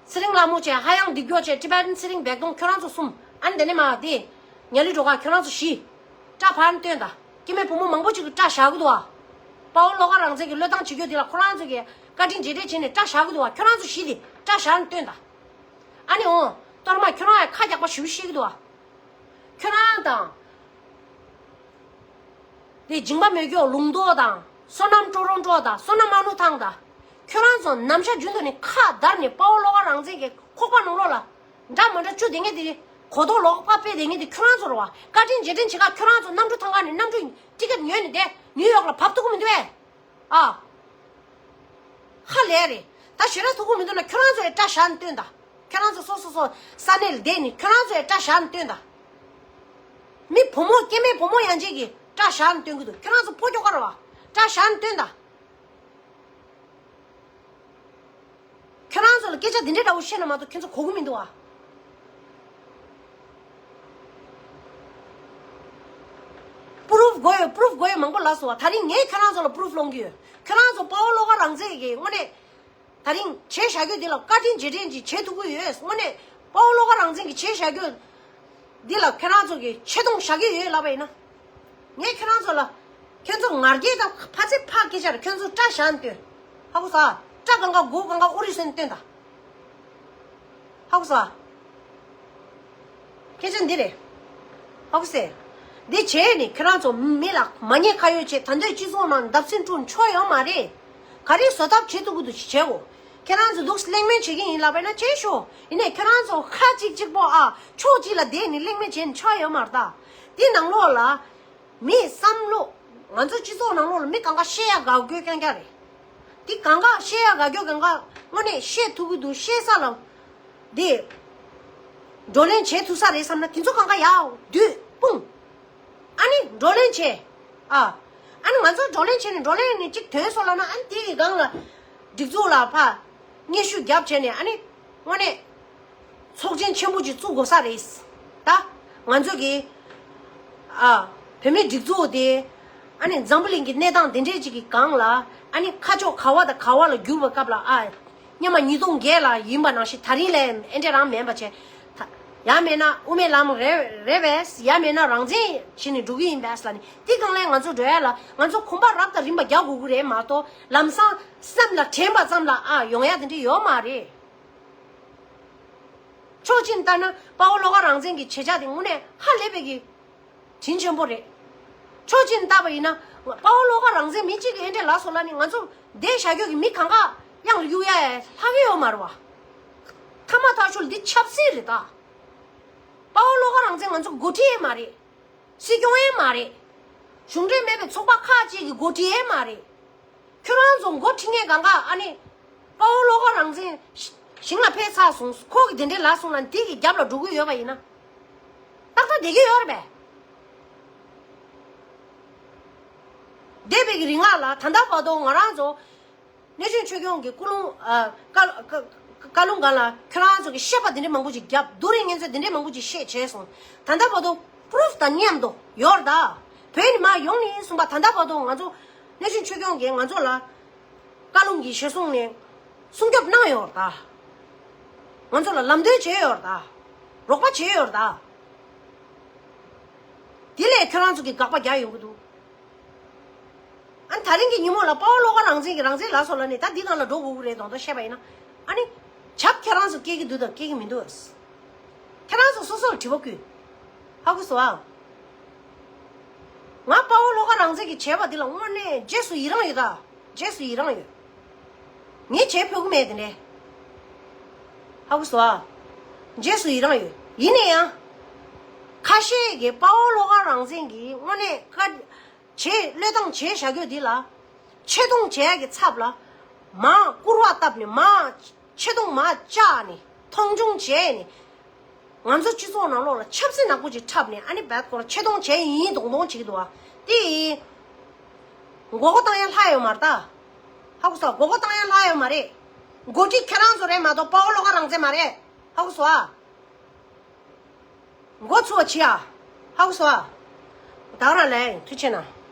ཚེ་རིང་ལྷ་མོ་བྱས། ཧ་ཡང་འདི་མགྱོགས་བྱས། ཊི་བེ་ཊན་ཚེ་རིང་སྦལ་ཏོང་། ཁྱོད་རང་ཚོ་གསུམ། ཨ་ནི་དེ་ནས་མ་དེ། ཉ་ལི་སྒྲོལ་དཀར། ཁྱོད་རང་ཚོ་བཞི། སྐྲ་ཕར་ནས་སྟོན་དང་། སྐྱེ་དམན་བུ་མོ་མང་པོ་ཅིག་གིས་སྐྲ་བཞར་གི་འདུག་ཨ། དཔའ་བོ་བློ་དགའ་རང་བཙན་གྱི་བློས་བཏང་བྱེད་རྒྱུ་དེ་ལ་ཁོ་རང་ཚོ་གིས་བཀའ་དྲིན་རྗེས་དྲན་བྱས་ནས་སྐྲ་བཞར་གི་འདུག་ཨ། ཁྱོད་རང་ཚོ་བཞི་དེ་སྐྲ་བཞར་ནས་སྟོན་དང་། ཨ་ནི་འོང་། གཏོར་མ་ཁྱོད་རང་ཡང་ཁ་རྒྱག་པ་ཞེ་པོ་བཤད་ཀྱི་འདུག་ཨ། ཁྱོད་རང་དང་། དེ་སྦྱིན་པ་མེད་སྐྱོ་ལུང་རྟོགས་དང་། བསོད་ནམས་སྤྲོ་རོང་སྤྲོ་དང་། བསོད་ནམས་མ་ནུ་ཐང་དང་། ཁྱོད་རང་ཚོ་ནམ་ཞག་རྒྱུན་དུ་ནི་ཁ་བརྡར་ནས་དཔའ་བོ་བློ་དགའ་རང་བཙན་གྱི་ཁོག་པ་ནང་ལོགས་ལ་འདྲ་མ་འདྲ་བཅུ་དེ་ངས་དེ་གོ་རྟོགས་ལོག་པ་དཔེ་དེ་ངས་དེ་ཁྱོད་རང་ཚོ་རེད་བ། བཀའ་དྲིན་རྗེས་དྲན་བྱེད་ག་ཁྱོད་རང་ཚོ་གནམ་གྲུ་ཐང་ག་ནས་གནམ་གྲུ་ཊི་ཀེ་ཊི་ཉོས་ནས་བསྡད། ནིའུ་ཡོག་ལ་བབས་ཐུབ་ཀྱི་མི་འདུག་བས། ཨ། ཧ་ལས་རེད། ད་ཞེ་དྲག་ཐུགས་ཁུར་མི་འདུག་ན་ཁྱོད་རང་ཚོ་ཡི་སྐྲ་བཞར་ནས་སྟོན་དང་། ཁྱེད་རང་ཚོ་སོ་སོ་སོ་ས་གནས་ལ་བསྡད་ནས་ཁྱེད་རང་ཚོས་སྐྲ་བཞར་ནས་སྟོན་དང་། མི་བུ་མོ་སྐྱེ་དམན་བུ་མོ་ཡན་ཆད་ཀྱིས་སྐྲ་བཞར་ནས་སྟོན་གྱི་འདུག་ཁྱེད་རང་ཚོ་ཕོ་ཁྱོ་ག་རེད་བ། སྐྲ་བཞར་ནས་སྟོན་དང་། ཁྱོད་རང་ཚོ་ལ་སྐད་ཆ་འདི་འདྲའི་འདྲ་བོ་བཤད་ན་མ་གཏོགས་ཁྱོད་ཚོ་གོ་གི་མི་འདུག་ཨ། པུ་རུབ་དགོས་ཡོད། པུ་རུབ་དགོས་ཡོད་མང་པོ་ལབ་སོང་བ། ད་རིང་ངས་ཁྱོད་རང་ཚོ་ལ་པུ་རུབ་སློང་གི་ཡོད། ཁྱོད་རང་ཚོ་དཔའ་བོ་བློ་དགའ་རང་བཙན་གྱི་དངོས་གནས་ད་རིང་བྱས་བཞག་རྒྱུ་འདི་ལ་བཀའ་དྲིན་རྗེས་དྲན་ཅིག་བྱེད་ཐུབ་ཀྱི་ཡོད། དངོས་གནས་དཔའ་བོ་བློ་དགའ་རང་བཙན་གྱི་བྱས་བཞག་རྒྱུ་འདི་ལ་ཁྱོད་རང་ཚོ་གི་ཆེ་མཐོང་བཞག་གི་ཡོད་ལབ་པ་ཡིན་ན། ངས་ཁྱོད་རང་ཚོ་ལ། ཁྱོད་ཚོ་ང་རྒྱལ་དང་ཕ་ཚེ་ཕ་སྐད་ཆ་རེད། ཁྱོད་ཚོ་སྐྲ་བཞར་ནས་སྟོན། ཧ་གོ་སོང་ཨ། སྐྲ་གང་ག་མགོ་གང་ག་ཨོ་རི་སོན་སྟོན་དང་། ཧ་གོ་སོང་ཨ། སྐད་ཆ་འདི་རེད། ཧ་གོ་སོང་། འདི་བྱས་ནས་ཁྱོད་རང་ཚོ་མི་ལ་མ་ཉེས་ཁ་གཡོག་བྱས། ད་འདོད་སྤྱི་ཚོགས་ནང་བརྡབ་གསིག་འཁྲུག་ཆོ་ཡོང་མ་རེད། ག་རེ་བཟོ་ཐབས་བྱེད་ཐུབ་ཀྱི་འདུག་བྱེད་དགོས། ཁྱེད་རང་ཚོ་འདུག་གླེང་མོལ་བྱེད་ཀྱི་ཡིན་ལབ་པ་ཡིན་ན་བྱེད་ཤོག་ཡིན་ནའི་ཁྱེད་རང་ཚོ་ཁ་གཅིག་གཅིག་པོ་ཨ་ཕྱོགས་གཅིག་ལ་བསྡད་ནས་གླེང་མོལ་བྱས་ནས་ཆོ་ཡོང་མ་རེད་ད། འདི་ནང་ལོགས་ལ། མིའི་བསམ་བློ། ང་ཚོ་སྤྱི་ཚོགས་ནང་ལོགས་ལ་མི་གང་ག་བཤད་ཡ་དགའ་སྐྱོ་རྐྱང་རྐྱང་རེད། འདི་གང་ག་བཤད་ཡ་དགའ་སྐྱོ་གང་ག་དངོས་གནས་བཤད་ཐུབ་ཀྱི་འདུག་བཤད་ས་ལ། འདི། བགྲོ་གླེང་བྱེད་ཐུབ་ས་རེད་བསམ་ན་དེ་ཚོ་གང་ག་ཡར་བསྡུས་སྤུངས། ཨ་ནི་བགྲོ་གླེང་བྱས། ཨ། ཨ་ནི་ང་ཚོ་བགྲོ་གླེང་བྱས་ནས་བགྲོ་གླེང་ནས་གཅིག་ཐོན་སོང་ལབ་ན་ཨ་ནི་དེ་གི་སྒང་ལ། སྒྲིག་འཛུགས་ལ་ཕར། སྙན་ཞུ་རྒྱབ་བྱས་ནས་ཨ་ནི། དངོས་གནས། ཚོགས་ཆེན་ཆེན་པོ་ཅིག་བཙུགས་དགོས་ས་རེད། ད། ང་ཚོ་གི། ཨ། བོད་མིའི་སྒྲིག་འཛུགས་དེ། ཨ་ནི་འཛམ་བུ་གླིང་གི་གནས་སྟངས་དེ་འདྲས་ཅིག་གི་སྒང་ལ། ཨ་ནི་ཁ་ཕྱོགས་ག་བ་དང་ག་བ་ལ་བསྒྱུར་བའི་སྐབས་ལ་ཨ། སྔོན་མ་ཉིས་སྟོང་བརྒྱད་ལ་ཡིན་པ་ནང་བཞིན་ད་རིང་ལས་ཨེ་འདྲས་རང་མིན་པ་བྱས། ད། ཡང་མིན་ན་དབུ་མའི་ལམ་རེད་རེད་པས། ཡང་མིན་ན་རང་བཙན་བྱས་ནས་འགྲོ་གི་ཡིན་པས་ལབ་ནས་དེ་སྒང་ལ་ང་ཚོ་འགྲོ་ཡ་ལ་ང་ཚོ་གོམ་པ་རབ་དང་རིམ་པ་རྒྱག་དགོས་ཀྱི་རེད་མ་གཏོགས་ལམ་སང་སེམས་ལ་དྲན་པ་ཙམ་ལ་ཨ་ཡོང་ཡ་དེ་འདྲས་ཡོད་མ་རེད། ཕྱོགས་གཅིག་ནས་ལྟ་ན་དཔའ་བོ་བློ་དགའ་རང་བཙན་གྱི་བྱེད་བྱ་དེ་དངོས་གནས་ཧ་ལས་པའི་གི་དྲིན་ཆེན་པོ་རེད། ཕྱོགས་གཅིག་ནས་ལྟ་བ་ཡིན་ན་དཔའ་བོ་བློ་དགའ་རང་བཙན་མི་གཅིག་གིས་ཨེ་འདྲས་ལབ་སོང་ལབ་ནས་ང་ཚོ་འདས་བཞག་རྒྱུ་གི་མི་གང་ག་གཡང་ལ་གཡུག་ཡ་ལྷག་གི་ཡོད་མ་རེད་བ། ཐ་མ་ཐག་ཆོད་ལ་འདི་ཆབ་སྲིད་རེད་ད། དཔའ་བོ་བློ་དགའ་རང་བཙན་ང་ཚོ་འགོ་ཁྲིད་ཡས་མ་རེད། སྲིད་སྐྱོང་ཡས་མ་རེད། གཞུང་འབྲེལ་མེད་པའི་ཚོགས་པ་ཁག་ཅིག་གི་འགོ་ཁྲིད་ཡས་མ་རེད། ཁྱོད་རང་ཚོ་འགོ་ཁྲིད་མཁན་གང་ག་ཨ་ནི། དཔའ་བོ་བློ་དགའ་རང་བཙན་ཞིང་ལ་ཕེབས་ཚར་སོང་ཁོ་གི་དེ་འདྲའི་ལབ་སོང་ན་འདི་གི་རྒྱབ་ལ་འགྲོ་གི་ཡོད་པ་ཡིན་ན། ཏག་ཏག་བསྡད་ཀྱི་ཡོད་རེད་པས། འདས་པའི་གི་རིང་ལ་ད་ལྟ་བར་དུ་ང་རང་ཚོ། གནས་ཆེན་ཆོས་སྐྱོང་གི་སྐུ་རླུང་ཨ། བཀའ་བཀའ་བཀའ་ལུང་སྒང་ལ་ཁྱོད་རང་ཚོ་གི་བཤད་པ་འདི་འདྲའི་མང་པོ་ཅིག་བརྒྱབ། རྡོ་རིང་ངན་ཚོས་འདི་འདྲའི་མང་པོ་ཅིག་བཤད་བྱས་སོང་། ད་ལྟ་བར་དུ་པུ་རུབ་དང་མཉམ་དུ་ཡོད་རེད་ད། བོད་ནས་མར་ཡོང་ནས་གསུངས་པ་ད་ལྟ་བར་དུ་ང་ཚོ་གནས་ཆེན་ཆོས་སྐྱོང་གིས་ང་ཚོ་ལ་བཀའ་ལུང་གི་ཞལ་གསུང་ནས་སྲུང་སྐྱོབ་གནང་ཡོད་རེད་ད། ང་ཚོ་ལ་ལམ་སྟོན་བྱས་ཡོད་རེད་ད། རོགས་པ་བྱས་ཡོད་རེད་ད། དེ་ལས་ཁྱོད་རང་ཚོ་གི་དགག་པ་རྒྱག་ཡོང་གི་འདུག་ཨ་ནི་ད་རིང་གི་ཉིན་མོ་ལ་དཔའ་བོ་བློ་དགའ་རང་བཙན་གྱི་རང་བཙན་ལབ་སོང་ལབ་ནས་ད་འདི་ནང་ལ་འགྲོ་དགོས་ཀྱི་རེད་མདོག་མདོག་བཤད་པ་ཡིན་ན། ཨ་ནི། བྱབ་ཁྱེད་རང་ཚོ་སྐྱེ་གི་འདུག་དང་སྐྱེ་གི་མི་འདུག་ཁྱེད་རང་ཚོ་སོ་སོར་དྲི་བ་བསྐུལ། ཧ་གོ་སོང་ཨ། ང་དཔའ་བོ་བློ་དགའ་རང་བཙན་གྱི་བྱས་པ་འདི་ལ་དངོས་གནས་རྗེས་སུ་ཡི་རང་ཡོད་ད། རྗེས་སུ་ཡི་རང་ཡོད། ངས་བྱས་ཕོད་ཀྱི་མེད་དེ་འདྲས། ཧ་གོ་སོང་ཨ། རྗེས་སུ་ཡི་རང་ཡོད། ཡིན་ན་ཡང་། ཁ་ཤས་ཀྱིས་དཔའ་བོ་བློ་དགའ་རང་བཙན་གྱིས་དངོས་གནས་བཀའ། བྱས་བློས་བཏང་བྱས་བཞག་རྒྱུ་འདི་ལ། ཆེ་མཐོང་བྱས་ཀྱི་ཚབ་ལ། མར་སྐུར་བ་བཏབ་ནས་མར་ཆེ་མཐོང་མར་བཅག་ནས་མཐོང་ཆུང་བྱས་ནས། ང་ཚོ་སྤྱི་ཚོགས་ནང་ལོགས་ལ་ཆབ་སྲིད་ནག་པོ་ཅིག་འཁྲབ་ནས་ཨ་ནི་བད་ཁོ་རང་ཆེ་མཐོང་བྱས་ཡིན་མདོག་མདོག་བྱེད་ཀྱི་འདུག་བ། དེ་ཡིན། མགོ་སྐོར་བཏང་ཡ་ལྷག་ཡོད་མ་རེད་ད། ཧ་གོ་སོང་། མགོ་སྐོར་བཏང་ཡ་ལྷག་ཡོད་མ་རེད། འགོ་ཁྲིད་ཁྱེད་རང་ཚོ་རེད་མ་གཏོགས་དཔའ་བོ་བློ་དགའ་རང་བཙན་མ་རེད། ཧ་གོ་སོང་ཨ། མགོ་ཚོས་བྱེད་ཨ། ཧ་གོ་སོང་ཨ། ད་ག་རང་ལས་ཐུགས་ཆེ་གནང་།